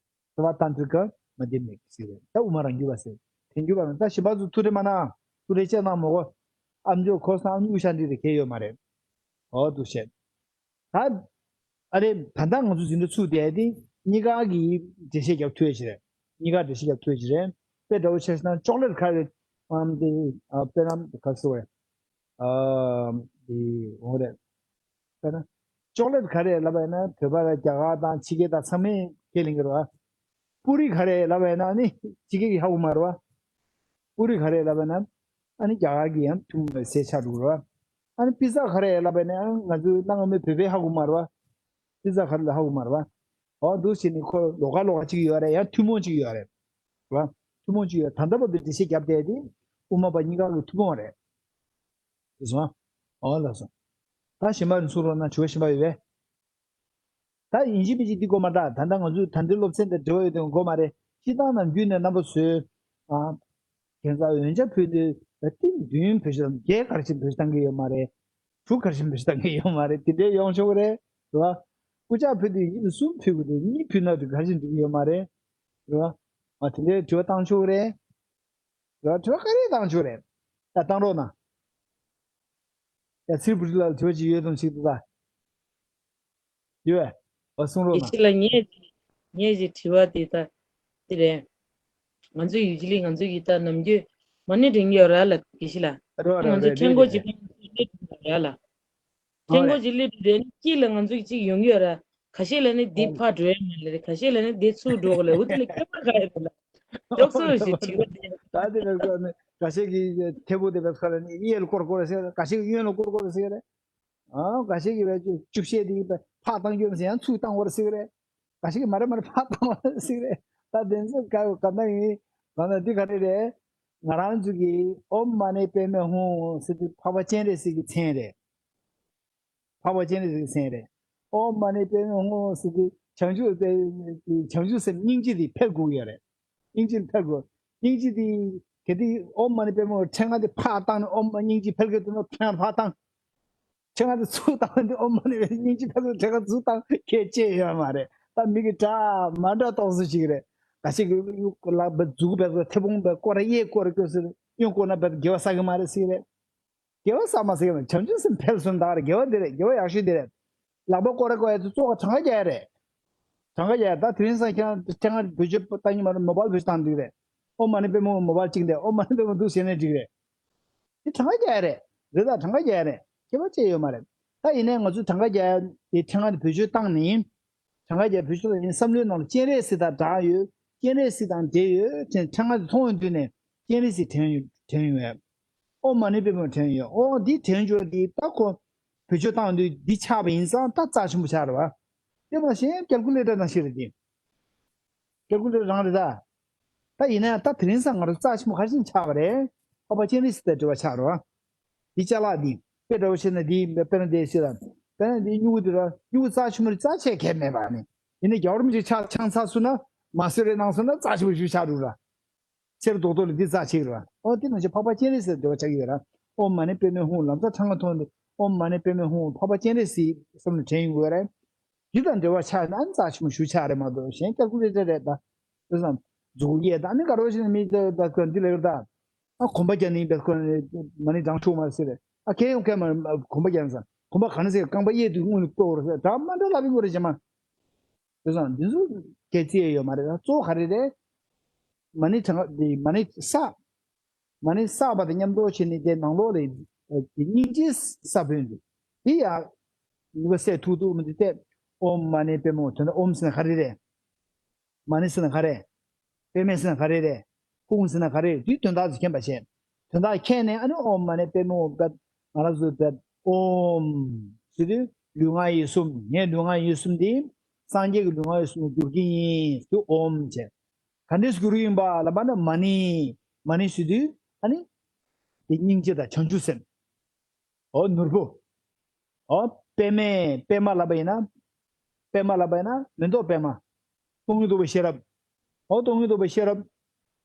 སརྦ་ཏན་ཏྲི་ཀ་མ་དྷྱ་མིག་ཟེར་རེད། ད་དབུ་མ་རང་རྒྱུད་པ་ཟེར། ཐལ་འགྱུར་བ་ན་ད་གཞན་པ་ཚོ་ཐུགས་ཁྲལ་མ་གནང་། ཐུགས་ཁྲལ་ཅི་གནང་མོ་གོ་ཨམ་ཅོག་ཁོ་སང་ཨམ་ཉུག་ཤ་འདི་རེད་གལ་ཡོད་མ་རེད། ཨོ་འདུག་བཤད། ད། ཨ་རེ། ད་ལྟ་ང་ཚོ་འཛིན་གྲྭ་ཚུགས་བསྡད་དེ་གཉིས་ཀ་གི་འགྲེལ་བཤད་རྒྱབ་ཐུབ་ཡ་ཞིག་རེད། གཉིས་ཀ་འགྲེལ་བཤད་རྒྱབ་ཐུབ་ཡ་ཞིག་རེད། དཔེ་འདྲ་བོ་ཆ་བཞག་ན་ཅོག་ལེ་ཊི་ག་རེ། ཨམ་དེ། ཨ་དཔེར་ན་ག་རེ་ཟེར་བ་རེད། ཨ་དེ་འོ་རེད། དཔེར་ན། ཅོག་ལེ་ཊི་ག་རེ་ལབ་པ་ཡིན་ན་བོད་པ་ལ་རྒྱ་གར་དང་ཕྱི་རྒྱལ་དང་ཚང་མས་ཁས་ལེན་གྱི་རེད་བ། པུ་རི་ག་རེ་ལབ་པ་ཡིན་ན་ནི་ཕྱི་རྒྱལ་གྱིས་ཧ་གོ་མ་རེད་བ། པུ་རི་ག་རེ་ལབ་པ་ཡིན་ན། ཨ་ནི་རྒྱ་གར་གྱི་ཡང་ཐུན་མོང་བའི་ཟས་ཆགས་འགྲོ་གི་རེད་བ། ཨ་ནི་པི་ཛ་ག་རེ་ལབ་པ་ཡིན་ན་ང་ཚོའི་གནའ་སྔ་མོའི་བོད་པས་ཧ་གོ་མ་རེད་བ། པི་ཛ་ག་རེ་ལ་ཧ་གོ་མ་རེད་བ། འོ་འདུག་བྱས་ནས་ཁོ་ལོགས་ཀ་ལོགས་ཀ་གཅིག་ཡོད་རེད། ཡང་ཐུན་མོང་གཅིག་ཡོད་རེད། རེད་བ། ཐུན་མོང་གཅིག་ཡོད། ད་ལྟ་བར་དུ་འགྲེལ་བཤད་བརྒྱབ་བསྡད་དེ་དབུ་མ་པ་གཉིས་ཀ་གི་ཐུན་མོང་རེད། རེད་སོང་། འོ་ལགས་སོ། ད་གཞན་པ་ཚུར་རོགས་གནང་། དྲི་བ་གཞན་པ་ཡོད་པས། ད་ཡིན་གཅིག་མིན་གཅིག་འདི་དགོས་མ་རེད། ད་ལྟ་ང་ཚོའི་ད་ལྟའི་སློབ་ཚན་དེ་འབྲེལ་བ་ཡོད་དོན་དགོས་མ་རེད། སྤྱིར་བཏང་ནམ་རྒྱུན་ནས་རྣམ་པ་ཚོས། ཨ། ཁྱེད་ཚོ་འོན་ཆ་ཕུལ་དུས་ཏིང་བདུན་བེད་སྤྱོད་བརྒྱད་ག་རེ་བྱས་བེད་སྤྱོད་བཏང་གི་ཡོད་མ་རེད། དྲུག་ག་རེ་བྱས་བེད་སྤྱོད་བཏང་གི་ཡོད་མ་རེད། དེ་འདྲའི་ཡོང་ཆོག་གི་རེད། རེད་བ། སྐུ་ཕྱག་ཕུལ་དུས་ཡིན་ན་གསུམ་ཕུལ་དགོས་འདུག་གཉིས་ཕུལ་ན་འགྲིག་ག་རེ་བྱས་འགྲིག་གི་ཡོད་མ་རེད། རེད་བ། ཨ་དེ་འདྲའི་དྲི་བ་བཏང་ཆོག་གི་རེད། རེད་བ། དྲི་བ་ག་རེ་བཏང་ཆོག་གི་རེད། ད་བཏང་རོགས་གནང་། ཡ་ཚིར་བུ་ལ་དྲི་བ་ཅིག་ཡོད་དམ་ཞིག་འདུག་ད། ཡོད། ཨ་གསུང་རོགས་གནང་། དགེ་བཤེས་ལགས་ངས་ངས་ཅིག་དྲི་བ་དེ་ད་དེ་རེད། ང་ཚོའི་ཡུལ་གྱི་ལི་ང་ཚོ་ཡི་ད་ནམ་རྒྱུན་མ་ཎི་འདྲེན་གྱི་ཡོད་ར་ལ་དགེ་བཤེས་ལགས། རེད་བ་ང་རེད་ཚོ་རེད་ཁྲེང་ཀོ་རེད་ཅིག་རེད། ལ་ཁྲེང་ཀོ་ཅིག་ལི་འདྲེན་གྱི་ལ་ང་ཚོ་ཅིག་ཡོང་གི་ཡོད་ར། ཁ་ཤས་ལ་ནི་འདི་ཕར་འགྲོ་ཡ་མ་ལེ་རེད། ཁ་ཤས་ལ་ནི་འདི་ཚུར་འགྲོ་གི་ལེ། འུ་དེ་ལ་ཁྱད་པར་ག་ཡོད་རེད་ལ། ལྟོགས་སོ་ཞེས་དྲི་བ་དེ། ད་དེ་བས་ཁ་ནི་ཁ་ཤས་ཀྱིས་ཐེ་བོ་དེ་བས་ཁ་ལ་ནི་གཡས་ལ་སྐོར་སྐོར་ཟེར། ཁ་ཤས་ཀྱིས་གཡོན་ལ་སྐོར་སྐོར་ཟེར་རེད། ཨ་ཁ་ཤས་ཀྱིས་བས་ཅུ་ཤེས་དེ་ཕར་བཏང་རྒྱུ་མ་ཟེར་ཡང་ཚུར་བཏང་བར་ཟེར་རེད། ཁ་ཤས་ཀྱིས་མ་རེད་མ་རེད་ཕར་བཏང་བར་ཟེར་རེད། ད་དེ་ཚོ་ག་ག་ན་ཡིན། ག་ན་འདི་ག་རེ་རེད། ང་རང་ཚོ་གི་ཨོཾ་མ་ཎི་པདྨེ་ཧཱུྃ་ཟེར་དུས་འཕགས་པ་སྤྱན་རས་གཟིགས་ཀྱི་མཚན་རེད། འཕགས་པ་སྤྱན་རས་གཟིགས་ཀྱི་མཚན་རེད། ཨོཾ་མ་ཎི་པདྨེ་ཧཱུྃ་ཟེར་དུས་བྱང་ཆུབ་དེ་བྱང་ཆུབ་སེམས་སྙིང་རྗེ་དེ་འཕེལ་དགོས་ཡོད་རེད། སྙིང་རྗེ་འཕེལ་དགོས། སྙིང་རྗེ་དེ་གལ་ཏེ་ཨོཾ་མ་ཎི་པདྨེ་ཧཱུྃ་ཕྲེང་བ་དེ་ཕར་བཏང་ནས་ཨོཾ་སྙིང་རྗེ་འཕེལ་དགོས་དུས་ན་ཕྲེང་བ་ཕར་བཏང་། ཕྲེང་བ་དེ་ཚུར་བཏང་དུས་ཨོཾ་མ་ཎི་པདྨེ་སྙིང་རྗེ་འཕེལ་དགོས། ཕྲེང་བ་ཚུར་བཏང་ཁྱད་ཆེ་ཡོད་མ་རེད། ད་མི་གི་འདྲ་མ་འདྲ་རྟོགས་སུ་ཞིག་རེད། ད་ཅིག་གི་ལག་པ་མཛུག་པའི་ཐེ་བོང་པའི་སྐོར་ར་གཡས་སྐོར་ར་སྐྱོ་ཟེར་གཡོན་སྐོར་ན་བས་དགེ་བ་བསགས་གི་མ་རེད་ཟེར་གི་རེད། དགེ་བ་བསགས་མ་བསགས་ཀྱང་བྱང་ཆུབ་སེམས་འཕེལ་སོང་ད་རེད། དགེ་བ་འདི་རེད། དགེ་བ་ཡག་ཤོས་འདི་རེད། ལག་པ་སྐོར་ར་སྐོར་ཡ་དེ་གཙོ་བོ་གྲངས་ཀ་རྒྱག་ཡ་རེད། གྲངས་ཀ་རྒྱག་ཡ། ད་དེ་རིང་སང་ཁྱེད་རང་ཐེངས་ཁ་བེད་སྤྱོད་བཏང་གི་མ་རེད། མོ་བཱལ་བེད་སྤྱོད་བཏང་འདུག་རེད། ཨོཾ་མ་ཎི་པདྨེ་ཧཱུྃ་མོ་བཱལ་གཅིག་འདི་ཨོཾ་མ་ཎི་པདྨེ་ཧཱུྃ་འདུག་ཟེར་ནས་འགྲིག་རེད། དེ་གྲངས་ཀ་རྒྱག་ཡ་རེད། རེད་ད་གྲངས་ཀ་རྒྱག་ཡ་རེད། ཁྱད་པར་ཅི་ཡོད་མ་རེད། ད་ཡིན་ནའི་ང་ཚོས་གྲངས་ཀ་རྒྱག་ཡ་དེ་ཐེངས་ཁ་བེད་སྤྱོད་བཏང་ནས། གྲངས་ཀ་རྒྱག་བེད་སྤྱོད་ཡིན་བསམ་བློའི་ནང་ལ་སྤྱན་རས་གཟིགས་དང་སྦྲགས་ཡོད། སྤྱན་རས་གཟིགས་དང་འབྲེལ་ཡོད་དྲན་ཐེངས་ལྔ་དེ་མཐོང་བའི་དུས་ནས་སྤྱན་རས་གཟིགས་དྲན་ཡོད་དྲན་ཡོད། ཨོཾ་མ་ཎི་པདྨེ་དྲན་ཡོད། ཨོ་འདི་དྲན་འཇོག་འདི་ད་ཁོ་བེད་སྤྱོད་བཏང་དུས་འདི་ཆགས་པ་ཡིན་ཙང་ད་རྩ་ཆེན་པོ་ཆགས་རེད་བ། དེ་མ་གཞི་ཀལ་ཀུ་ལེ་ཊར་ནང་བཞིན་རེད་དེ། ཀལ་ཀུ་ལེ་ཊར་རང་རེད་ད། ད་ཡིན་ན་ཡང་ད་དེ་རིང་སང་ང་རང་རྩ་ཆེན་པོ་ག་རེ་བྱས་ནས་ཆགས་པ་རེད། འཕགས་པ་སྤྱན་རས་གཟིགས་དང་འབྲེལ་བ་ཆགས་རེད་བ། འདི་ཅ་ལག་འདི་དཔེ་འདྲ་བོ་བྱས་ན་འདི་དཔེར་ན་འདི་ཟེར་ལ། དཔེར་ན་འདི་སྨྱུ་གུ་འདི་ར་སྨྱུ་གུ་རྩ་ཆེན་པོ་རེད། རྩ་ཆེ་གལ་མེད་པ་ནི། ཡིན་ན་རྒྱལ་བ་རིན་པོ་ཆེ་ཕྱག་ཕྱག་འཚལ་སོང་ན་མ་གསོལ་རས་གནང་སོང་ན་རྩ་ཆེན་པོ་ཞིག་ཆགས་འགྲོ་ར། གསེར་རྡོག་རྡོག་ལ་འདི་རྩ་ཆེ་གི་ར། ཨོ་འདི་ནང་བཞིན་འཕགས་པ་སྤྱན་རས་གཟིགས་འབྲེལ་བ་ཆགས་ཀྱི་ཡོད་ར། ཨོཾ་མ་ཎི་པདྨེ་ཧཱུྃ། ལམ་སང་ཕྲེང་བ་མཐོང་དུས་ཨོཾ་མ་ཎི་པདྨེ་ཧཱུྃ། འཕགས་པ་སྤྱན་རས་གཟིགས་བསམ་ནས་དྲན་ཡོང་དགོས་རེད། འདི་དང་འབྲེལ་བ་ཆགས་ན་ཨ་ནི་རྩ་ཆེན་པོ་ཞིག་ཆགས་རེད་མ་གཏོགས་གཞན་ཀལ་ཀུ་ལེ་ཊར་རེད་ད། དེ་ཙམ་མཛུག་གུ་གཡས་ད་ཨ་ནི་ག་རེ་བྱས་ནས་མི་དེ་ད་ཁོ་འདི་ལས་ཀར་ད། ཨ་གོམ་པ་རྒྱག་ནི་བས་ཁོ་མ་ཎི་བགྲང་ཆོག་མ་ཟེར། ཨ་ཁྱེད་ཡོང་མཁན་མ་གོམ་པ་རྒྱག་ན་ས་གོམ་པ་ག་ནས་ཟེར། རྐང་པ་གཡས་དུ་སྔོན་ལ་གཏོར་ཟེར། ད་མ་འདྲ་ལབ་ཡིན་དགོས་རེད་ཅེ་མ། དེ་ཙམ་འདི་ཚོ་སྐད་རྩིས་ཡོད་མ་རེད། ད་གཙོ་བོ་ག་རེ་རེད། མ་ཎི་གྲངས་འདི་མ་ཎི་བསགས། མ་ཎི་བསགས་པ་དང་མཉམ་དུ་བྱས་ནས་དེ་ནང་ལོགས་ལ་དེ་སྙིང་རྗེའི་ས་བོན་འདི། དེ་ཡང་ནུས་པ་སད་ཐུག་ཐུག་མི་འདུག་སྟེ། ཨོཾ་མ་ཎི་པདྨེ་ཧཱུྃ། དོན་དག་ཨོཾ་ཟེར་ན་ག་རེ་རེད། མ་ཎི་ཟེར་ན་ག་རེ། པདྨེ་ཟེར་ན་ག་རེ་རེད། ཧཱུྃ་ཟེར་ན་ག་རེ་རེད། དེའི་དོན་དག་ཚོ་མཁྱེན་པ་བྱས། དོན་དག་མཁྱེན་ནས་ཨ་ནི་ཨོཾ་མ་ཎི་པདྨེ་ཧཱུྃ་པད་ང་རང་ཚོ་པད་ཨོཾ་ཟེར་དུས་ལུས་ངག་ཡིད་གསུམ། ངའི་ལུས་ངག་ཡིད་གསུམ་འདི་སངས་རྒྱས་ཀྱི་ལུས་ངག་ཡིད་གསུམ་ལ་བསྒྱུར་གྱི་ཡིན་ཟེར་དུས་ཨོཾ་བྱས། ག་འདྲས་བསྒྱུར་གྱི་ཡིན་པ་ལབ་པ་ན་མ་ཎི། མ་ཎི་ཟེར་དུས་ཨ་ནི་དེ་སྙིང་རྗེ་དང་བྱང་ཆུབ་སེམས། ཨོ་ནོར་བུ། ཨོ་པདྨེ། པདྨ་ལབ་པ་ཡིན་ན། པདྨ་ལབ་པ་ཡིན་ན་མེ་ཏོག་པདྨ། སྟོང་ཉིད་རྟོགས་པའི་ཤེས་རབ། ཨོ་སྟོང་ཉིད་རྟོགས་པའི་ཤེས་རབ།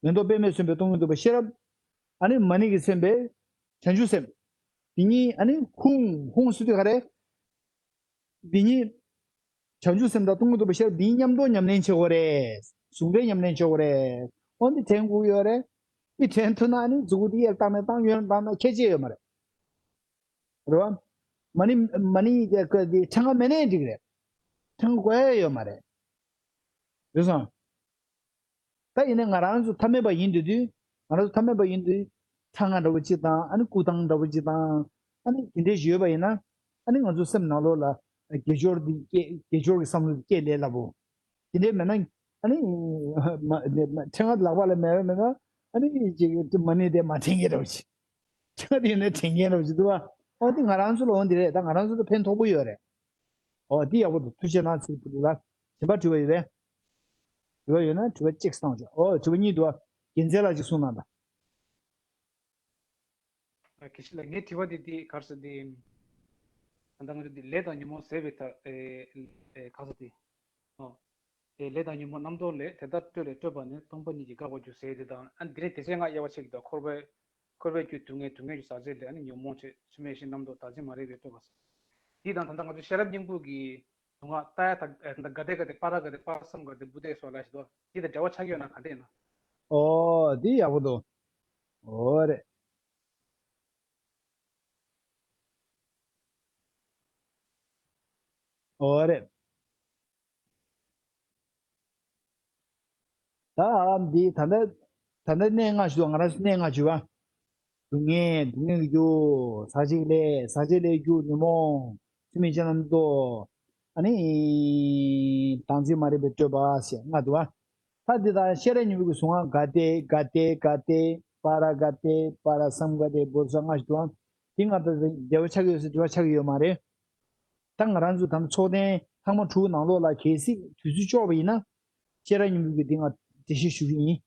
མེ་ཏོག་པདྨས་མཚོན་པའི་སྟོང་ཉིད་རྟོགས་པའི་ཤེས་རབ། ཨ་ནི་མ་ཎི་གིས་མཚོན་པའི་བྱང་ཆུབ་སེམས། འདི་གཉིས་ཨ་ནི་ཧཱུྃ། ཧཱུྃ་ཟེར་དུས་ག་རེ། འདི་གཉིས། བྱང་ཆུབ་སེམས་དང་སྟོང་ཉིད་རྟོགས་པའི་ཤེས་རབ་འདི་གཉིས་མཉམ་དུ་ཉམས་ལེན་བྱེད་དགོས་རེད། ཟུང་འབྲེལ་ཉམས་ལེན་བྱེད་དགོས་རེད། ཨོ་འདི་དྲན་དགོས་ཡོད་རེད། འདི་དྲན་ཐུབ་ན་ཨ་ནི་མཛུག་གུ་འདི་གཡས་བཏང་ནས་བཏང་གཡོན་བཏང་ན་ཁྱད་ཆོས་ཡོད་མ་རེད། རེད་བ། མ་ཎི་མ་ཎི་འདི་ཕྲེང་བ་མེད་ནའི་འགྲིག་རེད། ཕྲེང་བ་དགོས་ཡ་ཡོད་མ་རེད། རེད་སོང་། ད་ཡིན་ནའི་ང་རང་ཚོ་ཐ་མལ་པ་ཡིན་དུས་དུས། ང་རང་ཚོ་ཐ་མལ་པ་ཡིན་དུས། ཕྲེང་བ་འདྲ་བོ་གཅིག་དང་ཨ་ནི་སྐུ་ཐང་འདྲ་བོ་གཅིག་དང་། ཨ་ནི་དེ་འདྲའི་ཞིག་ཡོད་པ་ཡིན་ན། ཨ་ནི་ང་ཚོ་སེམས་ནང་ལོགས་ལ་དགེ་སྦྱོར་འདི་སྐྱེ། དགེ་སྦྱོར་གྱི་བསམ་བློ་འདི་སྐྱེ་ལས་སླ་པོ། དེ་འདྲའི་མེད་ན་ཨ་ནི་མ་མ་ཕྲེང་བ་ལག་པ་ལ་མེད་པ་མེད་ན་ཨ་ནི་ཅིག་མ་ཎི་དེ་མ་འདྲེན་མཁན་འདྲ་བོ་ཅིག་ཕྲེང་བ་དེ་ཡིན་ན་འདྲེན་མཁན་འདྲ་བོ་ཅིག་འདུག་བ། ཨོ་དེ་ང་རང་ཚོ་ལ་འོ་འདི་རེད། ད་ང་རང་ཚོ་ལ་ཕན་ཐོགས་པོ་ཡོད་རེད། ཨོ་དེ་ཡག་པོ་འདུག་ཐུགས་རྗེ་གནང་། ཚེ་རིང་ཕུན་ཚོགས་ལགས། གཞན་པ་དྲི་བ་ཡོད་པས། དྲི་བ་ཡོད་ན་དྲི་བ་གཅིག་གསུངས་ཆོག་ཨོ་དྲི་བ་གཉིས་འདུག་བ། རྒྱལ་མཚན་ལགས་ཅིག་གསུངས་གནང་དང་། ཨ་དགེ་བཤེས་ལགས། ངའི་དྲི་བ་འདི་འདི་ག་རེ་ཟེར་འདི། ད་ལྟ་ང་ཚོ་འདི་ལས་དང་ཉོན་མོངས་ཟད་པའི་ཐབས། ཨེ་ཨེ་ག་རེ་ཟེར་འདི། ཨོ། ཨེ་ལས་དང་ཉོན་མོངས་རྣམ་རྟོག་ལས། དེ་ལྟར་སྤྲོས་ལས་སྤྲོས་པ་ནི། སྟོང་པ་ཉིད་ཀྱིས་འགག་པར་འགྱུར་ཟེར་དེ་དང་། ཨ་ནི་འདི་ནས་དེ་ཚེ་ང་དབྱེ་བ་ཕྱེ་གི་འདུག་འཁོར་བའི་འཁོར་བའི་རྒྱུ་སྡུག་བསྔལ། སྡུག་བསྔལ་རྒྱུ་ཟག་བཅས་ལས། ཨ་ནི་ཉོན་མོངས་ཆེ། འཆི་མེད་གཞི་རྣམ་རྟོག། བདག་འཛིན་མ་རིག་པའི་སྤྲོས་པ་ཟེར། འདི་དང་ད་ལྟ་ང་ཚོ་ཤེས་རབ་སྙིང་པོ་གི་སྡུག་བསྔལ་ཏདྱ་ཐཱ། ཨེ་ད་ག་ཏེ་ག་ཏེ་པཱ་ར་ག་ཏེ་པཱ་སཾ་ག་ཏེ་བུ་ཏེ་སྭཱ་ཧཱ་ལབ་ཞིག་འདུག་འདི་དང་འབྲེལ་བ་ཆགས་ཀྱི་ཡོད་ན་ག་འདྲ་ཡིན་ན། ཨོ་འདི་ཡག་པོ་འདུག་ཨོ་རེད། ཨོ་རེད། ད་འདི་ད་ལྟ་ད་ལྟ་གནས་ལྔ་ཞུ། ང་རང་ཚོ་གནས་ལྔ་ཞུ་བ། སྡུག་བསྔལ། སྡུག་བསྔལ་གྱི་རྒྱུ། ཟག་བཅས་ལས། ཟག་བཅས་ལས་རྒྱུ་ཉོན་མོངས། འཆི་མེད་གཞི་རྣམ་རྟོག་ནི་དང་ཚིག་མ་རིག་པའི་སྤྲོས་པ་ཞེས་ལྔ་འདུག་བ། ད་འདི་དག་ཤེས་རབ་སྙིང་པོའི་གི་གཟུངས་སྔགས་ག་ཏེ་ག་ཏེ་ག་ཏེ་པཱ་ར་ག་ཏེ་པཱ་ར་སཾ་ག་ཏེ་བོ་རུ་ས་ལྔ་ཞིག་འདུག་བ། འདི་ལྔ་དང་འབྲེལ་བ་ཆགས་ཀྱི་ཡོད་ཟེར་འབྲེལ་བ་ཆགས་ཀྱི་ཡོད་མ་རེད། ད་ང་རང་ཚོ་ད་ལྟ་ཚོགས་ཐེངས་ལྷག་མ་དྲུག་ནང་ལོགས་ལ་གལ་སྲིད་དུས་ཚོད་ལྕོགས་པ་ཡིན་ན། ཤེས་རབ་སྙིང་པོའི་གི་འདི་ང་འགྲེལ་བཤད་ཞུ་གི་ཡིན།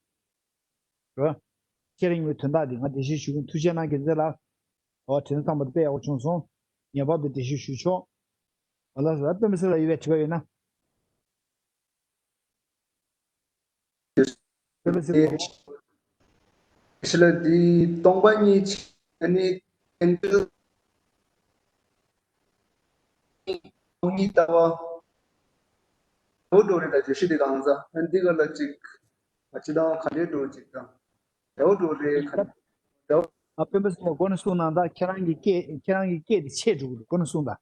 རོ། ཤེས་རབ་སྙིང་པོའི་དོན་དག་འདི་ང་འགྲེལ་བཤད་ཞུ་གི་ཡིན། ཐུགས་རྗེ་གནང་རྒྱལ་མཚན་ལགས། འོ་དྲན་ཚང་པ་དེ་དཔེ་ཡག་པོ་བྱུང་སོང་། ངེས་པར་དུ་འགྲེལ་བཤད་ཞུ་ཆོག་འོ་ལགས་སོ། སྤེན་པ་སེང་ལགས་ཡོད་པས་དྲི་བ་ཡོད་ན། སྤེན་པ་སེང་ལགས། ཞི་ལ་འདི་སྟོང་པ་ཉིད་ཨ་ནི་ཨེན་ཏིལ་སྟོང་ཉིད་ལྟ་བ་འོ་འགྲོ་རེད། ད་བརྗོད་གཞི་འདི་གང་ཟག་ཨ་འདི་ག་ལ་ཅིག་ང་ཅི་དང་ག་འདྲས་འགྲོ་ཅིག་དང་འོ་འགྲོ་རེད་ག་འདྲ། ཨ་སྤེན་པ་སེང་ལགས་སྒོ་ནས་གསུངས་གནང་དང་། ཁྱེད་རང་གི་སྐད་ཁྱེད་རང་གི་སྐད་དེ་ཆད་འགྲོ་གི་འདུག་སྒོ་ནས་གསུངས་དང་།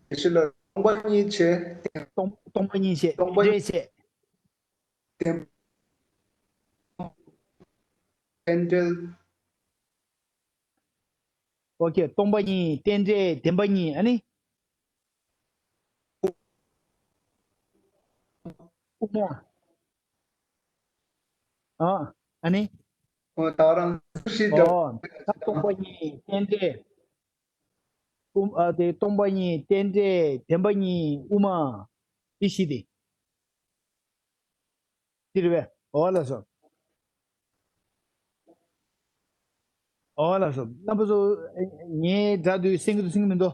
དེ་ཕྱི་ལ་སྟོང་པ་ཉིད་བྱས། སྟོང་སྟོང་པ་ཉིད་བྱས། སྟོང་པ་རེད་བྱས། བདེན། རྟེན་འབྲེལ། ཨོ་ཁེ། སྟོང་པ་ཉིད། རྟེན་འབྲེལ། བདེན་པ་གཉིས། ཨ་ནི། དབུ་མ། ཨ་ཨ་ནི། ཨོ་ད་རང་ཤི་འདྲ། ཨོ་ད་སྟོང་པ་ཉིད། རྟེན་འབྲེལ། དབུ་མ། ཨ་དེ་སྟོང་པ་ཉིད། རྟེན་འབྲེལ། བདེན་པ་གཉིས། དབུ་མ། འདི་བཞི་དེ། འདི་རེད་པས། འོ་ལགས་སོ། འོ་ལགས་སོ། རྣམ་པ་ཚོ་ངའི་སྒྲ་འདུག་གསན་གྱི་འདུག་གསན་གྱི་མི་འདུག་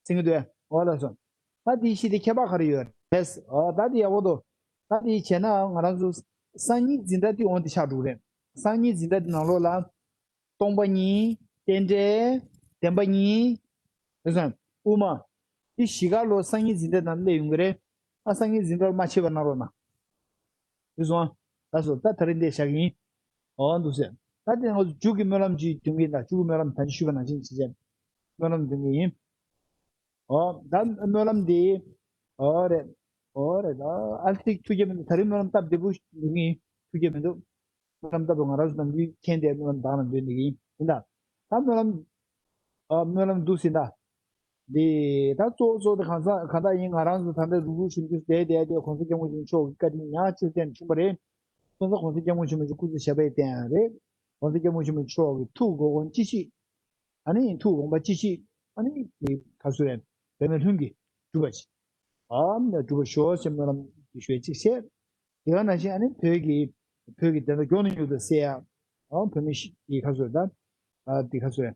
གསན་གྱི་འདུག་འོ་ལགས་སོ། ད་འདི་བཞི་དེ་ཁྱད་པར་ག་རེ་ཡོད་རེད། འོ་ད་འདི་ཡག་པོ་འདུག་ད་འདི་བྱས་ན་ང་རང་ཚོ་སང་ཉིན་འཛིན་གྲྭ་འདི་འོང་དེ་ཆགས་འགྲོ་གི་རེད། སང་ཉིན་འཛིན་གྲྭ་འདི་ནང་ལོགས་ལ། སྟོང་པ་ཉིད། རྟེན་འབྲེལ། བདེན་པ་གཉིས། རེད་སོང་། དབུ་མ། འདི་བཞི་ག་ལོ་སང་ཉིན་འཛིན་གྲྭ་ནང་སླེབས་ཡོང་གི་རེད། ཨ་སང་ཉིན་འཛིན་གྲྭར་མ་ཕྱིན་པ་གནང་རོགས་གནང་། རེད་སོང་། ད་སོ་ད་ད་རིང་འདི་བཞག་གི་ཡིན། འོ་འདུག་ཟེར། ད་དེ་ང་ཚོ་མཇུག་གི་སྨོན་ལམ་ཅིག་འདོན་གི་ཡིན། ད་མཇུག་གི་སྨོན་ལམ་ད་ཅི་ཞུས་པ་ནང་བཞིན་བྱས་བྱས་སྨོན་ལམ་འདོན་གི་ཡིན། འོ་ད་སྨོན་ལམ་འདི། འོ་རེད། འོ་རེད། ད་ཨ་ལ་ཐིག་ཐུགས་རྗེ་མི་འདུག་ད་རིང་སྨོན་ལམ་སྟབས་བདེ་པོ་འདོན་གི་ཡིན། ཐུགས་རྗེ་མི་འདུག་སྨོན་ལམ་ལྟ་བུ་ང་རང་ཚོ་ནམ་རྒྱུན་མཁྱེན་ཏེ་སྨོན་ལམ་བདག་ལ་འདོན་ནི་ཡིན་ད། ད་སྨོན་ལམ། ཨ་སྨོན་ལམ་འདུག་ཟིན་ད། འདི་ད་གཙོ་བོ་གཙོ་བོ་དེ་གང་ཟག་གང་དག་ཡིན། ང་རང་ཚོ་ད་ལྟ་རུག་རུག་བྱུང་རྒྱུ་བསྡད་བསྡད་དེ་གོང་ས་སྐྱབས་མགོན་ཆེན་པོ་མཆོག་གི་བཀའ་དྲིན་ཉག་གཅིག་བརྟེན་བྱུང་བ་རེད། སོང་ཙང་གོང་ས་སྐྱབས་མགོན་ཆེན་པོ་མཆོག་སྐུ་ཚེ་ཞབས་པད་བརྟན་ཡ་རེད། གོང་ས་སྐྱབས་མགོན་ཆེན་པོ་མཆོག་གི་ཐུགས་དགོངས་ཅི་ཤེས། ཨ་ནི་ཐུགས་དགོངས་པ་ཅི་ཤེས། ཨ་ནི་དེ་ག་ཚོད་རེད། འབད་མེད་ལྷུན་གྱིས་གྲུབ་པ་ཅིག་ཨ་ནི་གྲུབ་པར་ཤོག་ཅེས་སྨོན་ལམ་ཞུ་ཡ་ཅིག་བྱས། དེ་ག་ནང་བཞིན་ཨ་ནི་བོད་ཀྱི་བོད་ཀྱི་བདེན་མཐའ་མགྱོགས་ནས་མྱུར་དུ་གསལ་ཡ། ཨ་བོད་མི་ཞི་གི་ཁ་སོ་ད། ཨ་འདི་ཁ་སོ་ཡ།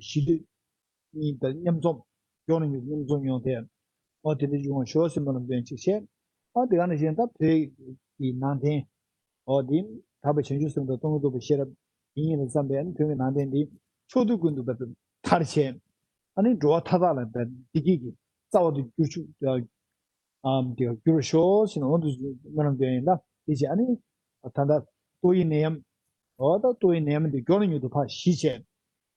ཞི་བདེ་གཉིས་དང་མཉམ་འཛོམས་མགྱོགས་ནས་མྱུར་དུ་མཉམ་འཛོམས་ཡོང་ཐལ། ཨ་དེ་འདྲ་བྱུང་བ་ཤོག་ཟེར་སྨོན་ལམ་འདོན་ཅིག་བྱས། ཨ་དེ་ག་ནང་བཞིན་ད་བོད་ཀྱི་ནང་བསྟན། ཨོ་དེ་དག་པའི་བྱང་ཆུབ་སེམས་དང་སྟོང་ཉིད་རྟོགས་པའི་ཤེས་རབ་ཡིན་ཡིན་ལ་བསམ་པའི་ཨ་ནི་བོད་ཀྱི་ནང་བསྟན་འདི་ཕྱོགས་དུས་ཀུན་ཏུ་བབ་པའི་མཐར་བྱས། ཨ་ནི་འགྲོ་བ་མཐའ་དག་ལ་བདེ་སྐྱིད་ཀྱི་རྩ་བ་དུ་གྱུར་ཆོག་ཨམ་དེ་གྱུར་ཤོག་ཟེར་ནས་འོ་འདུག་སྨོན་ལམ་འདོན་ཡིན་ད། དེ་བྱས་ཨ་ནི་ད་ལྟ་ཏོག་དབྱིབས་ནད་ཡམས། འོ་ད་ཏོག་དབྱིབས་ནད་ཡམས་འདི་མགྱོགས་ནས་མྱུར་དུ་ཕར་ཞི་བྱས།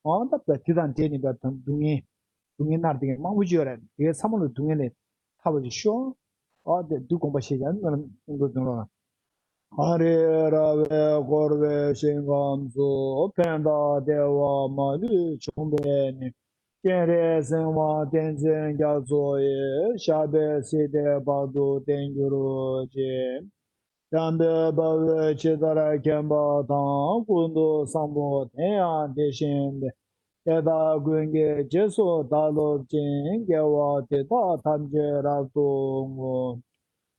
འོ་ད་བ་དེ་དང་འབྲེལ་ནས་བ་དང་སྡུག་བསྔལ་སྡུག་བསྔལ་མནར་དེ་མང་པོ་ཅིག་ཡོད་རེད། དེ་ཚང་མ་ལ་སྡུག་བསྔལ་ལས་ཐར་བ་ཅིག་ཤོག་ཨོ་དེ་འདུག་དགོངས་པ་བཞེས་ཀྱང་སྨོན་ལམ་གསུང་དགོས་དོན་ལ། ཧ་རི་ར་བས་བསྐོར་བའི་ཞིང་ཁམས་སུ། ཕན་དང་བདེ་བ་མ་ལུས་འབྱུང་བའི་གནས། སྤྱན་རས་གཟིགས་དབང་བསྟན་འཛིན་རྒྱ་མཚོ་ཡི། ཞབས་པད་སྲིད་མཐའི་བར་དུ་བརྟན་གྱུར་ཅིག་བྱམས་པའི་དཔའ་བོས་ཇི་ལྟར་མཁྱེན་པ་དང་། ཀུན་ཏུ་བཟང་པོ་དེ་ཡང་དེ་བཞིན་ཏེ། དེ་དག་ཀུན་གྱི་རྗེས་སུ་བདག་སློབ་ཅིང་། དགེ་བ་འདི་དག་ཐམས་ཅད་རབ་ཏུ་བསྔོ།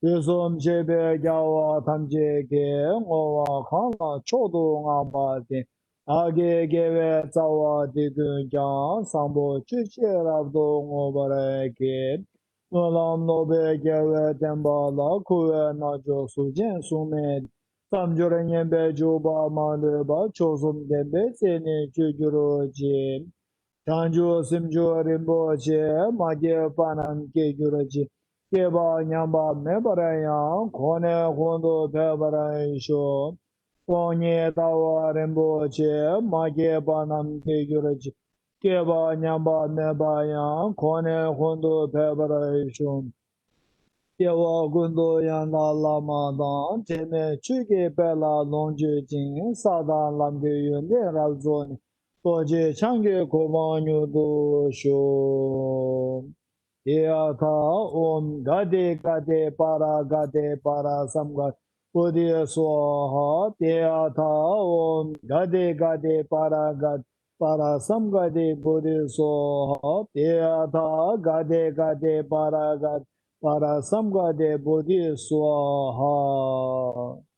དུས་གསུམ་གཤེགས་པའི་རྒྱལ་བ་ཐམས་ཅད་ཀྱིས། བསྔོ་བ་གང་ལ་མཆོག་ཏུ་བསྔགས་པ་དེས། བདག་གི་དགེ་བའི་རྩ་བ་འདི་ཀུན་ཀྱང་། བཟང་པོ་སྤྱོད་ཕྱིར་རབ་ཏུ་བསྔོ་བར་བགྱི། སྨོན་ལམ་རྣོ་བས་རྒྱལ་བའི་བསྟན་པ་ལ། འཁུ་བའི་རྣལ་འབྱོར་གཟུགས་ཅན་གཟུགས་མེད་དེ། བསམ་སྦྱོར་ངན་པས་འཇུག་པ་མ་ལུས་པ། མཆོག་གསུམ་ལྡན་པའི་སྲས་ནི་སྤྱོད་གྱུར་ཅིག་བྱང་ཆུབ་སེམས་མཆོག་རིན་པོ་ཆེ། མ་སྐྱེས་པ་རྣམས་སྐྱེ་གྱུར་ཅིག་སྐྱེས་པ་ཉམས་པ་མེད་པར་ཡང་། གོང་ནས་གོང་དུ་འཕེལ་བར་ཤོག་སྟོང་ཉིད་ལྟ་བ་རིན་པོ་ཆེ། མ་སྐྱེས་པ་རྣམས་སྐྱེ་གྱུར་ཅིག་སྐྱེས་པ་ཉམས་པ་མེད་པ་ཡང་། གོང་ནས་གོང་དུ་འཕེལ་བར་ཤོག་སྐྱེ་བ་ཀུན་ཏུ་ཡང་དག་བླ་མ་དང་། དྲི་མེད་ཆོས་ཀྱི་དཔལ་ལ་ལོངས་སྤྱོད་ཅིང་། ས་དང་ལམ་གྱི་ཡོན་ཏན་རབ་རྫོགས་ནས། རྡོ་རྗེ་འཆང་གི་གོ་འཕང་མྱུར་དུ་ཤོག། ཏདྱ་ཐཱ། ཨོཾ་ག་ཏེ་ག་ཏེ་པཱ་ར་ག་ཏེ་པཱ་ར་སཾ་ག་བོ་དྷི་སྭཱ་ཧཱ། ཏདྱ་ཐཱ། ཨོཾ་ག་ཏེ་ག་ཏེ་པཱ་ར་ག་པཱ་ར་སཾ་ག་ཏེ་བོ་དྷི་སྭཱ་ཧཱ། ཏདྱ་ཐཱ། ག་ཏེ་ག་ཏེ་པཱ་ར་ག་པཱ་ར་སཾ་ག་ཏེ་བོ་དྷི་སྭཱ་ཧཱ།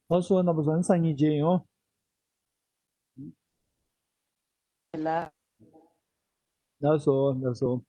ལགས་སོ། རྣམ་པ་ཚོ་ནི་སང་ཉིན་མཇལ་ཡོང་། ལགས་སོ། ལགས་སོ།